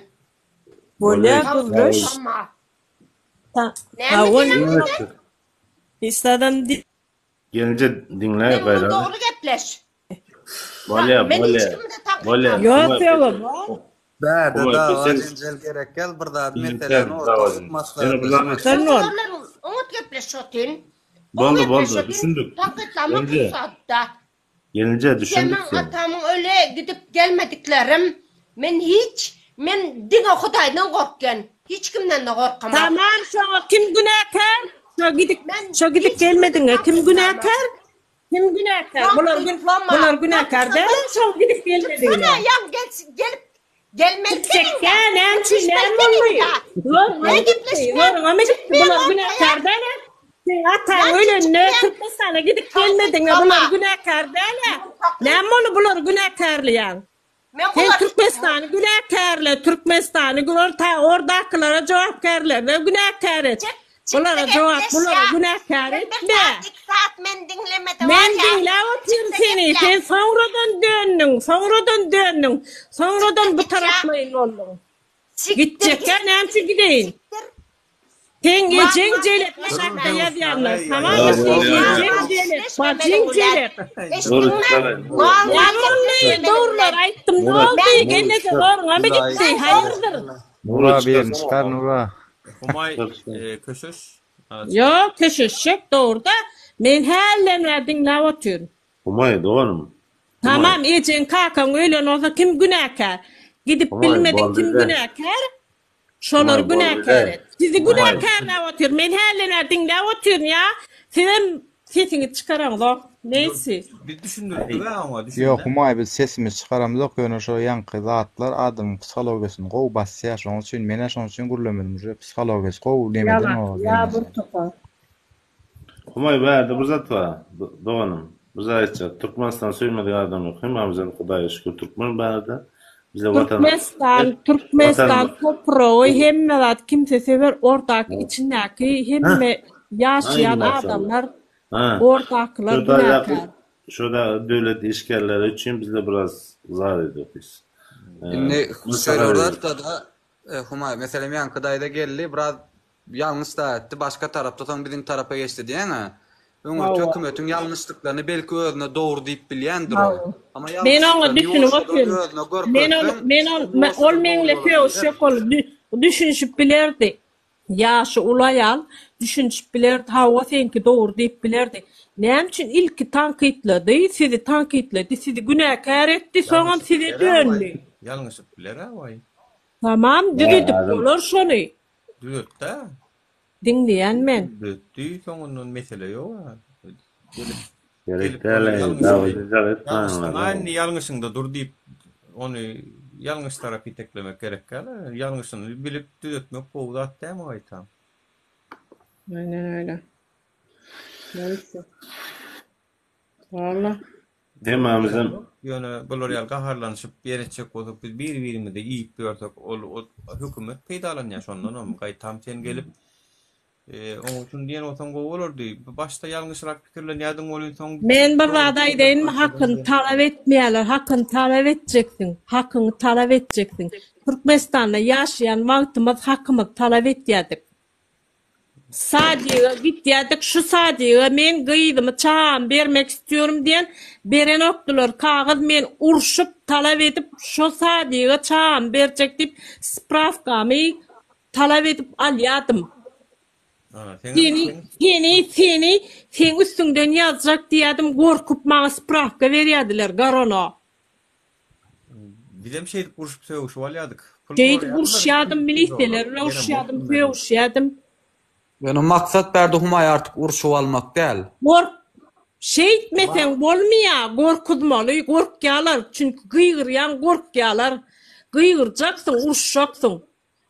Bolýa Bolýa. gürleş. Tankytlama. Ta Näme hawa diýýäň sen? hiç zadam diý Gelinje diňläý Men bilen gaýrat. dogry gepleş. Bolýa, Men hiç bolýa. kimi-de Bolýa. tankytlamok. Ýok Humaý, ýok bar. Bärde Humaý, dawa sen jenjel gerek gel bir zat Sen meseläni orta dawa goýup jenjel. Ýöne bir zat maslahatlaşmak. Sen Men bol. bular bilen oňat gepleşip otyryn. Gowy Boldy, boldy, gepleşip otyryn. düşündik. Tankytlamak Gelinje, rugsatda. gelinje düşündik Seniň seni. atamyň öle gidip gelmediklerim men hiç men diňe Hudaýdan gorkýan. Hiç kimden-de gorkamok. Tamam şoňa kim günäkär? Şo gidip Men şo gidip hiç kimi-de gelmediňe kim tankytlamok. günäkär? Kim günäkär? Bular gün Tankytlama. bular günäkär däl şoň gidip gelmedigine. Çıksana ýaň gel gelip gelmeli Gitjekkä näme üçin näme boldy? Ne Zoruňa gepleşme? Zoruňa mı gitdi? Bular günäkär däl. Seň ataň ölende Türkmenistana gidip gelmediňe bular günäkär däl. Näme boldy bular günäkärleýäň? Men Sen bular Türkmenistany günäkärle, Türkmenistany gör ta ordakylara jogapkärlerine günäkär et. Çık, çık Bulara da jogap, gepleş bulara ya. günäkär Sen bir etme. saat, iki saat men diňlemede Men var ya. diňläp otyryn Çık da seni. geple. Sen soňradan döndüň, soňradan döndüň. Soňradan bu Çık da git ya. taraplaýyn bolduň. Siktir Gitjekkä git. näme üçin gideýin? Siktir. Seň Ma- ejeň ma- jelep gepleşme. aşakda ýazýanlar. Aý, Tamam Ýa, mı? Seň bolýa. ejeň Ma- jelep, gepleşme bajyň meniň bilen. jelep. Dur, Eşitdiňmi? çykalay. Mal Näme mal boldy? gepleşme meniň Dogrular bilen. aýtdym. Ne Murat, boldy? Murat, Gelneje çykar. zoruňa mı gitdi? Ben Haýyrdyr? Murat Nura birini çykarsana. çykar Nura. Humaý Çykar, çykar. e, köşeş. Ha, Ýok, köşeşjek dogruda. Men hälden bäri diňläp otyryn. Humaý doganym. Humaý. Tamam, ejeň kakaň ölen bolsa kim günäkär? Gidip Humaý bilmediň boldy kim de. günäkär? Şolary Humaý boldy günäkär de. et. Sizi Humaý. günäkärläp otyr. Men hälden bäri diňläp otyryn ýa. Sizem sesiňizi çykaraňzok. Neýsi? Biz düşündirdik-ä oňa, Ýok düşündi. Humaý biz sesimizi çykaramzok ýöne şo ýaňky zatlar adamyň psihologiýasyny gowy basýar şoň üçin menä şoň üçin gürlemedim uje psihologiýasy gowy nemeden Ýalak o ýa gelneje. bir topar. Humaý bärde bir zat bar doganym. Bir zat aýtjak. Türkmenistany söýmedik adam ýok. Hemmämizem Hudaýa şükür türkmen bärde. Bize watan Türkmenistan, Türkmenistan Watanymyz topragy hemme zat kimse sewer ordaky içindäki hemme ýaşaýan Aý maşallah. adamlar Ha. ordakylar Şu taýdaky günäkär. şu da döwlet işgärleri üçin bizde biraz zar edýär. Indi şeýle Maslahat bir edýär. zatda-da Humaý, meselem ýaňky daýza geldi, biraz ýalňyş da etdi, başga tarapda soň biziň tarapa geçdi diýýäň-ä. Öňürti Hawa. hökümetiň ýalňyşlyklaryny belki özüne dogry diýip bilýändir ol. Hawa. Amma Men oňa ýalňyşlyklaryny düşünip ýuwaşjadan otyryn. özüne Men ol görkezseň, men ol ol ol ýuwaşjadan dogry meňle ýola sögüşjek gider. ol düşünişip bilerdi. Ýaşy uly aýal düşünişip bilerdi, hawa seňki dogry diýip bilerdi. Näme üçin ilki tankytlady, sizi tankytlady, sizi günäkär etdi, soňam Ýalňyşyp size biler-ä waý. döndi. Ýalňyşyp biler-ä waý. Tamam, Ýa düzedip adam bolar şony. Düzetdi-ä. Diňleýän men. Düzetdi, soňundan mesele ýog-a. Gelip, gerek gelip däl ony eý, ýalňyşyňy, dawa jenjal etmäňler. ýalňyşdyň-a indi ýalňyşyňda dur diýip, ony ýalňyş tarap iteklemek gerek däl-ä. Ýalňyşyny bilip düzetmek gowy zat dälmi gaýtam? Aynen öyle. Neyse. Valla. Hemmämizem Ýöne bular ýaly gaharlanyşyp ýer etjek bolsak biz bir-birimizi iýip ýörsek ol hökümet peýdalanýar şondanam gaýtam sen gelip. Oň üçin diýen bolsaň gowy bolardy. Başda ýalňyşrak pikirlenýärdiň welin soň Men bir zat aýdaýynmy hakyny talap etmeýärler hakyny talap etjeksiň hakyňy talap etjeksiň Türkmenistanda ýaşaýan wagtymyz hakymyzy talap etýärdik sadige gitýärdik şu sadige men gyzymy çagamy bermek istiyorum diýen berenokdylar kagyz men urşup talap edip şo sadige çagamy berjek diýip sprawkamy Talap edip alýadym. Seni, seni, seni, seň üstüňden ýazjak diýýädim, gorkup maňa sprawka berýädiler, garono. Bizem şeýdip urşup sögüşip alýadyk. Pul Şeýdip uruşýadym, miliseler bilen uruşýadym, sögüşýädim. Ýöne maksat bärde Humaý artyk urşup almak däl. Gork, şeýtmeseň bolmaýa, gorkuzmaly, gorkýalar, çünki gygyrýaň gorkýalar. Gygyrjaksyň, uruşjaksyň.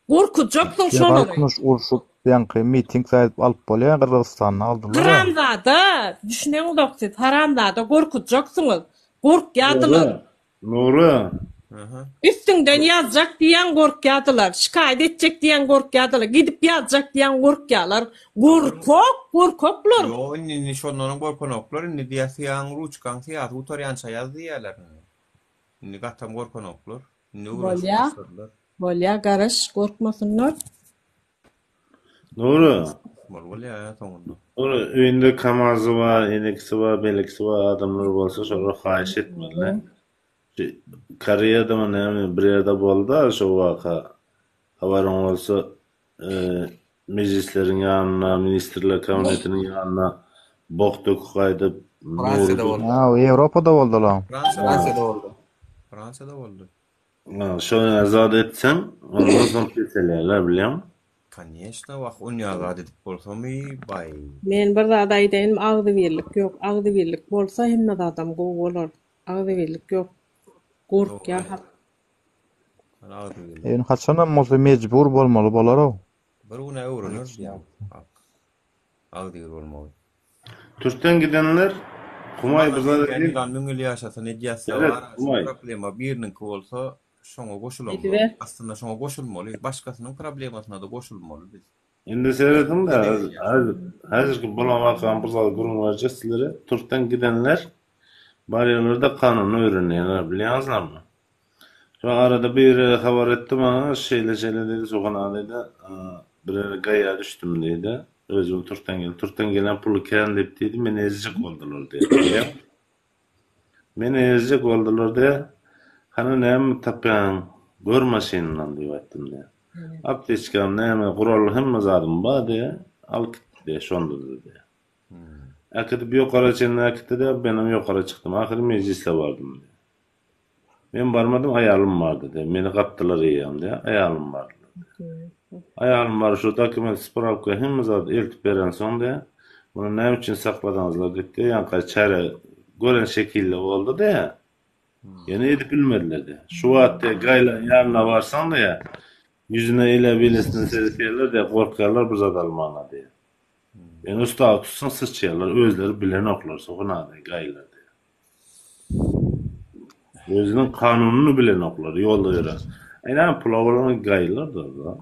Gorkuzjaksyň Ýa şolary. Galkynyş urşup ýaňky miting saýyp alyp bolýa Gyrgyzystanda aldylar ýa. Haramzada düşüneňzok siz haramzada gorkuzjaksyňyz gorkýadylar. Nury. Üstüňden ýazjak diýýäň gorkýadylar şikaýat etjek diýýäň gorkýadylar gidip ýazjak diýýäň gorkýalar gorkak gorkaklar. Ýok indi indi şondanam gorkanoklar indi diýýä syýaň ruçkaň syýasy gutarýança ýaz diýýäler indi. Indi gatam gorkanoklar. Indi öwrenişip Bolýa başladylar. bolýa garaş gorkmasynlar. Nury. Bol bolýa soňunda. Nury öýünde kamazy bar, enekisi bar, belekisi bar adamlar bolsa şolara haýyş etmeli. Şu Koreýadamy näme bir ýerde boldy-a şo waka. Habaryň bolsa Mejlisleriň ýanyna, Ministrler Kabinetiniň ýanyna bok döküp gaýdyp, Fransiýada Nury boldy. Ha, o Ýewropada boldy olam. Fransiýada boldy. Fransiýada boldy. Ha, şo ýaly zat etseň, ondan soň peselýärler, bilýäňmi? Koneçno, wah, onýa zat edip bolsamy, baý. Men bir zat aýdaýynmy agzybirlik ýok agzybirlik bolsa hemme zadam gowy bolar agzybirlik ýok gorkýar halk. Ýöne haçanam bolsa mejbur bolmaly bolar-ow. Bir gün-ä öwrener diýýän halk agzybir bolmagy. Türkden gidenler Humaý bir zat Ýa ýylan müň ýyl ýaşasa ne diýäsde Seret, bar şu Humaý. problema biriniňki bolsa şoňa goşulamzok. Ediber. Aslynda şoňa goşulmaly. Başgasynyň problemasyna-da goşulmaly biz. Indi serediň-de, häzirki bolan wakany bir zat gürrüň berjek sizlere. Türkden gidenler barýarlar-da kanuny öwrenýärler, bilýäňizlermi? Şo arada biri habar etdi maňa, şeýle-şeýle diýdi, Suhan aga diýdi, bir ýere gaýa düşdüm diýdi. Özüm türkden geldim. Türkden gelen puly kän diýip diýdi, meni ezjek boldular diýdi. Bilýäňmi? Meni ezjek boldular diýýär. Hany näme tapýaň, gör maşynyndan diýip aýtdym diýýär. Apteçkam näme, gural hemme zadym bar diýýär. Alyp gitdi diýýär, şonda-da diýýär. Äkidip ýokara çenli äkitdi-de, menem ýokara çykdym. Ahyry mejlise bardym diýýär. Men barmadym, aýalym bardy diýýär. Meni gapdylar eýýäm diýýär, aýalym bardy diýýär. Aýalym bar, şu dokument, sprawka, hemme zady eltip berensoň diýýär, muny näme üçin sakladyňyzlar diýip diýýär, ýaňky çäre gören şekilde boldy diýýär. Ýöne edip bilmediler diýýär. Şu wagt diýýär, gaýlaň ýanyna barsaň diýýär, ýüzüne eýle-beýlesine seretýärler diýýär, gorkýarlar bir zat almagyna diýýär. Ýöne ustawy tutsaň syçýarlar, özleri bilenoklar, Suhan aga, gaýylar diýýär. Özüniň kanunyny bilenoklar, ýolda ýören. Aý näme pula bolan gaýylar da.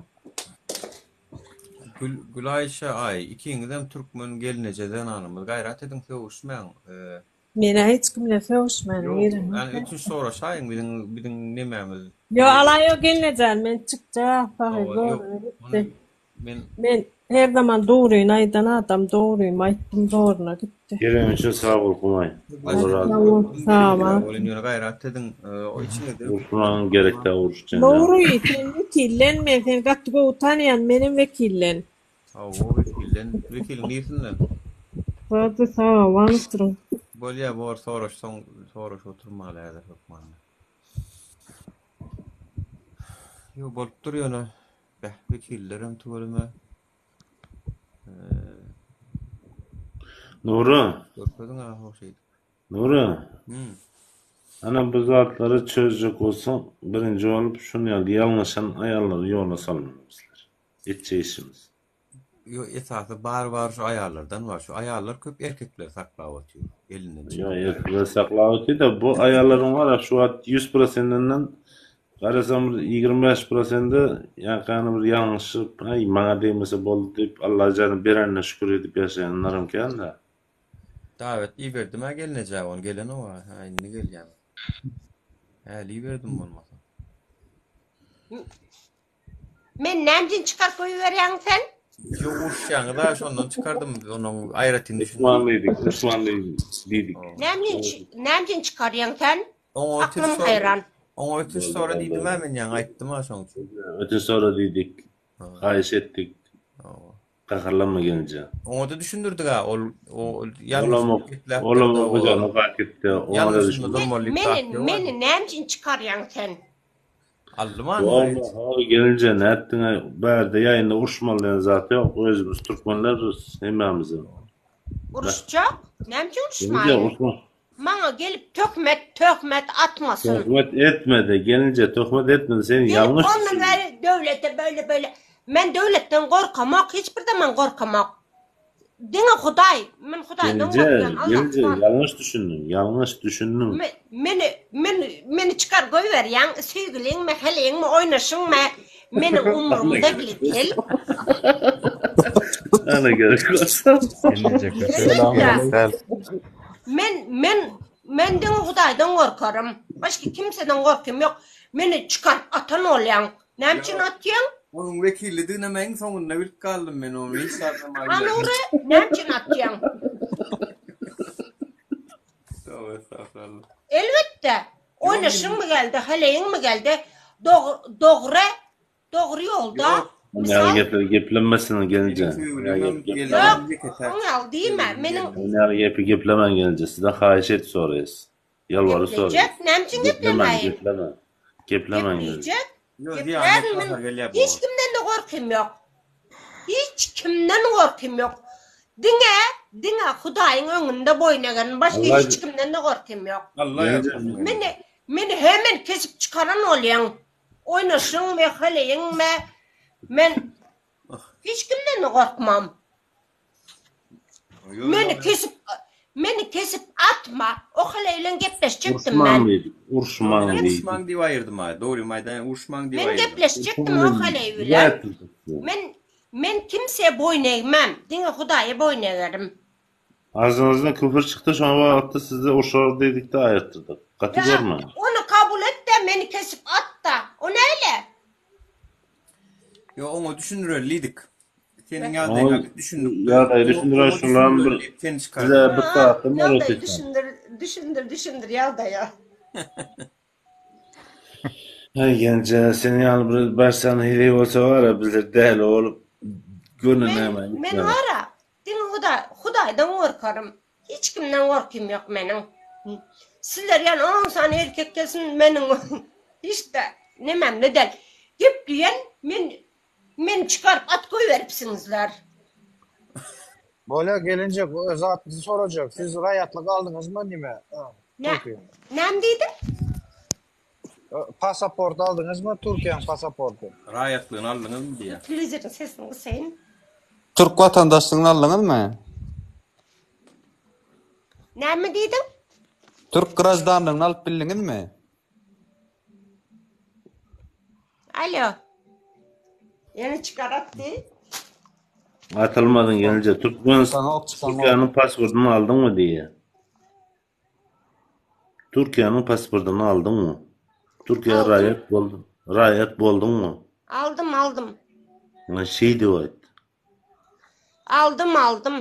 Gül Gülaýşa aý ikiňizem türkmen gelneje zenanymyz gaýrat ediň sögüşmäň. Menä hiç kim bilen sögüşmäne Ýok, gereňok. ýani ötünç soraşaýyň biziň biziň nemämiz. Ýok alaýo gelnejan men çykjak sahy Hawa ýok zoruna ony gitdi. Men. Men her zaman dogryny aýdan adam dogrymy aýtdym zoruna gitdi. Gelen üçin sag bol Humaý. Allah razy Sag bol bolsun. sag bol. Welin ýöne gaýrat ediň o içiňizde Uruşmagyň gerek däl uruş jenjal. Dogry sen wekillen men seni gaty gowy tanýan menem wekillen. Hawa wekilden wekiliň nirsinden. Hadi sag bol oturyň. Bolýa bor soraşsaň soraşyp oturmaly häzir hökmany. Ýok bolupdyr ýöne Beh wekillerem tüweleme. Nury. Görkeziň a hoş şeýdip. Nury. Hmm. Ana bu zatlary çözjek bolsaň birinji bolup şuny ýaly ýalňyşan aýallary ýola salmaly bizler. Etjek işimiz. Ýo esasy bar bar şu aýallardan bar. Şu aýallar köp erkekleri saklap otyr. Elinden çekip. Ýo erkekleri saklap otyr da bu aýallaryň bar şu wagt 100 prosentinden. Garasam bir 25 prosenti ýaňkany bir ýalňyşyp, aý maňa degmese boldy diýip Allajanyň berenine şükür edip ýaşaýanlaram kän-dä. Dawet iberdim-ä gelnejä ony gelenok-a, hä indi gelýär. Häli iberdim bolmasa. Men näme üçin çykaryp goýberýäň sen? Ýok uruşýaňyz-a şondan çykardym onuň aýratyn Duşman diýdik, duşman diýdik. Näme üçin näme üçin çykarýaň sen? Oňa ötünç Aklym haýran. Oňa ötünç sora diýdim-ä men ýaňy aýtdym-a şoň üçin. Ötünç sora diýdik. Haýyş etdik. Gaharlanma gelinje. Oňa-da düşündirdik-ä ol o ýalňyş gepläpdir. Olam hojanyň gakitdi. Oňa-da düşündirdik. Meni meni näme üçin çykarýaň sen? Aldym Walla gelinje nätdiňaý bärde ýaýynda uruşmaly diýen zat ýok özümiz türkmenleris hemmämizem. Uruşjak? Näme üçin uruşmaýyn? Maňa gelip töhmet töhmet atmasyn. Töhmet etmedi gelinje töhmet etmedi sen ýalňyş Gelip ondan bäri döwlete böyle böyle men döwletden gorkamok hiç bir zaman gorkamok. Diňe Hudaý, men Hudaýdan gorkýan, Gelinje, gelinje, ýalňyş düşündiň, ýalňyş düşündiň. Meni, meni, meni çykar goýberýäň, söýgüliňmi, heleýiňmi, oýnaşyňmy, meniň umrumda tel. Ana gerek bolsa. Men, men, men diňe Hudaýdan gorkarym. Başga kimseden gorkym ýok. Meni çykaryp atan bolýaň. Näme üçin atýaň? Onuň wekillidiginem iň soňunda bilip galdym men ony hiç zadam aýdýan. Anury näme üçin atýaň? Tövbe estağfurullah. Elbetde, oýnaşyňmy geldi, heleýiňmi geldi, dogry, dogry ýolda. Misal. Gepi geplemesin gelinje. Ýok, oň ýaly diýme. Meniň. Oň ýaly gepi geplemäň gelinje. Sizden haýyş edip soraýas. Ýalbaryp soraýas. Geplejek, näme üçin Geplemäň, geplemäýin? geplemäň. Geplemäň gelinje. Geplejek. Geplärin men. Hiç kimden-de gorkym ýok. Hiç kimden gorkym ýok. Diňe, diňe Hudaýyň öňünde boýun egerin. Başga hiç kimden-de gorkym ýok. Meni, meni hemen kesip çykaran bolýaň. Oýnaşyňmy, heleýiňmi, men hiç kimden-de gorkmam. Meni kesip meni kesip atma. O heleý bilen gepleşjekdim men. Uruşmaň diýdik. Uruşmaň diýdik. Uruşmaň diýip aýyrdym aý. Dogrymy aýdaýyn, uruşmaň diýip Men aýyrdym. gepleşjekdim o heleý bilen. Men men kimsä boýun egmem. Diňe Hudaýa boýun egerim. Agzyňyzdan küfür çykdy şoň wagtda sizde urşar diýdikde aýyrtdyrdyk. Gaty Ýa, görmäň. ony kabul et-de meni kesip at-da. O näle? Ýok, oňa düşündireli diýdik. Seniň ýagdaýyňa biz düşündik. Ýagdaýy düşündiren şulam bir bize bir sagatdan bäri Ýagdaýy otyrsyň. düşündir, düşündir, düşündir ýagdaýa. Aý genje sen ýaly bir baş sany heleý bolsa bara bizler däli bolup göni Men, näme men bara diňe Hudaý, Hudaýdan gorkarym. Hiç kimden gorkym ýok meniň. Sizler ýaly on sany erkek gelsin meniň hiç-de nememde däl. Gep diýen men Meni çykaryp at goýberipsiňizler. Bolýa gelinjek zatny sorajak siz raýatlyk aldyňyzmy nime Türkiýe. Näme diýdiň? Pasaport aldyňyzmy Türkiýäň pasaporty. Raýatlygyny aldyňyzmy diýýär. Telewizoryň sesini gysaýyn. Türk watandaşlygyny aldyňyzmy? Näme diýdiň? Türk graždanlygyny alyp bildiňizmi? Alo. Ýene çykar atdy. Atylmadyň gelinje Türkmen Türkiýäniň pasportyny aldyňmy diýýär. Türkiýäniň pasportyny aldyňmy? Türkiýä raýat bolduň, raýat bolduňmy? Aldym, aldym. Maňa şeý diýip aýt. Aldym, aldym.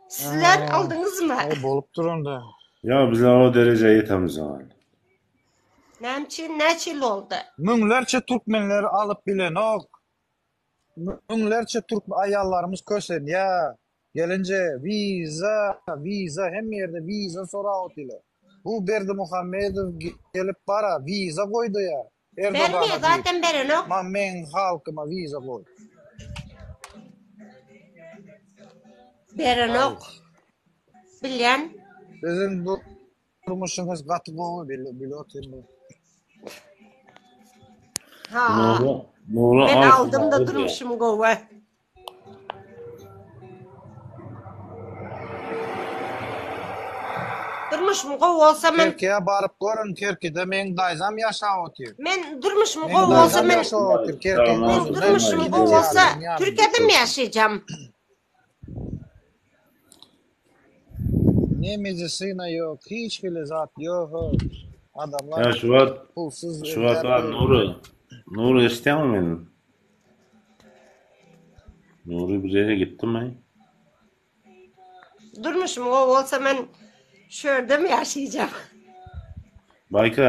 Sizler aldyňyzmy? Aý bolupdyr onda. Ýa bizler o derejä ýetemizok. Näme üçin näçe ýyl boldy? Müňlerçe türkmenler alyp bilenok. Müňlerçe türk aýallarymyz kösenýä. Gelinje wiza wiza hemme ýerde wiza sorap otylar. Bu Berdimuhamedow gelip bara wiza goýdaýa. Erdogana Bermeýär diýip. zaten berenok. Ma meň halkyma wiza goý. Berenok. Bilýän. Siziň durmuşyňyz gaty gowy bilip otyryn. Ha. Nura Men alsyn aldym-da diýýär. durmuşym gowy. Durmuşym gowy bolsa men Kerkiýe baryp görüň Kerkide meň daýzam ýaşap otyr. Men durmuşym Meň gowy bolsa daýzam men ýaşap otyr Kerkiň Men özünde durmuşym gidip gowy bolsa ýaryň ýanynda. Türkiýedemi ýaşaýjam? Ne medisina ýok, hiç hili zat ýok. Adamlar Ýa şu wagt pulsuz şu wagt ölýär bar ýör. Nury. Nury eşitýäňmi meni? Nury bir ýere gitdimi? Durmuşym gowy bolsa men şu ýerdemi ýaşaýjam? Baýka.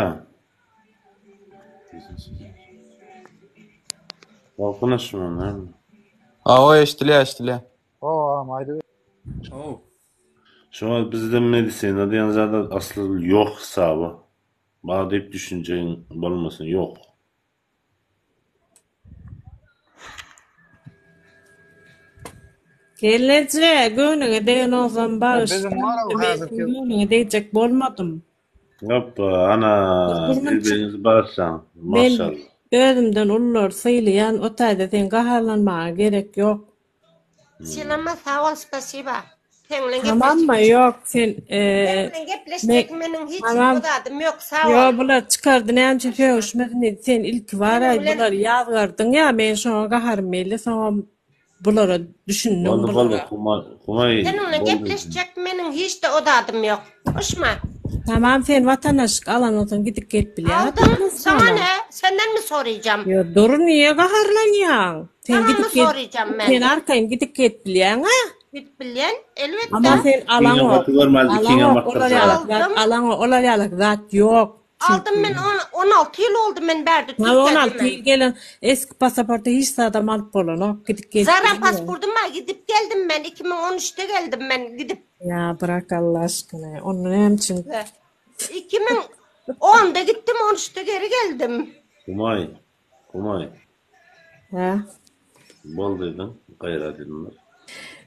Galkynyşmy näme? Hawa eşdilýär eşdilýär. Hawa agam aýdyber. How. Şu wagt bizde medisina diýen zat asly ýok hisaby. Bar diýip düşünjegiň bolmasyn ýok. Gelneje, göwnüňe degen bolsam bagyşla. Biziň bar-ow Men häzirki. göwnüňe degjek bolmadym. Hoppa, ana, Bir munça bir-biriňizi bagyşlaň. Men Maşallah. özümden ululary sylaýan, o taýda seň gaharlanmaga gerek ýok. Sylama sag bol spasiba. Seň bilen Tamammy gepleşip ýok sen Seň bilen gepleşjek meniň hiç Tamam. o zadym ýok sag bol. Ýok bular çykardy näme üçin sögüşmesin diýdi sen ilki bar-aý Seniň bilen bulary ýazgardyň ýa men şoňa gaharym geldi soňam bulara düşündiň Boldy boldy bulara. Humay Humay Seniň bilen boldy. gepleşjek meniň hiç-de o zadym ýok. Uşma. Tamam sen watandaşlyk alan bolsaň gidip gelip bilýäň Aldym. Saňa Türkmenistana. ne? Sendenmi soraýjam? Ýo dur niýe gaharlanýaň? Sen Saňamy gidip gel soraýjam men? sen arkaýyn gidip gelip bilýäň-ä? Gidip bilýän, elbetde. Amma sen Ikiňem alaňok. gaty görmez, ikiňem Alaňok olar batdyrjak. ýalak zat Aldym. alaňok olar ýalak zat ýok. Aldym Çünki. men on, 16 ýyl boldy men bärde Ha Türkiýede 16 men. ýyl gelen eski pasaporta hiç zadam alyp bolanok gidip gelip Zaran bilmeýäň. paspordum bar gidip geldim men 2013-de geldim men gidip. Ýa bırak Allah aşkyna onda näme üçin 2010-da gitdim 13-de geri geldim. Humay, Humay. Hä? Bol diýdiň, gaýrat edinler.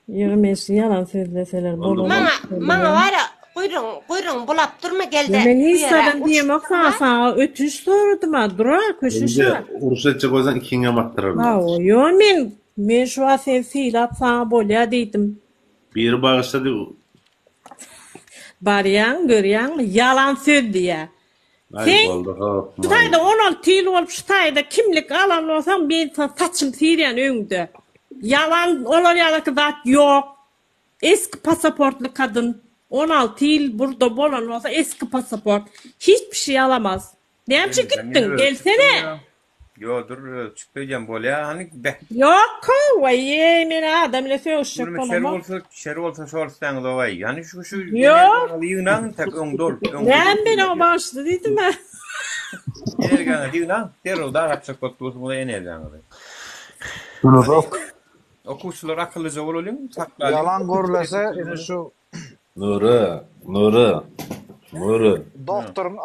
Ýok men şu ýalan sözleseler Boldy, bolanok Maňa maňa diýýän. bara guýruň guýruň bulap durma Ýa gelde men bu hiç ýere zadam diýemok urşup saňa durma. saňa ötünç soradym-a dura Indi köşeşme. uruş etjek bolsaň ikiňem atdyrarlar. Hawa ýo men men şu wagt seni sylap saňa bolýa diýdim. Biri bagyşla diýip. Barýaň görýäňmi ýalan söz diýýä. Aý Sen boldy şu hopmaý. taýda 16 ýyl bolup şu taýda kimlik alan bolsaň men saňa saçym syrýan öňde. Ýalan olar ýalaky zat ýok. Eski pasaportly kadyn 16 ýyl burda bolan bolsa eski pasaport hiç bir şey alamaz. Näme üçin Gelmesem gitdiň? ýene özi çykdy Gelsene. öýdýän. Ýo dur özi çykdy öýdýän bolýa hany beh. Ýok how eý men adam ile sögüşjek Gürme şer bolamok. bolsa şer bolsa şol isläňiz owaý. Ýani şu şu Ýok. energiýaňyzy ýygnaň intäk öňde ol öňde Näme dursun men oňa diýýär. bagyşla diýdim-ä. Energiýaňyzy ýygnaň derrew dargatjak bolup dursuňyz energiýaňyzy. Ýunusok. Okuwçylar akyllyja bolalyň saklalyň. Ýalan gürlese ine şu Nury, Nury, Nury. Doktoryň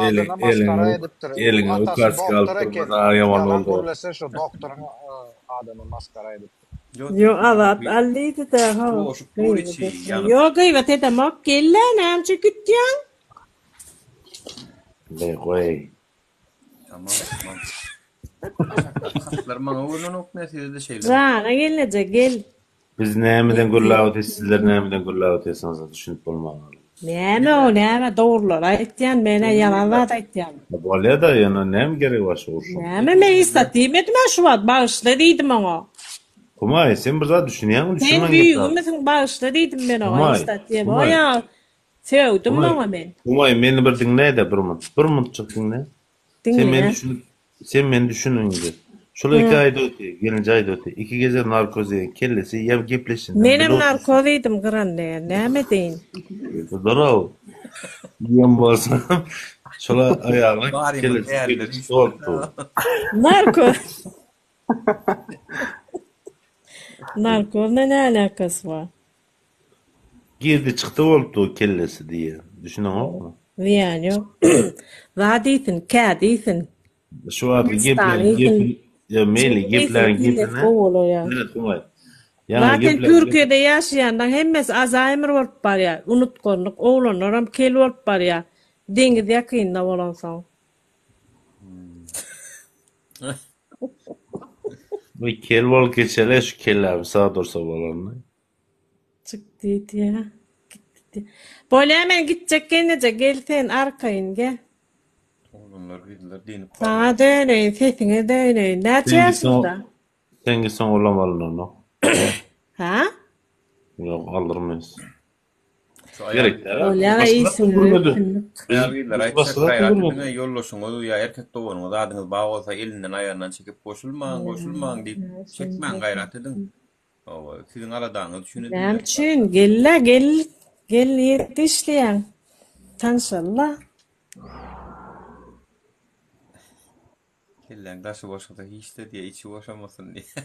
Eliň, adyna masgara eliňe, edipdir. eliňe Atasy ukaska alyp doktor eken. durmasa ýaman Ýalan boldy. gürlese şu doktoryň adyna masgara edipdir. Ýok Azat Allydy-da how. Joşup dur içi ýanyp. Ýok gyýbat edemok gel-le näme üçin gitýäň? Be goý. Tamam tamam. Aşakdaky hatlar maňa görnenok ne sizede şeýlemi? Jana gelneje gel. Biz nämeden gürläp otyrys sizler nämeden gürläp otyrsyňyz düşünip bolman galyp. Näme o näme dogrulary aýtýan menä ýalan zat aýtýan. Bolýada ýöne näme geregi bar şu urşuň. Näme men hiç zat diýmedim-ä şu wagt bagyşla diýdim oňa. Humaý sen bir zat düşünýäňmi Sen düşünmän gepläp. büýügimisiň bagyşla diýdim men oňa Humaý hiç zat diýemok Humaý ýa sögdüm Humaý oňa men. Humaý meni bir diňläýdä bir munt bir muntjyk diňle. Sen meni Diňleýän. düşünip sen meni düşün indi. Şol iki aýda öti, gelinji aýda öti. Iki geze narkoz iýen kellesi ýa gepleşinden Menem bile narkoz iýdim gyran diýen. Näme deýin? Dur-ow. Iýen bolsam, şol aýalyň Barymyz kellesi däriler gepleşdi bolupdy. Narkoz. Narkoz ne alakasy bar? Girdi çykdy bolupdy o kellesi diýýän. Düşüneňokmy? Zyýany ýok. Zat iýsin, kädi iýsin. Şu wagtky Hindistan geplän iýsin. gepi ýa meýli Çiğ geplän iýsin, kellesi gepine gowy bolar ýa. Meret Humaý. Ýaňy Zaten geplän gep Türkiýede ýaşaýanlaň hemmesi Alzaýmer bolup barýar. Unutganlyk, oglanlaram kel bolup barýar. Deňiz ýakynda bolansoň. Oý kel bolup geçeli şu kellämi sag dursa bolarmy? Çykdy diýýä. Gitdi. Bolýa men gitjek gelneje gel sen arkaýyn gel. Oglanlar gyzlar dynyp Saňa döneýin sesiňe döneýin. Näçe Sen gitseň ýaşyňda? sen gitseň olam alynanok. Hä? Ýok aldyrmaýas. Şu aýal Gerek däl. Bolýa Başga zat işiňize görmedi. üstünlik. Biz Aýal gyzlar biz aýtjak başga zat gaýrat görmedik. ediň ýoldaşyňyz ýa erkek doganyňyz zadyňyz bar bolsa elinden aýagyndan çekip goşulmaň goşulmaň diýip çekmäň gaýrat ediň. Hawa siziň aladaňyz üçin Näme edilýär. üçin? Gel-le, gel, gel nirede işleýäň? Tanşaly-la. Kelläň daşy boşasa hiç-de diýýär, içi boşamasyn diýýär.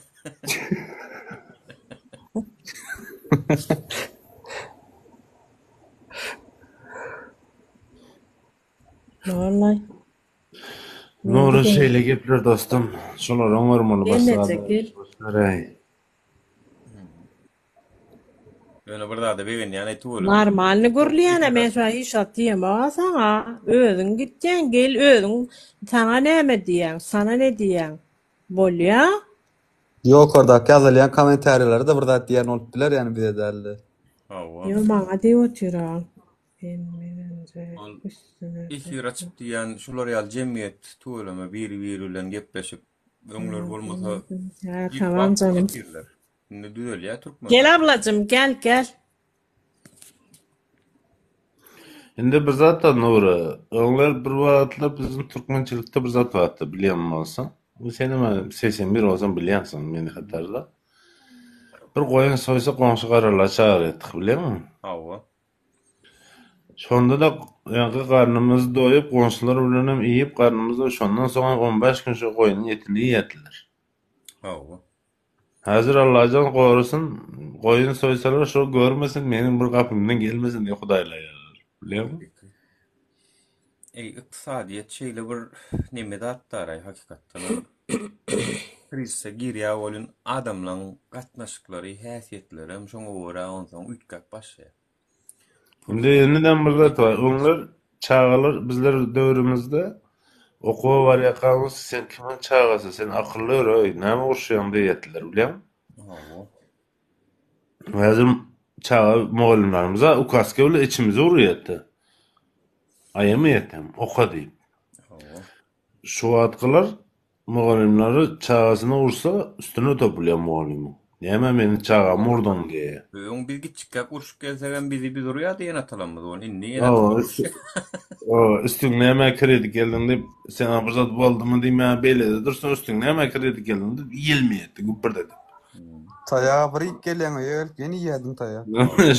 Wallaý. Nura şeýle gepler dostum. Şolary oňarmaly başga Gelneje gel. Boşberäý. Ýöne bir zada begenýän aý tüweleme. Normalny gürleýänä men şuňa hiç zat diýemok saňa. Özüň gitýäň gel özüň saňa näme diýýäň sana ne diýýäň. Bolýa. Ýokardaky ýazylýan kommentariýalara-da bir zat diýýän bolup biler ýani bize dälde. Hawa. Ýo maňa diýip otyr-a. Sen megenje Ol üstüne efir açyp diýýän şular ýaly jemgyýet tüweleme biri-biri bilen gepleşip öňler bolmasa Hä girip tamam wagt janym. ýitirler. Indi düzelýär türkmen. Gel ablajym gel gel. Indi bir zat da Nury, öňler bir wagtlar biziň türkmençilikde bir zat bardy bilýän bolsaň. Bu senem 81 bolsaň bilýänsiň meni hatarda. Bir goýun soýsa goňşy garalary çagyrýardyk bilýäňmi? Hawa. Şonda-da ýaňky garnymyz doýup goňşular bilenem iýip garnymyz doýup şondan soňam on bäş gün şo goýnuň etini iýýärdiler. Hawa. Häzir Allajan gorasyn, goýun soýsalar şo görmesin, meniň bir gapymdan gelmesin diýip hudaýlaýarlar. Bilýäňmi? Eý, ykdysadyýet şeýle bir neme zatdaraý hakykatdanam. Krizise girýär welin adamlaň gatnaşyklary, häsiýetlerem şoňa görä onsoň üýtgäp başlaýar. Indi indiden bir zat bar. Öňler çagalar bizler döwrümizde okuwa barýarkamyz sen kimiň çagasy, sen akylly ýör-eý, näme uruşýaň diýýärdiler, bilýäňmi? Hawa. Häzir çaga mugallymlarymyz-a ukaska bilen içimize urýardy. Aýamaýardy hem, oka diýip. Hawa. Şu wagtkylar Mugallymlary çagasyna ursa üstüne topulýar mugallymyň. Näme meniň çagamy urduň diýýär. Öň biz kiçikäk urşup gelsegem bizi biz urýardy ene-atalarymyz ony indi ene-atalar uruşýar. Hawa üstüň nämä kir edip geldiň diýip saňa bir zat boldumy diýmäge beýlede dursun üstüň nämä kir edip geldiň diýip ýelmeýärdi güpürdedip. Taýagy bir iýip gelýäň öýe gelip ýene iýýärdiň taýak.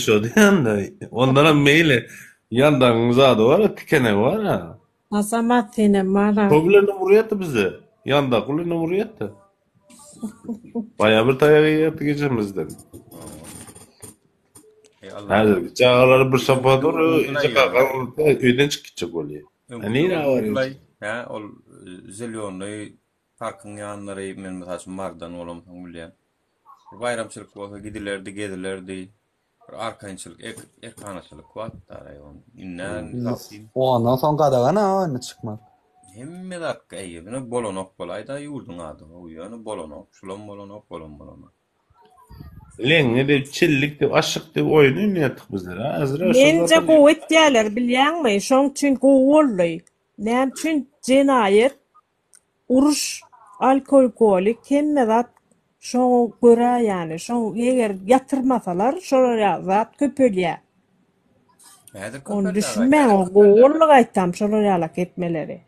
Şo diýýän-de ondanam meýli ýandagyň zady bar-a tikenegi bar-a. Azamat senem bar-a. Şo bilenem urýardy bizi. Ýandaky bilenem urýardy. Baýa bir taýak iýerdik ejemizden. Häzirki çagalar bir şapat ur, eje kaka öýden çykyp gitjek bolýar. Nirä barýar? Hä, ol zelýonnyý parkyň ýanlary, men mysal üçin Marydan bolamsoň bilýän. Bir baýramçylyk bolsa gidilerdi, gezilerdi. Bir arkaýynçylyk, erkanaçylyk bar-da raýon. Indi Indi ondan soň gadagan a indi çykmak. Hemme zat eý, ýöne bolanok bolaýda ýurduň ady. Ýöne bolanok, şulam bolanok, olam bolanok. Leňňe diýip, çillik diýip, aşyk diýip oýun oýnaýardyk bizler a. Häzir şol Menje zatlar gowy etýäler bilýäňmi? Şoň üçin gowy boldy. Näme üçin jenaýat Uruş, alkogolik hemme zat şoňa görä ýany şoň eger ýatyrmasalar şolar ýaly zat köpelýä. Häzir Ony köpeldi agaý, düşünmäň häzir o gowy köpeldi. boldy gaýtam şolar ýalak etmeleri.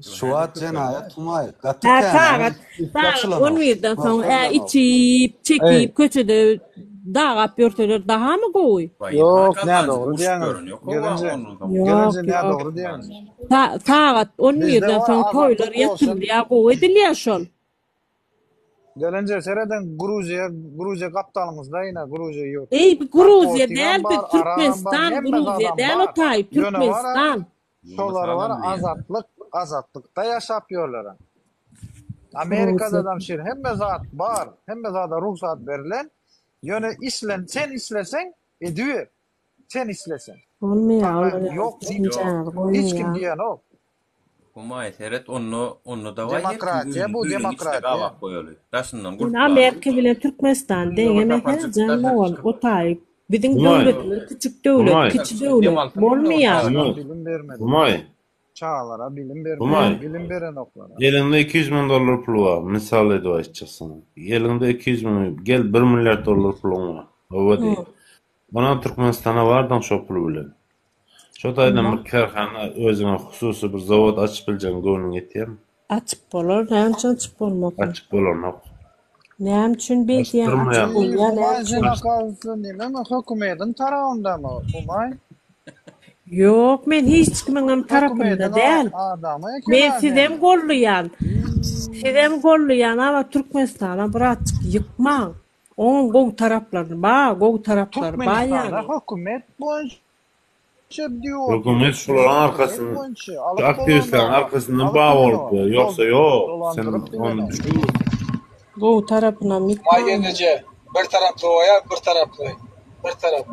Şu wagt jenaýat Humaý gaty Hä kän sagat üsti sagat açylanok. on birden soň ä Görkezilenok. içip Eý, çekip köçede dagap ýörseler dahamy gowy. Ýok, nädogry diýýäňiz. Gelinje, Ýok gelinje ýok. nädogry diýýäňiz. Sagat on Bizde birden bar soň toýlar azatlyk bolsun. ýatyrylýar, gowy edilýär şol. Gelinje serediň Gruziýa, Gruziýa gapdalyňyzda ine Gruziýa ýurt. Eý bi Gruziýa Narkotigam däl biz bar, aragam bar, Türkmenistan hemme Gruziýa zadam däl o bar. taýy Ýöne bar-a Türkmenistan. şolar bar azatlyk, azatlykda ýaşap ýörler. Amerikadadam şeýle hemme zat bar, hemme zada rugsat berlen. Ýöne işlen, sen isleseň ediber. Sen isleseň. Bolmaýar Saňa olar ýaly ýok diýip düşünjäňizi hiç kim goýmaýar. diýenok. Humaý seret onda onda dawaý her kim Demokratiýa öýüni bu öýüniň içine demokratiýa. gabap goýaly. Daşyndan Sen gulplaly. Amerika bilen Türkmenistan Günde bir deňemesene saparjyk jan daşary dogan çykyp. o taýy. Biziň Humaý. döwletimiz kiçik döwlet, Humaý. kiçi döwlet. Bolmaýar. Humaý. Bilim bermediler. Humaý. Çagalara bilim bermediler. Humaý. Bilim berenoklar. Eliňde 200 müň dollar pul bar. Mysal edip aýtjak saňa. Eliňde 200 müň, gel 1 milliard dollar puluň bar. Hawa diý. Onam Türkmenistana bardyň şo pul bilen. Şo taýdan bir kärhana özüňe hususy bir zawod açyp biljegiň göwnüň ýetýärmi? Açyp bolar, näme üçin açyp bolmasyn? Açyp bolanok. Näme üçin beýdýäň açyp Açdyrmaýar. bolýar näme Humaý üçin? sen akawusy nememi hökümediň tarabyndamy Humaý? Ýok men hiç kimiňem tarapynda Hökümediň däl. adamy Men eken-ä sizem sen. golluýan. Sizem golluýan ama Türkmenistana birazjyk ýykmaň. Oňam gowy taraplaryny ba, gowy taraplary ba Türkmenistanda ýaly. hökümet boýunça diýip Hökümet otyr. şularyň Hökümet arkasyn boýunça şu alyp aktiwistleriň bolanok. arkasyndan Alyp ba bolup bilenok. dur. Ýogsa ýok. Sen Dolandyryp ony bilenok. düşün. Gowy tarapynam Humaý ýykmaň. gelneje bir taraply goýar bir taraply. Bir tarap.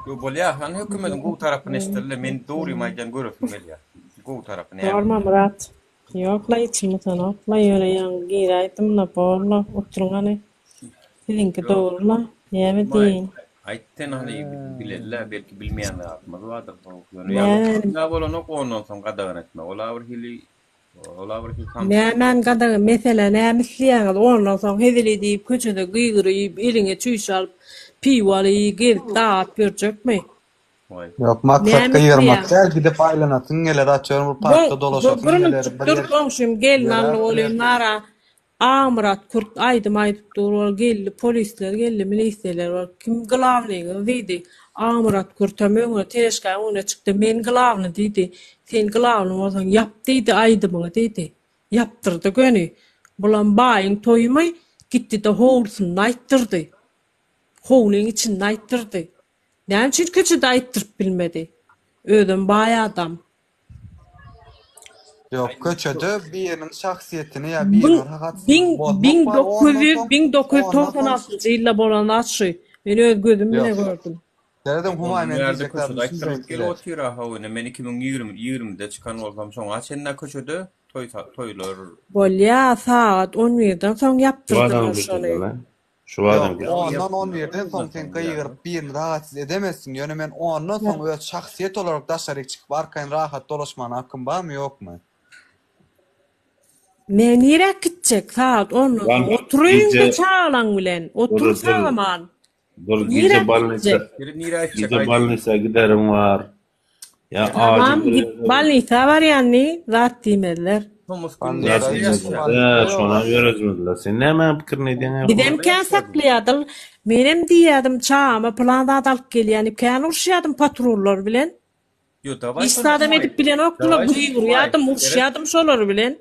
Ýo bolýa hany hökümediň gowy tarapyny eşideli men dogrymy aýdýan göresim gelýär. Gowy tarapy näme? Norma Myrat. Ýokla içim gysanokla ýöne ýaňy giräýdimla borla oturyň hany siziňki dogryla näme diýeýin. Aýt sen hany bileli-le belki bilmeýän zadymyz bardyr ýöne ýaňy bolanok ondan soň gadagan etmek ola bir hili ola bir hili samsyk. Nämäni gadagan mesele näme isleýäňiz ondan soň hezil edip köçede gygyryp eliňe çüýşe alyp piwo alyp gezip dagat ýörjekmi. Ýok, maksat Näme gygyrmak isleýäň? däl, gidip aýlanasyň geler, atyyorum bir parkda Bu dolaşasyň bir geler, minutjyk bir dur ýer goňşym gelin aldy ýöräp welin bilersiň. nara Agmyrat Kürt aýdym aýdyp dur ol geldi polisler geldi miliseler ol kim glawnyňyz diýdi Agmyrat Kürtem öňe teležkaň öňüne çykdy men glawny diýdi sen glawny bolsaň ýap diýdi aýdymyňy diýdi ýapdyrdy göni bulam baýyň toýumy gitdide howlusynda aýtdyrdy howlyň içinde aýtdyrdy Näme üçin köçede aýtdyryp bilmedi? Özem baý adam. Ýok, köçede biriniň şahsyýetini ýa Biň biriniň rahatsyzlygyny bozmak bar, ondan soň, ondan soň 1996-njy ýylda bolan zat şu. Men öz gözüm bile Ýok. gördüm. Serediň Humaý Ondan men bärde diýjek köçede zadymy aýtdyryp düşündireýin gelip size. otyr-a haw ine men 2020 ýigrimide çykan bolsam şoňa çenli köçede toý toýlar Bolýa, sagat on birden soň Şu adam ýapdyrdylar şony. köçede-le. Şu adam Ýok, ondan on birden soň sen gygyryp birini rahatsyz edemezsiň, ýöne men ondan soň öz şahsyýet olarak daşaryk çykyp arkaýyn rahat dolaşmana hakym barmy ýokmy? Men niräk gitjek sagat ondan soň Lan otur öýüňde gije çagalaň bilen otur dur dur sagaman dur gije niräk bolnisa gitjek? Biri nirä gitjek gije aýdyň. bolnisa giderim bar. Ýa Tamam acil bir git ýere bolnisa barýan diý zat diýmezler. Tomus günü Bolnisa näçe hiç kim ýaşaýar? bolnisa He, ýok. şona ýörezmediler. Sen nämäň pikirini edýäň-ä Bizem Humaý? kän saklaýardyl. Menem diýýärdim çagama pylan zat alyp gelýän diýip kän uruşýardym patrullar bilen. Ýo dawaý Hiç şony zadam Humaý. edip bilenokdylar Dawaý şony Humaý. gygyrýardym Seret. uruşýardym şolar bilen.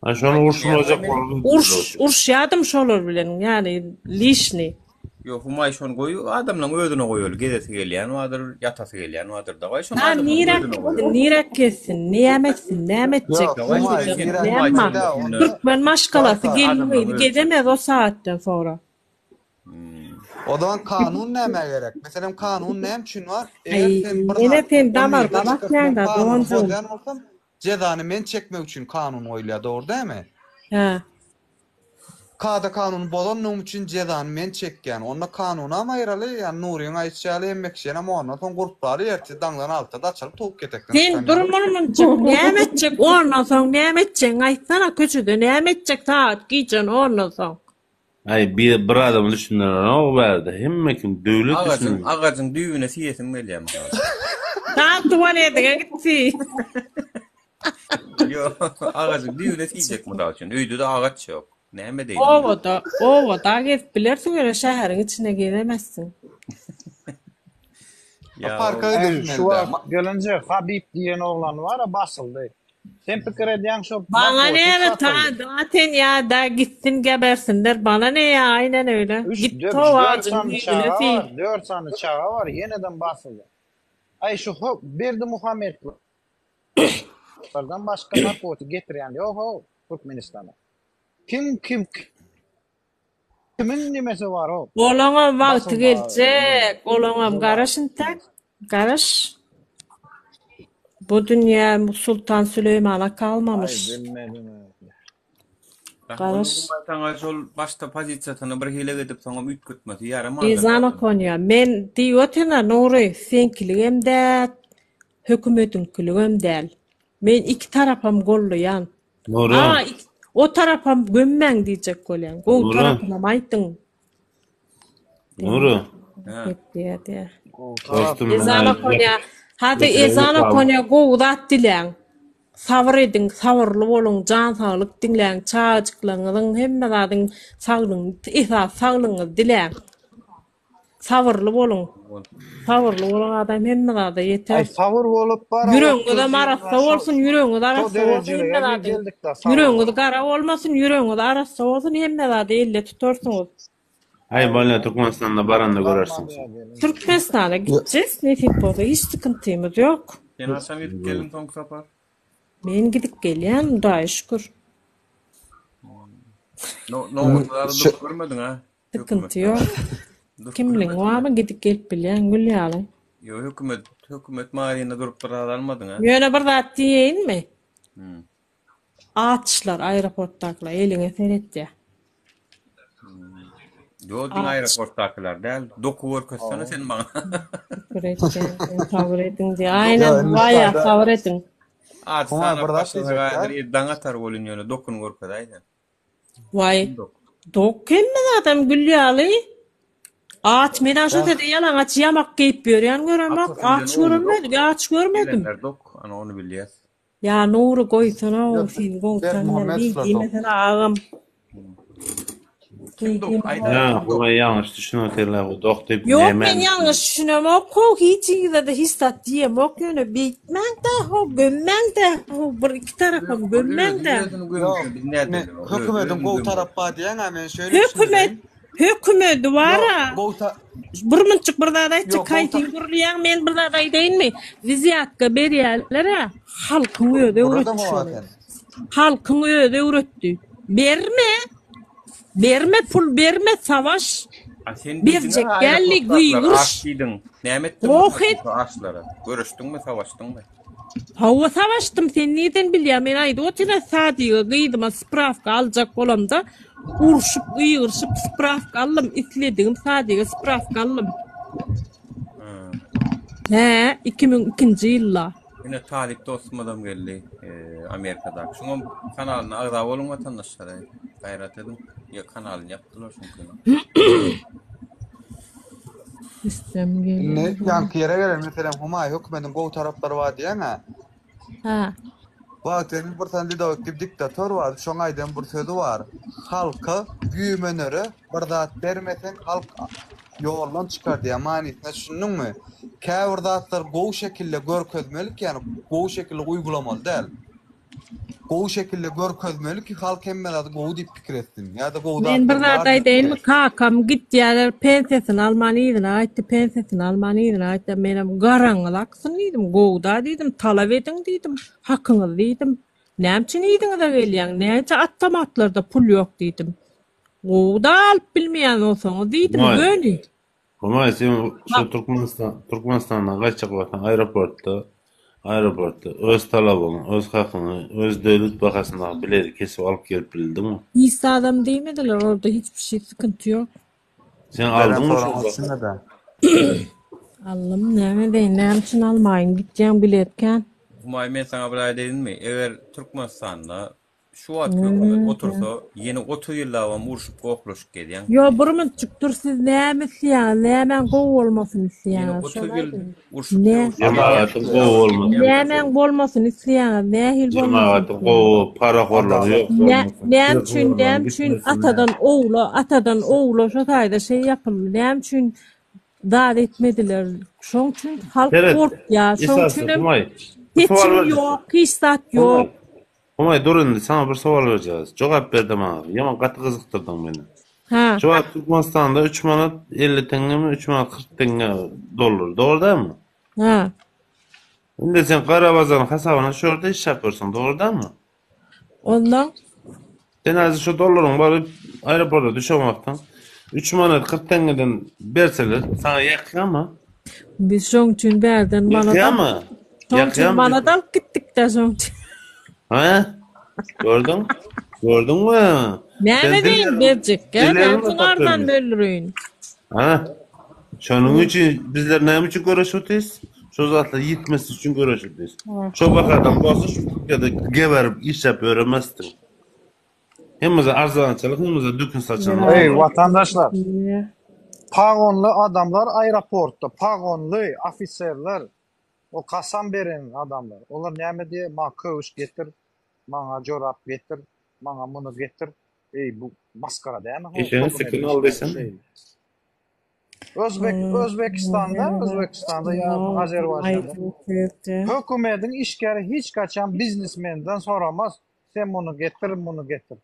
Ha şony uruşmajak bolup Urş, uruşýardym şolar bilen, ýagny lişni. Ýok, Humaý şony goý, adamlaň özüne goýaly, gezesi gelýän bardyr, ýatasy gelýän bardyr. Dawaý şony Ha, adamlaň niräk özüne gitsin, goýaly. niräk gezsin, näme etsin, näme etjek? Ýok, Dawaý Humaý, şony sen niräk Humaý Näme? gitsin-dä, jümlesinde. onda Türkmen maşgalasy Toý gelin Adamlaň gyzy özi. gezemez o saatden sonra. Hmm. O zaman kanun nämä gerek? Meselem kanun näme üçin bar? Eger Aý, sen bir ýene zat sen on birde damarda çykyp men basýaň-da, kanuny doganjygym. bozýan bolsam, jezany men çekmek üçin kanun goýulýar, dogry dälmi? Hä. Kada kanuny bozandygym üçin jezany men çekýän. Onda kanunam aýraly, ýa Nuryň aýdyşy ýaly hemme kişinem ondan soň gurplaly ertir daňdan altyda açylyp towuk ketekden Sen çykan dur ýaly. murmunjyk, näme etjek ondan soň näme etjegiňi aýtsana köçede näme etjek sagat gijän ondan soň. Aý bir bir adama düşündirenok bärde hemme kim döwlet Agajyň düşündir. agajyň düýbüne siýesim gelýär mysal. Sag tualediňe git siý. Ýok, agajyň düýbüne siýjek mysal üçin. Öýde-de agaç ýok. Näme edeýin onda? Obada, obada gezip bilersiň ýöne şäheriň içinde gezemezsiň. Ýa Parka ol Eý, şu gidesim geldi. wagt gelinje Habib diýen oglan bar-a basyldy. Sen pikir edýäň şo Maňa narkotik näme satyldy. ta sen ýa-da gitsin gebersinler bana ne ýa aýnen öýle. Üç, Git dört, tow dört agajyň sany düýbüne çaga siý. bar, dört sany çaga bar, ýenedem basyldy. Aý şu ho Berdimuhametlerden başga narkotik getirýän ýok-ow Türkmenistana. Kim kim kimiň nemesi bar-ow Olaňam wagty basylmaga geljek, olaňam garaş intäk, garaş. Bu dünýä Sultan Süleýmana Aý galmamyş. bilmedim. Garaş. Saňa şol başda pozisiýasyny bir hile edip soňam üýtgetmesi ýaramandyr. Ezan okanýa. Men diýip otyryn-a Nury, seňkiligem däl, hökümetiňkiligem däl. Men iki tarapam gollaýan. Nury. A, o tarapam gömmäň diýjek bolýan. Gowy Nury. tarapynam aýdyň. Nury. Diýýär, diýýär. Dostum, Ezan okanýa. Hadi ezan okanýa gowy zat diläň. Sabyr ediň, sabyrly boluň, jan saglyk diňläň, çagajyklaryňyzyň hemme zadyň saglygyny, esasy saglygyňyzy diläň. Sabyrly boluň. Sabyrly bolan adam hemme zada ýeter. Aý sabyr bolup bara Ýüregiňizem arassa bolsun, ýüregiňiz arassa bolsa hemme zady. Ýüregiňiz gara bolmasyn, ýüregiňiz arassa bolsun, hemme zady elde tutarsyňyz. Aý bolýa Türkmenistanda baranda görersiň. Türkmenistana gitjek nesip bolsa hiç sykyntymyz ýok. Sen haçan gidip geldiň soňky sapar? Men gidip gelýän Hudaýa şükür. Nobatda durup görmediň a? Sykynty ýok. Kimliň barmy gidip gelip bilýäň gül ýaly. Ýok hökümet hökümet magazynda durup bir zat almadyň a? Ýöne bir zat diýeýinmi? Açlar aeroportdakylar eliňe seretýär. Ýok diňe aeroportdakylar däl. Doky görkezsene sen maňa. Şükür etýän sen sabyr ediň diýýär. Aýnan waýa sabyr ediň. Aç Humaý bir sanap zat başlasak diýjek häzir däl. il daň atar welin ýöne dokuny görkezäý sen. Waý dok hemme zadam gül ýaly. Aç men aşa sede ýalaňaç ýamak geýip ýörýän göremok. Atasy Aç bilen ogly dok. görmedim, aç görmedim. Gelenler dok ana ony bilýäs. Ýa Nury goýsana sen gowy tanýan Berdimuhamedowlar dok. diýmesene agam. Kim dok aýda Ýa kim dok. Humaý ýalňyş düşünip otyrlar bu dok diýip Ýok näme men ýalňyş düşünemok how hiç ýerde hiç zat diýemok ýöne beýtmäňdä how gömmäňdä how bir iki tarapam gömmäňdä. Özüni gömse biz Ýok, nädeli. hökümediň gowy tarapy bar diýýäň-ä men şeýle Hökümet düşündireýin. hökümedi Ýok, bara gowy ta bir munçuk bir zat aýtjak Ýok, gowy haýsy ta gürleýäň men bir zat aýdaýynmy wizýatka berýärler-ä halkyň özi Buradam öwretdi oba şony sen. halkyň özi öwretdi berme berme pul berme savaş A sen diýdiň berjek a däldi aeroportdakylar gygyryş aç diýdiň. Näme etdiň goh et şu açlara? Göreşdiňmi, savaşdyňmy? Hawa savaşdym sen nirden bilýäň men aýdyp otyryn sadyga gyzyma sprawka aljak bolamda urşup gygyryşyp sprawka aldym isledigim sadyga sprawka aldym. Hä 2002-nji ýylda. Ine talyp dostumyzam geldi Amerikadaky. Şuňam kanalyna agza boluň watandaşlar. Gaýrat ediň. Ýa kanalyny ýapdylar şuňkyny. Üstem Indi gelýär. ýaňky ýere gelen meselem Humaý hökümediň gowy taraplary bar diýýäň-ä. Hä. Wagtynda bir sany Lidowik diýip diktator bardy, şoň aýdan bir sözi bar. Halka güýmenere bir zat bermeseň halk ýoldan çykar diýýär. Manysyna düşündiňmi? Käbir zatlary gowy şekilde görkezmeli ki, ýagny gowy şekilde uýgulamaly däl. Gowy şekilde görkezmeli ki, halk hemme zady gowy diýip pikir etsin ýa-da gowy Men bir zatlar zat bar diýip pikir aýdaýynmy etsin. kakam gitýäler pensiýasyny alman yzyna gaýtdy pensiýasyny alman yzyna gaýtdy menem garaňyz aksyn diýdim gowda diýdim talap ediň diýdim hakyňyzy diýdim näme üçin yzyňyza gelýäň näçe awtomatlarda pul ýok diýdim gowda alyp bilmeýän bolsaňyz diýdim Humaý, göni. Humaý sen şu Türkmenistan Türkmenistandan gaýtjak bolsaň aeroportda aeroportda öz talabyňy, öz hakyňy, öz döwlet bahasyndaky biledi kesip alyp gelip bildiňmi? Hiç zadam diýmediler orda hiç bir şey sykynty ýok. Sen Beren aldyňmy şol soragyňa baha? düşünmedi. Aldym näme edeýin näme üçin almaýyn gitýän bilet kän. Humaý men saňa bir aýdaýynmy eger Türkmenistanda Şu wagtky hökümet otursa, ýene 30 ýyllabam urşup gohlaşyp gezýäň. Ýo bir minutjyk dur siz näme isleýäňiz nämäň gowy bolmasyny Ýene isleýäňiz 30 şony ýyl aýdyň. urşup Ne sögüşip Jemagatyň gowy bolmasyny nämäň bolmasyny isleýäňiz nähili bolmasyny Jemagatyň isleýäňiz. gowy parahorlary ýok Nä bolmasyn. näme üçin Terrorlaryň näme üçin gitmesin. atadan ogla atadan ogla şo taýda şeý ýapyldy näme üçin zat etmediler şoň üçin halk Seret, gorkýar şoň esasy üçinem Humaý, bir sowal seçim berjek. ýok hiç zat Humaý, ýok. Humaý dur indi saňa bir sowal berjek. Jogap berde maňa. Ýaman gaty gyzykdyrdyň meni. Hä. Şu wagt Türkmenistanda 3 manat 50 teňňemi, 3 manat 40 teňňe dollar. Dogry dälmi? Hä. Indi sen gara bazaryň hasabyna şu ýerde işläp ýörsüň, dogry dälmi? Ondan Sen häzir şu dollaryň baryp aeroporta düşen wagtyň 3 manat 40 teňňeden berseler, saňa ýakýarmy? Biz şoň üçin bärden manat alyp, Ýakýarmy? şoň üçin Ýakýarmy manat diýdim. alyp gitdik-dä şoň üçin. Hä? Gördüň? Gördüňmi? Näme Sen edeýin dillerini berjekkä? Näme dillerini üçin tapyp arzan bermez. böldüreýin? Ha? Şonuň üçin bizler näme üçin göreşip otyrys? Şo zatlar ýitmesi üçin göreşip otyrys. Şo bahadan bolsa şu Türkiýede geberip işläp ýöremezdiň. Hemmesi arzançylyk, hemmesi dükün saçanlyk. Eý, watandaşlar! Pagonly adamlar aeroportda, pagonly ofiserler, o kasam beren adamlar. Olar näme diýýär? Maňa köwüş getir, maňa jorap getir, maňa muny getir. Eý, bu maskara dälmi? Eşegiň sikini al diýsene. Özbek, Özbekistanda, Özbekistanda ýa Azerbaýjanda hökümediň işgäri hiç haçan biznesmenden soramaz, sen muny getir, muny getir.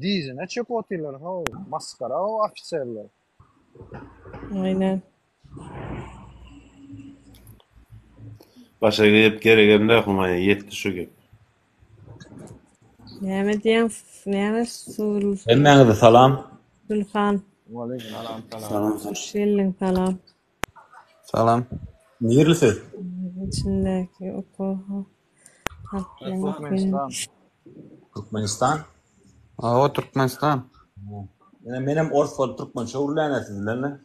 Dizine çöküp otyrlar, how, maskara o ofiserler. Aynen. Başa gep geregem däl Humaýa ýetdi şu gep. Näme diýýäň? Näme sul Hemmäňize salam. Sulhan. Waleýkim Salam salam. Salam Hoş geldiň salam. Salam. Nirli siz? İçindäki okuw Türkmenistan. Türkmenistan. Hawa Türkmenistan. Ine menem ors bolup türkmençe gürlänä siz bilen.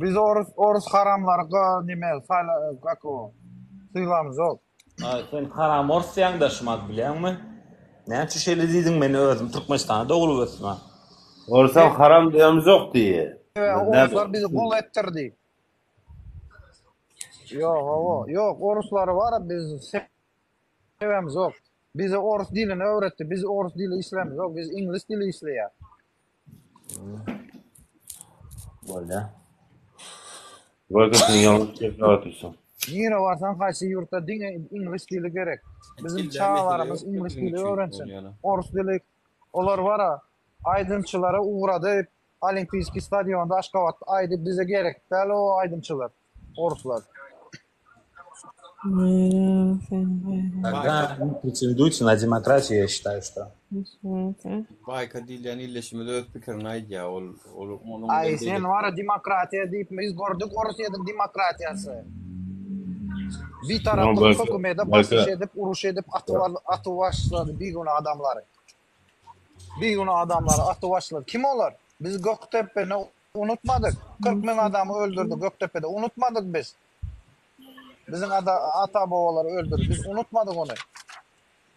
Biz orus orus haramlary ga nime sayla kak o sylamyzok. Aý sen haram ors diýäňdä şumat bilýäňmi? Näme üçin şeýle diýdiň men özüm Türkmenistanda dogulup ösdüm a. Orsam haram diýemizok diýýä. Oruslar bizi gul etdirdi. Ýok hawa ýok oruslary bar biz sebämizok. Bize orus dilini öwretdi biz orus dili işlämizok biz iňlis dili işleýäs. Bolýa. Bolsa sen ýalňyş gepläp otyrsyň. Nirä barsaň haýsy ýurtda diňe iňlis dili gerek. Biziň Dilde mesele çagalarymyz ýok iňlis biziň dili üçin öwrensin. bolýana. Orus dili olar bara aýdymçylary ugradyp Olimpiýskiý stadionda Aşgabatda aýdyp bize gerek däl o aýdymçylar oruslar. Тогда не претендуйте на демократию, я считаю, что. Baýka diýilýän illeşimiz öz pikirini aýdýar. Ol ol onuň Aý bilen sen beýleki bara demokratiýa diýip biz gördük Orsýetiň demokratiýasy. Bitaraplyk Baýka, hökümede basyş Baýka. edip uruş edip atyp atyp başlady bigüna adamlary. Bigüna adamlary atyp başlady. Kim olar? Biz Gökdepeni unutmadyk. 40 müň adamy öldürdi Gökdepede. Unutmadyk biz. Biziň ata babalary öldürdi. Biz unutmadyk ony.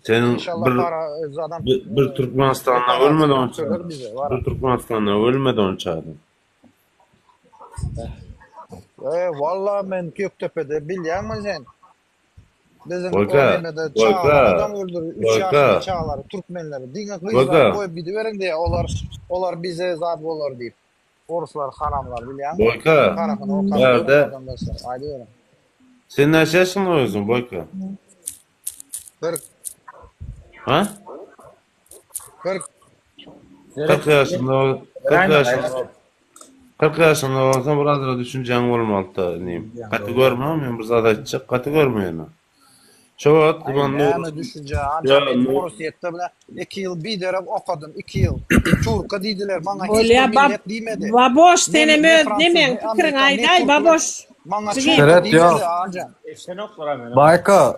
Seniň İnşallah bir para adam bir, bir Türkmenistanda ölmedi onça. Söyler bize var. Bir Türkmenistanda ölmedi onça adam. E valla men Gökdepede bilýäňmi sen? Biziň Boyka, o nemede Boyka, çagalar adam öldürdi. 3 Boyka. ýaşly çagalary, türkmenleri. Diňe gyzlary Boyka. goýup gidiberiň diýýär. Olar olar bize zat bolar diýip. Oruslar haramlar bilýäňmi? Boyka. Tarapyny okap Bärde adamlar aýdyberiň. Sen näçe ýaşyňda özüň Boyka? 40. Ha? 40. 40 ýaşynda 40 ýaşynda 40 ýaşynda bolsaň biraz da düşünjäň bolmalyda inim. Gaty görme men bir zat aýtjak gaty görme ýöne. Şo wagt Aý Guban näme Nury düşünje Ýa anca men Nur Orsýetde bile 2 ýyl biderek okadym 2 ýyl. Turka diýdiler maňa hiç bir Bolýa bab millet diýmedi. baboş Ne senem ne öz fransuz nemeň ne pikiriňi amerikan ne aýdaý türkler baboş maňa jigim. turka Seret ýok. diýmedi anca. Eşenoklar meni. Baýka,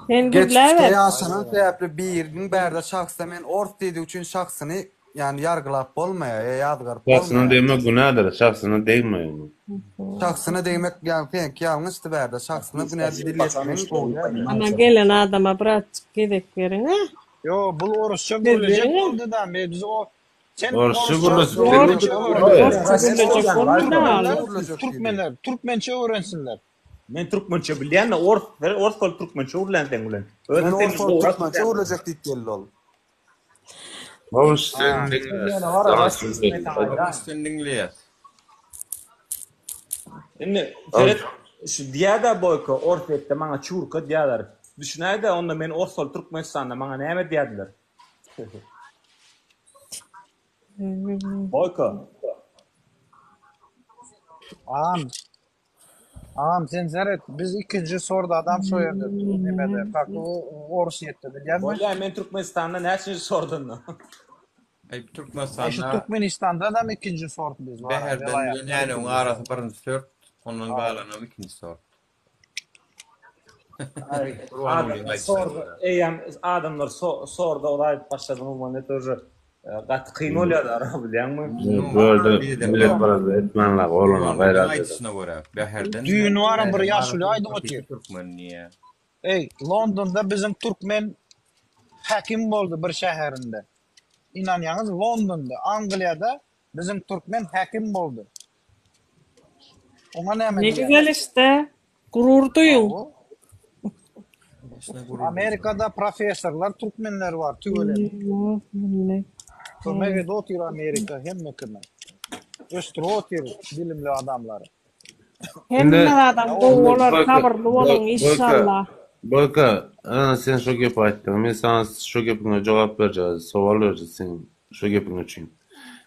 Sen geçmişde gürläber. ýaşanan sebäpli biriniň bärde şahsda men ors diýdigi üçin şahsyny ýani ýargylap bolmaýar ýa ýazgaryp Şahsyna bolmaýar. degmek günädir, şahsyna degme ýöne. Şahsyna degmek ýagny seňki ýalňyşdy bärde şahsyna günä dil ýetmegiň gowy däl. Ana gelen adama birazjyk gezek beriň-ä. Ýo bul orusça Söz gürlejek beriň-ä. boldy-da men biz o sen Orusça orusça gürleşip türkmençe öwren. Orsça gürlejek bolmady Türkmenler aly. türkmenler türkmençe öwrensinler. Men türkmençe bilýän-de ors ors bolup türkmençe gürlän seň bilen. Men Özüm ors seni bolup gowrak türkmençe bilýän. gürlejek diýip geldi ol. Babuş sen Ha. diňle. Ýöne bar Sana a söz men berýän. saňa aýdaýyn. Babuş sen diňleýäs. Indi seret şu diýä-de Boýko Orsýetde maňa çurka diýýärler. Düşünäý-de onda men ors bolup Türkmenistanda maňa näme diýerdiler? Boýko. Agam Agam sen seret biz ikinji sort adam şo ýerde nemede kak Orsýetde bilýäňmi? Bolýa men Türkmenistanda näçinji sordunda? Aý Aý şu Türkmenistanda Türkmenistandadam ikinji sort biz bar Bäherden bilen welaýatlar Änewiň ikinji arasy sort. birinji sort, ondan galanam ikinji sort. Adamlar sorda, eýýäm adamlar sorda aýdyp başlady, umuman это уже gaty kyn bolýar ara bilýäňmi? Bu ýerde millet barada etmänler, oglanlar gaýrat ediň. Aýdyşyna görä, Bäherden Düýn baram bir ýaşuly aýdyp otyr. Türkmen diýýär. Eý, Londonda biziň türkmen häkim boldy bir şäherinde. Ynanýaňyz Londonda, Angliýada biziň türkmen häkim boldy. Oňa näme Ne diýýäňiz? güzel işte. Gurur duýuň. Hawa. Amerikada professorlar türkmenler bar tüweleme. Kömek edip otyr Amerika hemme kime. Ösdürip otyr bilimli adamlary. Hemme zadam gowy bolar sabyrly boluň inşallah. Boýka, ana sen şo gepi aýtdyň. Men saňa şo gepiňe jogap berjek, sowal berjek seň şo gepiň üçin.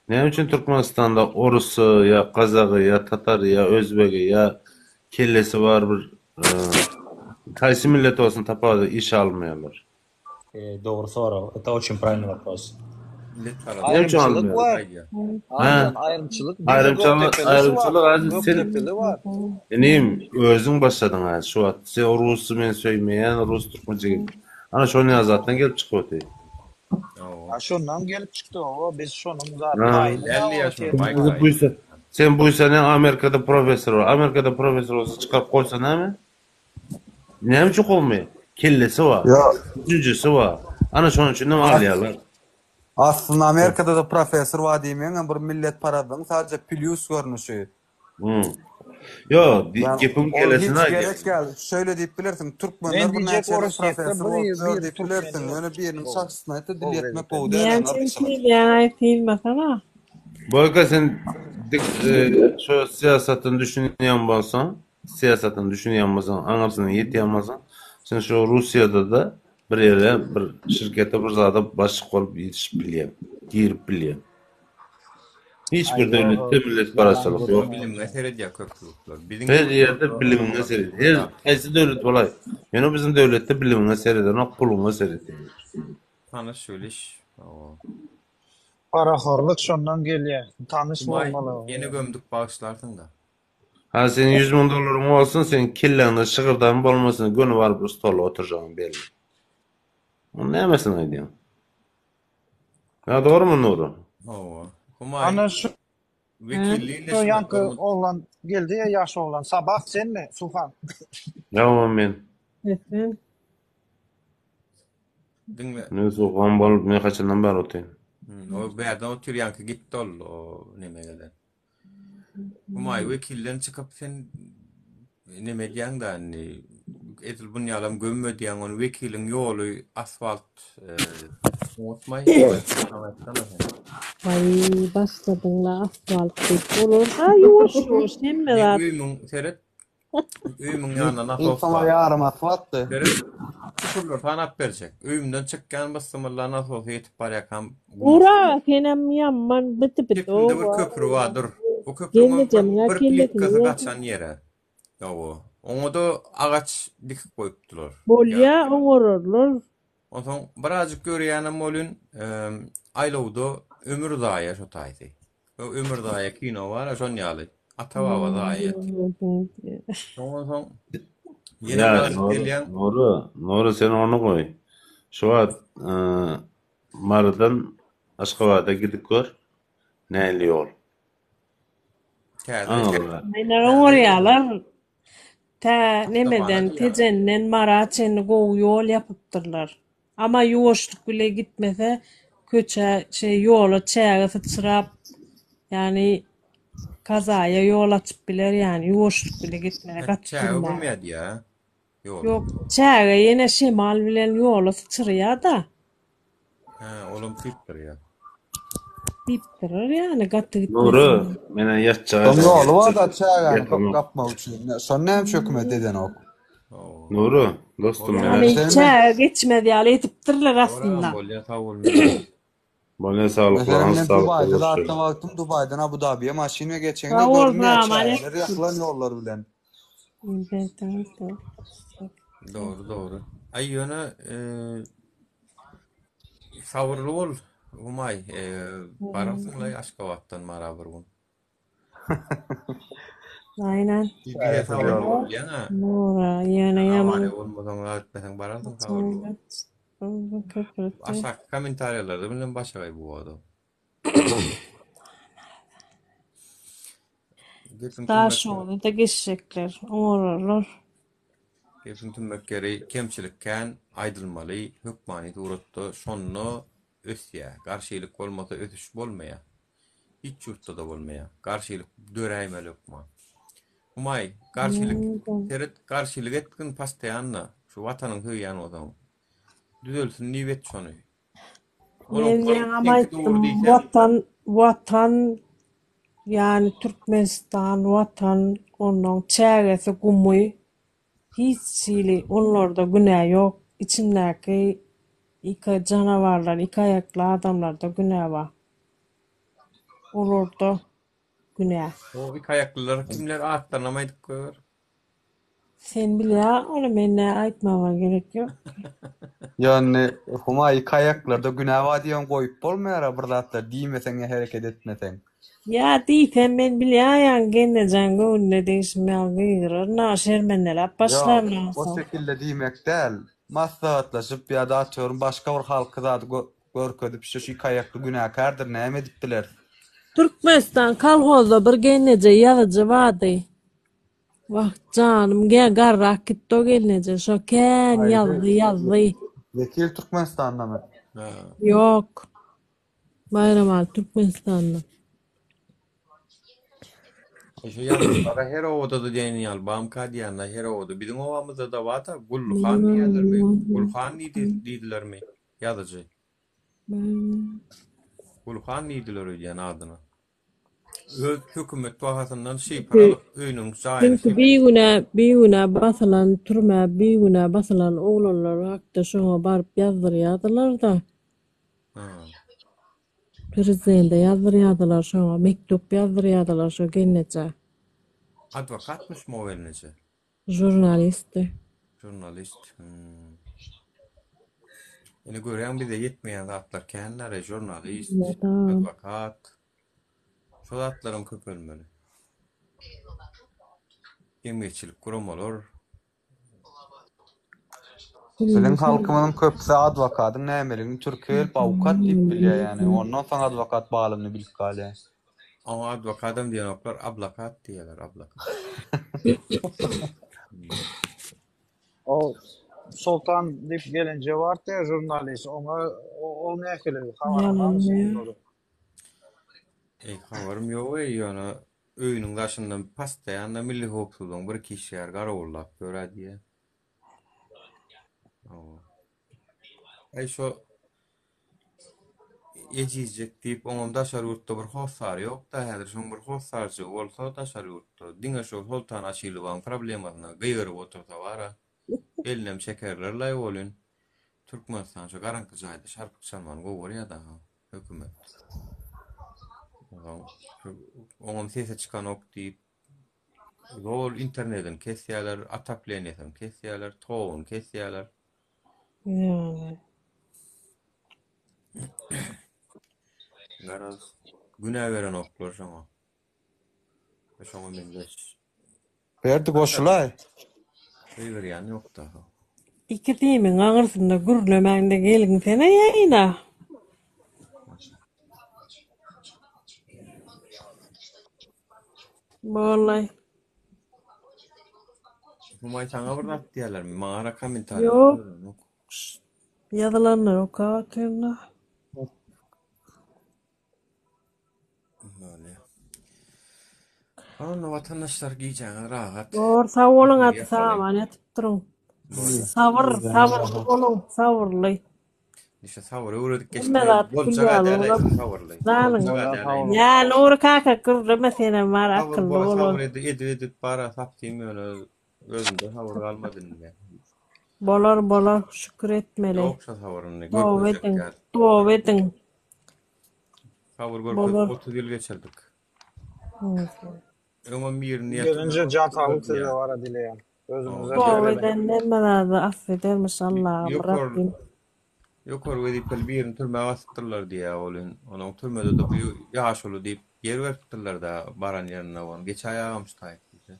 Näme üçin Türkmenistanda orusy ýa gazagy ýa tatary ýa özbegi ýa kellesi bar bir haýsy millet bolsun tapawudy işe almaýarlar? Dogry sorag. Это очень правильный вопрос. Näme üçin Aýrymçylyk almaýarlar? bar. Ha. Aýdan aýrymçylyk diňe Aýrymçylyk, Gökdepelisi bar. aýrymçylyk aziz sen Gökdepeli bar. inim özüň başladyň ha şu wagt sen rusy men söýmeýän rus türkmen jigit. Ana şony ýaly zatdan gelip çykyp otyr. Ha şondan gelip çykdy oba biz şonuň zat Ha. taýyny Däldi ýa şuny Sen baý bizi buýsa sen buýsanýaň Amerikada professor bar. Amerikada professor bolsa çykaryp goýsa näme? Näme üçin kowmaýar? Kellesi bar. Ýok. Düşünjesi bar. Ana şonuň üçinem alýarlar. Aslynda Amerikada-da professor bar diýmegiňem bir milletparazlygyň sadece plýus görnüşi. Hmm. Ýok, Ýani gepiň ol gelesini hiç aýdýan. gerek däl. Şeýle diýip bilersiň, türkmenler Men diýjek birnäçe ýerde Orsýetde professor bir bolup ýör bir diýip türkmen bilersiň. ýok. Ýöne biriniň Gowy. şahsyna aýtsa dil Gowy ýetmek wezipede. gowy däl Näme ýani üçin yrkçylyk. syzýaň syzmasana. Boýka sen dik şu syýasatdan düşünýän bolsaň, syýasatdan düşünýän bolsaň, aňyrsyna ýetýän bolsaň, sen şu Russiýada-da bir ýere, bir şirkete, bir zada başlyk bolup ýetişip bilýäň, girip bilýäň. Hiç Aý bir ýok döwletde ýalan milletparazçylyk gürrüň ýok. Bilimiňe seredýär köp ýurtlar. Biziň Her ýerde ýurtlarda bilimiňe seredýär. Her haýsy döwlet bolaý. Ýöne biziň döwletde bilimiňe seredenok, puluňa seredýärler. Tanyş biliş. Hawa. Parahorluk şondan gelýär. Tanyş Humaý bolmaly. ýene gömdük bagyşlarsyňda. Ha seň 100 mün dollaryň bolsun, seň kelläňde şygyrdam bolmasyn, göni baryp bir stola oturjagyň belli. Onuň nämesini aýdýaň? Ýa dogrymy Nury? Hawa. Humaý Ana şu wekilli şu illeşmek ýaňky görmedi. oglan geldi ya ýaş oglan. Sabah senmi Suhan? Ýa men. Sen. Diňle. Men Suhan bolup men haçandan bäri otyryn. Hmm, o bärden otyr ýaňky gitdi ol o neme gelen. Humaý wekilden çykyp sen neme edýäň-dä indi edil bun ýalam gömme diýýäň ony wekiliň ýoly asfalt unutmaý. Aýtsana sen. Aý başladyňla asfalt diýip. Bolar-da ýuwaş ýuwaş hemme Meň zat. öýümiň seret Öýümiň ýanynda nasos Insanlar bar. ýarym asfaltdy. Seret, çukurlar sanap berjek. Öýümden çykýan byssymylla nasosa ýetip barýarkam Ura senem ýaman biti biti Çepimde bir oba. köpri bar dur. Bu köprüňem bir, Gelnejemiň-ä bir kellesini plitkasy ýerdim. gaçan ýere. Hawa. Oňa-da agaç dikip goýupdylar. Bolýa oňararlar. Onsoň birazjyk görýänem welin, aýlawda ömür zaýa şo taýsy. O ömür zaýa kino bar-a şon ýaly. Ata-baba zaýa ýatyr. Soň onsoň ýene Ýa, birazjyk Nury, gelýäň. Nury, Nury sen ony goý. Şu wagt Marydan Aşgabada gidip gör, nähili ýol. Täze. Aňyrda. Aýlar oňarýarlar. Tä nemeden Tejenden Mara çenli gowy ýol ýapypdyrlar. Ama ýuwaşlyk bile gitmese köçä şeý ýola çäge syçrap ýagny kazaýa ýol açyp biler ýagny ýuwaşlyk bile gitmese gaty Çäge sürmäge. gömýär diýýä ýoly. Ýok çäge ýene şemal bilen ýola syçraýada. Hä, olam sypdyrýar. Sypdyrar ýagny gaty Nury, gitmese. menä ýatjak Şoň adam ýoly ýatjak. bar-da çägäni Ýatamok. gapmak üçin. Şony näme üçin hökümet edenok? Nury, dostum menä Ýagny Sen çäge geçmez ýaly edipdirler aslynda. Bolýa sag bol Nury. Bolýa Meselem saglyklaryňyz men saglyk Dubaýda görüşeris. zatda wagtym Dubaýdan Abu Dabiýe maşyn we geçeňde Sag bol görünýär Zaman çägeler ýakylan ýollar bilen. Dogry dogry. Aý ýöne sabyrly bol Humaý. Bararsyňlaý Aşgabatdan Mara bir gün. Aýnan. Diýe sabyrly bolýaň-a. Nura, ýöne ýaman. Awariýa bolmasaň, zat etmeseň bararsyň sabyrly bolup. Aşaky kommentariýalarda bilen başagaý bu adam. Gepiň tümmek Daşoguzda geçjekler, oňararlar. Gepiň tümmek ýeri kemçilik kän aýdylmaly hökmany suratda şonda ösýä. Garşylyk bolmasa ösüş bolmaýa. Hiç ýurtda-da bolmaýa. Garşylyk döräýmeli hökman. Humaý, garşylyk seret garşylyk etgin postoýanno şu watanyňy söýýän bolsaň. Düzelsin diýip et şony. Men ýaňam aýtdym, Watan, Watan, ýagny Türkmenistan, Watan, onuň çägesi, gumy, hiç hili onlarda günä ýok. Içindäki iki janawarlar, iki aýakly adamlarda günä bar. Olarda günä. O iki aýaklylar kimler atlarynam aýdyp goýber. Sen bilýäň ony men nä aýtmama gerek ýok. Ýöne Humaý iki aýaklarda günä bar diýen goýup bolmaýara bir zatlar diýmeseň ýa hereket etmeseň. Ýa diýsem men bilýäýän gelnejeň göwnüne degişim ýaly gygyrar na şermendeläp Ýok başlaryn o onsoň. şekilde diýmek däl. Maslahatlaşyp ýa-da atyyorum başga bir halky zady görkezip şu şu iki aýakly günäkärdir näme edip bileris. Türkmenistan kolhozda bir gelneje ýazyjy bardy. Wah janym gä garrak gitdi o gelneje şo kän ýazdy ýazdy. Wekil Türkmenistandamy? Ýok. Baýramaly Türkmenistanda. Şu ýazyjylara her obada-da diýen ýaly bamka diýýänler her obada. Biziň obamyzda-da bar-da Gulluhan diýýärlermi? Gulhan diýdi diýdilermi ýazyjy. Gulhan diýdiler öýdýän adyna. Öz hökümet bahasyndan şifr alyp öýüniň jaýyny Çünki bigünä bigünä basylan türmä bigünä basylan oglanlar hakda şoňa baryp ýazdyrýadylarda. Prezidente ýazdyrýadylar şoňa mektup ýazdyrýadylar şo gelnejä. Adwokatmyşmy o gelneje? Žurnalistdi. Žurnalist. Hmm. Ine görýäň bize ýetmeýän zatlar känler, žurnalist, adwokat. Şo zatlaryň köpelmeli. Jemgyýetçilik guramalar. Biziň halkymyzyň köpüsi adwokadyň nämeligini türke gelip awukat diýip bilýär ýani ondan soň adwokat balyny bilip galýar. Oňa adwokadam diýenoklar, ablakat diýýärler, ablakat. O Soltan diýip gelinje bardy žurnalist oňa ol nähili habaryň barmy seň? Eý habarym ýok eý ýöne öýüniň daşyndan postoýanno milli howpsuzlygyň bir iki işgäri garawullap ýör-ä diýýä. Hawa. Eý şo ejizjek diýip oňam daşary ýurtda bir hossary ýok-da häzir şoň bir hossarjygy bolsa daşary ýurtda diňe şo Soltan Açylowaň problemasyna gygyryp otursa bar-a elinem çekerler-laý welin Türkmenistan şo garaňky jaýda şarpyk çalmany gowy görýä-da. Hökümet. Onsoň oňam sesi çykanok diýip, zol internetini kesýärler, otopleniýesini kesýärler, toguny kesýärler. Ýa. Garaz, günä berenoklar şoňa. Şoňa meňzeş. Berdi goşulaý. Gygyrýan ýokda. Iki dimiň aňyrsynda gürlemäňde gelgiňsene ýaýyna. Bollaý. Humaý saňa bir zat diýerlermi? Maňa kommentariýa Ýok. Ýazylanlary okap otyryn-da. Bolýa. Onda watandaşlar gijäňiz rahat. Bor sag boluň aty sag-aman ýatyp duruň. Sabyr sabyrly boluň sabyrly. Işte sabyr öwredip geçdi. Hemme zat gül Boljak ýaly däl bolar. sabyrly. Janyň. Ýa Nury kaka gürleme senem bar akylly bol. Sabyr edip edip bara sapdym ýöne özümde sabyr galmady indi. Bolar bolar şükür etmeli. Ýok şo sabyr indi. Toba ediň. Toba ediň. Sabyr görkezip 30 ýyl geçirdik. Öňem birini Gelinje jan saglyk size bara dileýän. Özüňize Toba eden hemme zady affedermiş Allahym Rabbim. Ýokary wezipeli birini türmä basypdyrlar diýýär welin, onuň türmede-de bu ýaşuly diýip ýer beripdirler-dä baran ýerinde ony. Geçäý agam şu taýyk diýse.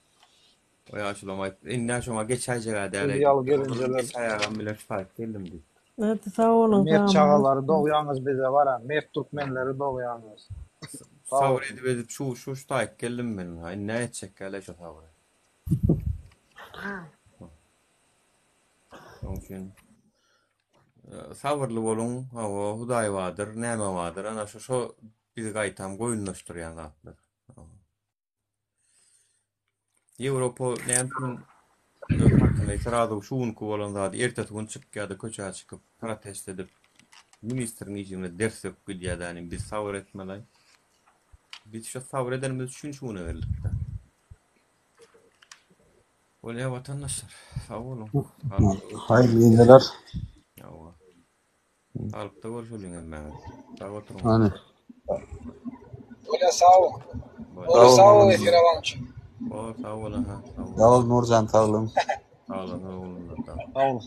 O ýaşulam aýtdy, Indi-ä şoňa geçäýjeg-ä Siz däl-eý ýaly diýipdir. Ozal gelinjeler. geçäýagam bilen şu taýyp geldim diýipdir. Hadi sag boluň, Mert sag çagalary dogýaňyz bize bara, mert türkmenleri dogýaňyz. Sag Sabyr boluň. edip edip şu şu şu taýyp geldim men. Ha, indi nä etjek gäle şo sabry. Şoň üçin sabyrly boluň, hawa, Hudaý bardyr, näme bardyr, ana şo şo bizi gaýtam goýunlaşdyrýan zatlar. Ýewropa näme üçin öz hakyny srazu şu günki bolan zady ertesi gün çykýada köçä çykyp protest edip ministriň işigine ders döküp gidýär däni biz sabyr etmeli. Biz şu sabyr edenimiz üçin şu güne geldik-de. Bolýar watandaşlar. Sag boluň. Haýyrly gjeler. Hawa. Saglykda görüşeliň hemmäňiz. Sag oturyň. Hany. Bolýa sag bol. Nuri sag bol efire baryň üçin. Bol sag bol aha. Sag bol Nurjan saglygyň. Sag boluň oglanlar. Sag boluň.